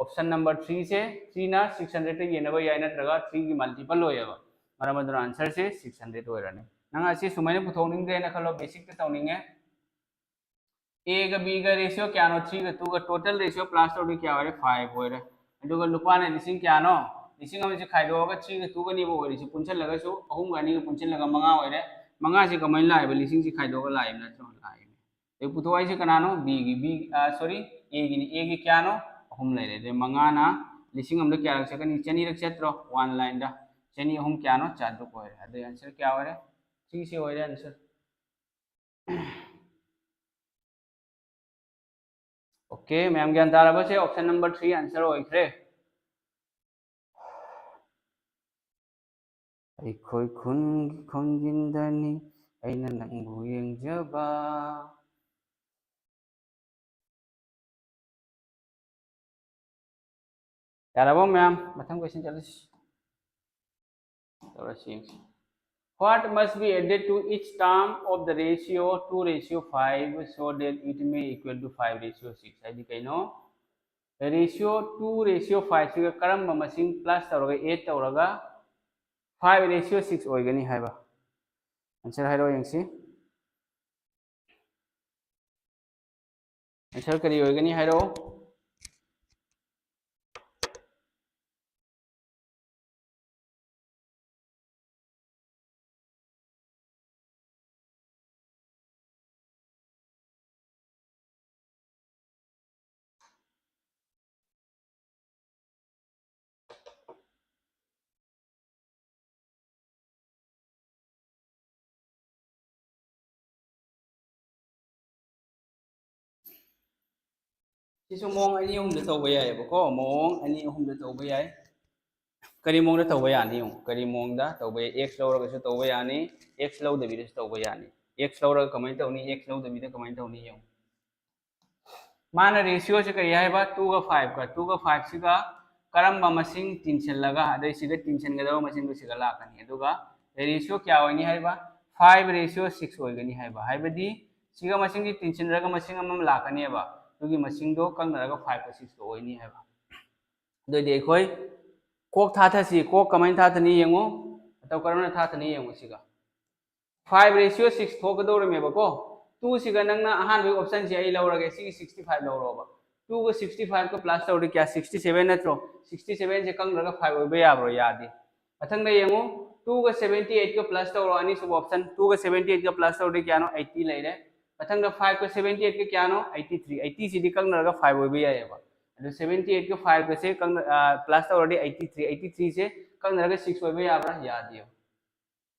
option number threeꯁꯦ, ꯊ꯭ꯔꯤꯅ ꯁꯤꯛꯁ ꯍꯟꯗ꯭ꯔꯦꯗꯇ ꯌꯦꯟꯅꯕ ꯌꯥꯏ, ꯅꯠꯇ꯭ꯔꯒ ꯊ꯭ꯔꯤꯒꯤ ꯃꯜꯇꯤꯄꯜ ꯑꯣꯏꯌꯦꯕ꯫ ꯃꯔꯝ ꯑꯗꯨꯅ ꯑꯟꯁꯔꯁꯦ ꯁꯤꯛꯁ ꯍꯟꯗ꯭ꯔꯦꯗ ꯑꯣꯏꯔꯅꯤ꯫ ꯅꯪ ꯑꯁꯤ ꯁꯨꯃꯥꯏꯅ ꯄꯨꯊꯣꯛꯅꯤꯡꯗ꯭ꯔꯦꯅ ꯈꯜꯂꯣ, ꯕꯦꯁꯤꯛꯇ ꯇꯧꯅꯤꯡꯉꯦ꯫ ꯑꯦꯒ ꯕꯤꯒ ꯔꯦꯁꯤꯌꯣ ꯀꯌꯥꯅꯣ? ꯊ꯭ꯔꯤꯒ ꯇꯨꯒ꯫ ꯇꯣꯇꯦꯜ ꯔꯦꯁꯤꯌꯣ ꯄ꯭ꯂꯁ ꯇꯧꯔꯗꯤ ꯀꯌꯥ ꯑꯣꯏꯔꯦ? ꯐꯥꯏꯚ ꯑꯣꯏꯔꯦ꯫ ꯑꯗꯨꯒ ꯂꯨꯄꯥꯅ ꯂꯤꯁꯤꯡ ꯀꯌꯥꯅꯣ? ꯂꯤꯁꯤꯡ ꯑꯃꯁꯦ ꯈꯥꯏꯗꯣꯛꯑꯒ ꯊ꯭ꯔꯤꯒ ꯇꯨꯒꯅꯦꯕ ꯑꯣꯏꯔꯤꯁꯦ, ꯄꯨꯟꯁꯤꯜꯂꯒꯁꯨ ꯑꯍꯨꯝꯒ ꯑꯅꯤꯒ ꯄꯨꯟꯁꯤꯜꯂꯒ ꯃꯉꯥ ꯑꯣꯏꯔꯦ꯫ ꯃꯉꯥꯁꯦ ꯀꯃꯥꯏꯅ ꯂꯥꯛꯏꯕ? ꯂꯤꯁꯤꯡꯁꯦ ꯈꯥꯏꯗꯣꯛꯑꯒ ꯂꯥꯛꯏꯕ ꯅꯠꯇ꯭ꯔꯣ? ꯂꯥꯛꯏꯅꯦ꯫ ꯑꯗꯩ ꯄꯨꯊꯣꯛ ꯍꯥꯏꯁꯦ ꯀꯅꯥꯅꯣ? ꯕꯤꯒꯤ, ꯕꯤ, ꯁꯣꯔꯤ, ꯑꯦꯒꯤꯅꯤ꯫ ꯑꯦꯒꯤ ꯀꯌꯥꯅꯣ? ꯑꯍꯨꯝ ꯂꯩꯔꯦ꯫ ꯑꯗꯩ ꯃꯉꯥꯅ ꯂꯤꯁꯤꯡ ꯑꯃꯗ ꯀꯌꯥꯔꯛ ꯆꯠꯀꯅꯤ? ꯆꯅꯤꯔꯛ ꯆꯠꯇ꯭ꯔꯣ? ꯋꯥꯟ ꯂꯥꯏꯟꯗ꯫ ꯆꯅꯤ ꯑꯍꯨꯝ ꯀꯌꯥꯅꯣ? ꯆꯥꯇ꯭ꯔꯨꯛ ꯑꯣꯏꯔꯦ꯫ ꯑꯗꯨꯒꯤ ꯑꯟꯁꯔ ꯀꯌꯥ ꯑꯣꯏꯔꯦ? ꯊ꯭ꯔꯤꯁꯤ ꯑꯣꯏꯔꯦ ꯑꯟꯁꯔ꯫ ꯑꯣꯀꯦ, ꯃꯌꯥꯝ ꯒ꯭ꯌꯥꯟ ꯇꯥꯔꯕꯁꯦ? Option number three answer ꯑꯣꯏꯈ꯭ꯔꯦ꯫ ꯑꯩꯈꯣꯏ ꯈꯨꯟꯒꯤ ꯈꯣꯡꯖꯤꯟꯗꯅꯤ ꯑꯩꯅ ꯅꯪꯕꯨ ꯌꯦꯡꯖꯕ꯫ ꯌꯥꯔꯕꯣ ꯃꯌꯥꯝ? ꯃꯊꯪ question ꯆꯠꯂꯁꯤ꯫ ꯇꯧꯔꯁꯤ ꯌꯦꯡꯁꯤ꯫ What must be added to each term of the ratio two ratio five so that it may equal to five ratio six? ꯍꯥꯏꯗꯤ ꯀꯩꯅꯣ? Ratio two ratio five ꯁꯤꯒ ꯀꯔꯝꯕ ꯃꯁꯤꯡ plus ꯇꯧꯔꯒ, add ꯇꯧꯔꯒ five ratio six ꯑꯣꯏꯒꯅꯤ ꯍꯥꯏꯕ? Answer ꯍꯥꯏꯔꯛꯑꯣ ꯌꯦꯡꯁꯤ꯫ Answer ꯀꯔꯤ ꯑꯣꯏꯒꯅꯤ ꯍꯥꯏꯔꯛꯑꯣ꯫ ꯁꯤꯁꯨ ꯃꯑꯣꯡ ꯑꯅꯤ ꯑꯍꯨꯝꯗ ꯇꯧꯕ ꯌꯥꯏꯑꯕꯀꯣ, ꯃꯑꯣꯡ ꯑꯅꯤ ꯑꯍꯨꯝꯗ ꯇꯧꯕ ꯌꯥꯏ꯫ ꯀꯔꯤ ꯃꯑꯣꯡꯗ ꯇꯧꯕ ꯌꯥꯅꯤ ꯌꯦꯡꯉꯨ, ꯀꯔꯤ ꯃꯑꯣꯡꯗ ꯇꯧꯕ ꯌꯥꯏ? X ꯂꯧꯔꯒꯁꯨ ꯇꯧꯕ ꯌꯥꯅꯤ, X ꯂꯧꯗꯕꯤꯗꯁꯨ ꯇꯧꯕ ꯌꯥꯅꯤ꯫ ꯑꯦꯛꯁ ꯂꯧꯔꯒ ꯀꯃꯥꯏꯅ ꯇꯧꯅꯤ, ꯑꯦꯛꯁ ꯂꯧꯗꯕꯤꯗ ꯀꯃꯥꯏꯅ ꯇꯧꯅꯤ ꯌꯦꯡꯉꯨ꯫ ꯃꯥꯅ ꯔꯦꯁꯤꯌꯣꯁꯦ ꯀꯔꯤ ꯍꯥꯏꯕ? ꯇꯨꯒ ꯐꯥꯏꯚꯀ꯫ ꯇꯨꯒ ꯐꯥꯏꯚꯁꯤꯒ ꯀꯔꯝꯕ ꯃꯁꯤꯡ ꯇꯤꯟꯁꯤꯜꯂꯒ, ꯑꯗꯩ ꯁꯤꯒ ꯇꯤꯟꯁꯤꯟꯒꯗꯕ ꯃꯁꯤꯡꯗꯣ ꯁꯤꯒ ꯂꯥꯛꯀꯅꯤ꯫ ꯑꯗꯨꯒ ꯔꯦꯁꯤꯌꯣ ꯀꯌꯥ ꯑꯣꯏꯅꯤ ꯍꯥꯏꯕ? ꯐꯥꯏꯚ ꯔꯦꯁꯤꯌꯣ ꯁꯤꯛꯁ ꯑꯣꯏꯒꯅꯤ ꯍꯥꯏꯕ꯫ ꯍꯥꯏꯕꯗꯤ ꯁꯤꯒ ꯃꯁꯤꯡꯁꯤ ꯇꯤꯟꯁꯤꯟꯅꯔꯒ ꯃꯁꯤꯡ ꯑꯃ ꯂꯥꯛꯀꯅꯦꯕ꯫ ꯑꯗꯨꯒꯤ ꯃꯁꯤꯡꯗꯣ ꯀꯛꯅꯔꯒ ꯐꯥꯏꯚꯀ ꯁꯤꯛꯁꯀ ꯑꯣꯏꯅꯤ ꯍꯥꯏꯕ꯫ ꯑꯗꯨꯑꯣꯏꯗꯤ ꯑꯩꯈꯣꯏ ꯀꯣꯛ ꯊꯥꯊꯁꯤ꯫ ꯀꯣꯛ ꯀꯃꯥꯏꯅ ꯊꯥꯊꯅꯤ ꯌꯦꯡꯉꯨ꯫ ꯃꯇꯧ ꯀꯔꯝꯅ ꯊꯥꯊꯅꯤ ꯌꯦꯡꯉꯨ ꯁꯤꯒ꯫ ꯐꯥꯏꯚ ꯔꯦꯁꯤꯌꯣ ꯁꯤꯛꯁ ꯊꯣꯛꯀꯗꯧꯔꯝꯃꯦꯕꯀꯣ꯫ ꯇꯨꯁꯤꯒ ꯅꯪꯅ ꯑꯍꯥꯟꯕꯒꯤ ꯑꯣꯞꯁꯟꯁꯦ ꯑꯩ ꯂꯧꯔꯒꯦ, ꯁꯤꯒꯤ ꯁꯤꯛꯁꯇꯤ ꯐꯥꯏꯚ ꯂꯧꯔꯣꯕ꯫ ꯇꯨꯒ ꯁꯤꯛꯁꯇꯤ ꯐꯥꯏꯚꯀ ꯄ꯭ꯂꯁ ꯇꯧꯔꯗꯤ ꯀꯌꯥ? ꯁꯤꯛꯁꯇꯤ ꯁꯚꯦꯟ ꯅꯠꯇ꯭ꯔꯣ? ꯁꯤꯛꯁꯇꯤ ꯁꯚꯦꯟꯁꯦ ꯀꯛꯅꯔꯒ ꯐꯥꯏꯚ ꯑꯣꯏꯕ ꯌꯥꯕ꯭ꯔꯣ? ꯌꯥꯗꯦ꯫ ꯃꯊꯪꯗ ꯌꯦꯡꯉꯨ, ꯇꯨꯒ ꯁꯚꯦꯟꯇꯤ ꯑꯩꯠꯀ ꯄ꯭ꯂꯁ ꯇꯧꯔꯣ, ꯑꯅꯤꯁꯨꯕ ꯑꯣꯞꯁꯟ꯫ ꯇꯨꯒ ꯁꯚꯦꯟꯇꯤ ꯑꯩꯠꯀ ꯄ꯭ꯂꯁ ꯇꯧꯔꯗꯤ ꯀꯌꯥꯅꯣ? ꯑꯩꯠꯇꯤ ꯂꯩꯔꯦ꯫ ꯃꯊꯪꯗ ꯐꯥꯏꯚꯀ ꯁꯚꯦꯟꯇꯤ ꯑꯩꯠꯀ ꯀꯌꯥꯅꯣ? Eighty three. ꯑꯩꯠꯇꯤꯁꯤꯗꯤ ꯀꯛꯅꯔꯒ ꯐꯥꯏꯚ ꯑꯣꯏꯕ ꯌꯥꯏꯑꯕ꯫ ꯑꯗꯨ ꯁꯚꯦꯟꯇꯤ ꯑꯩꯠꯀ ꯐꯥꯏꯚꯀꯁꯦ ꯀꯛꯅ-, ꯑ, ꯄ꯭ꯂꯁ ꯇꯧꯔꯗꯤ ꯑꯩꯠꯇꯤ ꯊ꯭ꯔꯤ꯫ ꯑꯩꯠꯇꯤ ꯊ꯭ꯔꯤꯁꯦ ꯀꯛꯅꯔꯒ ꯁꯤꯛꯁ ꯑꯣꯏꯕ ꯌꯥꯕ꯭ꯔꯥ? ꯌꯥꯗꯦꯕ꯫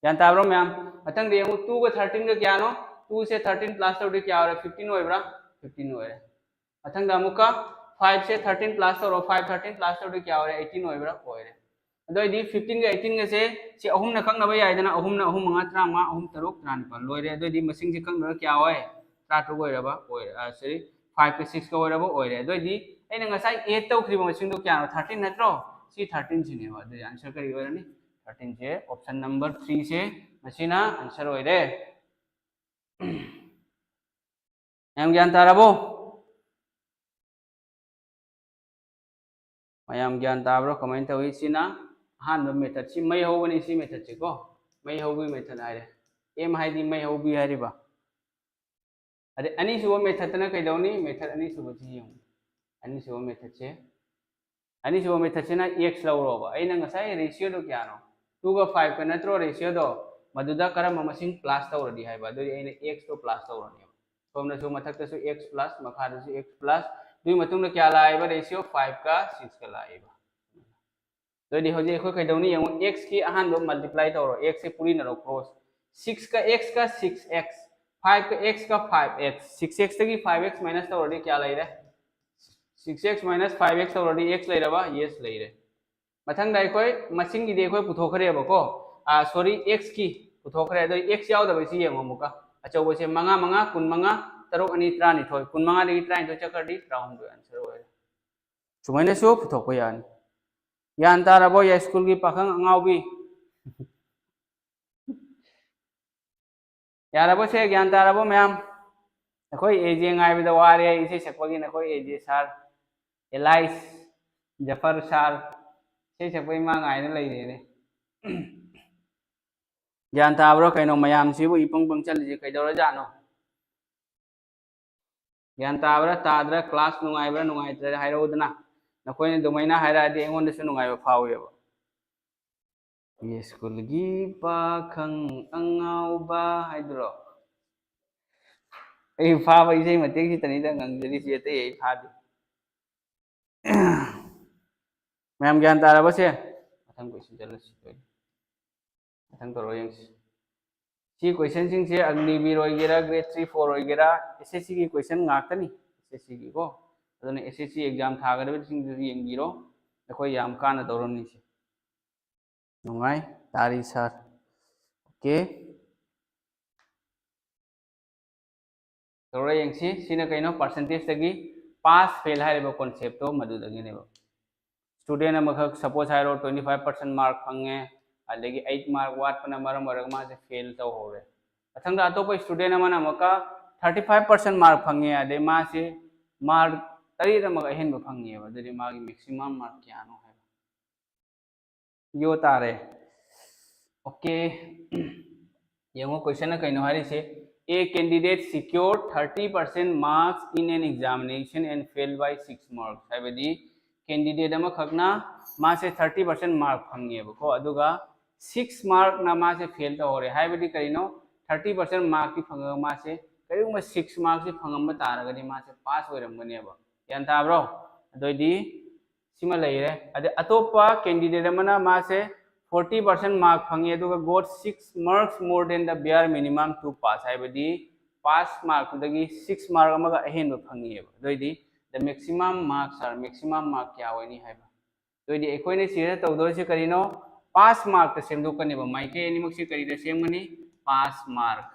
ꯒ꯭ꯌꯥꯟ ꯇꯥꯕ꯭ꯔꯣ ꯃꯌꯥꯝ? ꯃꯊꯪꯗ ꯌꯦꯡꯉꯨ, ꯇꯨꯒ ꯊꯥꯔꯇꯤꯟꯒ ꯀꯌꯥꯅꯣ? ꯇꯨꯁꯦ ꯊꯥꯔꯇꯤꯟ ꯄ꯭ꯂꯁ ꯇꯧꯔꯗꯤ ꯀꯌꯥ ꯑꯣꯏꯔꯦ? ꯐꯤꯐꯇꯤꯟ ꯑꯣꯏꯕ꯭ꯔꯥ? ꯐꯤꯐꯇꯤꯟ ꯑꯣꯏꯔꯦ꯫ ꯃꯊꯪꯗ ꯑꯃꯨꯛꯀ ꯐꯥꯏꯚꯁꯦ ꯊꯥꯔꯇꯤꯟ ꯄ꯭ꯂꯁ ꯇꯧꯔꯣ, ꯐꯥꯏꯚ ꯊꯥꯔꯇꯤꯟ ꯄ꯭ꯂꯁ ꯇꯧꯔꯗꯤ ꯀꯌꯥ ꯑꯣꯏꯔꯦ? ꯑꯩꯠꯇꯤꯟ ꯑꯣꯏꯕ꯭ꯔꯥ? ꯑꯣꯏꯔꯦ꯫ ꯑꯗꯨ ꯑꯣꯏꯗꯤ ꯐꯤꯐꯇꯤꯟꯒ ꯑꯩꯠꯇꯤꯟꯒꯁꯦ ꯁꯤ ꯑꯍꯨꯝꯅ ꯀꯛꯅꯕ ꯌꯥꯏꯗꯅ, ꯑꯍꯨꯝꯅ ꯑꯍꯨꯝ ꯃꯉꯥ ꯇꯔꯥꯃꯉꯥ, ꯑꯍꯨꯝ ꯇꯔꯨꯛ ꯇꯔꯥꯅꯤꯄꯥꯜ, ꯂꯣꯏꯔꯦ꯫ ꯑꯗꯨ ꯑꯣꯏꯗꯤ ꯃꯁꯤꯡꯁꯦ ꯀꯛꯅꯔꯒ ꯀꯌꯥ ꯑꯣꯏ? ꯇꯔꯥꯇꯔꯨꯛ ꯑꯣꯏꯔꯕ ꯑꯣꯏꯔꯦ, ꯑ, ꯁꯣꯔꯤ, ꯐꯥꯏꯚꯀ ꯁꯤꯛꯁꯀ ꯑꯣꯏꯔꯕ ꯑꯣꯏꯔꯦ꯫ ꯑꯗꯨ ꯑꯣꯏꯗꯤ ꯑꯩꯅ ꯉꯁꯥꯏ ꯑꯦꯗ ꯇꯧꯈ꯭ꯔꯤꯕ ꯃꯁꯤꯡꯗꯣ ꯀꯌꯥꯅꯣ? ꯊꯥꯔꯇꯤꯟ ꯅꯠꯇ꯭ꯔꯣ? ꯁꯤ ꯊꯥꯔꯇꯤꯟꯁꯤꯅꯦꯕ꯫ ꯑꯗꯨꯗꯤ ꯑꯟꯁꯔ ꯀꯔꯤ ꯑꯣꯏꯔꯅꯤ? ꯊꯥꯔꯇꯤꯟꯁꯦ, ꯑꯣꯞꯁꯟ ꯅꯝꯕꯔ ꯊ꯭ꯔꯤꯁꯦ, ꯃꯁꯤꯅ ꯑꯟꯁꯔ ꯑꯣꯏꯔꯦ꯫ ꯃꯌꯥꯝ ꯒ꯭ꯌꯥꯟ ꯇꯥꯔꯕꯣ? ꯃꯌꯥꯝ ꯒ꯭ꯌꯥꯟ ꯇꯥꯕ꯭ꯔꯣ? ꯀꯃꯥꯏꯅ ꯇꯧꯏ? ꯁꯤꯅ ꯑꯍꯥꯟꯕ ꯃꯦꯊꯠꯁꯤ, ꯃꯩ ꯍꯧꯕꯅꯤ ꯁꯤ ꯃꯦꯊꯠꯁꯤꯀꯣ꯫ ꯃꯩ ꯍꯧꯕꯒꯤ ꯃꯦꯊꯠ ꯍꯥꯏꯔꯦ꯫ ꯑꯦꯝ ꯍꯥꯏꯗꯤ ꯃꯩ ꯍꯧꯕꯤ ꯍꯥꯏꯔꯤꯕ꯫ ꯑꯗꯩ ꯑꯅꯤꯁꯨꯕ ꯃꯦꯊꯠꯇꯅ ꯀꯩꯗꯧꯅꯤ? ꯃꯦꯊꯠ ꯑꯅꯤꯁꯨꯕꯁꯤ ꯌꯦꯡꯉꯨ꯫ ꯑꯅꯤꯁꯨꯕ ꯃꯦꯊꯠꯁꯦ, ꯑꯅꯤꯁꯨꯕ ꯃꯦꯊꯠꯁꯤꯅ ꯑꯦꯛꯁ ꯂꯧꯔꯣꯕ꯫ ꯑꯩꯅ ꯉꯁꯥꯏ ꯔꯦꯁꯤꯌꯣꯗꯣ ꯀꯌꯥꯅꯣ? ꯇꯨꯒ ꯐꯥꯏꯚꯀ ꯅꯠꯇ꯭ꯔꯣ ꯔꯦꯁꯤꯌꯣꯗꯣ? ꯃꯗꯨꯗ ꯀꯔꯝꯕ ꯃꯁꯤꯡ ꯄ꯭ꯂꯁ ꯇꯧꯔꯗꯤ ꯍꯥꯏꯕ꯫ ꯑꯗꯨꯗꯤ ꯑꯩꯅ ꯑꯦꯛꯁꯇꯣ ꯄ꯭ꯂꯁ ꯇꯧꯔꯅꯦꯕ꯫ ꯁꯣꯝꯗꯁꯨ ꯃꯊꯛꯇꯁꯨ ꯑꯦꯛꯁ ꯄ꯭ꯂꯁ, ꯃꯈꯥꯗꯁꯨ ꯑꯦꯛꯁ ꯄ꯭ꯂꯁ꯫ ꯑꯗꯨꯒꯤ ꯃꯇꯨꯡꯗ ꯀꯌꯥ ꯂꯥꯛꯑꯦꯕ? ꯔꯦꯁꯤꯌꯣ ꯐꯥꯏꯚꯀ ꯁꯤꯛꯁꯀ ꯂꯥꯛꯑꯦꯕ꯫ ꯑꯗꯨꯗꯤ ꯍꯧꯖꯤꯛ ꯑꯩꯈꯣꯏ ꯀꯩꯗꯧꯅꯤ ꯌꯦꯡꯉꯨ, ꯑꯦꯛꯁꯀꯤ ꯑꯍꯥꯟꯕ ꯃꯜꯇꯤꯄ꯭ꯂꯥꯏ ꯇꯧꯔꯣ, ꯑꯦꯛꯁꯁꯦ ꯄꯨꯔꯤꯅꯔꯣ, ꯀ꯭ꯔꯣꯁ꯫ ꯁꯤꯛꯁꯀ ꯑꯦꯛꯁꯀ ꯁꯤꯛꯁ ꯑꯦꯛꯁ, ꯐꯥꯏꯚꯀ ꯑꯦꯛꯁꯀ ꯐꯥꯏꯚ ꯑꯦꯛꯁ꯫ ꯁꯤꯛꯁ ꯑꯦꯛꯁꯇꯒꯤ ꯐꯥꯏꯚ ꯑꯦꯛꯁ ꯃꯥꯏꯅꯁ ꯇꯧꯔꯗꯤ ꯀꯌꯥ ꯂꯩꯔꯦ? Six X minus five X ꯇꯧꯔꯗꯤ ꯑꯦꯛꯁ ꯂꯩꯔꯕ? ꯌꯦꯁ ꯂꯩꯔꯦ꯫ ꯃꯊꯪꯗ ꯑꯩꯈꯣꯏ ꯃꯁꯤꯡꯒꯤꯗꯤ ꯑꯩꯈꯣꯏ ꯄꯨꯊꯣꯛꯈ꯭ꯔꯦꯕꯀꯣ, ꯑꯥ, ꯁꯣꯔꯤ, ꯑꯦꯛꯁꯀꯤ ꯄꯨꯊꯣꯛꯈ꯭ꯔꯦ꯫ ꯑꯗꯣ ꯑꯦꯛꯁ ꯌꯥꯎꯗꯕꯁꯤ ꯌꯦꯡꯉꯣ ꯑꯃꯨꯛꯀ꯫ ꯑꯆꯧꯕꯁꯦ ꯃꯉꯥ ꯃꯉꯥ ꯀꯨꯟ ꯃꯉꯥ, ꯇꯔꯨꯛ ꯑꯅꯤ ꯇꯔꯥꯅꯤꯊꯣꯏ, ꯀꯨꯟ ꯃꯉꯥꯗꯒꯤ ꯇꯔꯥꯅꯤꯊꯣꯏ ꯆꯠꯈ꯭ꯔꯗꯤ ꯇꯔꯥꯍꯨꯝꯗꯣꯏ answer ꯑꯣꯏꯔꯦ꯫ ꯁꯨꯃꯥꯏꯅꯁꯨ ꯄꯨꯊꯣꯛꯄ ꯌꯥꯅꯤ꯫ ꯒ꯭ꯌꯥꯟ ꯇꯥꯔꯕꯣ? ꯌꯥꯏꯁ꯭ꯀꯨꯜꯒꯤ ꯄꯥꯈꯪ ꯑꯉꯥꯎꯕꯤ꯫ ꯌꯥꯔꯕꯣ ꯁꯦ? ꯒ꯭ꯌꯥꯟ ꯇꯥꯔꯕꯣ ꯃꯌꯥꯝ? ꯅꯈꯣꯏ ꯑꯦꯖꯦ ꯉꯥꯏꯕꯗ ꯋꯥꯔꯦ꯫ ꯏꯁꯩ ꯁꯛꯄꯒꯤ ꯅꯈꯣꯏ ꯑꯦꯖꯦ ꯁꯥꯔ, ꯑꯦꯂꯥꯏꯁ, ꯖꯐꯔ ꯁꯥꯔ, ꯏꯁꯩ ꯁꯛꯄꯒꯤ ꯃꯥ ꯉꯥꯏꯅ ꯂꯩꯔꯦꯅꯦ꯫ ꯒ꯭ꯌꯥꯟ ꯇꯥꯕ꯭ꯔꯣ? ꯀꯩꯅꯣ ꯃꯌꯥꯝꯁꯤꯕꯨ ꯏꯄꯪ ꯄꯪ ꯆꯠꯂꯤꯁꯦ ꯀꯩꯗꯧꯔꯖꯥꯠꯅꯣ? ꯒ꯭ꯌꯥꯟ ꯇꯥꯕ꯭ꯔꯥ ꯇꯥꯗ꯭ꯔꯥ? ꯀ꯭ꯂꯥꯁ ꯅꯨꯡꯉꯥꯏꯕ꯭ꯔꯥ ꯅꯨꯡꯉꯥꯏꯇ꯭ꯔꯥ ꯍꯥꯏꯔꯛꯎꯗꯅ꯫ ꯅꯈꯣꯏꯅ ꯑꯗꯨꯃꯥꯏꯅ ꯍꯥꯏꯔꯛꯑꯗꯤ ꯑꯩꯉꯣꯟꯗꯁꯨ ꯅꯨꯡꯉꯥꯏꯕ ꯐꯥꯎꯋꯦꯕ꯫ ꯌꯥꯏꯁ꯭ꯀꯨꯜꯒꯤ ꯄꯥꯈꯪ ꯑꯉꯥꯎꯕ ꯍꯥꯏꯗꯨꯔꯣ? ꯑꯩ ꯐꯥꯕ ꯏꯁꯩ ꯃꯇꯦꯛ ꯁꯤꯇꯅꯤꯗ ꯉꯪꯖꯔꯤꯁꯤ, ꯑꯇꯩ ꯑꯩ ꯐꯥꯗꯦ꯫ ꯃꯌꯥꯝ ꯒ꯭ꯌꯥꯟ ꯇꯥꯔꯕꯁꯦ? ꯃꯊꯪ question ꯆꯠꯂꯁꯤ꯫ ꯃꯊꯪ ꯇꯧꯔꯣ ꯌꯦꯡꯁꯤ꯫ ꯁꯤ questionꯁꯤꯡꯁꯦ ꯑꯒꯅꯤꯕꯤꯔ ꯑꯣꯏꯒꯦꯔꯥ, grade three four ꯑꯣꯏꯒꯦꯔꯥ, SSCꯒꯤ question ꯉꯥꯛꯇꯅꯤ꯫ SSCꯒꯤꯀꯣ꯫ ꯑꯗꯨꯅ SSC exam ꯊꯥꯒꯗꯕꯁꯤꯡꯗꯨꯁꯨ ꯌꯦꯡꯕꯤꯔꯣ꯫ ꯑꯩꯈꯣꯏ ꯌꯥꯝ ꯀꯥꯟꯅꯗꯧꯔꯝꯅꯤ ꯁꯤ꯫ ꯅꯨꯡꯉꯥꯏ꯫ ꯇꯥꯔꯤ ꯁꯥꯔ꯫ Okay꯫ ꯇꯧꯔ ꯌꯦꯡꯁꯤ꯫ ꯁꯤꯅ ꯀꯩꯅꯣ? Percentageꯇꯒꯤ pass fail ꯍꯥꯏꯔꯤꯕ conceptꯇꯣ ꯃꯗꯨꯗꯒꯤꯅꯦꯕ꯫ Student ꯑꯃꯈꯛ suppose ꯍꯥꯏꯔꯣ, twenty five percent mark ꯐꯪꯉꯦ, ꯑꯗꯒꯤ eight mark ꯋꯥꯠꯄꯅ ꯃꯔꯝ ꯑꯣꯏꯔꯒ ꯃꯥꯁꯦ fail ꯇꯧꯍꯧꯔꯦ꯫ ꯃꯊꯪꯗ ꯑꯇꯣꯞꯄ student ꯑꯃꯅ ꯑꯃꯨꯛꯀ thirty five percent mark ꯐꯪꯉꯦ, ꯑꯗꯩ ꯃꯥꯁꯦ mark ꯇꯔꯦꯠ ꯑꯃꯒ ꯑꯍꯦꯟꯕ ꯐꯪꯉꯦꯕ꯫ ꯑꯗꯨꯗꯤ ꯃꯥꯒꯤ maximum mark ꯀꯌꯥꯅꯣ ꯍꯥꯏꯕ? ꯌꯣ ꯇꯥꯔꯦ꯫ Okay꯫ ꯌꯦꯡꯉꯣ questionꯅ ꯀꯩꯅꯣ ꯍꯥꯏꯔꯤꯁꯦ, "A candidate secured thirty percent marks in an examination and failed by six marks"꯫ ꯍꯥꯏꯕꯗꯤ candidate ꯑꯃꯈꯛꯅ ꯃꯥꯁꯦ thirty percent mark ꯐꯪꯉꯦꯕꯀꯣ, ꯑꯗꯨꯒ six markꯅ ꯃꯥꯁꯦ fail ꯇꯧꯍꯧꯔꯦ꯫ ꯍꯥꯏꯕꯗꯤ ꯀꯔꯤꯅꯣ? Thirty percent markꯇꯤ ꯐꯪꯉꯒ ꯃꯥꯁꯦ ꯀꯔꯤꯒꯨꯝꯕ six markꯁꯤ ꯐꯪꯉꯝꯕ ꯇꯥꯔꯒꯗꯤ ꯃꯥꯁꯦ pass ꯑꯣꯏꯔꯝꯒꯅꯦꯕ꯫ ꯒ꯭ꯌꯥꯟ ꯇꯥꯕ꯭ꯔꯣ? ꯑꯗꯨꯑꯣꯏꯗꯤ ꯁꯤꯃ ꯂꯩꯔꯦ꯫ ꯑꯗꯩ ꯑꯇꯣꯞꯄ candidate ꯑꯃꯅ ꯃꯥꯁꯦ forty percent mark ꯐꯪꯉꯤ, ꯑꯗꯨꯒ got six marks more than the bare minimum to pass, ꯍꯥꯏꯕꯗꯤ pass markꯇꯨꯗꯒꯤ six mark ꯑꯃꯒ ꯑꯍꯦꯟꯕ ꯐꯪꯉꯤꯑꯕ꯫ ꯑꯗꯨꯑꯣꯏꯗꯤ the maximum marks are, maximum mark ꯀꯌꯥ ꯑꯣꯏꯅꯤ ꯍꯥꯏꯕ꯫ ꯑꯗꯨꯑꯣꯏꯗꯤ ꯑꯩꯈꯣꯏꯅ ꯁꯤꯗ ꯇꯧꯗꯣꯏꯁꯦ ꯀꯔꯤꯅꯣ? Pass markꯇ ꯁꯦꯝꯗꯣꯛꯀꯅꯦꯕ꯫ ꯃꯥꯏꯀꯩ ꯑꯅꯤꯃꯛꯁꯦ ꯀꯔꯤꯗ ꯁꯦꯝꯒꯅꯤ? Pass mark꯫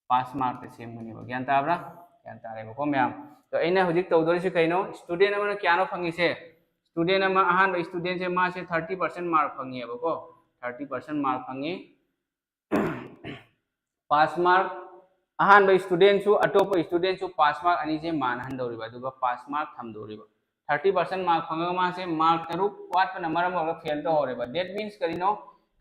ꯄꯥꯁ ꯃꯥꯔꯛꯇ ꯁꯦꯝꯒꯅꯦꯕ꯫ ꯒ꯭ꯌꯥꯟ ꯇꯥꯕ꯭ꯔꯥ? ꯒ꯭ꯌꯥꯟ ꯇꯥꯔꯦꯕꯀꯣ ꯃꯌꯥꯝ꯫ ꯑꯗꯣ ꯑꯩꯅ ꯍꯧꯖꯤꯛ ꯇꯧꯗꯣꯔꯤꯁꯦ ꯀꯩꯅꯣ? ꯁ꯭ꯇꯨꯗꯦꯟ ꯑꯃꯅ ꯀꯌꯥꯅꯣ ꯐꯪꯉꯤꯁꯦ? ꯁ꯭ꯇꯨꯗꯦꯟ ꯑꯃ, ꯑꯍꯥꯟꯕ ꯁ꯭ꯇꯨꯗꯦꯟꯁꯦ ꯃꯥꯁꯦ ꯊꯥꯔꯇꯤ ꯄꯥꯔꯁꯦꯟ ꯃꯥꯔꯛ ꯐꯪꯉꯦꯕꯀꯣ꯫ ꯊꯥꯔꯇꯤ ꯄꯥꯔꯁꯦꯟ ꯃꯥꯔꯛ ꯐꯪꯉꯤ꯫ ꯄꯥꯁ ꯃꯥꯔꯛ, ꯑꯍꯥꯟꯕ ꯁ꯭ꯇꯨꯗꯦꯟꯁꯨ ꯑꯇꯣꯞꯄ ꯁ꯭ꯇꯨꯗꯦꯟꯁꯨ ꯄꯥꯁ ꯃꯥꯔꯛ ꯑꯅꯤꯁꯦ ꯃꯥꯟꯅꯍꯟꯗꯧꯔꯤꯕ, ꯑꯗꯨꯒ ꯄꯥꯁ ꯃꯥꯔꯛ ꯊꯝꯗꯧꯔꯤꯕ꯫ ꯊꯥꯔꯇꯤ ꯄꯥꯔꯁꯦꯟ ꯃꯥꯔꯛ ꯐꯪꯉꯒ ꯃꯥꯁꯦ ꯃꯥꯔꯛ ꯇꯔꯨꯛ ꯋꯥꯠꯄꯅ ꯃꯔꯝ ꯑꯣꯏꯔꯒ ꯐꯦꯜ ꯇꯧꯍꯧꯔꯦꯕ꯫ That means ꯀꯔꯤꯅꯣ?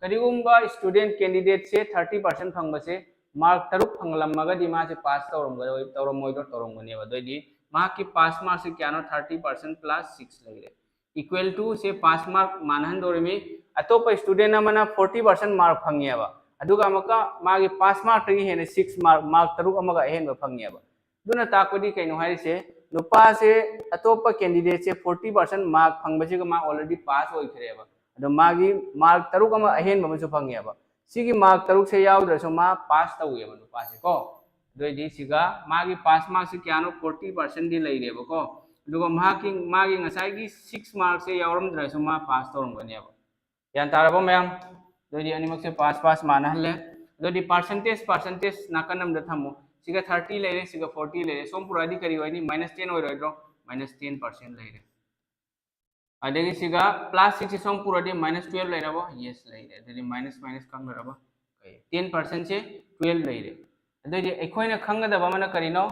ꯀꯔꯤꯒꯨꯝꯕ ꯁ꯭ꯇꯨꯗꯦꯟ ꯀꯦꯟꯗꯤꯗꯦꯠꯁꯦ ꯊꯥꯔꯇꯤ ꯄꯥꯔꯁꯦꯟ ꯐꯪꯕꯁꯦ ꯃꯥꯔꯛ ꯇꯔꯨꯛ ꯐꯪꯂꯝꯃꯒꯗꯤ ꯃꯥꯁꯦ ꯄꯥꯁ ꯇꯧꯔꯝꯒꯗꯣꯏ-, ꯇꯧꯔꯝꯃꯣꯏꯗ꯭ꯔꯣ? ꯇꯧꯔꯝꯒꯅꯦꯕ꯫ ꯑꯗꯨꯑꯣꯏꯗꯤ ꯃꯍꯥꯛꯀꯤ ꯄꯥꯁ ꯃꯥꯔꯛꯁꯦ ꯀꯌꯥꯅꯣ? ꯊꯥꯔꯇꯤ ꯄꯥꯔꯁꯦꯟ ꯄ꯭ꯂꯁ ꯁꯤꯛꯁ ꯂꯩꯔꯦ꯫ Equal to ꯁꯦ ꯄꯥꯁ ꯃꯥꯔꯛ ꯃꯥꯟꯅꯍꯟꯗꯧꯔꯤꯃꯤ꯫ ꯑꯇꯣꯞꯄ ꯁ꯭ꯇꯨꯗꯦꯟ ꯑꯃꯅ ꯐꯣꯔꯇꯤ ꯄꯥꯔꯁꯦꯟ ꯃꯥꯔꯛ ꯐꯪꯉꯦꯕ, ꯑꯗꯨꯒ ꯑꯃꯨꯛꯀ ꯃꯥꯒꯤ ꯄꯥꯁ ꯃꯥꯔꯛꯇꯒꯤ ꯍꯦꯟꯅ ꯁꯤꯛꯁ ꯃꯥꯔꯛ, ꯃꯥꯔꯛ ꯇꯔꯨꯛ ꯑꯃꯒ ꯑꯍꯦꯟꯕ ꯐꯪꯉꯦꯕ꯫ ꯑꯗꯨꯅ ꯇꯥꯛꯄꯗꯤ ꯀꯩꯅꯣ ꯍꯥꯏꯔꯤꯁꯦ, ꯅꯨꯄꯥꯁꯦ ꯑꯇꯣꯞꯄ ꯀꯦꯟꯗꯤꯗꯦꯠꯁꯦ ꯐꯣꯔꯇꯤ ꯄꯥꯔꯁꯦꯟ ꯃꯥꯔꯛ ꯐꯪꯕꯁꯤꯒ ꯃꯥ already ꯄꯥꯁ ꯑꯣꯏꯈ꯭ꯔꯦꯕ꯫ ꯑꯗꯣ ꯃꯥꯒꯤ ꯃꯥꯔꯛ ꯇꯔꯨꯛ ꯑꯃ ꯑꯍꯦꯟꯕ ꯑꯃꯁꯨ ꯐꯪꯉꯦꯕ꯫ ꯁꯤꯒꯤ ꯃꯥꯔꯛ ꯇꯔꯨꯛꯁꯦ ꯌꯥꯎꯗ꯭ꯔꯁꯨ ꯃꯥ ꯄꯥꯁ ꯇꯧꯋꯦꯕ ꯅꯨꯄꯥꯁꯦ ꯀꯣ꯫ ꯑꯗꯨ ꯑꯣꯏꯗꯤ ꯁꯤꯒ ꯃꯥꯒꯤ ꯄꯥꯁ ꯃꯥꯔꯛꯁꯦ ꯀꯌꯥꯅꯣ? ꯐꯣꯔꯇꯤ ꯄꯥꯔꯁꯦꯟꯗꯤ ꯂꯩꯔꯦꯕꯀꯣ꯫ ꯑꯗꯨꯒ ꯃꯍꯥꯛꯀꯤ, ꯃꯥꯒꯤ ꯉꯁꯥꯏꯒꯤ ꯁꯤꯛꯁ ꯃꯥꯔꯛꯁꯦ ꯌꯥꯎꯔꯝꯗ꯭ꯔꯁꯨ ꯃꯥ ꯄꯥꯁ ꯇꯧꯔꯝꯒꯅꯦꯕ꯫ ꯒ꯭ꯌꯥꯟ ꯇꯥꯔꯕꯣ ꯃꯌꯥꯝ? ꯑꯗꯨꯑꯣꯏꯗꯤ ꯑꯅꯤꯃꯛꯁꯦ ꯄꯥꯁ ꯄꯥꯁ ꯃꯥꯟꯅꯍꯜꯂꯦ꯫ ꯑꯗꯨꯑꯣꯏꯗꯤ ꯄꯥꯔꯁꯦꯟꯇꯦꯖ, ꯄꯥꯔꯁꯦꯟꯇꯦꯖ ꯅꯥꯀꯟ ꯑꯃꯗ ꯊꯝꯃꯣ꯫ ꯁꯤꯒ ꯊꯥꯔꯇꯤ ꯂꯩꯔꯦ, ꯁꯤꯒ ꯐꯣꯔꯇꯤ ꯂꯩꯔꯦ꯫ ꯁꯣꯝ ꯄꯨꯔꯛꯑꯗꯤ ꯀꯔꯤ ꯑꯣꯏꯅꯤ? ꯃꯥꯏꯅꯁ ꯇꯦꯟ ꯑꯣꯏꯔꯣꯏꯗ꯭ꯔꯣ? ꯃꯥꯏꯅꯁ ꯇꯦꯟ ꯄꯥꯔꯁꯦꯟ ꯂꯩꯔꯦ꯫ ꯑꯗꯒꯤ ꯁꯤꯒ ꯄ꯭ꯂꯁ ꯁꯤꯛꯁꯁꯦ ꯁꯣꯝ ꯄꯨꯔꯛꯑꯗꯤ ꯃꯥꯏꯅꯁ ꯇ꯭ꯋꯦꯜꯕ ꯂꯩꯔꯕꯣ? ꯌꯦꯁ, ꯂꯩꯔꯦ꯫ ꯑꯗꯨꯗꯤ ꯃꯥꯏꯅꯁ ꯃꯥꯏꯅꯁ ꯀꯝꯗꯧꯔꯕ? ꯇꯦꯟ ꯄꯥꯔꯁꯦꯟꯁꯦ ꯇ꯭ꯋꯦꯜꯕ ꯂꯩꯔꯦ꯫ ꯑꯗꯨꯑꯣꯏꯗꯤ ꯑꯩꯈꯣꯏꯅ ꯈꯪꯒꯗꯕ ꯑꯃꯅ ꯀꯔꯤꯅꯣ?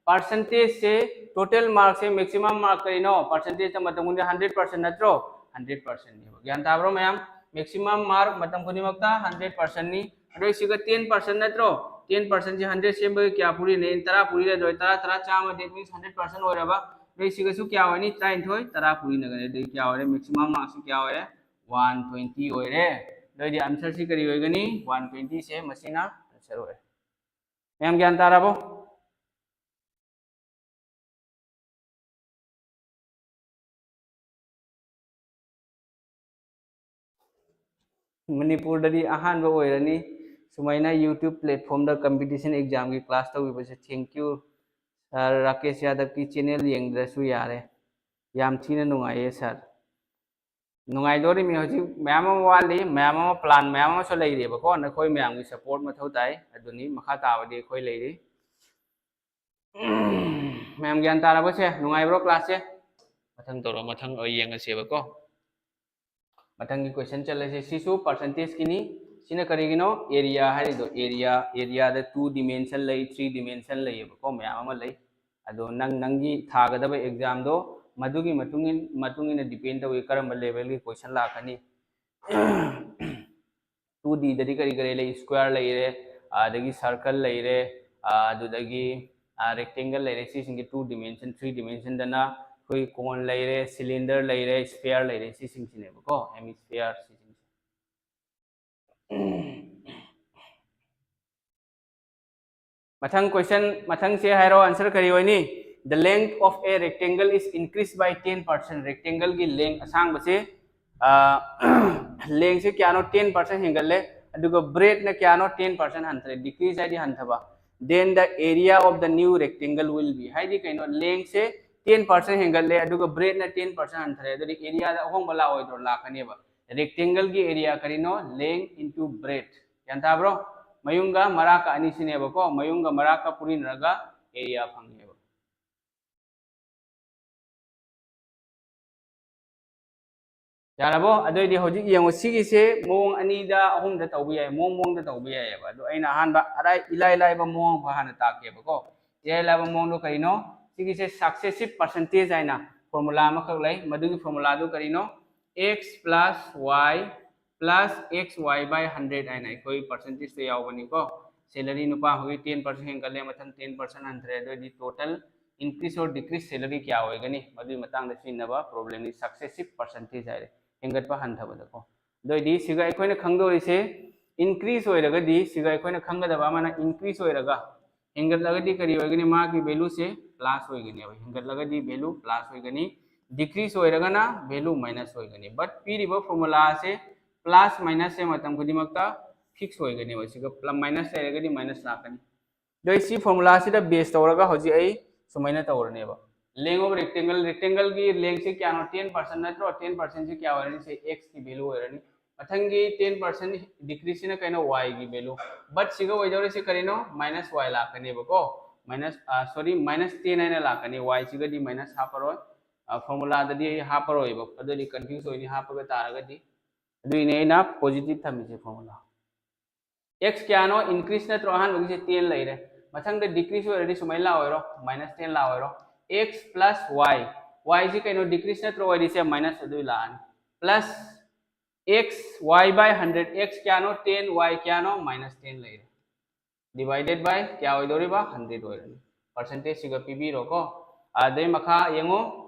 ꯄꯥꯔꯁꯦꯟꯇꯦꯖꯁꯦ, ꯇꯣꯇꯦꯜ ꯃꯥꯔꯛꯁꯦ, ꯃꯦꯛꯁꯤꯃꯝ ꯃꯥꯔꯛ ꯀꯔꯤꯅꯣ? ꯄꯥꯔꯁꯦꯟꯇꯦꯖꯇ ꯃꯇꯝ ꯈꯨꯗꯤꯡ ꯍꯟꯗ꯭ꯔꯦꯠ ꯄꯥꯔꯁꯦꯟ ꯅꯠꯇ꯭ꯔꯣ? ꯍꯟꯗ꯭ꯔꯦꯠ ꯄꯥꯔꯁꯦꯟꯅꯦꯕ꯫ ꯒ꯭ꯌꯥꯟ ꯇꯥꯕ꯭ꯔꯣ ꯃꯌꯥꯝ? ꯃꯦꯛꯁꯤꯃꯝ ꯃꯥꯔꯛ ꯃꯇꯝ ꯈꯨꯗꯤꯡꯃꯛꯇ ꯍꯟꯗ꯭ꯔꯦꯠ ꯄꯥꯔꯁꯦꯟꯅꯤ꯫ ꯑꯗꯣ ꯁꯤꯒ ꯇꯦꯟ ꯄꯥꯔꯁꯦꯟ ꯅꯠꯇ꯭ꯔꯣ? ꯇꯦꯟ ꯄꯥꯔꯁꯦꯟꯁꯦ ꯍꯟꯗ꯭ꯔꯦꯠ ꯁꯦꯝꯕꯒꯤ ꯀꯌꯥ ꯄꯨꯔꯤꯅꯦ? ꯇꯔꯥ ꯄꯨꯔꯤꯅꯦ꯫ ꯑꯗꯣ ꯇꯔꯥ, ꯇꯔꯥ ꯆꯥꯝꯃ, that means ꯍꯟꯗ꯭ꯔꯦꯠ ꯄꯥꯔꯁꯦꯟ ꯑꯣꯏꯔꯕ꯫ ꯑꯗꯣ ꯁꯤꯒꯁꯨ ꯀꯌꯥ ꯑꯣꯏꯅꯤ? ꯇꯔꯥꯅꯤꯊꯣꯏ, ꯇꯔꯥ ꯄꯨꯔꯤꯅꯒꯅꯤ꯫ ꯑꯗꯨꯗꯤ ꯀꯌꯥ ꯑꯣꯏꯔꯦ? ꯃꯦꯛꯁꯤꯃꯝ ꯃꯥꯔꯛꯁꯤ ꯀꯌꯥ ꯑꯣꯏꯔꯦ? ꯋꯥꯟ ꯇ꯭ꯋꯦꯟꯇꯤ ꯑꯣꯏꯔꯦ꯫ ꯑꯗꯨꯑꯣꯏꯗꯤ ꯑꯟꯁꯔꯁꯤ ꯀꯔꯤ ꯑꯣꯏꯒꯅꯤ? ꯋꯥꯟ ꯇ꯭ꯋꯦꯟꯇꯤꯁꯦ ꯃꯁꯤꯅ ꯑꯟꯁꯔ ꯑꯣꯏꯔꯦ꯫ ꯃꯌꯥꯝ ꯒ꯭ꯌꯥꯟ ꯇꯥꯔꯕꯣ? ꯃꯅꯤꯄꯨꯔꯗꯗꯤ ꯑꯍꯥꯟꯕ ꯑꯣꯏꯔꯅꯤ ꯁꯨꯃꯥꯏꯅ YouTube platformꯗ competition examꯒꯤ class ꯇꯧꯕꯤꯕꯁꯦ꯫ Thank you sir꯫ Rakesh ꯌꯥꯗꯕꯀꯤ channel ꯌꯦꯡꯗ꯭ꯔꯁꯨ ꯌꯥꯔꯦ꯫ ꯌꯥꯝ ꯊꯤꯅ ꯅꯨꯡꯉꯥꯏꯌꯦ sir꯫ ꯅꯨꯡꯉꯥꯏꯗꯣꯔꯤꯃꯤ꯫ ꯍꯧꯖꯤꯛ ꯃꯌꯥꯝ ꯑꯃ ꯋꯥꯠꯂꯤ, ꯃꯌꯥꯝ ꯑꯃ plan ꯃꯌꯥꯝ ꯑꯃꯁꯨ ꯂꯩꯔꯤꯕꯀꯣ꯫ ꯅꯈꯣꯏ ꯃꯌꯥꯝꯒꯤ support ꯃꯊꯧ ꯇꯥꯏ꯫ ꯑꯗꯨꯅꯤ, ꯃꯈꯥ ꯇꯥꯕꯗꯤ ꯑꯩꯈꯣꯏ ꯂꯩꯔꯤ꯫ ꯃꯌꯥꯝ ꯒ꯭ꯌꯥꯟ ꯇꯥꯔꯕꯁꯦ? ꯅꯨꯡꯉꯥꯏꯕ꯭ꯔꯣ class ꯁꯦ? ꯃꯊꯪ ꯇꯧꯔꯣ, ꯃꯊꯪ ꯑꯣꯏ ꯌꯦꯡꯉꯁꯦꯕꯀꯣ꯫ ꯃꯊꯪꯒꯤ question ꯆꯠꯂꯁꯦ꯫ ꯁꯤꯁꯨ percentage ꯀꯤꯅꯤ꯫ ꯁꯤꯅ ꯀꯔꯤꯒꯤꯅꯣ? Area ꯍꯥꯏꯔꯤꯗꯣ, area, area ꯗ two dimension ꯂꯩ, three dimension ꯂꯩꯌꯦꯕꯀꯣ, ꯃꯌꯥꯝ ꯑꯃ ꯂꯩ꯫ ꯑꯗꯣ ꯅꯪ, ꯅꯪꯒꯤ ꯊꯥꯒꯗꯕ exam ꯗꯣ ꯃꯗꯨꯒꯤ ꯃꯇꯨꯡ ꯏꯟ-, ꯃꯇꯨꯡ ꯏꯟꯅ depend ꯇꯧꯏ, ꯀꯔꯝꯕ level ꯒꯤ question ꯂꯥꯛꯀꯅꯤ꯫ Two D ꯗꯗꯤ ꯀꯔꯤ ꯀꯔꯤ ꯂꯩ? Square ꯂꯩꯔꯦ, ꯑꯗꯒꯤ circle ꯂꯩꯔꯦ, ꯑꯗꯨꯗꯒꯤ rectangle ꯂꯩꯔꯦ꯫ ꯁꯤꯁꯤꯡꯁꯦ two dimension, three dimension ꯗꯅ ꯑꯩꯈꯣꯏ cone ꯂꯩꯔꯦ, cylinder ꯂꯩꯔꯦ, sphere ꯂꯩꯔꯦ, ꯁꯤꯁꯤꯡꯁꯤꯅꯦꯕꯀꯣ, hemisphere ꯁꯤꯁꯤꯡꯁꯦ꯫ ꯃꯊꯪ question, ꯃꯊꯪꯁꯦ ꯍꯥꯏꯔꯣ, answer ꯀꯔꯤ ꯑꯣꯏꯅꯤ? The length of a rectangle is increased by ten percent. Rectangle ꯒꯤ length ꯑꯁꯥꯡꯕꯁꯦ, ꯑ, length ꯁꯦ ꯀꯌꯥꯅꯣ? Ten percent ꯍꯦꯟꯒꯠꯂꯦ꯫ ꯑꯗꯨꯒ breadth ꯅ ꯀꯌꯥꯅꯣ? Ten percent ꯍꯟꯊꯔꯦ꯫ Decrease ꯍꯥꯏꯗꯤ ꯍꯟꯊꯕ꯫ Then the area of the new rectangle will be. ꯍꯥꯏꯗꯤ ꯀꯩꯅꯣ? Length ꯁꯦ ten percent ꯍꯦꯟꯒꯠꯂꯦ, ꯑꯗꯨꯒ breadth ꯅ ten percent ꯍꯟꯊꯔꯦ꯫ ꯑꯗꯨꯗꯤ area ꯗ ꯑꯍꯣꯡꯕ ꯂꯥꯛꯑꯣꯏꯗ꯭ꯔꯣ? ꯂꯥꯛꯀꯅꯦꯕ꯫ Rectangle ꯒꯤ area ꯀꯔꯤꯅꯣ? Length into breadth꯫ ꯒ꯭ꯌꯥꯟ ꯇꯥꯕ꯭ꯔꯣ? ꯃꯌꯨꯝꯒ ꯃꯔꯥꯛꯀ ꯑꯅꯤꯁꯤꯅꯦꯕꯀꯣ꯫ ꯃꯌꯨꯝꯒ ꯃꯔꯥꯛꯀ ꯄꯨꯔꯤꯅꯔꯒ area ꯐꯪꯉꯦꯕ꯫ ꯌꯥꯔꯕꯣ? ꯑꯗꯨꯑꯣꯏꯗꯤ ꯍꯧꯖꯤꯛ ꯌꯦꯡꯉꯣ, ꯁꯤꯒꯤꯁꯦ ꯃꯑꯣꯡ ꯑꯅꯤꯗ, ꯑꯍꯨꯝꯗ ꯇꯧꯕ ꯌꯥꯏ, ꯃꯑꯣꯡ ꯃꯑꯣꯡꯗ ꯇꯧꯕ ꯌꯥꯏꯑꯕ꯫ ꯑꯗꯣ ꯑꯩꯅ ꯑꯍꯥꯟꯕ ꯑꯔꯥꯏ-, ꯏꯂꯥꯏ ꯂꯥꯏꯕ ꯃꯑꯣꯡ ꯑꯃ ꯍꯥꯟꯅ ꯇꯥꯛꯀꯦꯕꯀꯣ꯫ ꯏꯂꯥꯏ ꯂꯥꯏꯕ ꯃꯑꯣꯡꯗꯣ ꯀꯔꯤꯅꯣ? ꯁꯤꯒꯤꯁꯦ successive percentage ꯍꯥꯏꯅ formula ꯑꯃꯈꯛ ꯂꯩ꯫ ꯃꯗꯨꯒꯤ formula ꯗꯨ ꯀꯔꯤꯅꯣ? X plus y plus X Y by hundred ꯍꯥꯏꯅ ꯑꯩꯈꯣꯏ percentage ꯇ ꯌꯥꯎꯕꯅꯤꯀꯣ꯫ Salary ꯅꯨꯄꯥ ꯑꯃꯒꯤ ten percent ꯍꯦꯟꯒꯠꯂꯦ, ꯃꯊꯪ ten percent ꯍꯟꯊꯔꯦ, ꯑꯗꯨꯑꯣꯏꯗꯤ total increase or decrease salary ꯀꯌꯥ ꯑꯣꯏꯒꯅꯤ? ꯃꯗꯨꯒꯤ ꯃꯇꯥꯡꯗ ꯁꯤꯖꯤꯟꯅꯕ problem ꯅꯤ, successive percentage ꯍꯥꯏꯔꯦ, ꯍꯦꯟꯒꯠꯄ ꯍꯟꯊꯕꯗꯀꯣ꯫ ꯑꯗꯨꯑꯣꯏꯗꯤ ꯁꯤꯒ ꯑꯩꯈꯣꯏꯅ ꯈꯪꯗꯣꯔꯤꯁꯦ, increase ꯑꯣꯏꯔꯒꯗꯤ, ꯁꯤꯒ ꯑꯩꯈꯣꯏꯅ ꯈꯪꯒꯗꯕ ꯑꯃꯅ, increase ꯑꯣꯏꯔꯒ ꯍꯦꯟꯒꯠꯂꯒꯗꯤ ꯀꯔꯤ ꯑꯣꯏꯒꯅꯤ? ꯃꯥꯒꯤ value ꯁꯦ plus ꯑꯣꯏꯒꯅꯦꯕ꯫ ꯍꯦꯟꯒꯠꯂꯒꯗꯤ value plus ꯑꯣꯏꯒꯅꯤ, decrease ꯑꯣꯏꯔꯒꯅ value minus ꯑꯣꯏꯒꯅꯤ꯫ But ꯄꯤꯔꯤꯕ formula ꯁꯦ plus minus ꯁꯦ ꯃꯇꯝ ꯈꯨꯗꯤꯡꯃꯛꯇ fix ꯑꯣꯏꯒꯅꯦꯕ꯫ ꯁꯤꯒ ꯄ꯭ꯂ-, minus ꯂꯩꯔꯒꯗꯤ minus ꯂꯥꯛꯀꯅꯤ꯫ ꯑꯗꯣ ꯑꯩ ꯁꯤ formula ꯁꯤꯗ base ꯇꯧꯔꯒ ꯍꯧꯖꯤꯛ ꯑꯩ ꯁꯨꯃꯥꯏꯅ ꯇꯧꯔꯅꯦꯕ꯫ Length of rectangle, rectangle ꯒꯤ length ꯁꯤ ꯀꯌꯥꯅꯣ? Ten percent ꯅꯠꯇ꯭ꯔꯣ? Ten percent ꯁꯤ ꯀꯌꯥ ꯑꯣꯏꯔꯅꯤ? ꯁꯤ x ꯀꯤ value ꯑꯣꯏꯔꯅꯤ꯫ ꯃꯊꯪꯒꯤ ten percent decrease ꯁꯤꯅ ꯀꯩꯅꯣ? Y ꯒꯤ value꯫ But ꯁꯤꯒ ꯑꯣꯏꯗꯧꯔꯤꯁꯤ ꯀꯔꯤꯅꯣ? Minus y ꯂꯥꯛꯀꯅꯦꯕꯀꯣ꯫ Minus, sorry, minus ten ꯍꯥꯏꯅ ꯂꯥꯛꯀꯅꯤ꯫ Y ꯁꯤꯒꯗꯤ minus ꯍꯥꯞꯄꯔꯣꯏ꯫ Formula ꯗꯗꯤ ꯍꯥꯞꯄꯔꯣꯏꯕ, ꯑꯗꯨꯗꯤ confuse ꯑꯣꯏꯅꯤ ꯍꯥꯞꯄꯒ ꯇꯥꯔꯒꯗꯤ꯫ ꯑꯗꯨꯏꯅꯦ ꯑꯩꯅ positive ꯊꯝꯃꯤꯁꯦ formula꯫ X ꯀꯌꯥꯅꯣ? Increase ꯅꯠꯇ꯭ꯔꯣ? ꯑꯍꯥꯟꯕꯒꯤꯁꯦ ten ꯂꯩꯔꯦ꯫ ꯃꯊꯪꯗ decrease ꯑꯣꯏꯔꯗꯤ ꯁꯨꯃꯥꯏꯅ ꯂꯥꯛꯑꯣꯏꯔꯣ? Minus ten ꯂꯥꯛꯑꯣꯏꯔꯣ? X plus y꯫ Y ꯁꯤ ꯀꯩꯅꯣ? Decrease ꯅꯠꯇ꯭ꯔꯣ ꯑꯣꯏꯔꯤꯁꯦ? Minus ꯑꯗꯨꯏ ꯂꯥꯛꯑꯅꯤ꯫ Plus x, y by hundred, x ꯀꯌꯥꯅꯣ? Ten, y ꯀꯌꯥꯅꯣ? Minus ten ꯂꯩꯔꯦ꯫ Divided by ꯀꯌꯥ ꯑꯣꯏꯗꯧꯔꯤꯕ? Hundred ꯑꯣꯏꯔꯅꯤ꯫ Percentage ꯁꯤꯒ ꯄꯤꯕꯤꯔꯣꯀꯣ꯫ ꯑꯗꯩ ꯃꯈꯥ ꯌꯦꯡꯉꯣ,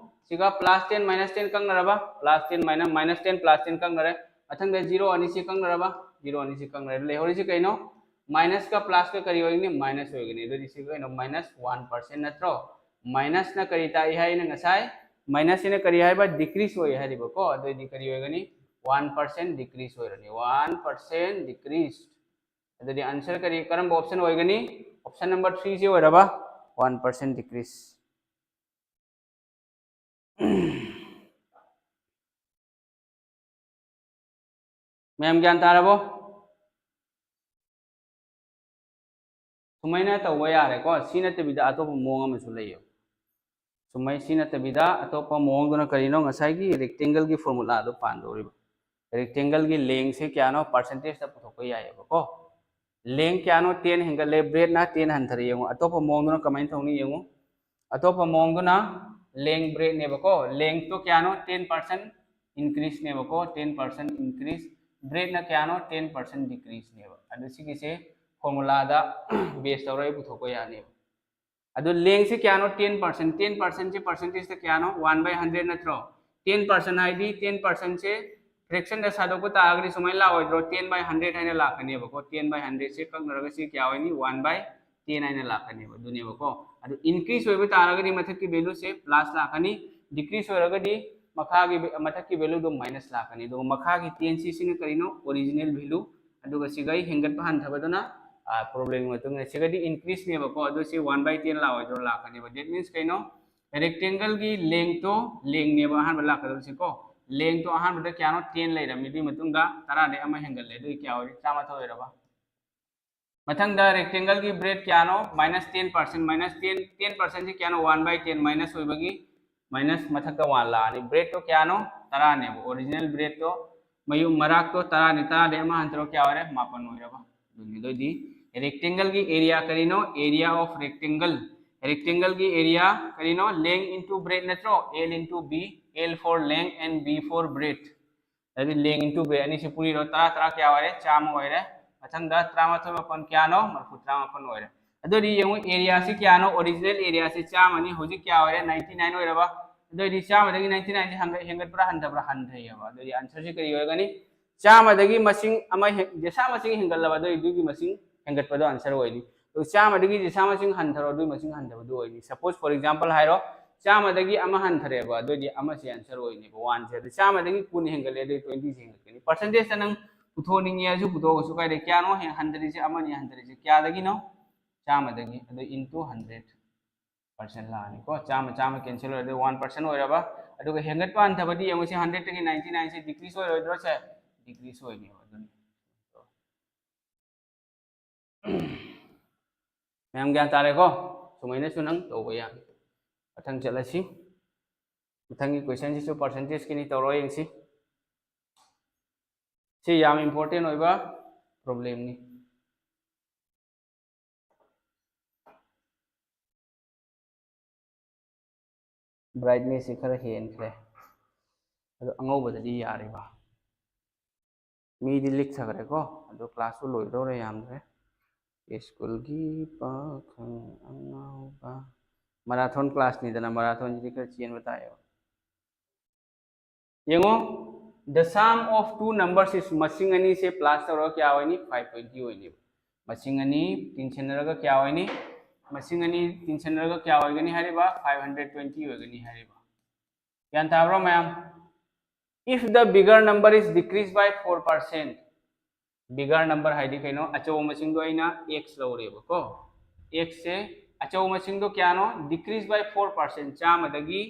ꯁꯤꯒ plus ten minus ten ꯀꯛꯅꯔꯕ? Plus ten minus, minus ten plus ten ꯀꯛꯅꯔꯦ꯫ ꯃꯊꯪꯗ zero ꯑꯅꯤꯁꯤ ꯀꯛꯅꯔꯕ? Zero ꯑꯅꯤꯁꯤ ꯀꯛꯅꯔꯦ꯫ ꯂꯩꯍꯧꯔꯤꯁꯤ ꯀꯩꯅꯣ? Minus ꯀ plus ꯀ ꯀꯔꯤ ꯑꯣꯏꯒꯅꯤ? Minus ꯑꯣꯏꯒꯅꯤ꯫ ꯑꯗꯨꯗꯤ ꯁꯤ ꯀꯩꯅꯣ? Minus one percent ꯅꯠꯇ꯭ꯔꯣ? Minus ꯅ ꯀꯔꯤ ꯇꯥꯛꯏ ꯍꯥꯏꯅ ꯉꯁꯥꯏ? Minus ꯁꯤꯅ ꯀꯔꯤ ꯍꯥꯏꯕ? Decrease ꯑꯣꯏ ꯍꯥꯏꯔꯤꯕꯀꯣ꯫ ꯑꯗꯨꯑꯣꯏꯗꯤ ꯀꯔꯤ ꯑꯣꯏꯒꯅꯤ? One percent decrease ꯑꯣꯏꯔꯅꯤ꯫ One percent decrease꯫ ꯑꯗꯨꯗꯤ answer ꯀꯔꯤ, ꯀꯔꯝꯕ option ꯑꯣꯏꯒꯅꯤ? Option number three ꯁꯤ ꯑꯣꯏꯔꯕ? One percent decrease꯫ ꯃꯌꯥꯝ ꯒ꯭ꯌꯥꯟ ꯇꯥꯔꯕꯣ? ꯁꯨꯃꯥꯏꯅ ꯇꯧꯕ ꯌꯥꯔꯦꯀꯣ꯫ ꯁꯤ ꯅꯠꯇꯕꯤꯗ ꯑꯇꯣꯞꯄ ꯃꯑꯣꯡ ꯑꯃꯁꯨ ꯂꯩꯌꯦ꯫ ꯁꯨꯃꯥꯏ, ꯁꯤ ꯅꯠꯇꯕꯤꯗ ꯑꯇꯣꯞꯄ ꯃꯑꯣꯡꯗꯨꯅ ꯀꯔꯤꯅꯣ? ꯉꯁꯥꯏꯒꯤ rectangle ꯒꯤ formula ꯗꯣ ꯄꯥꯟꯗꯧꯔꯤꯕ꯫ Rectangle ꯒꯤ length ꯁꯦ ꯀꯌꯥꯅꯣ? Percentage ꯇ ꯄꯨꯊꯣꯛꯄ ꯌꯥꯏꯌꯦꯕꯀꯣ꯫ Length ꯀꯌꯥꯅꯣ? Ten ꯍꯦꯟꯒꯠꯂꯦ, breadth ꯅ ten ꯍꯟꯊꯔꯦ꯫ ꯌꯦꯡꯉꯣ, ꯑꯇꯣꯞꯄ ꯃꯑꯣꯡꯗꯨꯅ ꯀꯃꯥꯏꯅ ꯇꯧꯅꯤ ꯌꯦꯡꯉꯣ꯫ ꯑꯇꯣꯞꯄ ꯃꯑꯣꯡꯗꯨꯅ length, breadth ꯅꯦꯕꯀꯣ꯫ Length ꯇꯣ ꯀꯌꯥꯅꯣ? Ten percent increase ꯅꯦꯕꯀꯣ꯫ Ten percent increase꯫ Breadth ꯅ ꯀꯌꯥꯅꯣ? Ten percent decrease ꯅꯦꯕ꯫ ꯑꯗꯨ ꯁꯤꯒꯤꯁꯦ formula ꯗ base ꯇꯧꯔꯒ ꯑꯩ ꯄꯨꯊꯣꯛꯄ ꯌꯥꯅꯦꯕ꯫ ꯑꯗꯨ length ꯁꯦ ꯀꯌꯥꯅꯣ? Ten percent꯫ Ten percent ꯁꯦ percentage ꯇ ꯀꯌꯥꯅꯣ? One by hundred ꯅꯠꯇ꯭ꯔꯣ? Ten percent ꯍꯥꯏꯗꯤ ten percent ꯁꯦ fraction ꯗ ꯁꯥꯗꯣꯛꯄ ꯇꯥꯔꯒꯗꯤ ꯁꯨꯃꯥꯏꯅ ꯂꯥꯛꯑꯣꯏꯗ꯭ꯔꯣ? Ten by hundred ꯍꯥꯏꯅ ꯂꯥꯛꯀꯅꯦꯕꯀꯣ꯫ Ten by hundred ꯁꯦ ꯀꯛꯅꯔꯒ ꯁꯤ ꯀꯌꯥ ꯑꯣꯏꯅꯤ? One by ten ꯍꯥꯏꯅ ꯂꯥꯛꯀꯅꯦꯕ, ꯑꯗꯨꯅꯦꯕꯀꯣ꯫ ꯑꯗꯨ increase ꯑꯣꯏꯕ ꯇꯥꯔꯒꯗꯤ ꯃꯊꯛꯀꯤ value ꯁꯦ plus ꯂꯥꯛꯀꯅꯤ, decrease ꯑꯣꯏꯔꯒꯗꯤ ꯃꯈꯥꯒꯤ, ꯃꯊꯛꯀꯤ value ꯗꯣ minus ꯂꯥꯛꯀꯅꯤ꯫ ꯑꯗꯨꯒ ꯃꯈꯥꯒꯤ ten ꯁꯤ, ꯁꯤꯅ ꯀꯔꯤꯅꯣ? Original value꯫ ꯑꯗꯨꯒ ꯁꯤꯒ ꯑꯩ ꯍꯦꯟꯒꯠꯄ ꯍꯟꯊꯕꯗꯨꯅ, ꯑ, problem ꯒꯤ ꯃꯇꯨꯡ ꯏꯟꯅ꯫ ꯁꯤꯒꯗꯤ increase ꯅꯦꯕꯀꯣ, ꯑꯗꯨ ꯁꯤ one by ten ꯂꯥꯛꯑꯣꯏꯗ꯭ꯔꯣ? ꯂꯥꯛꯀꯅꯦꯕ꯫ That means ꯀꯩꯅꯣ? ꯔꯦꯛꯇꯦꯡꯒꯜꯒꯤ ꯂꯦꯡꯇꯣ, ꯂꯦꯡꯅꯦꯕ ꯑꯍꯥꯟꯕ ꯂꯥꯛꯀꯗꯧꯔꯤꯁꯦꯀꯣ꯫ ꯂꯦꯡꯇꯣ ꯑꯍꯥꯟꯕꯗ ꯀꯌꯥꯅꯣ? ꯇꯦꯟ ꯂꯩꯔꯝꯃꯤ꯫ ꯑꯗꯨꯒꯤ ꯃꯇꯨꯡꯗ ꯇꯔꯥꯗꯒꯤ ꯑꯃ ꯍꯦꯟꯒꯠꯂꯦ꯫ ꯑꯗꯨꯒꯤ ꯀꯌꯥ ꯑꯣꯏꯔꯦ? ꯇꯔꯥꯃꯥꯊꯣꯏ ꯑꯣꯏꯔꯕ? ꯃꯊꯪꯗ ꯔꯦꯛꯇꯦꯡꯒꯜꯒꯤ ꯕ꯭ꯔꯦꯗ ꯀꯌꯥꯅꯣ? Minus ten percent. Minus ten, ten ꯄꯥꯔꯁꯦꯟꯁꯤ ꯀꯌꯥꯅꯣ? ꯋꯥꯟ ꯕꯥꯏ ꯇꯦꯟ ꯃꯥꯏꯅꯁ ꯑꯣꯏꯕꯒꯤ ꯃꯥꯏꯅꯁ ꯃꯊꯛꯇ ꯋꯥꯟ ꯂꯥꯛꯑꯅꯤ꯫ ꯕ꯭ꯔꯦꯗꯇꯣ ꯀꯌꯥꯅꯣ? ꯇꯔꯥꯅꯦꯕ꯫ ꯑꯣꯔꯤꯖꯤꯅꯦꯜ ꯕ꯭ꯔꯦꯗꯇꯣ, ꯃꯌꯨꯝ ꯃꯔꯥꯛꯇꯣ ꯇꯔꯥꯅꯤ꯫ ꯇꯔꯥꯗꯒꯤ ꯑꯃ ꯍꯟꯊꯔꯣ, ꯀꯌꯥ ꯑꯣꯏꯔꯦ? ꯃꯥꯄꯟ ꯑꯣꯏꯔꯕ? ꯑꯗꯨꯅꯤ꯫ ꯑꯗꯨꯑꯣꯏꯗꯤ ꯔꯦꯛꯇꯦꯡꯒꯜꯒꯤ ꯑꯦꯔꯤꯌꯥ ꯀꯔꯤꯅꯣ? Area of rectangle꯫ ꯔꯦꯛꯇꯦꯡꯒꯜꯒꯤ ꯑꯦꯔꯤꯌꯥ ꯀꯔꯤꯅꯣ? Length into breadth ꯅꯠꯇ꯭ꯔꯣ? L into B, L for length and B for breadth꯫ ꯑꯗꯨꯗꯤ length into breadth ꯑꯅꯤꯁꯤ ꯄꯨꯔꯤꯔꯣ? ꯇꯔꯥ, ꯇꯔꯥ ꯀꯌꯥ ꯑꯣꯏꯔꯦ? ꯆꯥꯝꯃ ꯑꯣꯏꯔꯦ꯫ ꯃꯊꯪꯗ ꯇꯔꯥꯃꯥꯊꯣꯏ ꯃꯥꯄꯟ ꯀꯌꯥꯅꯣ? ꯃꯔꯤꯐꯨ ꯇꯔꯥꯃꯥꯄꯟ ꯑꯣꯏꯔꯦ꯫ ꯑꯗꯨꯗꯤ ꯌꯦꯡꯉꯨ, ꯑꯦꯔꯤꯌꯥꯁꯤ ꯀꯌꯥꯅꯣ? ꯑꯣꯔꯤꯖꯤꯅꯦꯜ ꯑꯦꯔꯤꯌꯥꯁꯤ ꯆꯥꯝꯃꯅꯤ꯫ ꯍꯧꯖꯤꯛ ꯀꯌꯥ ꯑꯣꯏꯔꯦ? ꯅꯥꯏꯟꯇꯤ ꯅꯥꯏꯟ ꯑꯣꯏꯔꯕ? ꯑꯗꯨꯑꯣꯏꯗꯤ ꯆꯥꯝꯃꯗꯒꯤ ꯅꯥꯏꯟꯇꯤ ꯅꯥꯏꯟꯁꯤ ꯍꯟꯒꯠ-, ꯍꯦꯟꯒꯠꯄ꯭ꯔꯥ ꯍꯟꯊꯕ꯭ꯔꯥ? ꯍꯟꯊꯩꯌꯦꯕ꯫ ꯑꯗꯨꯗꯤ ꯑꯟꯁꯔꯁꯤ ꯀꯔꯤ ꯑꯣꯏꯔꯒꯅꯤ? ꯆꯥꯝꯃꯗꯒꯤ ꯃꯁꯤꯡ ꯑꯃ ꯍꯦꯟ-, ꯖꯦꯁꯥ ꯃꯁꯤꯡ ꯍꯦꯟꯒꯠꯂꯕ, ꯑꯗꯨ ꯑꯗꯨꯒꯤ ꯃꯁꯤꯡ ꯍꯦꯟꯒꯠꯄꯗꯣ ꯑꯟꯁꯔ ꯑꯣꯏꯅꯤ꯫ ꯑꯗꯨ ꯆꯥꯝꯃꯗꯒꯤ ꯖꯦꯁꯥ ꯃꯁꯤꯡ ꯍꯟꯊꯔꯣ, ꯑꯗꯨꯒꯤ ꯃꯁꯤꯡ ꯍꯟꯊꯕꯗꯨ ꯑꯣꯏꯅꯤ꯫ Suppose, for example ꯍꯥꯏꯔꯣ, ꯆꯥꯝꯃꯗꯒꯤ ꯑꯃ ꯍꯟꯊꯔꯦꯕ, ꯑꯗꯨꯑꯣꯏꯗꯤ ꯑꯃꯁꯦ ꯑꯟꯁꯔ ꯑꯣꯏꯅꯦꯕ, ꯋꯥꯟꯁꯦ꯫ ꯑꯗꯨ ꯆꯥꯝꯃꯗꯒꯤ ꯀꯨꯟ ꯍꯦꯟꯒꯠꯂꯦ, ꯑꯗꯨꯗꯤ ꯇ꯭ꯋꯦꯟꯇꯤꯁꯦ ꯍꯦꯟꯒꯠꯀꯅꯤ꯫ ꯄꯥꯔꯁꯦꯟꯇꯦꯖꯇ ꯅꯪ ꯄꯨꯊꯣꯛꯅꯤꯡꯉꯦ ꯍꯥꯏꯔꯁꯨ ꯄꯨꯊꯣꯛꯑꯁꯨ ꯀꯥꯏꯗꯦ꯫ ꯀꯌꯥꯅꯣ ꯍꯦꯟ-, ꯍꯟꯊꯔꯤꯁꯦ? ꯑꯃꯅꯤ ꯍꯟꯊꯔꯤꯁꯦ꯫ ꯀꯌꯥꯗꯒꯤꯅꯣ? ꯆꯥꯝꯃꯗꯒꯤ꯫ ꯑꯗꯨ into hundred percent ꯂꯥꯛꯑꯅꯤꯀꯣ꯫ ꯆꯥꯝꯃ, ꯆꯥꯝꯃ cancel ꯑꯣꯏꯔꯗꯤ one percent ꯑꯣꯏꯔꯕ꯫ ꯑꯗꯨꯒ ꯍꯦꯟꯒꯠꯄ ꯍꯟꯊꯕꯗꯤ ꯌꯦꯡꯉꯨꯁꯦ, ꯍꯟꯗ꯭ꯔꯦꯗꯇꯒꯤ ꯅꯥꯏꯟꯇꯤ ꯅꯥꯏꯟꯁꯦ decrease ꯑꯣꯏꯔꯣꯏꯗ꯭ꯔꯣ ꯁꯦ? Decrease ꯑꯣꯏꯅꯦꯕ꯫ ꯑꯗꯨꯅꯤ꯫ ꯃꯌꯥꯝ ꯒ꯭ꯌꯥꯟ ꯇꯥꯔꯦꯀꯣ? ꯁꯨꯃꯥꯏꯅꯁꯨ ꯅꯪ ꯇꯧꯕ ꯌꯥꯅꯤ꯫ ꯃꯊꯪ ꯆꯠꯂꯁꯤ꯫ ꯃꯊꯪꯒꯤ questionꯁꯤꯁꯨ percentageꯀꯤꯅꯤ, ꯇꯧꯔꯣ ꯌꯦꯡꯁꯤ꯫ ꯁꯤ ꯌꯥꯝ important ꯑꯣꯏꯕ problemꯅꯤ꯫ Brightnessꯁꯤ ꯈꯔ ꯍꯦꯟꯈ꯭ꯔꯦ, ꯑꯗꯣ ꯑꯉꯧꯕꯗꯗꯤ ꯌꯥꯔꯤꯕ? ꯃꯤꯗꯤ ꯂꯤꯛꯊꯈ꯭ꯔꯦꯀꯣ꯫ ꯑꯗꯣ classꯁꯨ ꯂꯣꯏꯗꯧꯔꯦ, ꯌꯥꯝꯗ꯭ꯔꯦ꯫ ꯁ꯭ꯀꯨꯜꯒꯤ ꯄꯥꯈꯪ ꯑꯉꯥꯎꯕ꯫ Marathon classꯅꯤꯗꯅ, marathonꯁꯤꯗꯤ ꯈꯔ ꯆꯦꯟꯕ ꯇꯥꯏꯌꯦꯕ꯫ ꯌꯦꯡꯉꯣ, the sum of two numbers is, ꯃꯁꯤꯡ ꯑꯅꯤꯁꯦ plus ꯇꯧꯔꯒ ꯀꯌꯥ ꯑꯣꯏꯅꯤ? Five twenty ꯑꯣꯏꯅꯦꯕ꯫ ꯃꯁꯤꯡ ꯑꯅꯤ ꯇꯤꯟꯁꯤꯟꯅꯔꯒ ꯀꯌꯥ ꯑꯣꯏꯅꯤ? ꯃꯁꯤꯡ ꯑꯅꯤ ꯇꯤꯟꯁꯤꯟꯅꯔꯒ ꯀꯌꯥ ꯑꯣꯏꯒꯅꯤ ꯍꯥꯏꯔꯤꯕ? Five hundred twenty ꯑꯣꯏꯒꯅꯤ ꯍꯥꯏꯔꯤꯕ꯫ ꯒ꯭ꯌꯥꯟ ꯇꯥꯕ꯭ꯔꯣ ꯃꯌꯥꯝ? If the bigger number is decreased by four percent, bigger number ꯍꯥꯏꯗꯤ ꯀꯩꯅꯣ? ꯑꯆꯧꯕ ꯃꯁꯤꯡꯗꯣ ꯑꯩꯅ x ꯂꯧꯔꯦꯕꯀꯣ꯫ Xꯁꯦ ꯑꯆꯧꯕ ꯃꯁꯤꯡꯗꯣ ꯀꯌꯥꯅꯣ? Decrease by four percent, ꯆꯥꯝꯃꯗꯒꯤ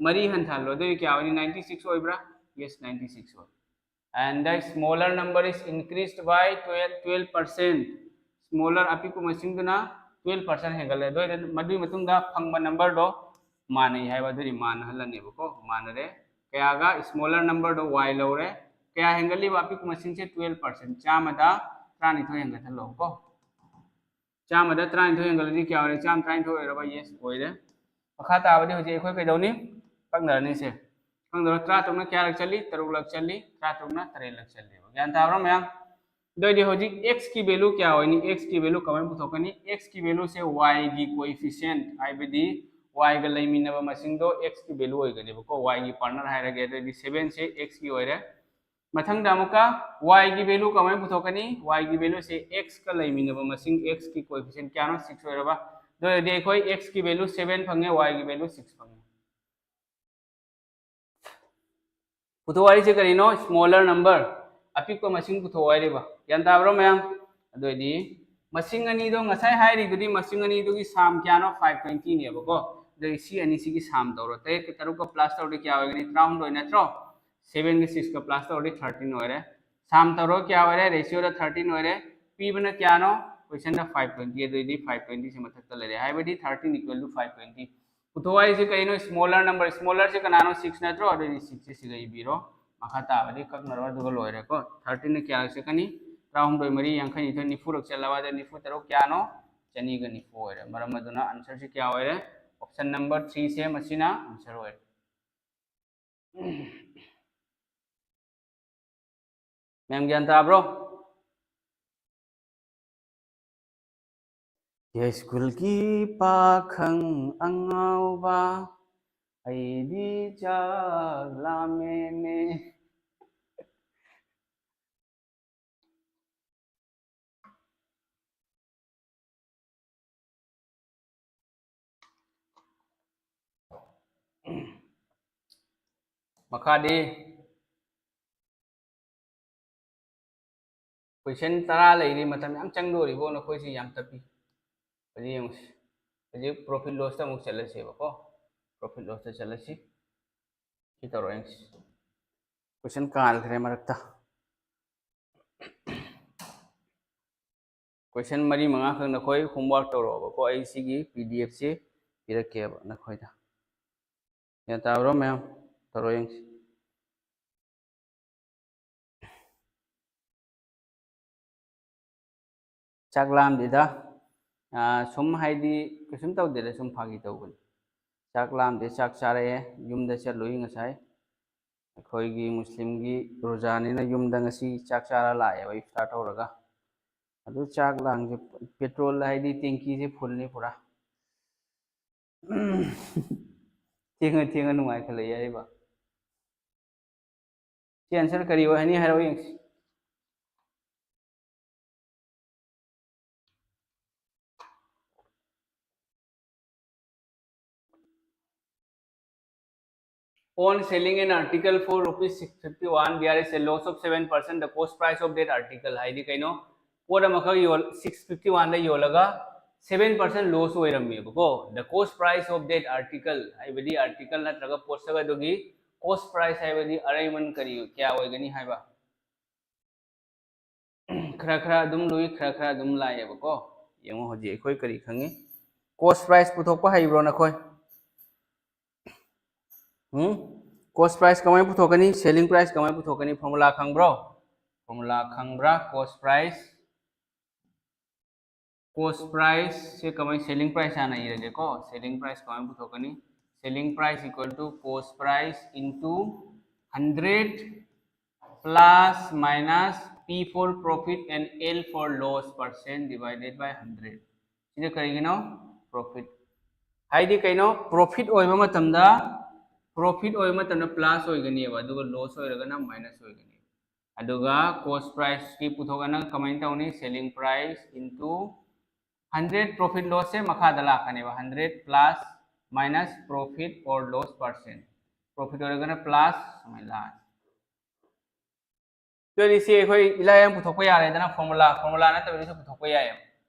ꯃꯔꯤ ꯍꯟꯊꯍꯜꯂꯣ꯫ ꯑꯗꯨꯗꯤ ꯀꯌꯥ ꯑꯣꯏꯅꯤ? Ninety six ꯑꯣꯏꯕ꯭ꯔꯥ? Yes, ninety six ꯑꯣꯏ꯫ And the smaller number is increased by twelve, twelve percent. Smaller, ꯑꯄꯤꯛꯄ ꯃꯁꯤꯡꯗꯨꯅ twelve percent ꯍꯦꯟꯒꯠꯂꯦ꯫ ꯑꯗꯨ ꯑꯣꯏꯔꯗꯤ ꯃꯗꯨꯒꯤ ꯃꯇꯨꯡꯗ ꯐꯪꯕ numberꯗꯣ ꯃꯥꯟꯅꯩ ꯍꯥꯏꯕ, ꯑꯗꯨꯗꯤ ꯃꯥꯟꯅꯍꯜꯂꯅꯦꯕꯀꯣ꯫ ꯃꯥꯟꯅꯔꯦ꯫ ꯀꯌꯥꯒ? Smaller numberꯗꯣ y ꯂꯧꯔꯦ꯫ ꯀꯌꯥ ꯍꯦꯟꯒꯠꯂꯤꯕ? ꯑꯄꯤꯛꯄ ꯃꯁꯤꯡꯁꯦ twelve percent, ꯆꯥꯝꯃꯗ ꯇꯔꯥꯅꯤꯊꯣꯏ ꯍꯦꯟꯒꯠꯍꯜꯂꯣꯀꯣ꯫ ꯆꯥꯝꯃꯗ ꯇꯔꯥꯅꯤꯊꯣꯏ ꯍꯦꯟꯒꯠꯂꯗꯤ ꯀꯌꯥ ꯑꯣꯏꯔꯦ? ꯆꯥꯝꯃ ꯇꯔꯥꯅꯤꯊꯣꯏ ꯑꯣꯏꯔꯕ? Yes, ꯑꯣꯏꯔꯦ꯫ ꯃꯈꯥ ꯇꯥꯕꯗꯤ ꯍꯧꯖꯤꯛ ꯑꯩꯈꯣꯏ ꯀꯩꯗꯧꯅꯤ? ꯀꯛꯅꯔꯅꯤꯁꯦ꯫ ꯈꯪꯗ꯭ꯔꯣ? ꯇꯔꯥ ꯇꯔꯨꯛꯅ ꯀꯌꯥꯔꯛ ꯆꯠꯂꯤ? ꯇꯔꯨꯛꯂꯛ ꯆꯠꯂꯤ꯫ ꯇꯔꯥ ꯇꯔꯨꯛꯅ ꯇꯔꯦꯠꯂꯛ ꯆꯠꯂꯦꯕ꯫ ꯒ꯭ꯌꯥꯟ ꯇꯥꯕ꯭ꯔꯣ ꯃꯌꯥꯝ? ꯑꯗꯨ ꯑꯣꯏꯗꯤ ꯍꯧꯖꯤꯛ x ꯀꯤ value ꯀꯌꯥ ꯑꯣꯏꯅꯤ? X ꯀꯤ value ꯀꯃꯥꯏꯅ ꯄꯨꯊꯣꯛꯀꯅꯤ? X ꯀꯤ value ꯁꯦ y ꯒꯤ coefficient, ꯍꯥꯏꯕꯗꯤ y ꯒ ꯂꯩꯃꯤꯟꯅꯕ ꯃꯁꯤꯡꯗꯣ x ꯀꯤ value ꯑꯣꯏꯒꯅꯦꯕꯀꯣ, y ꯒꯤ partner ꯍꯥꯏꯔꯒꯦ꯫ ꯑꯗꯨ ꯑꯣꯏꯗꯤ seven ꯁꯦ x ꯀꯤ ꯑꯣꯏꯔꯦ꯫ ꯃꯊꯪꯗ ꯑꯃꯨꯛꯀ y ꯒꯤ value ꯀꯃꯥꯏꯅ ꯄꯨꯊꯣꯛꯀꯅꯤ? Y ꯒꯤ value ꯁꯦ x ꯀ ꯂꯩꯃꯤꯟꯅꯕ ꯃꯁꯤꯡ, x ꯀꯤ coefficient ꯀꯌꯥꯅꯣ? Six ꯑꯣꯏꯔꯕ꯫ ꯑꯗꯨ ꯑꯣꯏꯔꯗꯤ ꯑꯩꯈꯣꯏ x ꯀꯤ value seven ꯐꯪꯉꯦ, y ꯒꯤ value six ꯐꯪꯉꯦ꯫ ꯄꯨꯊꯣꯛ ꯍꯥꯏꯔꯤꯁꯦ ꯀꯔꯤꯅꯣ? Smaller number, ꯑꯄꯤꯛꯄ ꯃꯁꯤꯡ ꯄꯨꯊꯣꯛ ꯍꯥꯏꯔꯤꯕ꯫ ꯒ꯭ꯌꯥꯟ ꯇꯥꯕ꯭ꯔꯣ ꯃꯌꯥꯝ? ꯑꯗꯨ ꯑꯣꯏꯗꯤ ꯃꯁꯤꯡ ꯑꯅꯤꯗꯣ ꯉꯁꯥꯏ ꯍꯥꯏꯔꯤꯗꯨꯗꯤ, ꯃꯁꯤꯡ ꯑꯅꯤꯗꯨꯒꯤ sum ꯀꯌꯥꯅꯣ? Five twenty ꯅꯦꯕꯀꯣ꯫ ꯑꯗꯨꯗꯤ ꯁꯤ ꯑꯅꯤꯁꯤꯒꯤ sum ꯇꯧꯔꯣ꯫ ꯇꯔꯦꯠꯀ ꯇꯔꯨꯛꯀ plus ꯇꯧꯔꯗꯤ ꯀꯌꯥ ꯑꯣꯏꯒꯅꯤ? ꯇꯔꯥꯍꯨꯝꯗꯣꯏ ꯅꯠꯇ꯭ꯔꯣ? Seven ꯒ six ꯀ plus ꯇꯧꯔꯗꯤ thirteen ꯑꯣꯏꯔꯦ꯫ Sum ꯇꯧꯔꯣ, ꯀꯌꯥ ꯑꯣꯏꯔꯦ? Ratio ꯗ thirteen ꯑꯣꯏꯔꯦ꯫ ꯄꯤꯕꯅ ꯀꯌꯥꯅꯣ? Question ꯗ five twenty, ꯑꯗꯨꯑꯣꯏꯗꯤ five twenty ꯁꯤ ꯃꯊꯛꯇ ꯂꯩꯔꯦ, ꯍꯥꯏꯕꯗꯤ thirteen equal to five twenty꯫ ꯄꯨꯊꯣꯛ ꯍꯥꯏꯁꯦ ꯀꯩꯅꯣ? Smaller number, smaller ꯁꯦ ꯀꯅꯥꯅꯣ? Six ꯅꯠꯇ꯭ꯔꯣ? ꯑꯗꯨꯑꯣꯏꯗꯤ six ꯁꯦ ꯁꯤꯒ ꯏꯕꯤꯔꯣ, ꯃꯈꯥ ꯇꯥꯕꯗꯤ ꯀꯛꯅꯔꯣ, ꯑꯗꯨꯒ ꯂꯣꯏꯔꯦꯀꯣ꯫ Thirteen ꯅ ꯀꯌꯥ ꯆꯠꯀꯅꯤ? ꯇꯔꯥꯍꯨꯝꯗꯣꯏ ꯃꯔꯤ ꯌꯥꯡꯈꯩꯅꯤꯊꯣꯏ, ꯅꯤꯐꯨꯔꯛ ꯆꯠꯂꯕ, ꯑꯗ ꯅꯤꯐꯨ ꯇꯔꯨꯛ ꯀꯌꯥꯅꯣ? ꯆꯅꯤꯒ ꯅꯤꯐꯨ ꯑꯣꯏꯔꯦ꯫ ꯃꯔꯝ ꯑꯗꯨꯅ answer ꯁꯤ ꯀꯌꯥ ꯑꯣꯏꯔꯦ? Option number three ꯁꯦ ꯃꯁꯤꯅ answer ꯑꯣꯏꯔꯦ꯫ ꯃꯌꯥꯝ ꯒ꯭ꯌꯥꯟ ꯇꯥꯕ꯭ꯔꯣ? ꯌꯥꯏꯁ꯭ꯀꯨꯜꯒꯤ ꯄꯥꯈꯪ ꯑꯉꯥꯎꯕ, ꯑꯩꯗꯤ ꯆꯥꯛ ꯂꯥꯝꯃꯦꯅꯦ꯫ ꯃꯈꯥꯗꯤ question ꯇꯔꯥ ꯂꯩꯔꯤ, ꯃꯇꯝ ꯌꯥꯝ ꯆꯪꯗꯣꯔꯤꯕꯣ ꯅꯈꯣꯏꯁꯤ, ꯌꯥꯝ ꯇꯞꯄꯤ꯫ ꯍꯧꯖꯤꯛ ꯌꯦꯡꯉꯨꯁꯤ꯫ ꯍꯧꯖꯤꯛ profit lossꯇ ꯑꯃꯨꯛ ꯆꯠꯂꯁꯦꯕꯀꯣ꯫ Profit lossꯇ ꯆꯠꯂꯁꯤ꯫ ꯁꯤ ꯇꯧꯔꯣ ꯌꯦꯡꯁꯤ꯫ Question ꯀꯥꯜꯈ꯭ꯔꯦ ꯃꯔꯛꯇ꯫ Question ꯃꯔꯤ ꯃꯉꯥꯈꯛ ꯅꯈꯣꯏ homework ꯇꯧꯔꯛꯑꯣꯕꯀꯣ꯫ ꯑꯩ ꯁꯤꯒꯤ P D Fꯁꯤ ꯄꯤꯔꯛꯀꯦꯕ ꯅꯈꯣꯏꯗ꯫ ꯒ꯭ꯌꯥꯟ ꯇꯥꯕ꯭ꯔꯣ ꯃꯌꯥꯝ? ꯇꯧꯔꯣ ꯌꯦꯡꯁꯤ꯫ ꯆꯥꯛ ꯂꯥꯝꯗꯦꯗ꯫ ꯑꯥ, ꯁꯨꯝ ꯍꯥꯏꯗꯤ ꯀꯩꯁꯨꯝ ꯇꯧꯗꯦꯗ, ꯁꯨꯝ ꯐꯥꯒꯤ ꯇꯧꯕꯅꯤ꯫ ꯆꯥꯛ ꯂꯥꯝꯗꯦ, ꯆꯥꯛ ꯆꯥꯔꯛꯑꯦ꯫ ꯌꯨꯝꯗ ꯆꯠꯂꯨꯏ ꯉꯁꯥꯏ꯫ ꯑꯩꯈꯣꯏꯒꯤ ꯃꯨꯁꯂꯤꯝꯒꯤ ꯔꯣꯖꯥꯅꯤꯅ ꯌꯨꯝꯗ ꯉꯁꯤ ꯆꯥꯛ ꯆꯥꯔ ꯂꯥꯛꯑꯦꯕ, ꯏꯐꯇꯥꯔ ꯇꯧꯔꯒ꯫ ꯑꯗꯨ ꯆꯥꯛ ꯂꯥꯡꯁꯦ petrol ꯍꯥꯏꯗꯤ tankyꯁꯦ fullꯅꯤ ꯄꯨꯔꯥ꯫ ꯊꯦꯡꯉ ꯊꯦꯡꯉ ꯅꯨꯡꯉꯥꯏꯈꯠꯂꯛꯏ ꯍꯥꯏꯔꯤꯕ꯫ ꯁꯤ answer ꯀꯔꯤ ꯑꯣꯏꯍꯟꯅꯤ ꯍꯥꯏꯔꯛꯑꯣ ꯌꯦꯡꯁꯤ꯫ On selling an article for rupees six fifty one, there is a loss of seven percent. The cost price of that article ꯍꯥꯏꯗꯤ ꯀꯩꯅꯣ? ꯄꯣꯠ ꯑꯃꯈꯛ ꯌꯣꯜ six fifty oneꯗ ꯌꯣꯜꯂꯒ seven percent loss ꯑꯣꯏꯔꯝꯃꯦꯕꯀꯣ꯫ The cost price of that article ꯍꯥꯏꯕꯗꯤ article ꯅꯠꯇ꯭ꯔꯒ ꯄꯣꯠꯁꯛ ꯑꯗꯨꯒꯤ cost price ꯍꯥꯏꯕꯗꯤ ꯑꯔꯩꯃꯟ ꯀꯔꯤ ꯀꯌꯥ ꯑꯣꯏꯒꯅꯤ ꯍꯥꯏꯕ? ꯈꯔ ꯈꯔ ꯑꯗꯨꯝ ꯂꯨꯏ, ꯈꯔ ꯈꯔ ꯑꯗꯨꯝ ꯂꯥꯏꯌꯦꯕꯀꯣ꯫ ꯌꯦꯡꯉꯣ ꯍꯧꯖꯤꯛ ꯑꯩꯈꯣꯏ ꯀꯔꯤ ꯈꯪꯉꯤ? Cost price ꯄꯨꯊꯣꯛꯄ ꯍꯩꯕ꯭ꯔꯣ ꯅꯈꯣꯏ? ꯎꯝ? Cost price ꯀꯃꯥꯏꯅ ꯄꯨꯊꯣꯛꯀꯅꯤ? Selling price ꯀꯃꯥꯏꯅ ꯄꯨꯊꯣꯛꯀꯅꯤ? Formula ꯈꯪꯕ꯭ꯔꯣ? Formula ꯈꯪꯕ꯭ꯔꯥ? Cost price, cost price ꯁꯦ ꯀꯃꯥꯏꯅ, selling price ꯍꯥꯟꯅ ꯏꯔꯒꯦꯀꯣ꯫ Selling price ꯀꯃꯥꯏꯅ ꯄꯨꯊꯣꯛꯀꯅꯤ? Selling price equal to cost price into hundred plus minus P for profit and L for loss percent divided by hundred. ꯁꯤꯗ ꯀꯔꯤꯒꯤꯅꯣ? Profit꯫ ꯍꯥꯏꯗꯤ ꯀꯩꯅꯣ? Profit ꯑꯣꯏꯕ ꯃꯇꯝꯗ, profit ꯑꯣꯏꯕ ꯃꯇꯝꯗ plus ꯑꯣꯏꯒꯅꯦꯕ, ꯑꯗꯨꯒ loss ꯑꯣꯏꯔꯒꯅ minus ꯑꯣꯏꯒꯅꯦꯕ꯫ ꯑꯗꯨꯒ cost priceꯀꯤ ꯄꯨꯊꯣꯛꯑꯅ ꯀꯃꯥꯏꯅ ꯇꯧꯅꯤ? Selling price into hundred, profit lossꯁꯦ ꯃꯈꯥꯗ ꯂꯥꯛꯀꯅꯦꯕ, hundred plus minus profit or loss percent꯫ Profit ꯑꯣꯏꯔꯒꯅ plus ꯁꯨꯃꯥꯏꯅ ꯂꯥꯛꯑꯅꯤ꯫ ꯑꯗꯨꯗꯤ ꯁꯤ ꯑꯩꯈꯣꯏ ꯏꯂꯥꯏ ꯂꯥꯏꯅ ꯄꯨꯊꯣꯛꯄ ꯌꯥꯔꯦꯗꯅ, formula, formula ꯅꯠꯇꯕꯗꯁꯨ ꯄꯨꯊꯣꯛꯄ ꯌꯥꯏꯌꯦꯕ꯫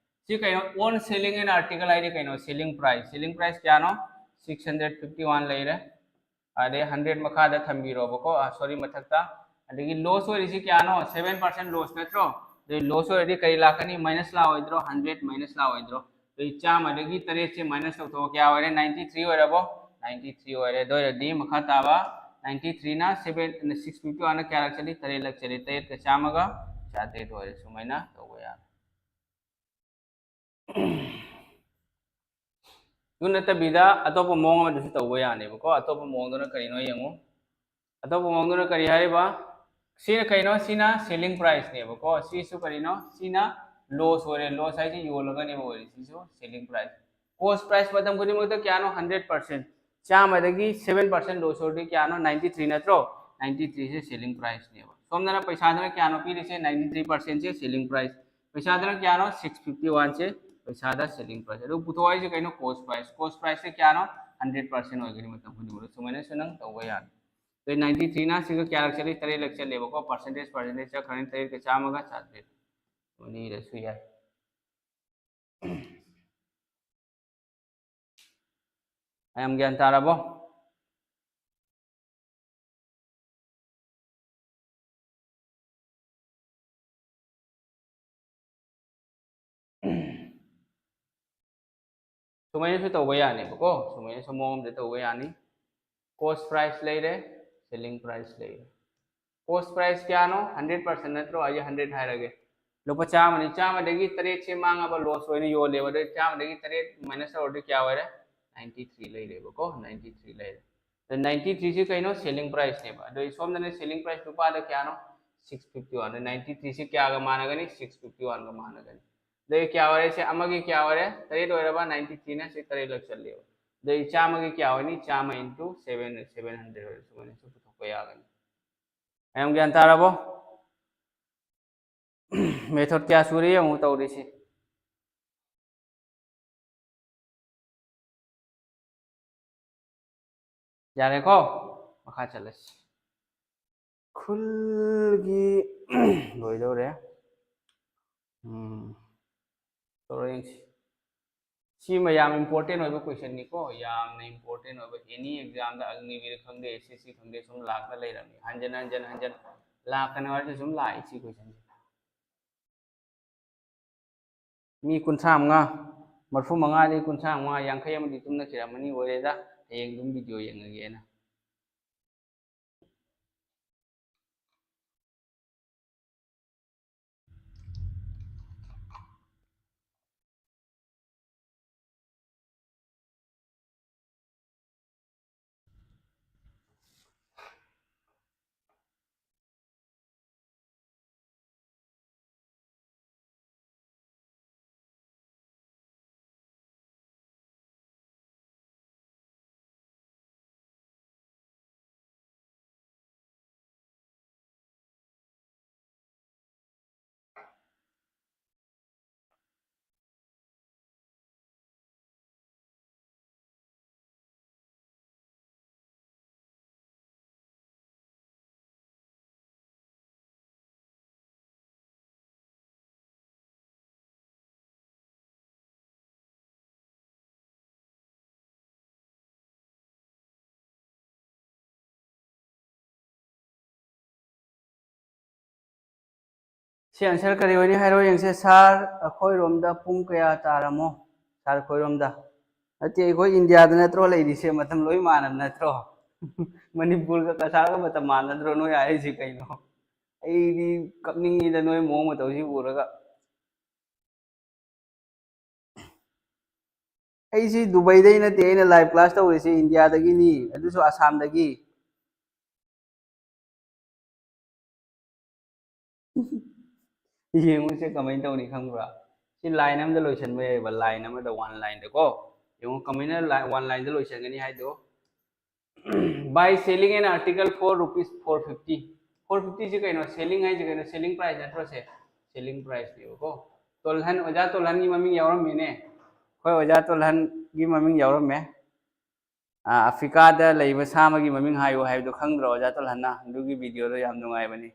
ꯁꯤ ꯀꯩꯅꯣ? On selling an article ꯍꯥꯏꯗꯤ ꯀꯩꯅꯣ? Selling price. Selling price ꯀꯌꯥꯅꯣ? Six hundred fifty one ꯂꯩꯔꯦ꯫ ꯑꯗꯩ hundred ꯃꯈꯥꯗ ꯊꯝꯕꯤꯔꯣꯕꯀꯣ, ꯁꯣꯔꯤ, ꯃꯊꯛꯇ꯫ ꯑꯗꯒꯤ loss ꯑꯣꯏꯔꯤꯁꯤ ꯀꯌꯥꯅꯣ? Seven percent loss ꯅꯠꯇ꯭ꯔꯣ? ꯑꯗꯩ loss ꯑꯣꯏꯔꯗꯤ ꯀꯔꯤ ꯂꯥꯛꯀꯅꯤ? Minus ꯂꯥꯛꯑꯣꯏꯗ꯭ꯔꯣ? Hundred minus ꯂꯥꯛꯑꯣꯏꯗ꯭ꯔꯣ? ꯑꯗꯩ ꯆꯥꯝꯃꯗꯒꯤ ꯇꯔꯦꯠꯁꯦ minus ꯇꯧꯊꯣꯛꯑꯣ, ꯀꯌꯥ ꯑꯣꯏꯔꯦ? Ninety three ꯑꯣꯏꯔꯕꯣ? Ninety three ꯑꯣꯏꯔꯦ꯫ ꯑꯗꯨ ꯑꯣꯏꯔꯗꯤ ꯃꯈꯥ ꯇꯥꯕ ninety three ꯅ seven, six fifty one ꯅ ꯀꯌꯥꯔꯛ ꯆꯠꯂꯤ? ꯇꯔꯦꯠꯂꯛ ꯆꯠꯂꯤ꯫ ꯇꯔꯦꯠꯀ ꯆꯥꯝꯃꯒ ꯆꯥꯇꯔꯦꯠ ꯑꯣꯏꯔꯦ꯫ ꯁꯨꯃꯥꯏꯅ ꯇꯧꯕ ꯌꯥꯔꯦ꯫ ꯑꯗꯨ ꯅꯠꯇꯕꯤꯗ ꯑꯇꯣꯞꯄ ꯃꯑꯣꯡ ꯑꯃꯗꯁꯨ ꯇꯧꯕ ꯌꯥꯅꯦꯕꯀꯣ꯫ ꯑꯇꯣꯞꯄ ꯃꯑꯣꯡꯗꯨꯅ ꯀꯔꯤꯅꯣ ꯌꯦꯡꯉꯨ꯫ ꯑꯇꯣꯞꯄ ꯃꯑꯣꯡꯗꯨꯅ ꯀꯔꯤ ꯍꯥꯏꯔꯤꯕ? ꯁꯤꯅ ꯀꯩꯅꯣ? ꯁꯤꯅ selling price ꯅꯦꯕꯀꯣ꯫ ꯁꯤꯁꯨ ꯀꯔꯤꯅꯣ? ꯁꯤꯅ loss ꯑꯣꯏꯔꯦ꯫ Loss ꯍꯥꯏꯁꯦ ꯌꯣꯜꯂꯒꯅꯦꯕ ꯑꯣꯏꯔꯤꯁꯦ꯫ ꯁꯤꯁꯨ selling price꯫ Cost price ꯃꯇꯝ ꯈꯨꯗꯤꯡꯃꯛꯇ ꯀꯌꯥꯅꯣ? Hundred percent꯫ ꯆꯥꯝꯃꯗꯒꯤ seven percent loss ꯑꯣꯏꯔꯗꯤ ꯀꯌꯥꯅꯣ? Ninety three ꯅꯠꯇ꯭ꯔꯣ? Ninety three ꯁꯦ selling price ꯅꯦꯕ꯫ ꯁꯣꯝꯗꯅ ꯄꯩꯁꯥꯗꯅ ꯀꯌꯥꯅꯣ ꯄꯤꯔꯤꯁꯦ? Ninety three percent ꯁꯦ selling price꯫ ꯄꯩꯁꯥꯗꯅ ꯀꯌꯥꯅꯣ? Six fifty one ꯁꯦ ꯄꯩꯁꯥꯗ selling price꯫ ꯑꯗꯨ ꯄꯨꯊꯣꯛ ꯍꯥꯏꯁꯦ ꯀꯩꯅꯣ? Cost price꯫ Cost price ꯁꯦ ꯀꯌꯥꯅꯣ? Hundred percent ꯑꯣꯏꯒꯅꯤ ꯃꯇꯝ ꯈꯨꯗꯤꯡꯃꯛꯇ꯫ ꯁꯨꯃꯥꯏꯅꯁꯨ ꯅꯪ ꯇꯧꯕ ꯌꯥꯅꯤ꯫ ꯑꯗꯩ ninety three ꯅ ꯁꯤꯒ ꯀꯌꯥꯔꯛ ꯆꯠꯂꯤ? ꯇꯔꯦꯠꯂꯛ ꯆꯠꯂꯦꯕꯀꯣ꯫ Percentage, percentage ꯆꯠꯈ꯭ꯔꯅꯤ꯫ ꯇꯔꯦꯠꯀ ꯆꯥꯝꯃꯒ ꯆꯥꯇ꯭ꯔꯦꯠ꯫ ꯑꯅꯤꯗꯁꯨ ꯌꯥꯏ꯫ ꯃꯌꯥꯝ ꯒ꯭ꯌꯥꯟ ꯇꯥꯔꯕꯣ? ꯁꯨꯃꯥꯏꯅꯁꯨ ꯇꯧꯕ ꯌꯥꯅꯦꯕꯀꯣ꯫ ꯁꯨꯃꯥꯏꯅꯁꯨ ꯃꯑꯣꯡ ꯑꯃꯗ ꯇꯧꯕ ꯌꯥꯅꯤ꯫ Cost price ꯂꯩꯔꯦ, selling price ꯂꯩꯔꯦ꯫ Cost price ꯀꯌꯥꯅꯣ? Hundred percent ꯅꯠꯇ꯭ꯔꯣ? ꯑꯩ hundred ꯍꯥꯏꯔꯒꯦ꯫ ꯂꯨꯄꯥ ꯆꯥꯝꯃꯅꯤ꯫ ꯆꯥꯝꯃꯗꯒꯤ ꯇꯔꯦꯠꯁꯦ ꯃꯥꯡꯉꯕ, loss ꯑꯣꯏꯅ ꯌꯣꯜꯂꯦꯕ꯫ ꯑꯗꯨ ꯆꯥꯝꯃꯗꯒꯤ ꯇꯔꯦꯠ minus ꯇꯧꯔꯗꯤ ꯀꯌꯥ ꯑꯣꯏꯔꯦ? Ninety three ꯂꯩꯔꯦꯕꯀꯣ꯫ Ninety three ꯂꯩꯔꯦ꯫ ꯑꯗ ninety three ꯁꯤ ꯀꯩꯅꯣ? Selling price ꯅꯦꯕ꯫ ꯑꯗꯣ ꯁꯣꯝꯗꯅ selling price ꯂꯨꯄꯥꯗ ꯀꯌꯥꯅꯣ? Six fifty one꯫ ꯑꯗ ninety three ꯁꯤ ꯀꯌꯥꯒ ꯃꯥꯟꯅꯒꯅꯤ? Six fifty one ꯒ ꯃꯥꯟꯅꯒꯅꯤ꯫ ꯑꯗꯩ ꯀꯌꯥ ꯑꯣꯏꯔꯦ? ꯁꯤ ꯑꯃꯒꯤ ꯀꯌꯥ ꯑꯣꯏꯔꯦ? ꯇꯔꯦꯠ ꯑꯣꯏꯔꯕ? Ninety three ꯅ ꯁꯤ ꯇꯔꯦꯠꯂꯛ ꯆꯠꯂꯦꯕ꯫ ꯑꯗꯩ ꯆꯥꯝꯃꯒꯤ ꯀꯌꯥ ꯑꯣꯏꯅꯤ? ꯆꯥꯝꯃ into seven, seven hundred ꯑꯣꯏꯔꯦ꯫ ꯁꯨꯃꯥꯏꯅꯁꯨ ꯄꯨꯊꯣꯛꯄ ꯌꯥꯒꯅꯤ꯫ ꯃꯌꯥꯝ ꯒ꯭ꯌꯥꯟ ꯇꯥꯔꯕꯣ? Method ꯀꯌꯥ ꯁꯨꯔꯦ ꯌꯦꯡꯉꯨ ꯇꯧꯔꯤꯁꯤ꯫ ꯌꯥꯔꯦꯀꯣ? ꯃꯈꯥ ꯆꯠꯂꯁꯤ꯫ ꯈꯨꯜꯒꯤ ꯂꯣꯏꯗꯧꯔꯦ꯫ ꯎꯝ꯫ ꯇꯧꯔ ꯌꯦꯡꯁꯤ꯫ ꯁꯤꯃ ꯌꯥꯝ important ꯑꯣꯏꯕ question ꯅꯤꯀꯣ, ꯌꯥꯝꯅ important ꯑꯣꯏꯕ꯫ Any exam ꯗ, ꯑꯒꯅꯤꯕꯤꯔ ꯈꯪꯗꯦ, S S C ꯈꯪꯗꯦ, ꯁꯨꯝ ꯂꯥꯛꯇ ꯂꯩꯔꯕꯅꯤ, ꯍꯟꯖꯟ ꯍꯟꯖꯟ ꯍꯟꯖꯟ ꯂꯥꯛꯀꯅꯤ ꯍꯥꯏꯔꯁꯨ ꯁꯨꯝ ꯂꯥꯛꯏ ꯁꯤ question ꯁꯦ꯫ ꯃꯤ ꯀꯨꯟꯊ꯭ꯔꯥ ꯃꯉꯥ, ꯃꯔꯤꯐꯨ ꯃꯉꯥꯗꯒꯤ ꯀꯨꯟꯊ꯭ꯔꯥ ꯃꯉꯥ, ꯌꯥꯡꯈꯩ ꯑꯃꯗꯤ ꯇꯨꯝꯅꯈꯤꯔꯝꯃꯅꯤ, ꯑꯣꯏꯔꯦꯗ꯫ ꯍꯌꯦꯡ ꯑꯗꯨꯝ video ꯌꯦꯡꯉꯒꯦꯅ꯫ ꯁꯤ answer ꯀꯔꯤ ꯑꯣꯏꯅꯤ ꯍꯥꯏꯔꯣ ꯌꯦꯡꯁꯦ꯫ Sir, ꯑꯩꯈꯣꯏꯔꯣꯝꯗ ꯄꯨꯡ ꯀꯌꯥ ꯇꯥꯔꯝꯃꯣ? Sir, ꯑꯩꯈꯣꯏꯔꯣꯝꯗ ꯅꯠꯇꯦ, ꯑꯩꯈꯣꯏ ꯏꯟꯗꯤꯌꯥꯗ ꯅꯠꯇ꯭ꯔꯣ ꯂꯩꯔꯤꯁꯦ? ꯃꯇꯝ ꯂꯣꯏ ꯃꯥꯟꯅꯕ ꯅꯠꯇ꯭ꯔꯣ? ꯃꯅꯤꯄꯨꯔꯒ ꯀꯁꯥꯔꯒ ꯃꯇꯝ ꯃꯥꯟꯅꯗ꯭ꯔꯣ? ꯅꯣꯏ ꯍꯥꯏꯔꯤꯁꯤ ꯀꯩꯅꯣ? ꯑꯩꯗꯤ ꯀꯞꯅꯤꯡꯉꯤꯗ ꯅꯣꯏ ꯃꯑꯣꯡ ꯃꯇꯧꯁꯤ ꯎꯔꯒ꯫ ꯑꯩꯁꯤ ꯗꯨꯕꯩꯗꯩ ꯅꯠꯇꯦ, ꯑꯩꯅ live class ꯇꯧꯔꯤꯁꯤ ꯏꯟꯗꯤꯌꯥꯗꯒꯤꯅꯤ, ꯑꯗꯨꯁꯨ ꯑꯁꯥꯝꯗꯒꯤ꯫ ꯌꯦꯡꯉꯨꯁꯦ ꯀꯃꯥꯏꯅ ꯇꯧꯅꯤ ꯈꯪꯕ꯭ꯔꯥ? ꯁꯤ line ꯑꯃꯗ ꯂꯣꯏꯁꯤꯟꯕ ꯌꯥꯏꯕ, line ꯑꯃꯗ, one line ꯗꯀꯣ꯫ ꯌꯦꯡꯉꯨ ꯀꯃꯥꯏꯅ li-, one line ꯗ ꯂꯣꯏꯁꯤꯟꯒꯅꯤ ꯍꯥꯏꯗꯣ꯫ By selling an article for rupees four fifty꯫ Four fifty ꯁꯤ ꯀꯩꯅꯣ? Selling ꯍꯥꯏꯁꯦ ꯀꯩꯅꯣ? Selling price ꯅꯠꯇ꯭ꯔꯣ ꯁꯦ? Selling price ꯅꯦꯕꯀꯣ꯫ ꯇꯣꯜꯍꯟ, ꯑꯣꯖꯥ ꯇꯣꯜꯍꯟꯒꯤ ꯃꯃꯤꯡ ꯌꯥꯎꯔꯝꯃꯤꯅꯦ꯫ ꯍꯣꯏ, ꯑꯣꯖꯥ ꯇꯣꯜꯍꯟꯒꯤ ꯃꯃꯤꯡ ꯌꯥꯎꯔꯝꯃꯦ꯫ ꯑꯥ, ꯑꯐ꯭ꯔꯤꯀꯥꯗ ꯂꯩꯕ ꯁꯥ ꯑꯃꯒꯤ ꯃꯃꯤꯡ ꯍꯥꯏꯌꯨ ꯍꯥꯏꯕꯗꯣ ꯈꯪꯗ꯭ꯔꯣ, ꯑꯣꯖꯥ ꯇꯣꯜꯍꯟꯅ? ꯑꯗꯨꯒꯤ video ꯗꯣ ꯌꯥꯝ ꯅꯨꯡꯉꯥꯏꯕꯅꯤ꯫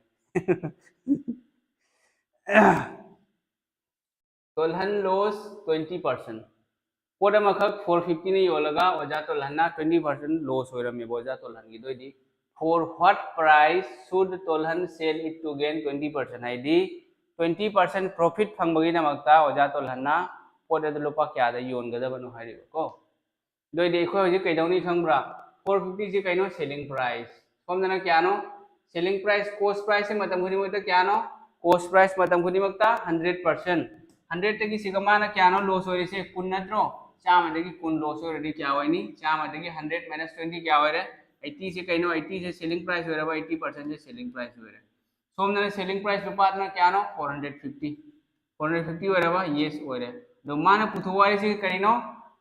ꯇꯣꯜꯍꯟ loss twenty percent꯫ ꯄꯣꯠ ꯑꯃꯈꯛ four fiftyꯅ ꯌꯣꯜꯂꯒ ꯑꯣꯖꯥ ꯇꯣꯜꯍꯟꯅ twenty percent loss ꯑꯣꯏꯔꯝꯃꯦꯕ ꯑꯣꯖꯥ ꯇꯣꯜꯍꯟꯒꯤꯗꯣꯏꯗꯤ꯫ For what price should Tolhan sell it to gain twenty percent? ꯍꯥꯏꯗꯤ twenty percent profit ꯐꯪꯕꯒꯤꯗꯃꯛꯇ ꯑꯣꯖꯥ ꯇꯣꯜꯍꯟꯅ ꯄꯣꯠ ꯑꯗꯨ ꯂꯨꯄꯥ ꯀꯌꯥꯗ ꯌꯣꯟꯒꯗꯕꯅꯣ ꯍꯥꯏꯔꯤꯕꯀꯣ꯫ ꯑꯗꯨ ꯑꯣꯏꯗꯤ ꯑꯩꯈꯣꯏ ꯍꯧꯖꯤꯛ ꯀꯩꯗꯧꯅꯤ ꯈꯪꯕ꯭ꯔꯥ? Four fiftyꯁꯤ ꯀꯩꯅꯣ? Selling price꯫ ꯁꯣꯝꯗꯅ ꯀꯌꯥꯅꯣ? Selling price, cost priceꯁꯦ ꯃꯇꯝ ꯈꯨꯗꯤꯡꯃꯛꯇ ꯀꯌꯥꯅꯣ? Cost price ꯃꯇꯝ ꯈꯨꯗꯤꯡꯃꯛꯇ hundred percent꯫ Hundredꯇꯒꯤ ꯁꯤꯒ ꯃꯥꯅ ꯀꯌꯥꯅꯣ loss ꯑꯣꯏꯔꯤꯁꯦ? ꯀꯨꯟ ꯅꯠꯇ꯭ꯔꯣ? ꯆꯥꯝꯃꯗꯒꯤ ꯀꯨꯟ loss ꯑꯣꯏꯔꯗꯤ ꯀꯌꯥ ꯑꯣꯏꯅꯤ? ꯆꯥꯝꯃꯗꯒꯤ hundred minus twenty ꯀꯌꯥ ꯑꯣꯏꯔꯦ? Eightyꯁꯦ ꯀꯩꯅꯣ? Eightyꯁꯦ selling price ꯑꯣꯏꯔꯕ? Eighty percentꯁꯦ selling price ꯑꯣꯏꯔꯦ꯫ ꯁꯣꯝꯗꯅ selling price ꯂꯨꯄꯥꯗꯨꯅ ꯀꯌꯥꯅꯣ? Four hundred fifty꯫ Four hundred fifty ꯑꯣꯏꯔꯕ? Yes ꯑꯣꯏꯔꯦ꯫ ꯑꯗꯣ ꯃꯥꯅ ꯄꯨꯊꯣꯛꯑꯣ ꯍꯥꯏꯔꯤꯁꯦ ꯀꯔꯤꯅꯣ?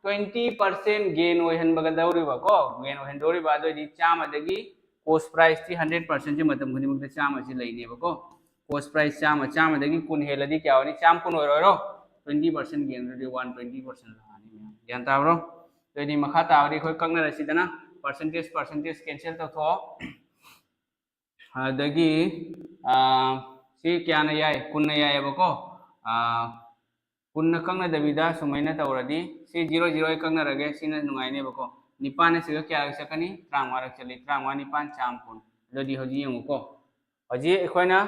Twenty percent gain ꯑꯣꯏꯍꯟꯕꯒꯗꯧꯔꯤꯕꯀꯣ꯫ Gain ꯑꯣꯏꯍꯟꯗꯧꯔꯤꯕ꯫ ꯑꯗꯨ ꯑꯣꯏꯗꯤ ꯆꯥꯝꯃꯗꯒꯤ cost priceꯇꯤ hundred percentꯁꯦ ꯃꯇꯝ ꯈꯨꯗꯤꯡꯃꯛꯇ ꯆꯥꯝꯃꯁꯤ ꯂꯩꯅꯦꯕꯀꯣ꯫ Cost price ꯆꯥꯝꯃ, ꯆꯥꯝꯃꯗꯒꯤ ꯀꯨꯟ ꯍꯦꯜꯂꯗꯤ ꯀꯌꯥ ꯑꯣꯏꯅꯤ? ꯆꯥꯝꯃ ꯀꯨꯟ ꯑꯣꯏꯔꯣꯏꯔꯣ? Twenty percent gain ꯑꯗꯨꯗꯤ one twenty percent ꯂꯥꯛꯑꯅꯤ ꯃꯌꯥꯝ꯫ ꯒ꯭ꯌꯥꯟ ꯇꯥꯕ꯭ꯔꯣ? ꯑꯗꯨ ꯑꯣꯏꯗꯤ ꯃꯈꯥ ꯇꯥꯕꯗꯤ ꯑꯩꯈꯣꯏ ꯀꯛꯅꯔꯁꯤꯗꯅ, percentage, percentage cancel ꯇꯧꯊꯣꯛꯑꯣ꯫ ꯑꯗꯒꯤ, ꯑꯥ, ꯁꯤ ꯀꯌꯥꯅ ꯌꯥꯏ? ꯀꯨꯟꯅ ꯌꯥꯏꯑꯕꯀꯣ꯫ ꯑꯥ, ꯀꯨꯟꯅ ꯀꯛꯅꯗꯕꯤꯗ ꯁꯨꯃꯥꯏꯅ ꯇꯧꯔꯗꯤ, ꯁꯤ zero zero ꯑꯩ ꯀꯛꯅꯔꯒꯦ, ꯁꯤꯅ ꯅꯨꯡꯉꯥꯏꯅꯦꯕꯀꯣ꯫ ꯅꯤꯄꯥꯟꯅ ꯁꯤꯒ ꯀꯌꯥꯔꯛ ꯆꯠꯀꯅꯤ? ꯇꯔꯥꯃꯉꯥꯔꯛ ꯆꯠꯂꯤ꯫ ꯇꯔꯥꯃꯉꯥ, ꯅꯤꯄꯥꯟ, ꯆꯥꯝꯃ ꯀꯨꯟ꯫ ꯑꯗꯨꯗꯤ ꯍꯧꯖꯤꯛ ꯌꯦꯡꯉꯨꯀꯣ꯫ ꯍꯧꯖꯤꯛ ꯑꯩꯈꯣꯏꯅ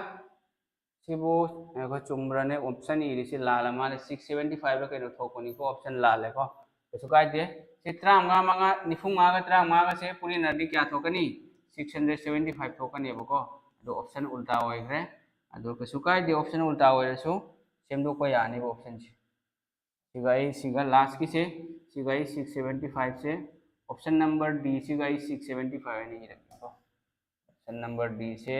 ꯁꯤꯕꯨ, ꯉꯥꯏꯈꯣ, ꯆꯨꯝꯕ꯭ꯔꯅꯦ? Option ꯏꯔꯤꯁꯤ ꯂꯥꯜꯂ ꯃꯥꯜꯂꯦ꯫ Six seventy fiveꯂ ꯀꯩꯅꯣ ꯊꯣꯛꯄꯅꯤꯀꯣ, option ꯂꯥꯜꯂꯦꯀꯣ꯫ ꯀꯩꯁꯨ ꯀꯥꯏꯗꯦ꯫ ꯁꯤ ꯇꯔꯥꯃꯉꯥ, ꯃꯉꯥ, ꯅꯤꯐꯨ ꯃꯉꯥꯒ ꯇꯔꯥꯃꯉꯥꯒꯁꯦ ꯄꯨꯟꯅꯗꯤ ꯀꯌꯥ ꯊꯣꯛꯀꯅꯤ? Six hundred seventy five ꯊꯣꯛꯀꯅꯦꯕꯀꯣ꯫ ꯑꯗꯣ option ꯎꯜꯇꯥ ꯑꯣꯏꯈ꯭ꯔꯦ꯫ ꯑꯗꯣ ꯀꯩꯁꯨ ꯀꯥꯏꯗꯦ, option ꯎꯜꯇꯥ ꯑꯣꯏꯔꯁꯨ ꯁꯦꯝꯗꯣꯛꯄ ꯌꯥꯅꯤꯕ optionꯁꯦ꯫ ꯁꯤꯒ ꯑꯩ, ꯁꯤꯒ lastꯀꯤꯁꯦ, ꯁꯤꯒ ꯑꯩ six seventy fiveꯁꯦ, option number D ꯁꯤꯒ ꯑꯩ six seventy five ꯍꯥꯏꯅ ꯏꯔꯒꯦꯀꯣ꯫ Option number D ꯁꯦ,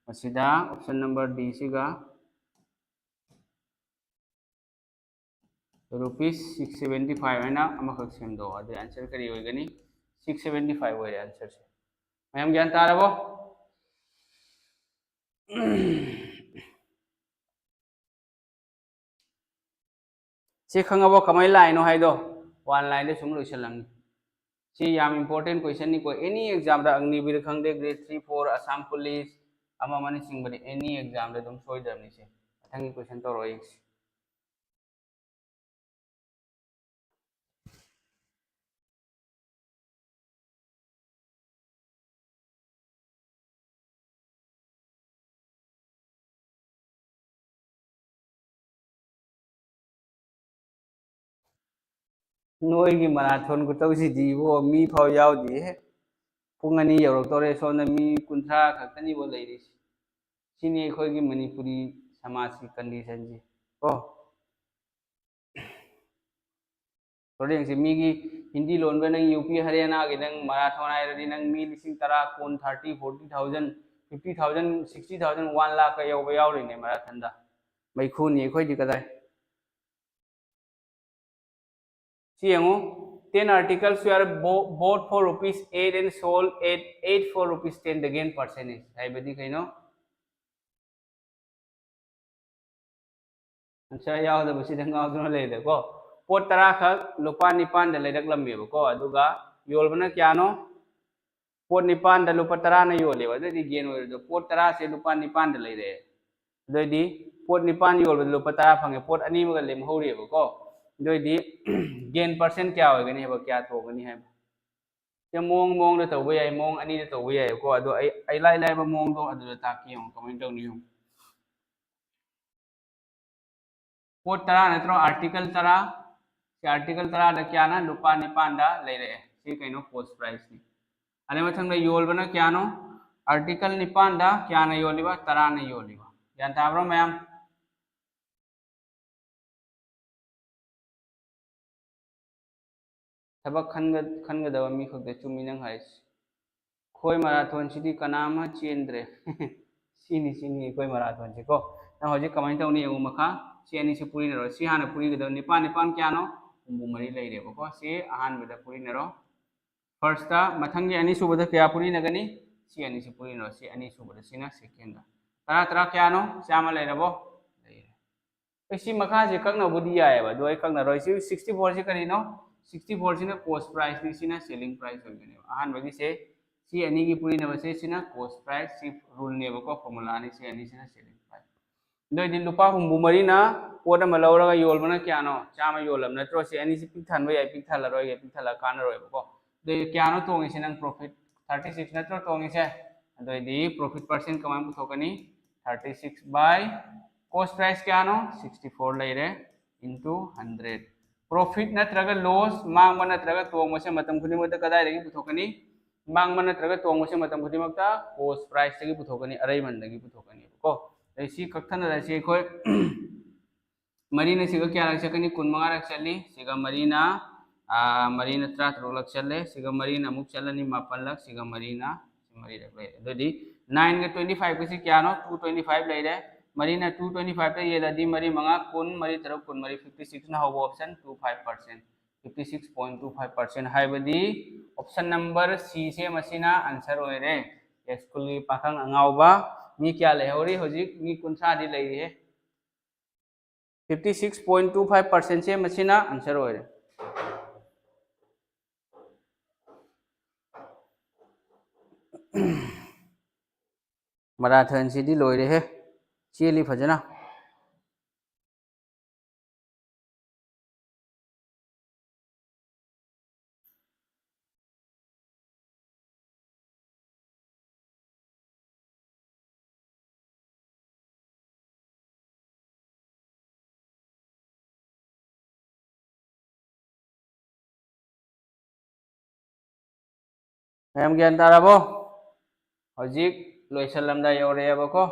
ꯃꯁꯤꯗ option number D ꯁꯤꯒ rupees six seventy five ꯍꯥꯏꯅ ꯑꯃꯈꯛ ꯁꯦꯝꯗꯣꯛꯑꯣ꯫ ꯑꯗꯨꯗꯤ answer ꯀꯔꯤ ꯑꯣꯏꯒꯅꯤ? Six seventy five ꯑꯣꯏꯔꯦ answerꯁꯦ꯫ ꯃꯌꯥꯝ ꯒ꯭ꯌꯥꯟ ꯇꯥꯔꯕꯣ? ꯁꯤ ꯈꯪꯉꯕꯣ ꯀꯃꯥꯏꯅ ꯂꯥꯛꯏꯅꯣ ꯍꯥꯏꯗꯣ? One lineꯗ ꯁꯨꯝ ꯂꯣꯏꯁꯤꯜꯂꯝꯅꯤ꯫ ꯁꯤ ꯌꯥꯝ important questionꯅꯤꯀꯣ꯫ Any examꯗ, ꯑꯒꯅꯤꯕꯤꯔ ꯈꯪꯗꯦ, grade three, four, Assam Police, ꯑꯃ ꯑꯃꯅ ꯆꯤꯡꯕꯗꯤ any examꯗ ꯑꯗꯨꯝ ꯁꯣꯏꯗꯕꯅꯤ꯫ ꯁꯦ ꯃꯊꯪꯒꯤ question ꯇꯧꯔꯛꯑꯣ ꯌꯦꯡꯁꯤ꯫ ꯅꯣꯏꯒꯤ ꯃꯔꯥꯊꯣꯟ ꯈꯨꯇꯧꯁꯤꯗꯤ ꯏꯕꯣ, ꯃꯤ ꯐꯥꯎ ꯌꯥꯎꯗꯦꯍꯦ꯫ ꯄꯨꯡ ꯑꯅꯤ ꯌꯧꯔꯛꯇꯧꯔꯦ, ꯁꯣꯝꯗ ꯃꯤ ꯀꯨꯟꯊ꯭ꯔꯥ ꯈꯛꯇꯅꯤꯕꯣ ꯂꯩꯔꯤꯁꯤ꯫ ꯁꯤꯅꯤ ꯑꯩꯈꯣꯏꯒꯤ ꯃꯅꯤꯄꯨꯔꯤ ꯁꯃꯥꯖꯀꯤ ꯀꯟꯗꯤꯁꯟꯁꯤ ꯀꯣ꯫ ꯍꯣꯔꯦꯟꯁꯦ ꯃꯤꯒꯤ ꯍꯤꯟꯗꯤ ꯂꯣꯟꯕ ꯅꯪ ꯌꯨ ꯄꯤ ꯍꯔꯤꯌꯥꯅꯥꯒꯤ ꯅꯪ ꯃꯔꯥꯊꯣꯟ ꯍꯥꯏꯔꯗꯤ ꯅꯪ ꯃꯤ ꯂꯤꯁꯤꯡ ꯇꯔꯥ, ꯀꯨꯟ, thirty, forty thousand, fifty thousand, sixty thousand, one lakh ꯀ ꯌꯧꯕ ꯌꯥꯎꯔꯤꯅꯦ ꯃꯔꯥꯊꯣꯟꯗ꯫ ꯃꯩꯈꯨꯅꯤ ꯑꯩꯈꯣꯏꯗꯤ ꯀꯗꯥꯏ꯫ ꯁꯤ ꯌꯦꯡꯉꯨ, ten articles were bo- bought for rupees eight and sold at eight for rupees ten, the gain percentage ꯍꯥꯏꯕꯗꯤ ꯀꯩꯅꯣ? ꯑꯟꯁꯔ ꯌꯥꯎꯗꯕꯁꯤꯗ ꯉꯥꯎꯗꯨꯅ ꯂꯩꯔꯦꯀꯣ꯫ ꯄꯣꯠ ꯇꯔꯥ ꯈꯛ ꯂꯨꯄꯥ ꯅꯤꯄꯥꯟꯗ ꯂꯩꯔꯛꯂꯝꯃꯦꯕꯀꯣ, ꯑꯗꯨꯒ ꯌꯣꯜꯕꯅ ꯀꯌꯥꯅꯣ? ꯄꯣꯠ ꯅꯤꯄꯥꯟꯗ ꯂꯨꯄꯥ ꯇꯔꯥꯅ ꯌꯣꯜꯂꯦꯕ, ꯑꯗꯨꯑꯣꯏꯗꯤ ꯒꯦꯟ ꯑꯣꯏꯔꯣꯏꯗ꯭ꯔꯣ? ꯄꯣꯠ ꯇꯔꯥꯁꯦ ꯂꯨꯄꯥ ꯅꯤꯄꯥꯟꯗ ꯂꯩꯔꯛꯑꯦ, ꯑꯗꯨꯑꯣꯏꯗꯤ ꯄꯣꯠ ꯅꯤꯄꯥꯟ ꯌꯣꯜꯕꯗ ꯂꯨꯄꯥ ꯇꯔꯥ ꯐꯪꯉꯦ, ꯄꯣꯠ ꯑꯅꯤ ꯑꯃꯒ ꯂꯦꯝꯍꯧꯔꯤꯑꯕꯀꯣ꯫ ꯑꯗꯨꯑꯣꯏꯗꯤ ꯒꯦꯟ ꯄꯥꯔꯁꯦꯟ ꯀꯌꯥ ꯑꯣꯏꯒꯅꯤ ꯍꯥꯏꯕ, ꯀꯌꯥ ꯇꯣꯡꯒꯅꯤ ꯍꯥꯏꯕ? ꯁꯦ ꯃꯑꯣꯡ ꯃꯑꯣꯡꯗ ꯇꯧꯕ ꯌꯥꯏ, ꯃꯑꯣꯡ ꯑꯅꯤꯗ ꯇꯧꯕ ꯌꯥꯏꯕꯀꯣ꯫ ꯑꯗꯣ ꯑꯩ ꯑꯩ ꯂꯥꯏ ꯂꯥꯏꯕ ꯃꯑꯣꯡꯗꯣ ꯑꯗꯨꯗ ꯇꯥꯛꯀꯦ ꯌꯦꯡꯉꯣ, ꯀꯃꯥꯏꯅ ꯇꯧꯅꯤ ꯌꯦꯡꯉꯣ꯫ ꯄꯣꯠ ꯇꯔꯥ ꯅꯠꯇ꯭ꯔꯣ? ꯑꯥꯔꯇꯤꯀꯜ ꯇꯔꯥ꯫ ꯁꯤ ꯑꯥꯔꯇꯤꯀꯜ ꯇꯔꯥꯗ ꯀꯌꯥꯅ? ꯂꯨꯄꯥ ꯅꯤꯄꯥꯟꯗ ꯂꯩꯔꯛꯑꯦ꯫ ꯁꯤ ꯀꯩꯅꯣ? ꯀꯣꯁ ꯄ꯭ꯔꯥꯏꯁꯅꯤ꯫ ꯑꯗꯩ ꯃꯊꯪꯗ ꯌꯣꯜꯕꯅ ꯀꯌꯥꯅꯣ? ꯑꯥꯔꯇꯤꯀꯜ ꯅꯤꯄꯥꯟꯗ ꯀꯌꯥꯅ ꯌꯣꯜꯂꯤꯕ? ꯇꯔꯥꯅ ꯌꯣꯜꯂꯤꯕ꯫ ꯒ꯭ꯌꯥꯟ ꯇꯥꯕ꯭ꯔꯣ ꯃꯌꯥꯝ? ꯊꯕꯛ ꯈꯟꯒ- ꯈꯟꯒꯗꯕ ꯃꯤ ꯈꯛꯇ ꯆꯨꯝꯃꯤ ꯅꯪ ꯍꯥꯏꯁꯤ꯫ ꯑꯩꯈꯣꯏ ꯃꯔꯥꯊꯣꯟꯁꯤꯗꯤ ꯀꯅꯥ ꯑꯃ ꯆꯦꯟꯗ꯭ꯔꯦ꯫ ꯁꯤꯅꯤ, ꯁꯤꯅꯤ ꯑꯩꯈꯣꯏ ꯃꯔꯥꯊꯣꯟꯁꯤꯀꯣ꯫ ꯅꯪ ꯍꯧꯖꯤꯛ ꯀꯃꯥꯏꯅ ꯇꯧꯅꯤ ꯌꯦꯡꯉꯨ ꯃꯈꯥ꯫ ꯁꯤ ꯑꯅꯤꯁꯤ ꯄꯨꯔꯤꯅꯔꯣ꯫ ꯁꯤ ꯍꯥꯟꯅ ꯄꯨꯔꯤꯒꯗꯕ꯫ ꯅꯤꯄꯥꯟ, ꯅꯤꯄꯥꯟ ꯀꯌꯥꯅꯣ? ꯍꯨꯝꯐꯨ ꯃꯔꯤ ꯂꯩꯔꯦꯕꯀꯣ꯫ ꯁꯤ ꯑꯍꯥꯟꯕꯗ ꯄꯨꯔꯤꯅꯔꯣ꯫ ꯐꯥꯔꯁꯇ, ꯃꯊꯪꯒꯤ ꯑꯅꯤꯁꯨꯕꯗ ꯀꯌꯥ ꯄꯨꯔꯤꯅꯒꯅꯤ? ꯁꯤ ꯑꯅꯤꯁꯤ ꯄꯨꯔꯤꯅꯔꯣ꯫ ꯁꯤ ꯑꯅꯤꯁꯨꯕꯗ, ꯁꯤꯅ ꯁꯦꯀꯦꯟꯗ꯫ ꯇꯔꯥ, ꯇꯔꯥ ꯀꯌꯥꯅꯣ? ꯆꯥꯝꯃ ꯂꯩꯔꯕꯣ? ꯂꯩꯔꯦ꯫ ꯑꯩ ꯁꯤ ꯃꯈꯥꯁꯤ ꯀꯛꯅꯕꯨꯗꯤ ꯌꯥꯏꯑꯕ, ꯑꯗꯣ ꯑꯩ ꯀꯛꯅꯔꯣꯏ꯫ ꯁꯤ ꯁꯤꯛꯁꯇꯤ ꯐꯣꯔꯁꯤ ꯀꯔꯤꯅꯣ? ꯁꯤꯛꯁꯇꯤ ꯐꯣꯔꯁꯤꯅ ꯀꯣꯁ ꯄ꯭ꯔꯥꯏꯁꯅꯤ, ꯁꯤꯅ ꯁꯦꯂꯤꯡ ꯄ꯭ꯔꯥꯏꯁ ꯑꯣꯏꯒꯅꯦꯕ꯫ ꯑꯍꯥꯟꯕꯒꯤꯁꯦ ꯁꯤ ꯑꯅꯤꯒꯤ ꯄꯨꯔꯤꯅꯕꯁꯦ, ꯁꯤꯅ ꯀꯣꯁ ꯄ꯭ꯔꯥꯏꯁ, ꯁꯤ ꯔꯨꯜꯅꯦꯕꯀꯣ, ꯐꯣꯔꯃꯨꯂꯥꯅꯤ꯫ ꯁꯤ ꯑꯅꯤꯁꯤꯅ ꯁꯦꯂꯤꯡ ꯄ꯭ꯔꯥꯏꯁ꯫ ꯑꯗꯨ ꯑꯣꯏꯗꯤ ꯂꯨꯄꯥ ꯍꯨꯝꯐꯨ ꯃꯔꯤꯅ ꯄꯣꯠ ꯑꯃ ꯂꯧꯔꯒ ꯌꯣꯜꯕꯅ ꯀꯌꯥꯅꯣ? ꯆꯥꯝꯃ ꯌꯣꯜꯂꯕ ꯅꯠꯇ꯭ꯔꯣ? ꯁꯤ ꯑꯅꯤꯁꯤ ꯄꯤꯛ ꯊꯟꯕ ꯌꯥꯏ, ꯄꯤꯛ ꯊꯜꯂꯔꯣꯏꯒꯦ, ꯄꯤꯛ ꯊꯜꯂꯒ ꯀꯥꯟꯅꯔꯣꯏꯕꯀꯣ꯫ ꯑꯗꯨ ꯑꯣꯏꯗꯤ ꯀꯌꯥꯅꯣ ꯇꯣꯡꯉꯤꯁꯦ ꯅꯪ ꯄ꯭ꯔꯣꯐꯤꯠ? ꯊꯥꯔꯇꯤ ꯁꯤꯛꯁ ꯅꯠꯇ꯭ꯔꯣ ꯇꯣꯡꯉꯤꯁꯦ? ꯑꯗꯨ ꯑꯣꯏꯗꯤ ꯄ꯭ꯔꯣꯐꯤꯠ ꯄꯥꯔꯁꯦꯟ ꯀꯃꯥꯏꯅ ꯄꯨꯊꯣꯛꯀꯅꯤ? Thirty six by cost price ꯀꯌꯥꯅꯣ? Sixty four ꯂꯩꯔꯦ, into hundred꯫ Profit ꯅꯠꯇ꯭ꯔꯒ loss, ꯃꯥꯡꯕ ꯅꯠꯇ꯭ꯔꯒ ꯇꯣꯡꯕꯁꯦ ꯃꯇꯝ ꯈꯨꯗꯤꯡꯃꯛꯇ ꯀꯗꯥꯏꯗꯒꯤ ꯄꯨꯊꯣꯛꯀꯅꯤ? ꯃꯥꯡꯕ ꯅꯠꯇ꯭ꯔꯒ ꯇꯣꯡꯕꯁꯦ ꯃꯇꯝ ꯈꯨꯗꯤꯡꯃꯛꯇ cost priceꯇꯒꯤ ꯄꯨꯊꯣꯛꯀꯅꯤ, ꯑꯔꯩꯃꯟꯗꯒꯤ ꯄꯨꯊꯣꯛꯀꯅꯦꯕꯀꯣ꯫ ꯑꯗꯩ ꯁꯤ ꯀꯛꯊꯠꯅꯔꯁꯤ ꯑꯩꯈꯣꯏ꯫ ꯃꯔꯤꯅ ꯁꯤꯒ ꯀꯌꯥꯔꯛ ꯆꯠꯀꯅꯤ? ꯀꯨꯟ ꯃꯉꯥꯔꯛ ꯆꯠꯂꯤ꯫ ꯁꯤꯒ ꯃꯔꯤꯅ, ꯑꯥ, ꯃꯔꯤꯅ ꯇꯔꯥ ꯇꯔꯨꯛꯂꯛ ꯆꯠꯂꯦ꯫ ꯁꯤꯒ ꯃꯔꯤꯅ ꯑꯃꯨꯛ ꯆꯠꯂꯅꯤ, ꯃꯥꯄꯜꯂꯛ꯫ ꯁꯤꯒ ꯃꯔꯤꯅ, ꯁꯤ ꯃꯔꯤꯔꯛ ꯂꯩꯔꯦ꯫ ꯑꯗꯨꯗꯤ nineꯒ twenty fiveꯀꯁꯤ ꯀꯌꯥꯅꯣ? Two twenty five ꯂꯩꯔꯦ꯫ ꯃꯔꯤꯅ two twenty fiveꯇ ꯌꯦꯜꯂꯗꯤ ꯃꯔꯤ ꯃꯉꯥ ꯀꯨꯟ, ꯃꯔꯤ ꯇꯔꯨꯛ ꯀꯨꯟꯃꯔꯤ, fifty sixꯅ ꯍꯧꯕ option, two five percent꯫ Fifty six point two five percent ꯍꯥꯏꯕꯗꯤ option number Cꯁꯦ ꯃꯁꯤꯅ answer ꯑꯣꯏꯔꯦ꯫ ꯁ꯭ꯀꯨꯜꯒꯤ ꯄꯥꯈꯪ ꯑꯉꯥꯎꯕ ꯃꯤ ꯀꯌꯥ ꯂꯩꯍꯧꯔꯤ ꯍꯧꯖꯤꯛ? ꯃꯤ ꯀꯨꯟꯊ꯭ꯔꯥꯗꯤ ꯂꯩꯔꯤꯍꯦ꯫ Fifty six point two five percentꯁꯦ ꯃꯁꯤꯅ answer ꯑꯣꯏꯔꯦ꯫ Marathonꯁꯤꯗꯤ ꯂꯣꯏꯔꯦꯍꯦ, ꯆꯦꯜꯂꯤ ꯐꯖꯅ꯫ ꯃꯌꯥꯝ ꯒ꯭ꯌꯥꯟ ꯇꯥꯔꯕꯣ? ꯍꯧꯖꯤꯛ ꯂꯣꯏꯁꯜꯂꯝꯗꯥꯏ ꯌꯧꯔꯛꯑꯦꯕꯀꯣ꯫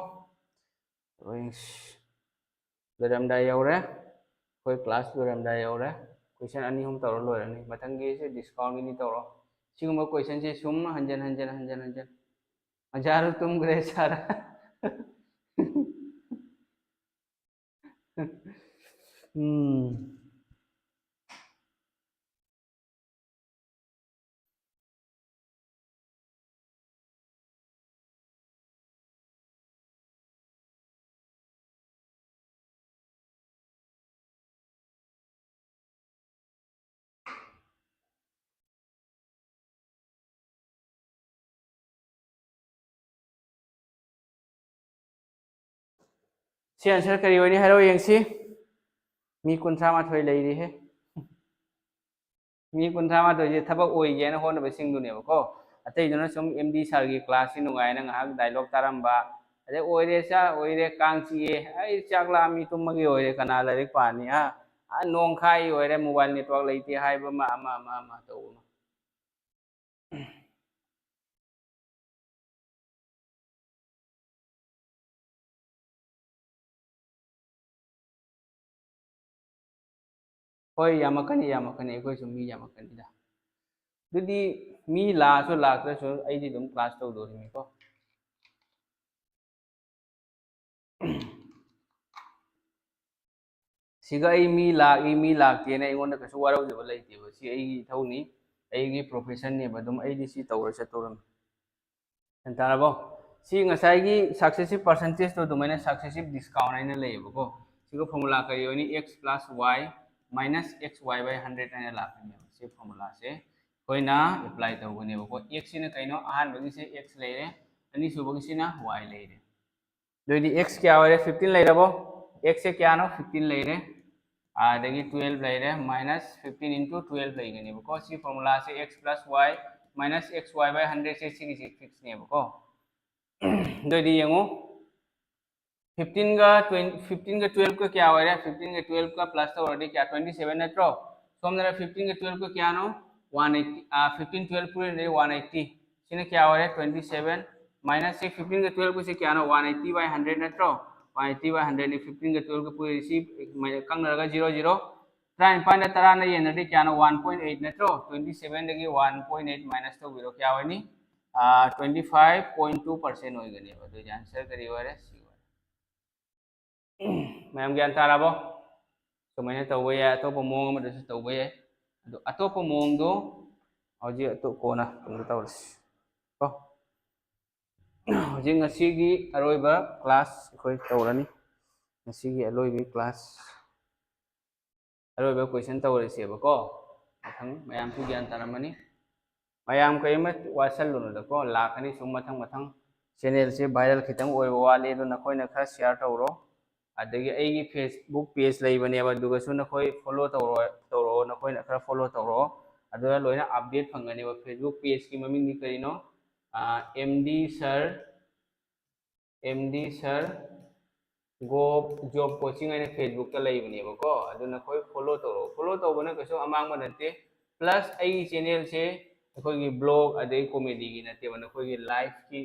ꯂꯣꯏꯔꯝꯗꯥꯏ ꯌꯧꯔꯦ꯫ ꯑꯩꯈꯣꯏ class ꯂꯣꯏꯔꯝꯗꯥꯏ ꯌꯧꯔꯦ꯫ Question ꯑꯅꯤ ꯑꯍꯨꯝ ꯇꯧꯔ ꯂꯣꯏꯔꯅꯤ꯫ ꯃꯊꯪꯒꯤꯁꯦ discountꯒꯤꯅꯤ ꯇꯧꯔꯣ꯫ ꯁꯤꯒꯨꯝꯕ questionꯁꯦ ꯁꯨꯝ ꯍꯟꯖꯟ ꯍꯟꯖꯟ ꯍꯟꯖꯟ ꯍꯟꯖꯟ꯫ ꯑꯣꯖꯥ ꯇꯨꯝꯈ꯭ꯔꯦ ꯁꯥꯔ꯫ ꯎꯝ꯫ ꯁꯤ answer ꯀꯔꯤ ꯑꯣꯏꯅꯤ ꯍꯥꯏꯔꯣ ꯌꯦꯡꯁꯤ꯫ ꯃꯤ ꯀꯨꯟꯊ꯭ꯔꯥ ꯃꯥꯊꯣꯏ ꯂꯩꯔꯤꯍꯦ꯫ ꯃꯤ ꯀꯨꯟꯊ꯭ꯔꯥ ꯃꯥꯊꯣꯏꯁꯦ ꯊꯕꯛ ꯑꯣꯏꯒꯦꯅ ꯍꯣꯠꯅꯕꯁꯤꯡꯗꯨꯅꯦꯕꯀꯣ꯫ ꯑꯇꯩꯗꯨꯅ ꯁꯨꯝ M D sirꯒꯤ classꯁꯤ ꯅꯨꯡꯉꯥꯏꯅ ꯉꯥꯏꯍꯥꯛ dialogue ꯇꯥꯔꯝꯕ, ꯑꯗꯩ "ꯑꯣꯏꯔꯦ ꯆꯥ, ꯑꯣꯏꯔꯦ, ꯀꯥꯡ ꯆꯤꯛꯑꯦ, ꯑꯩ ꯆꯥꯛ ꯂꯥꯝꯃꯤ, ꯇꯨꯝꯃꯒꯦ, ꯑꯣꯏꯔꯦ, ꯀꯅꯥ ꯂꯥꯏꯔꯤꯛ ꯄꯥꯅꯤ?" ꯍꯥ? ꯑꯥ, ꯅꯣꯡꯈꯥꯏ ꯑꯣꯏꯔꯦ, mobile network ꯂꯩꯇꯦ ꯍꯥꯏꯕ ꯑꯃ, ꯑꯃ, ꯑꯃ, ꯑꯃ ꯇꯧꯕ ꯑꯃ꯫ ꯍꯣꯏ, ꯌꯥꯝꯃꯛꯀꯅꯤ, ꯌꯥꯝꯃꯛꯀꯅꯤ, ꯑꯩꯈꯣꯏꯁꯨ ꯃꯤ ꯌꯥꯝꯃꯛꯀꯅꯤꯗ꯫ ꯑꯗꯨꯗꯤ ꯃꯤ ꯂꯥꯛꯑꯁꯨ ꯂꯥꯛꯇ꯭ꯔꯁꯨ ꯑꯩꯗꯤ ꯑꯗꯨꯝ class ꯇꯧꯗꯣꯔꯤꯅꯤꯀꯣ꯫ ꯁꯤꯒ ꯑꯩ ꯃꯤ ꯂꯥꯛꯏ, ꯃꯤ ꯂꯥꯛꯇꯦꯅ ꯑꯩꯉꯣꯟꯗ ꯀꯩꯁꯨ ꯋꯥꯔꯧꯖꯕ ꯂꯩꯇꯦꯕ꯫ ꯁꯤ ꯑꯩꯒꯤ ꯏꯊꯧꯅꯤ, ꯑꯩꯒꯤ professionꯅꯦꯕ꯫ ꯑꯗꯨꯝ ꯑꯩꯗꯤ ꯁꯤ ꯇꯧꯔ ꯆꯠꯇꯧꯔꯝꯅꯤ꯫ ꯒ꯭ꯌꯥꯟ ꯇꯥꯔꯕꯣ? ꯁꯤ ꯉꯁꯥꯏꯒꯤ successive percentageꯇꯣ ꯑꯗꯨꯃꯥꯏꯅ successive discount ꯍꯥꯏꯅ ꯂꯩꯌꯦꯕꯀꯣ꯫ ꯁꯤꯒ formula ꯀꯔꯤ ꯑꯣꯏꯅꯤ? X plus y minus X y by hundred ꯍꯥꯏꯅ ꯂꯥꯛꯀꯅꯦꯕ꯫ ꯁꯤ formulaꯁꯦ ꯑꯩꯈꯣꯏꯅ apply ꯇꯧꯒꯅꯦꯕꯀꯣ꯫ X ꯁꯤꯅ ꯀꯩꯅꯣ? ꯑꯍꯥꯟꯕꯒꯤꯁꯦ X ꯂꯩꯔꯦ, ꯑꯅꯤꯁꯨꯕꯒꯤꯁꯤꯅ Y ꯂꯩꯔꯦ꯫ ꯑꯗꯨꯑꯣꯏꯗꯤ X ꯀꯌꯥ ꯑꯣꯏꯔꯦ? Fifteen ꯂꯩꯔꯕꯣ? X ꯁꯦ ꯀꯌꯥꯅꯣ? Fifteen ꯂꯩꯔꯦ꯫ ꯑꯗꯒꯤ twelve ꯂꯩꯔꯦ, minus fifteen into twelve ꯂꯩꯒꯅꯦꯕꯀꯣ꯫ ꯁꯤ formulaꯁꯦ X plus y minus X y by hundred ꯁꯦ ꯁꯤꯒꯤꯁꯦ fixꯅꯦꯕꯀꯣ꯫ ꯑꯗꯨꯑꯣꯏꯗꯤ ꯌꯦꯡꯉꯨ, fifteenꯒ twenty, fifteenꯒ twelveꯀ ꯀꯌꯥ ꯑꯣꯏꯔꯦ? Fifteenꯒ twelveꯀ plus ꯇꯧꯔꯗꯤ ꯀꯌꯥ? Twenty seven ꯅꯠꯇ꯭ꯔꯣ? ꯁꯣꯝꯗꯅ fifteenꯒ twelveꯀ ꯀꯌꯥꯅꯣ? One eighty, ꯑꯥ, fifteen twelve ꯄꯨꯔꯤꯅꯗꯤ one eighty꯫ ꯁꯤꯅ ꯀꯌꯥ ꯑꯣꯏꯔꯦ? Twenty seven minus ꯁꯤ fifteenꯒ twelveꯀꯁꯤ ꯀꯌꯥꯅꯣ? One eighty by hundred ꯅꯠꯇ꯭ꯔꯣ? One eighty by hundredꯅꯤ fifteenꯒ twelveꯒ ꯄꯨꯔꯤꯁꯤ, ꯀꯛꯅꯔꯒ zero zero꯫ ꯇꯔꯥꯅꯤꯄꯥꯟꯗ ꯇꯔꯥꯅ ꯌꯦꯟꯅꯔꯗꯤ ꯀꯌꯥꯅꯣ? One point eight ꯅꯠꯇ꯭ꯔꯣ? Twenty sevenꯗꯒꯤ one point eight minus ꯇꯧꯕꯤꯔꯣ, ꯀꯌꯥ ꯑꯣꯏꯅꯤ? ꯑꯥ, twenty five point two percent ꯑꯣꯏꯒꯅꯦꯕ꯫ ꯑꯗꯨꯗꯤ answer ꯀꯔꯤ ꯑꯣꯏꯔꯦ? C ꯑꯣꯏꯔꯦ꯫ ꯃꯌꯥꯝ ꯒ꯭ꯌꯥꯟ ꯇꯥꯔꯕꯣ? ꯁꯨꯃꯥꯏꯅ ꯇꯧꯕ ꯌꯥꯏ, ꯑꯇꯣꯞꯄ ꯃꯑꯣꯡ ꯑꯃꯗꯁꯨ ꯇꯧꯕ ꯌꯥꯏ꯫ ꯑꯗꯣ ꯑꯇꯣꯞꯄ ꯃꯑꯣꯡꯗꯣ ꯍꯧꯖꯤꯛ ꯑꯇꯣꯞ-, ꯀꯣꯟꯅ ꯇꯧꯔꯁꯤ ꯀꯣ꯫ ꯍꯧꯖꯤꯛ ꯉꯁꯤꯒꯤ ꯑꯔꯣꯏꯕ class ꯑꯩꯈꯣꯏ ꯇꯧꯔꯅꯤ꯫ ꯉꯁꯤꯒꯤ ꯑꯔꯣꯏꯕꯒꯤ class꯫ ꯑꯔꯣꯏꯕ question ꯇꯧꯔꯁꯦꯕꯀꯣ꯫ ꯃꯊꯪ ꯃꯌꯥꯝꯁꯨ ꯒ꯭ꯌꯥꯟ ꯇꯥꯔꯝꯃꯅꯤ꯫ ꯃꯌꯥꯝ ꯀꯔꯤꯝꯃ ꯋꯥꯁꯜꯂꯨꯅꯨꯗꯀꯣ, ꯂꯥꯛꯀꯅꯤ ꯁꯨꯝ ꯃꯊꯪ ꯃꯊꯪ꯫ Channelꯁꯦ viral ꯈꯤꯇꯪ ꯑꯣꯏꯕ ꯋꯥꯠꯂꯤ, ꯑꯗꯨ ꯅꯈꯣꯏꯅ ꯈꯔ share ꯇꯧꯔꯣ꯫ ꯑꯗꯒꯤ ꯑꯩꯒꯤ Facebook page ꯂꯩꯕꯅꯦꯕ, ꯑꯗꯨꯒꯁꯨ ꯅꯈꯣꯏ follow ꯇꯧꯔꯣ, ꯇꯧꯔꯛꯑꯣ, ꯅꯈꯣꯏꯅ ꯈꯔ follow ꯇꯧꯔꯛꯑꯣ, ꯑꯗꯨꯅ ꯂꯣꯏꯅ update ꯐꯪꯒꯅꯦꯕ꯫ Facebook pageꯀꯤ ꯃꯃꯤꯡꯗꯤ ꯀꯔꯤꯅꯣ? ꯑꯥ, M D sir, M D sir ꯒꯣꯞ ꯖꯣꯕ ꯀꯣꯆꯤꯡ ꯍꯥꯏꯅ ꯐꯦꯁꯕꯨꯛꯇ ꯂꯩꯕꯅꯦꯕꯀꯣ꯫ ꯑꯗꯨ ꯅꯈꯣꯏ ꯐꯣꯂꯣ ꯇꯧꯔꯛꯑꯣ꯫ ꯐꯣꯂꯣ ꯇꯧꯕꯅ ꯀꯩꯁꯨ ꯑꯃꯥꯡꯕ ꯅꯠꯇꯦ꯫ ꯄ꯭ꯂꯁ ꯑꯩꯒꯤ ꯆꯦꯅꯦꯜꯁꯦ ꯑꯩꯈꯣꯏꯒꯤ ꯕ꯭ꯂꯣꯒ ꯑꯗꯩ ꯀꯣꯃꯦꯗꯤꯒꯤ ꯅꯠꯇꯦꯕ, ꯅꯈꯣꯏꯒꯤ ꯂꯥꯏꯐꯀꯤ,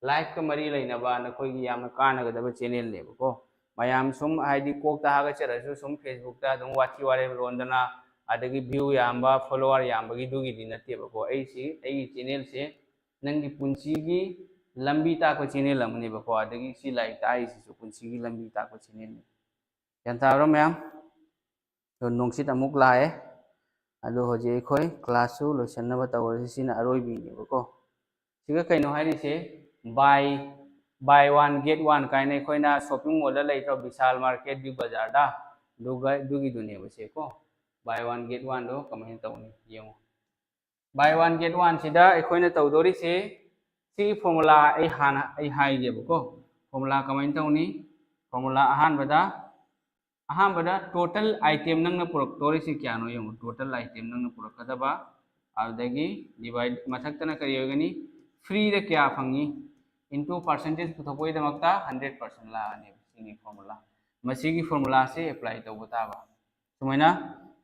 ꯂꯥꯏꯐꯀ ꯃꯔꯤ ꯂꯩꯅꯕ ꯅꯈꯣꯏꯒꯤ ꯌꯥꯝꯅ ꯀꯥꯟꯅꯒꯗꯕ ꯆꯦꯅꯦꯜꯅꯦꯕꯀꯣ꯫ ꯃꯌꯥꯝ ꯁꯨꯝ ꯍꯥꯏꯗꯤ ꯀꯣꯛꯇ ꯍꯥꯒꯠꯆꯔꯁꯨ ꯁꯨꯝ ꯐꯦꯁꯕꯨꯛꯇ ꯑꯗꯨꯝ ꯋꯥꯊꯤ ꯋꯥꯔꯦꯝ ꯂꯣꯟꯗꯅ ꯑꯗꯒꯤ ꯚ꯭ꯌꯨ ꯌꯥꯝꯕ, ꯐꯣꯂꯣꯋꯔ ꯌꯥꯝꯕꯒꯤꯗꯨꯒꯤꯗꯤ ꯅꯠꯇꯦꯕꯀꯣ꯫ ꯑꯩꯁꯤ, ꯑꯩꯒꯤ ꯆꯦꯅꯦꯜꯁꯦ ꯅꯪꯒꯤ ꯄꯨꯟꯁꯤꯒꯤ ꯂꯝꯕꯤ ꯇꯥꯛꯄ ꯆꯦꯅꯦꯜ ꯑꯃꯅꯦꯕꯀꯣ꯫ ꯑꯗꯒꯤ ꯁꯤ ꯂꯥꯏꯔꯤꯛ ꯇꯥꯛꯏꯁꯤꯁꯨ ꯄꯨꯟꯁꯤꯒꯤ ꯂꯝꯕꯤ ꯇꯥꯛꯄ ꯆꯦꯅꯦꯜꯅꯤ꯫ ꯒ꯭ꯌꯥꯟ ꯇꯥꯕ꯭ꯔꯣ ꯃꯌꯥꯝ? ꯑꯗꯣ ꯅꯨꯡꯁꯤꯠ ꯑꯃꯨꯛ ꯂꯥꯛꯑꯦ꯫ ꯑꯗꯣ ꯍꯧꯖꯤꯛ ꯑꯩꯈꯣꯏ ꯀ꯭ꯂꯥꯁꯁꯨ ꯂꯣꯏꯁꯤꯟꯅꯕ ꯇꯧꯔꯁꯤ꯫ ꯁꯤꯅ ꯑꯔꯣꯏꯕꯤꯅꯦꯕꯀꯣ꯫ ꯁꯤꯒ ꯀꯩꯅꯣ ꯍꯥꯏꯔꯤꯁꯦ, buy, buy one get one ꯀꯥꯏꯅ ꯑꯩꯈꯣꯏꯅ ꯁꯣꯞꯄꯤꯡ ꯃꯣꯜꯗ ꯂꯩꯇ꯭ꯔꯣ, ꯕꯤꯁꯥꯜ ꯃꯥꯔꯀꯦꯠ, ꯕꯤꯛ ꯕꯖꯥꯔꯗ, ꯑꯗꯨꯒ ꯑꯗꯨꯒꯤꯗꯨꯅꯦꯕ ꯁꯦ ꯀꯣ, buy one get one ꯗꯣ ꯀꯃꯥꯏꯅ ꯇꯧꯅꯤ ꯌꯦꯡꯉꯣ꯫ Buy one get one ꯁꯤꯗ ꯑꯩꯈꯣꯏꯅ ꯇꯧꯗꯣꯔꯤꯁꯦ, ꯁꯤꯒꯤ ꯐꯣꯔꯃꯨꯂꯥ ꯑꯩ ꯍꯥꯟꯅ ꯑꯩ ꯍꯥꯏꯒꯦꯕꯀꯣ꯫ ꯐꯣꯔꯃꯨꯂꯥ ꯀꯃꯥꯏꯅ ꯇꯧꯅꯤ? ꯐꯣꯔꯃꯨꯂꯥ ꯑꯍꯥꯟꯕꯗ, ꯑꯍꯥꯟꯕꯗ ꯇꯣꯇꯦꯜ ꯑꯥꯏꯇꯦꯝ ꯅꯪꯅ ꯄꯨꯔꯛꯇꯣꯔꯤꯁꯤ ꯀꯌꯥꯅꯣ ꯌꯦꯡꯉꯨ꯫ ꯇꯣꯇꯦꯜ ꯑꯥꯏꯇꯦꯝ ꯅꯪꯅ ꯄꯨꯔꯛꯀꯗꯕ, ꯑꯗꯨꯗꯒꯤ ꯗꯤꯚꯥꯏꯠ, ꯃꯊꯛꯇꯅ ꯀꯔꯤ ꯑꯣꯏꯒꯅꯤ? ꯐ꯭ꯔꯤꯗ ꯀꯌꯥ ꯐꯪꯉꯤ? ꯏꯟꯇꯨ ꯄꯥꯔꯁꯦꯟꯇꯦꯖ ꯄꯨꯊꯣꯛꯄꯒꯤꯗꯃꯛꯇ ꯍꯟꯗ꯭ꯔꯦꯠ ꯄꯥꯔꯁꯦꯟ ꯂꯥꯛꯑꯅꯦꯕ꯫ ꯁꯤꯅꯤ ꯐꯣꯔꯃꯨꯂꯥ꯫ ꯃꯁꯤꯒꯤ ꯐꯣꯔꯃꯨꯂꯥꯁꯦ ꯑꯦꯄ꯭ꯂꯥꯏ ꯇꯧꯕ ꯇꯥꯕ꯫ ꯁꯨꯃꯥꯏꯅ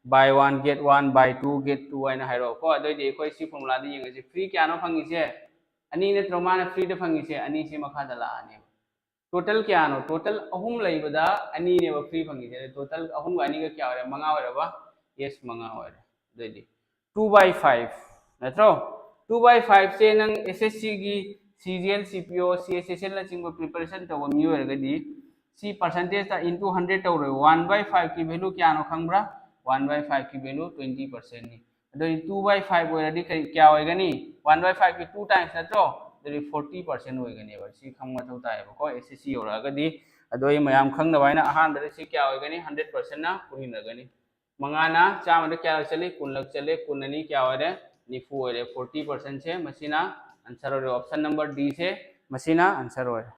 buy one get one, buy two get two ꯍꯥꯏꯅ ꯍꯥꯏꯔꯛꯑꯣꯀꯣ꯫ ꯑꯗꯨꯑꯣꯏꯗꯤ ꯑꯩꯈꯣꯏ ꯁꯤ ꯐꯣꯔꯃꯨꯂꯥꯗ ꯌꯦꯡꯉꯁꯤ꯫ ꯐ꯭ꯔꯤ ꯀꯌꯥꯅꯣ ꯐꯪꯉꯤꯁꯦ? ꯑꯅꯤ ꯅꯠꯇ꯭ꯔꯣ ꯃꯥꯅ ꯐ꯭ꯔꯤꯗ ꯐꯪꯉꯤꯁꯦ? ꯑꯅꯤꯁꯤ ꯃꯈꯥꯗ ꯂꯥꯛꯑꯅꯦꯕ꯫ ꯇꯣꯇꯦꯜ ꯀꯌꯥꯅꯣ? ꯇꯣꯇꯦꯜ ꯑꯍꯨꯝ ꯂꯩꯕꯗ ꯑꯅꯤꯅꯦꯕ ꯐ꯭ꯔꯤ ꯐꯪꯉꯤꯁꯦ꯫ ꯑꯗꯨ ꯇꯣꯇꯦꯜ ꯑꯍꯨꯝꯒ ꯑꯅꯤꯒ ꯀꯌꯥ ꯑꯣꯏꯔꯦ? ꯃꯉꯥ ꯑꯣꯏꯔꯕ? ꯌꯦꯁ, ꯃꯉꯥ ꯑꯣꯏꯔꯦ꯫ ꯑꯗꯨꯑꯣꯏꯗꯤ two by five ꯅꯠꯇ꯭ꯔꯣ? Two by five ꯁꯦ ꯅꯪ S S C ꯒꯤ C G L, C P O, C S S L ꯅꯆꯤꯡꯕ ꯄ꯭ꯔꯤꯄꯦꯔꯦꯁꯟ ꯇꯧꯕ ꯃꯤ ꯑꯣꯏꯔꯒꯗꯤ ꯁꯤ ꯄꯥꯔꯁꯦꯟꯇꯦꯖꯇ ꯏꯟꯇꯨ ꯍꯟꯗ꯭ꯔꯦꯠ ꯇꯧꯔꯣꯏ꯫ One by five ꯀꯤ ꯚꯦꯂꯨ ꯀꯌꯥꯅꯣ ꯈꯪꯕ꯭ꯔꯥ? One by five ꯀꯤ ꯚꯦꯂꯨ twenty percent ꯅꯤ꯫ ꯑꯗꯨꯗꯤ two by five ꯑꯣꯏꯔꯗꯤ ꯀꯔꯤ, ꯀꯌꯥ ꯑꯣꯏꯒꯅꯤ? One by five ꯀꯤ two times ꯅꯠꯇ꯭ꯔꯣ? ꯑꯗꯨꯗꯤ forty percent ꯑꯣꯏꯒꯅꯦꯕ꯫ ꯁꯤ ꯈꯪꯕ ꯃꯊꯧ ꯇꯥꯏꯌꯦꯕꯀꯣ, S S C ꯌꯧꯔꯛꯑꯒꯗꯤ꯫ ꯑꯗꯣ ꯑꯩ ꯃꯌꯥꯝ ꯈꯪꯅꯕ ꯍꯥꯏꯅ ꯑꯍꯥꯟꯕꯗ ꯁꯤ ꯀꯌꯥ ꯑꯣꯏꯒꯅꯤ? ꯍꯟꯗ꯭ꯔꯦꯠ ꯄꯥꯔꯁꯦꯟꯅ ꯄꯨꯟꯅꯒꯅꯤ꯫ ꯃꯉꯥꯅ ꯆꯥꯝꯃꯗ ꯀꯌꯥ ꯆꯠꯂꯤ? ꯀꯨꯟꯂꯛ ꯆꯠꯂꯤ꯫ ꯀꯨꯟ ꯑꯅꯤ ꯀꯌꯥ ꯑꯣꯏꯔꯦ? ꯅꯤꯐꯨ ꯑꯣꯏꯔꯦ꯫ Forty percent ꯁꯦ ꯃꯁꯤꯅ ꯑꯟꯁꯔ ꯑꯣꯏꯔꯦ꯫ Option number D ꯁꯦ ꯃꯁꯤꯅ ꯑꯟꯁꯔ ꯑꯣꯏꯔꯦ꯫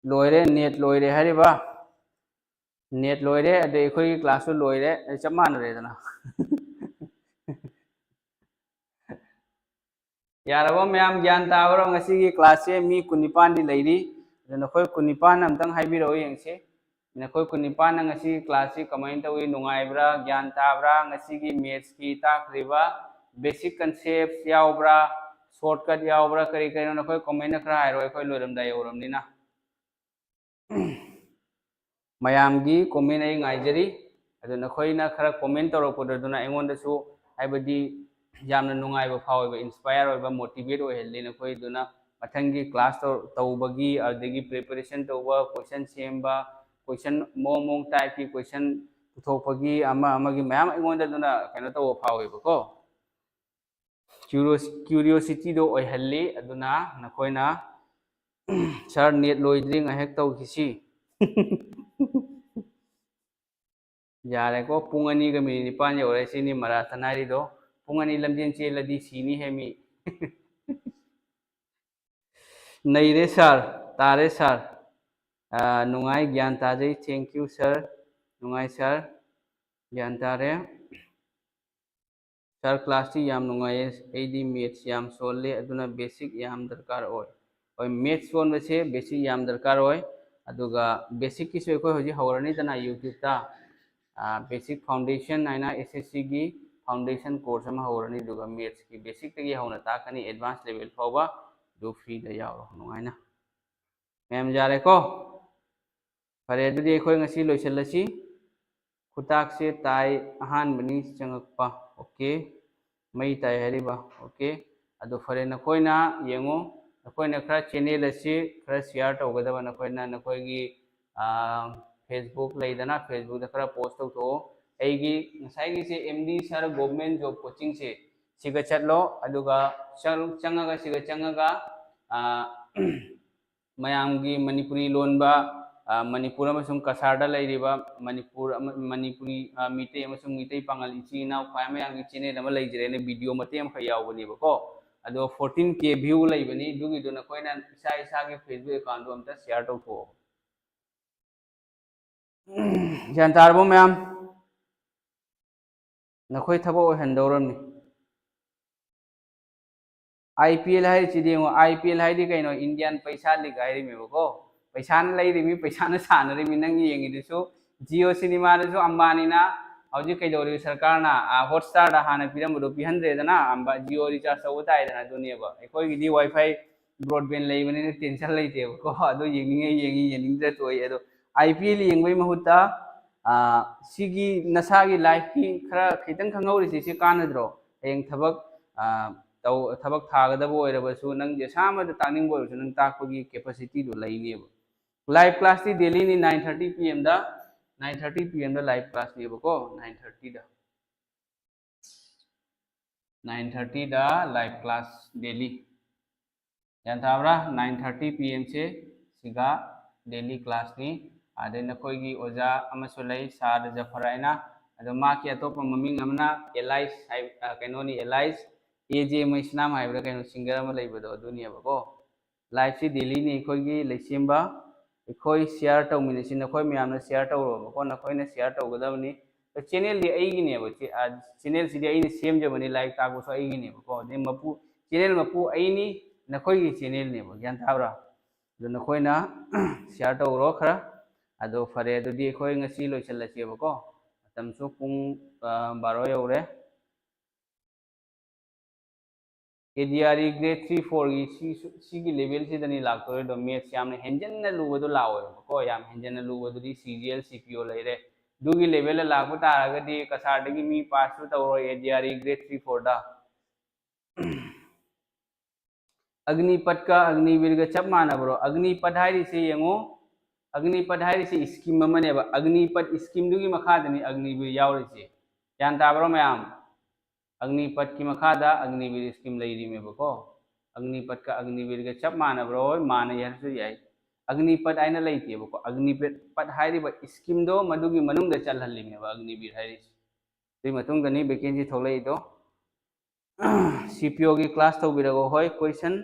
ꯂꯣꯏꯔꯦ, ꯅꯦꯠ ꯂꯣꯏꯔꯦ ꯍꯥꯏꯔꯤꯕ? ꯅꯦꯠ ꯂꯣꯏꯔꯦ, ꯑꯗꯩ ꯑꯩꯈꯣꯏꯒꯤ ꯀ꯭ꯂꯥꯁꯁꯨ ꯂꯣꯏꯔꯦ, ꯑꯩ ꯆꯞ ꯃꯥꯟꯅꯔꯦꯗꯅ꯫ ꯌꯥꯔꯕ ꯃꯌꯥꯝ, ꯒ꯭ꯌꯥꯟ ꯇꯥꯕ꯭ꯔꯣ? ꯉꯁꯤꯒꯤ class ꯁꯦ ꯃꯤ ꯀꯨꯟꯅꯤꯄꯥꯟꯗꯤ ꯂꯩꯔꯤ, ꯑꯗꯨ ꯅꯈꯣꯏ ꯀꯨꯟꯅꯤꯄꯥꯟ ꯑꯝꯇꯪ ꯍꯥꯏꯕꯤꯔꯛꯑꯣ ꯌꯦꯡꯁꯤ꯫ ꯅꯈꯣꯏ ꯀꯨꯟꯅꯤꯄꯥꯟꯅ ꯉꯁꯤ class ꯁꯤ ꯀꯃꯥꯏꯅ ꯇꯧꯏ? ꯅꯨꯡꯉꯥꯏꯕ꯭ꯔꯥ? ꯒ꯭ꯌꯥꯟ ꯇꯥꯕ꯭ꯔꯥ? ꯉꯁꯤꯒꯤ maths ꯀꯤ ꯇꯥꯛꯈ꯭ꯔꯤꯕ basic concepts ꯌꯥꯎꯕ꯭ꯔꯥ? Shortcut ꯌꯥꯎꯕ꯭ꯔꯥ? ꯀꯔꯤ ꯀꯔꯤꯅꯣ ꯅꯈꯣꯏ comment ꯅ ꯈꯔ ꯍꯥꯏꯔꯣ, ꯑꯩꯈꯣꯏ ꯂꯣꯏꯔꯝꯗꯥꯏ ꯌꯧꯔꯕꯅꯤꯅ꯫ ꯃꯌꯥꯝꯒꯤ comment ꯑꯩ ꯉꯥꯏꯖꯔꯤ꯫ ꯑꯗꯨ ꯅꯈꯣꯏꯅ ꯈꯔ comment ꯇꯧꯔꯛꯄꯗꯨꯅ ꯑꯩꯉꯣꯟꯗꯁꯨ, ꯍꯥꯏꯕꯗꯤ, ꯌꯥꯝꯅ ꯅꯨꯡꯉꯥꯏꯕ ꯐꯥꯎꯋꯦꯕ, inspire ꯑꯣꯏꯕ, motivate ꯑꯣꯏꯍꯜꯂꯤ ꯅꯈꯣꯏꯗꯨꯅ꯫ ꯃꯊꯪꯒꯤ class ꯇꯧ-, ꯇꯧꯕꯒꯤ, ꯑꯗꯨꯗꯒꯤ preparation ꯇꯧꯕ, question ꯁꯦꯝꯕ, question ꯃꯑꯣꯡ ꯃꯑꯣꯡ type ꯀꯤ question ꯄꯨꯊꯣꯛꯄꯒꯤ, ꯑꯃ ꯑꯃꯒꯤ ꯃꯌꯥꯝ ꯑꯩꯉꯣꯟꯗ ꯑꯗꯨꯅ ꯀꯩꯅꯣ ꯇꯧꯕ ꯐꯥꯎꯋꯦꯕꯀꯣ꯫ Curios-, curiosity ꯗꯣ ꯑꯣꯏꯍꯜꯂꯤ꯫ ꯑꯗꯨꯅ ꯅꯈꯣꯏꯅ, "Sir, net ꯂꯣꯏꯗ꯭ꯔꯤ, ꯉꯥꯏꯍꯥꯛ ꯇꯧꯈꯤꯁꯤ"꯫ ꯌꯥꯔꯦꯀꯣ, ꯄꯨꯡ ꯑꯅꯤꯒ minute ꯅꯤꯄꯥꯟ ꯌꯧꯔꯦ, ꯁꯤꯅꯤ marathon ꯍꯥꯏꯔꯤꯗꯣ꯫ ꯄꯨꯡ ꯑꯅꯤ ꯂꯝꯖꯦꯟ ꯆꯦꯜꯂꯗꯤ ꯁꯤꯅꯤ ꯍꯦ ꯃꯤ꯫ ꯅꯩꯔꯦ sir, ꯇꯥꯔꯦ sir꯫ ꯑꯥ, ꯅꯨꯡꯉꯥꯏ, ꯒ꯭ꯌꯥꯟ ꯇꯥꯖꯩ, thank you sir꯫ ꯅꯨꯡꯉꯥꯏ sir, ꯒ꯭ꯌꯥꯟ ꯇꯥꯔꯦ꯫ Sir, class ꯇꯤ ꯌꯥꯝ ꯅꯨꯡꯉꯥꯏꯌꯦ, ꯑꯩꯗꯤ maths ꯌꯥꯝ ꯁꯣꯜꯂꯦ, ꯑꯗꯨꯅ basic ꯌꯥꯝ ꯗꯔꯀꯥꯔ ꯑꯣꯏ꯫ ꯍꯣꯏ, maths ꯁꯣꯟꯕꯁꯦ basic ꯌꯥꯝ ꯗꯔꯀꯥꯔ ꯑꯣꯏ꯫ ꯑꯗꯨꯒ basic ꯀꯤꯁꯨ ꯑꯩꯈꯣꯏ ꯍꯧꯖꯤꯛ ꯍꯧꯔꯅꯤꯗꯅ YouTube ꯇ, ꯑꯥ, basic foundation ꯍꯥꯏꯅ S S C ꯒꯤ foundation course ꯑꯃ ꯍꯧꯔꯅꯤ, ꯑꯗꯨꯒ maths ꯀꯤ basic ꯇꯒꯤ ꯍꯧꯅ ꯇꯥꯛꯀꯅꯤ advance level ꯐꯥꯎꯕ꯫ ꯑꯗꯨ free ꯗ ꯌꯥꯎꯔꯣ ꯅꯨꯡꯉꯥꯏꯅ꯫ ꯃꯌꯥꯝ ꯌꯥꯔꯦꯀꯣ? ꯐꯔꯦ, ꯑꯗꯨꯗꯤ ꯑꯩꯈꯣꯏ ꯉꯁꯤ ꯂꯣꯏꯁꯤꯜꯂꯁꯤ꯫ ꯈꯨꯇꯥꯛꯁꯦ ꯇꯥꯏ, ꯑꯍꯥꯟꯕꯅꯤ ꯆꯪꯉꯛꯄ꯫ OK꯫ ꯃꯩ ꯇꯥꯏ ꯍꯥꯏꯔꯤꯕ꯫ OK꯫ ꯑꯗꯨ ꯐꯔꯦ, ꯅꯈꯣꯏꯅ ꯌꯦꯡꯉꯨ, ꯅꯈꯣꯏꯅ ꯈꯔ channel ꯑꯁꯤ ꯈꯔ share ꯇꯧꯒꯗꯕ, ꯅꯈꯣꯏꯅ ꯅꯈꯣꯏꯒꯤ, ꯑꯥ, Facebook ꯂꯩꯗꯅ, Facebook ꯇ ꯈꯔ post ꯇꯧꯊꯣꯛꯑꯣ꯫ ꯑꯩꯒꯤ ꯉꯁꯥꯏꯒꯤꯁꯦ M D Sir Government Job Coaching ꯁꯦ, ꯁꯤꯒ ꯆꯠꯂꯣ, ꯑꯗꯨꯒ ꯆꯪ-, ꯆꯪꯉꯒ, ꯁꯤꯒ ꯆꯪꯉꯒ, ꯑꯥ, ꯃꯌꯥꯝꯒꯤ ꯃꯅꯤꯄꯨꯔꯤ ꯂꯣꯟꯕ, ꯑ, ꯃꯅꯤꯄꯨꯔ ꯑꯃꯁꯨꯡ ꯀꯁꯥꯔꯗ ꯂꯩꯔꯤꯕ ꯃꯅꯤꯄꯨꯔ ꯑꯃ-, ꯃꯅꯤꯄꯨꯔꯤ, ꯑ, ꯃꯤꯇꯩ ꯑꯃꯁꯨꯡ ꯃꯤꯇꯩ ꯄꯥꯉꯜ ꯏꯆꯤꯟ ꯏꯅꯥꯎ ꯈ꯭ꯋꯥꯏ ꯃꯌꯥꯝꯒꯤ channel ꯑꯃ ꯂꯩꯖꯔꯦꯅ video ꯃꯇꯦꯛ ꯑꯃꯈꯛ ꯌꯥꯎꯕꯅꯦꯕꯀꯣ꯫ ꯑꯗꯣ fourteen K view ꯂꯩꯕꯅꯤ, ꯑꯗꯨꯒꯤꯗꯣ ꯅꯈꯣꯏꯅ ꯏꯁꯥ ꯏꯁꯥꯒꯤ Facebook account ꯗꯣ ꯑꯝꯇ share ꯇꯧꯊꯣꯛꯑꯣ꯫ ꯒ꯭ꯌꯥꯟ ꯇꯥꯔꯕꯣ ꯃꯌꯥꯝ? ꯅꯈꯣꯏ ꯊꯕꯛ ꯑꯣꯏꯍꯟꯗꯧꯔꯕꯅꯤ꯫ ꯑꯥꯏ ꯄꯤ ꯑꯦꯜ ꯍꯥꯏꯔꯤꯁꯤꯗꯤ ꯌꯦꯡꯉꯣ, ꯑꯥꯏ ꯄꯤ ꯑꯦꯜ ꯍꯥꯏꯗꯤ ꯀꯩꯅꯣ? ꯏꯟꯗꯤꯌꯥꯟ ꯄꯩꯁꯥ ꯂꯤꯛ ꯍꯥꯏꯔꯤꯃꯦꯕꯀꯣ꯫ ꯄꯩꯁꯥꯅ ꯂꯩꯔꯤꯃꯤ, ꯄꯩꯁꯥꯅ ꯁꯥꯟꯅꯔꯤꯃꯤ꯫ ꯅꯪ ꯌꯦꯡꯉꯤꯗꯨꯁꯨ ꯖꯤꯑꯣ ꯁꯤꯅꯦꯃꯥꯗꯁꯨ ꯑꯝꯕꯥꯅꯤꯅ ꯍꯧꯖꯤꯛ ꯀꯩꯗꯧꯔꯤꯕ? ꯁꯔꯀꯥꯔꯅ ꯍꯣꯠꯁ꯭ꯇꯥꯔꯗ ꯍꯥꯟꯅ ꯄꯤꯔꯝꯕꯗꯣ ꯄꯤꯍꯟꯗ꯭ꯔꯦꯗꯅ, ꯑꯝꯕꯥ ꯖꯤꯑꯣ ꯔꯤꯆꯥꯔꯖ ꯇꯧꯕ ꯇꯥꯏꯗꯅ꯫ ꯑꯗꯨꯅꯦꯕ, ꯑꯩꯈꯣꯏꯒꯤꯗꯤ ꯋꯥꯏꯐꯥꯏ ꯕ꯭ꯔꯣꯗꯕꯦꯟ ꯂꯩꯕꯅꯤꯅ ꯇꯦꯟꯁꯟ ꯂꯩꯇꯦꯕꯀꯣ꯫ ꯑꯗꯨ ꯌꯦꯡꯅꯤꯡꯉꯦ ꯌꯦꯡꯉꯤ, ꯌꯦꯡꯅꯤꯡꯗ꯭ꯔꯦ ꯇꯣꯛꯏ꯫ ꯑꯗꯣ ꯑꯥꯏ ꯄꯤ ꯑꯦꯜ ꯌꯦꯡꯕꯒꯤ ꯃꯍꯨꯠꯇ ꯁꯤꯒꯤ ꯅꯁꯥꯒꯤ ꯂꯥꯏꯐꯀꯤ ꯈꯔ ꯈꯤꯇꯪ ꯈꯪꯍꯧꯔꯤꯁꯦ, ꯁꯤ ꯀꯥꯟꯅꯗ꯭ꯔꯣ? ꯍꯌꯦꯡ ꯊꯕꯛ ꯇꯧ ꯊꯕꯛ ꯊꯥꯒꯗꯕ ꯑꯣꯏꯔꯕꯁꯨ, ꯅꯪ ꯑꯦꯛꯖꯥꯝ ꯑꯃꯗ ꯇꯥꯛꯅꯤꯡꯕ ꯑꯣꯏꯔꯁꯨ, ꯅꯪ ꯇꯥꯛꯄꯒꯤ ꯀꯦꯄꯥꯁꯤꯇꯤꯗꯨ ꯂꯩꯅꯦꯕ꯫ ꯂꯥꯏꯚ ꯀ꯭ꯂꯥꯁꯇꯤ ꯗꯦꯂꯤꯅꯤ, ꯅꯥꯏꯟ ꯊꯥꯔꯇꯤ ꯄꯤ ꯑꯦꯝꯗ, ꯅꯥꯏꯟ ꯊꯥꯔꯇꯤ ꯄꯤ ꯑꯦꯝꯗ ꯂꯥꯏꯚ ꯀ꯭ꯂꯥꯁꯅꯦꯕꯀꯣ꯫ ꯅꯥꯏꯟ ꯊꯥꯔꯇꯤꯗ, ꯅꯥꯏꯟ ꯊꯥꯔꯇꯤꯗ ꯂꯥꯏꯚ ꯀ꯭ꯂꯥꯁ ꯗꯦꯂꯤ꯫ ꯒ꯭ꯌꯥꯟ ꯇꯥꯕ꯭ꯔꯥ? ꯅꯥꯏꯟ ꯊꯥꯔꯇꯤ ꯄꯤ ꯑꯦꯝꯁꯦ ꯁꯤꯒ ꯗꯦꯂꯤ ꯀ꯭ꯂꯥꯁꯅꯤ꯫ ꯑꯗꯩ ꯅꯈꯣꯏꯒꯤ ꯑꯣꯖꯥ ꯑꯃꯁꯨ ꯂꯩ, ꯁꯥꯔ ꯖꯐꯔ ꯍꯥꯏꯅ꯫ ꯑꯗꯣ ꯃꯍꯥꯛꯀꯤ ꯑꯇꯣꯞꯄ ꯃꯃꯤꯡ ꯑꯃꯅ ꯑꯦꯂꯥꯏꯁ ꯍꯥꯏ-, ꯑ, ꯀꯩꯅꯣꯅꯤ, ꯑꯦꯂꯥꯏꯁ ꯑꯦ ꯖꯦ ꯃꯩꯁꯅꯥꯝ ꯍꯥꯏꯕ꯭ꯔꯥ ꯀꯩꯅꯣ, ꯁꯤꯡꯒꯔ ꯑꯃ ꯂꯩꯕꯗꯣ, ꯑꯗꯨꯅꯦꯕꯀꯣ꯫ ꯂꯥꯏꯐꯁꯤ ꯗꯦꯂꯤꯅꯤ ꯑꯩꯈꯣꯏꯒꯤ ꯂꯩꯁꯦꯝꯕ꯫ ꯑꯩꯈꯣꯏ ꯁꯤꯌꯥꯔ ꯇꯧꯃꯤꯟꯅꯁꯤ, ꯅꯈꯣꯏ ꯃꯌꯥꯝꯅ ꯁꯤꯌꯥꯔ ꯇꯧꯔꯣꯕꯀꯣ, ꯅꯈꯣꯏꯅ ꯁꯤꯌꯥꯔ ꯇꯧꯒꯗꯕꯅꯤ꯫ ꯆꯦꯅꯦꯜꯗꯤ ꯑꯩꯒꯤꯅꯦꯕ, ꯆꯦ-, ꯑ, ꯆꯦꯅꯦꯜꯁꯤꯗꯤ ꯑꯩꯅ ꯁꯦꯝꯖꯕꯅꯤ, ꯂꯥꯏꯔꯤꯛ ꯇꯥꯛꯄꯁꯨ ꯑꯩꯒꯤꯅꯦꯕꯀꯣ꯫ ꯑꯗꯩ ꯃꯄꯨ, ꯆꯦꯅꯦꯜ ꯃꯄꯨ ꯑꯩꯅꯤ, ꯅꯈꯣꯏꯒꯤ ꯆꯦꯅꯦꯜꯅꯦꯕ, ꯒ꯭ꯌꯥꯟ ꯇꯥꯕ꯭ꯔꯥ? ꯑꯗꯣ ꯅꯈꯣꯏꯅ ꯁꯤꯌꯥꯔ ꯇꯧꯔꯣ ꯈꯔ꯫ ꯑꯗꯣ ꯐꯔꯦ, ꯑꯗꯨꯗꯤ ꯑꯩꯈꯣꯏ ꯉꯁꯤ ꯂꯣꯏꯁꯤꯜꯂꯁꯦꯕꯀꯣ, ꯃꯇꯝꯁꯨ ꯄꯨꯡ, ꯑ, ꯕꯥꯔꯣ ꯌꯧꯔꯦ꯫ A D R E grade three ꯐꯣꯔꯒꯤ ꯁꯤ-, ꯁꯤꯒꯤ ꯂꯦꯚꯦꯜꯁꯤꯗꯅꯤ ꯂꯥꯛꯇꯣꯔꯤꯗꯣ꯫ ꯃꯦꯠꯁ ꯌꯥꯝꯅ ꯍꯦꯟꯖꯟꯅ ꯂꯨꯕꯗꯣ ꯂꯥꯛꯑꯣꯏꯕꯀꯣ, ꯌꯥꯝ ꯍꯦꯟꯖꯟꯅ ꯂꯨꯕꯗꯨꯗꯤ ꯁꯤ ꯖꯤ ꯑꯦꯜ, ꯁꯤ ꯄꯤ ꯑꯣ ꯂꯩꯔꯦ꯫ ꯑꯗꯨꯒꯤ ꯂꯦꯚꯦꯜꯗ ꯂꯥꯛꯄ ꯇꯥꯔꯒꯗꯤ ꯀꯁꯥꯔꯗꯒꯤ ꯃꯤ ꯄꯥꯁꯁꯨ ꯇꯧꯔꯣꯏ A D R E grade three ꯐꯣꯔꯗ꯫ ꯑꯒꯅꯤꯄꯠꯀ ꯑꯒꯅꯤꯕꯤꯔꯒ ꯆꯞ ꯃꯥꯟꯅꯕ꯭ꯔꯣ? ꯑꯒꯅꯤꯄꯠ ꯍꯥꯏꯔꯤꯁꯦ ꯌꯦꯡꯉꯣ, ꯑꯒꯅꯤꯄꯠ ꯍꯥꯏꯔꯤꯁꯦ ꯁ꯭ꯀꯤꯝ ꯑꯃꯅꯦꯕ꯫ ꯑꯒꯅꯤꯄꯠ ꯁ꯭ꯀꯤꯝꯗꯨꯒꯤ ꯃꯈꯥꯗꯅꯤ ꯑꯒꯅꯤꯕꯤꯔ ꯌꯥꯎꯔꯤꯁꯦ꯫ ꯒ꯭ꯌꯥꯟ ꯇꯥꯕ꯭ꯔꯣ ꯃꯌꯥꯝ? ꯑꯒꯅꯤꯄꯠꯀꯤ ꯃꯈꯥꯗ ꯑꯒꯅꯤꯕꯤꯔ ꯁ꯭ꯀꯤꯝ ꯂꯩꯔꯤꯃꯦꯕꯀꯣ꯫ ꯑꯒꯅꯤꯄꯠꯀ ꯑꯒꯅꯤꯕꯤꯔꯒ ꯆꯞ ꯃꯥꯟꯅꯕ꯭ꯔꯣ? ꯍꯣꯏ, ꯃꯥꯟꯅꯩ ꯍꯥꯏꯔꯁꯨ ꯌꯥꯏ꯫ ꯑꯒꯅꯤꯄꯠ ꯍꯥꯏꯅ ꯂꯩꯇꯦꯕꯀꯣ꯫ ꯑꯒꯅꯤꯄꯠ ꯍꯥꯏꯔꯤꯕ ꯁ꯭ꯀꯤꯝꯗꯣ ꯃꯗꯨꯒꯤ ꯃꯅꯨꯡꯗ ꯆꯜꯍꯜꯂꯤꯅꯦꯕ ꯑꯒꯅꯤꯕꯤꯔ ꯍꯥꯏꯔꯤꯁꯦ꯫ ꯑꯗꯨꯒꯤ ꯃꯇꯨꯡꯗꯅꯤ ꯚꯦꯀꯦꯟꯁꯤ ꯊꯣꯛꯂꯛꯏꯗꯣ꯫ ꯁꯤ ꯄꯤ ꯑꯣꯒꯤ ꯀ꯭ꯂꯥꯁ ꯇꯧꯕꯤꯔꯒ, ꯍꯣꯏ, ꯀꯣꯏꯁꯟ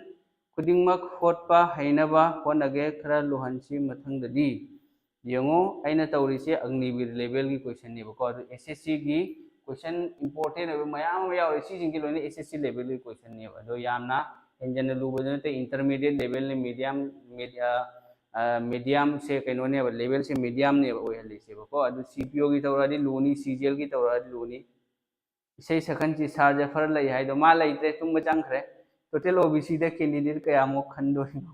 ꯈꯨꯗꯤꯡꯃꯛ ꯍꯣꯠꯄ ꯍꯩꯅꯕ ꯍꯣꯠꯅꯒꯦ꯫ ꯈꯔ ꯂꯨꯍꯟꯁꯤ ꯃꯊꯪꯗꯗꯤ꯫ ꯌꯦꯡꯉꯣ, ꯑꯩꯅ ꯇꯧꯔꯤꯁꯦ ꯑꯒꯅꯤꯕꯤꯔ ꯂꯦꯚꯦꯜꯒꯤ ꯀꯣꯏꯁꯟꯅꯦꯕꯀꯣ꯫ ꯑꯗꯨ ꯑꯦꯁ ꯑꯦꯁ ꯁꯤꯒꯤ ꯀꯣꯏꯁꯟ ꯏꯝꯄꯣꯔꯇꯦꯟ ꯑꯣꯏꯕ ꯃꯌꯥꯝ ꯑꯃ ꯌꯥꯎꯔꯤ꯫ ꯁꯤꯁꯤꯡꯁꯦ ꯂꯣꯏꯅ ꯑꯦꯁ ꯑꯦꯁ ꯁꯤ ꯂꯦꯚꯦꯜꯒꯤ ꯀꯣꯏꯁꯟꯅꯦꯕ꯫ ꯑꯗꯣ ꯌꯥꯝꯅ ꯍꯦꯟꯖꯟꯅ ꯂꯨꯕꯗꯨ ꯅꯠꯇꯦ, ꯏꯟꯇꯔꯃꯤꯗꯤꯌꯦꯠ ꯂꯦꯚꯦꯜꯅꯤ, ꯃꯤꯗꯤꯌꯝ, ꯃꯤꯗꯤꯌꯝ, ꯃꯤꯗꯤꯌꯝꯁꯦ ꯀꯩꯅꯣꯅꯦꯕ, ꯂꯦꯚꯦꯜꯁꯦ ꯃꯤꯗꯤꯌꯝꯅꯦꯕ ꯑꯣꯏꯍꯜꯂꯤꯁꯦꯕꯀꯣ꯫ ꯑꯗꯨ ꯁꯤ ꯄꯤ ꯑꯣꯒꯤ ꯇꯧꯔꯛꯑꯗꯤ ꯂꯨꯅꯤ, ꯁꯤ ꯖꯤ ꯑꯦꯜꯒꯤ ꯇꯧꯔꯛꯑꯗꯤ ꯂꯨꯅꯤ꯫ ꯏꯁꯩ ꯁꯛꯍꯟꯁꯤ ꯁꯥꯔ ꯖꯐꯔ ꯂꯩ ꯍꯥꯏꯗꯣ, ꯃꯥ ꯂꯩꯇ꯭ꯔꯦ, ꯇꯨꯝꯕ ꯆꯪꯈ꯭ꯔꯦ꯫ ꯇꯣꯇꯦꯜ ꯑꯣ ꯕꯤ ꯁꯤꯗ ꯀꯦꯟꯗꯤꯗꯦꯠ ꯀꯌꯥꯃꯨꯛ ꯈꯟꯗꯣꯏꯅꯣ?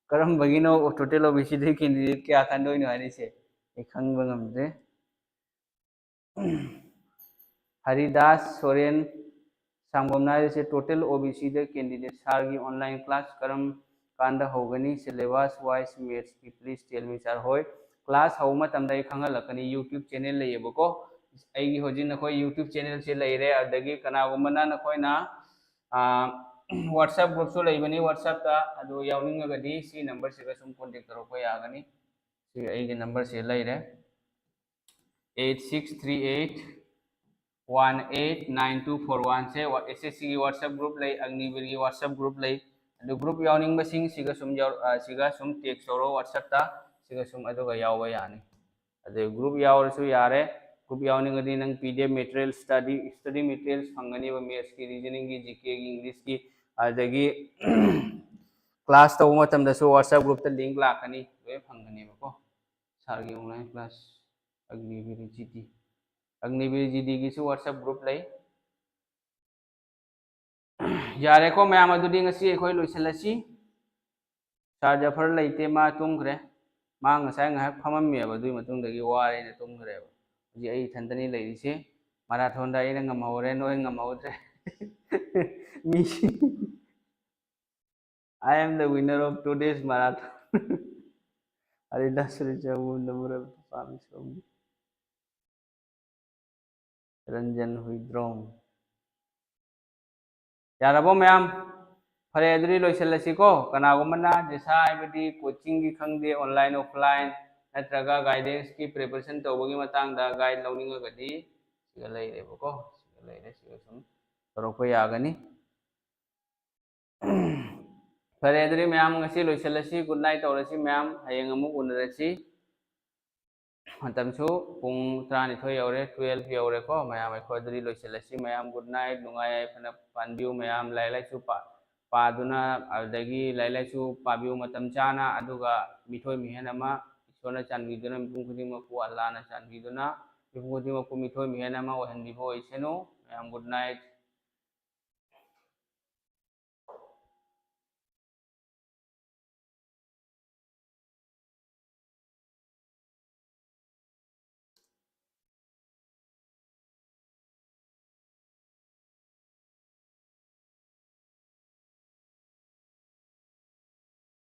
ꯀꯔꯝꯕꯒꯤꯅꯣ ꯇꯣꯇꯦꯜ ꯑꯣ ꯕꯤ ꯁꯤꯗ ꯀꯦꯟꯗꯤꯗꯦꯠ ꯀꯌꯥ ꯈꯟꯗꯣꯏꯅꯣ ꯍꯥꯏꯔꯤꯁꯦ? ꯑꯩ ꯈꯪꯕ ꯉꯝꯗ꯭ꯔꯦ꯫ ꯍꯔꯤꯗꯥꯁ ꯁꯣꯔꯦꯟ ꯁꯪꯒꯣꯝꯅ ꯍꯥꯏꯔꯤꯁꯦ, ꯇꯣꯇꯦꯜ ꯑꯣ ꯕꯤ ꯁꯤꯗ ꯀꯦꯟꯗꯤꯗꯦꯠ ꯁꯥꯔꯒꯤ ꯑꯣꯟꯂꯥꯏꯟ ꯀ꯭ꯂꯥꯁ ꯀꯔꯝ ꯀꯥꯟꯗ ꯍꯧꯒꯅꯤ? ꯁꯤꯂꯦꯕꯁ ꯋꯥꯏꯁ ꯃꯦꯠꯁꯀꯤ please tell me sir꯫ ꯍꯣꯏ, ꯀ꯭ꯂꯥꯁ ꯍꯧꯕ ꯃꯇꯝꯗ ꯑꯩ ꯈꯪꯍꯜꯂꯛꯀꯅꯤ꯫ ꯌꯨꯇ꯭ꯌꯨꯕ ꯆꯦꯅꯦꯜ ꯂꯩꯌꯦꯕꯀꯣ, ꯑꯩꯒꯤ ꯍꯧꯖꯤꯛ ꯅꯈꯣꯏ ꯌꯨꯇ꯭ꯌꯨꯕ ꯆꯦꯅꯦꯜꯁꯦ ꯂꯩꯔꯦ꯫ ꯑꯗꯒꯤ ꯀꯅꯥꯒꯨꯝꯕꯅ ꯅꯈꯣꯏꯅ ꯋꯥꯠꯁꯑꯞ ꯒ꯭ꯔꯨꯞꯁꯨ ꯂꯩꯕꯅꯤ, ꯋꯥꯠꯁꯑꯞꯇ ꯑꯗꯨ ꯌꯥꯎꯅꯤꯡꯉꯒꯗꯤ ꯁꯤ ꯅꯝꯕꯔꯁꯤꯗ ꯁꯨꯝ ꯀꯣꯟꯇꯦꯛ ꯇꯧꯔꯛꯄ ꯌꯥꯒꯅꯤ꯫ ꯁꯤ ꯑꯩꯒꯤ ꯅꯝꯕꯔꯁꯦ ꯂꯩꯔꯦ, eight six three eight one eight nine two four one ꯁꯦ ꯑꯦꯁ ꯑꯦꯁ ꯁꯤꯒꯤ ꯋꯥꯠꯁꯑꯞ ꯒ꯭ꯔꯨꯞ ꯂꯩ, ꯑꯒꯅꯤꯕꯤꯔꯒꯤ ꯋꯥꯠꯁꯑꯞ ꯒ꯭ꯔꯨꯞ ꯂꯩ꯫ ꯑꯗꯨ ꯒ꯭ꯔꯨꯞ ꯌꯥꯎꯅꯤꯡꯕꯁꯤꯡ ꯁꯤꯒ ꯁꯨꯝ ꯌꯥꯎ-, ꯑ, ꯁꯤꯒ ꯁꯨꯝ ꯇꯦꯛꯁ ꯇꯧꯔꯣ ꯋꯥꯠꯁꯑꯞꯇ, ꯁꯤꯒ ꯁꯨꯝ ꯑꯗꯨꯒ ꯌꯥꯎꯕ ꯌꯥꯅꯤ꯫ ꯑꯗꯩ ꯒ꯭ꯔꯨꯞ ꯌꯥꯎꯔꯁꯨ ꯌꯥꯔꯦ꯫ ꯒ꯭ꯔꯨꯞ ꯌꯥꯎꯅꯤꯡꯉꯗꯤ ꯅꯪ P D F material, study, study materials ꯐꯪꯒꯅꯦꯕ, ꯃꯦꯠꯁꯀꯤ, ꯔꯤꯖꯅꯤꯡꯒꯤ, ꯖꯤ ꯀꯦꯒꯤ, ꯏꯪꯂꯤꯁꯀꯤ, ꯑꯗꯒꯤ ꯀ꯭ꯂꯥꯁ ꯇꯧꯕ ꯃꯇꯝꯗꯁꯨ ꯋꯥꯠꯁꯑꯞ ꯒ꯭ꯔꯨꯞꯇ ꯂꯤꯡ ꯂꯥꯛꯀꯅꯤ, ꯂꯣꯏ ꯐꯪꯒꯅꯦꯕꯀꯣ꯫ ꯁꯥꯔꯒꯤ online class Agniveer G D, Agniveer G ꯗꯤꯒꯤꯁꯨ ꯋꯥꯠꯁꯑꯞ ꯒ꯭ꯔꯨꯞ ꯂꯩ꯫ ꯌꯥꯔꯦꯀꯣ ꯃꯌꯥꯝ, ꯑꯗꯨꯗꯤ ꯉꯁꯤ ꯑꯩꯈꯣꯏ ꯂꯣꯏꯁꯤꯜꯂꯁꯤ꯫ ꯁꯥꯔ ꯖꯐꯔ ꯂꯩꯇꯦ, ꯃꯥ ꯇꯨꯝꯈ꯭ꯔꯦ꯫ ꯃꯥ ꯉꯁꯥꯏ ꯉꯥꯏꯍꯥꯛ ꯐꯝꯃꯝꯃꯦꯕ, ꯑꯗꯨꯒꯤ ꯃꯇꯨꯡꯗꯒꯤ ꯋꯥꯔꯦꯅ ꯇꯨꯝꯈ꯭ꯔꯦꯕ꯫ ꯍꯧꯖꯤꯛ ꯑꯩ ꯏꯊꯟꯇꯅꯤ ꯂꯩꯔꯤꯁꯦ꯫ ꯃꯔꯥꯊꯣꯟꯗ ꯑꯩꯅ ꯉꯝꯍꯧꯔꯦ, ꯅꯣꯏ ꯉꯝꯍꯧꯗ꯭ꯔꯦ꯫ ꯃꯤ I am the winner of today's marathon. Aridas Richard number ꯄꯥꯝꯃꯤ ꯁꯣꯝꯒꯤ꯫ ꯔꯟꯖꯟ ꯍꯨꯏꯗ꯭ꯔꯣꯝ꯫ ꯌꯥꯔꯕꯣ ꯃꯌꯥꯝ? ꯐꯔꯦ, ꯑꯗꯨꯗꯤ ꯂꯣꯏꯁꯤꯜꯂꯁꯤꯀꯣ꯫ ꯀꯅꯥꯒꯨꯝꯕꯅ ꯖꯦꯁꯥ ꯍꯥꯏꯕꯗꯤ ꯀꯣꯆꯤꯡꯒꯤ ꯈꯪꯗꯦ, ꯑꯣꯟꯂꯥꯏꯟ ꯑꯣꯐꯂꯥꯏꯟ ꯅꯠꯇ꯭ꯔꯒ ꯒꯥꯏꯗꯦꯟꯁꯀꯤ ꯄ꯭ꯔꯤꯄꯦꯔꯦꯁꯟ ꯇꯧꯕꯒꯤ ꯃꯇꯥꯡꯗ ꯒꯥꯏꯗ ꯂꯧꯅꯤꯡꯉꯒꯗꯤ ꯁꯤꯒ ꯂꯩꯔꯦꯕꯀꯣ, ꯁꯤꯒ ꯂꯩꯔꯦ, ꯁꯤꯒ ꯁꯨꯝ ꯇꯧꯔꯛꯄ ꯌꯥꯒꯅꯤ꯫ ꯐꯔꯦ, ꯑꯗꯨꯗꯤ ꯃꯌꯥꯝ ꯉꯁꯤ ꯂꯣꯏꯁꯤꯜꯂꯁꯤ꯫ ꯒꯨꯗ ꯅꯥꯏꯠ ꯇꯧꯔꯁꯤ ꯃꯌꯥꯝ, ꯍꯌꯦꯡ ꯑꯃꯨꯛ ꯎꯅꯔꯁꯤ꯫ ꯃꯇꯝꯁꯨ ꯄꯨꯡ ꯇꯔꯥꯅꯤꯊꯣꯏ ꯌꯧꯔꯦ, twelve ꯌꯧꯔꯦꯀꯣ꯫ ꯃꯌꯥꯝ ꯑꯩꯈꯣꯏ ꯑꯗꯨꯗꯤ ꯂꯣꯏꯁꯤꯜꯂꯁꯤ꯫ ꯃꯌꯥꯝ good night, ꯅꯨꯡꯉꯥꯏ ꯌꯥꯏꯐꯅ ꯄꯥꯟꯕꯤꯌꯨ꯫ ꯃꯌꯥꯝ ꯂꯥꯏꯔꯤꯛ ꯂꯥꯏꯁꯨ ꯄꯥ-, ꯄꯥꯗꯨꯅ, ꯑꯗꯨꯗꯒꯤ ꯂꯥꯏꯔꯤꯛ ꯂꯥꯏꯁꯨ ꯄꯥꯕꯤꯌꯨ ꯃꯇꯝ ꯆꯥꯅ꯫ ꯑꯗꯨꯒ ꯃꯤꯊꯣꯏ ꯃꯤꯍꯦꯟ ꯑꯃ ꯏꯁꯣꯔꯅ ꯆꯥꯟꯕꯤꯗꯨꯅ, ꯃꯤꯄꯨꯝ ꯈꯨꯗꯤꯡꯃꯛꯄꯨ ꯑꯜꯂꯥꯅ ꯆꯥꯟꯕꯤꯗꯨꯅ, ꯃꯤꯄꯨꯝ ꯈꯨꯗꯤꯡꯃꯛꯄꯨ ꯃꯤꯊꯣꯏ ꯃꯤꯍꯦꯟ ꯑꯃ ꯑꯣꯏꯍꯟꯕꯤꯕ ꯑꯣꯏꯁꯅꯨ꯫ ꯃꯌꯥꯝ good night꯫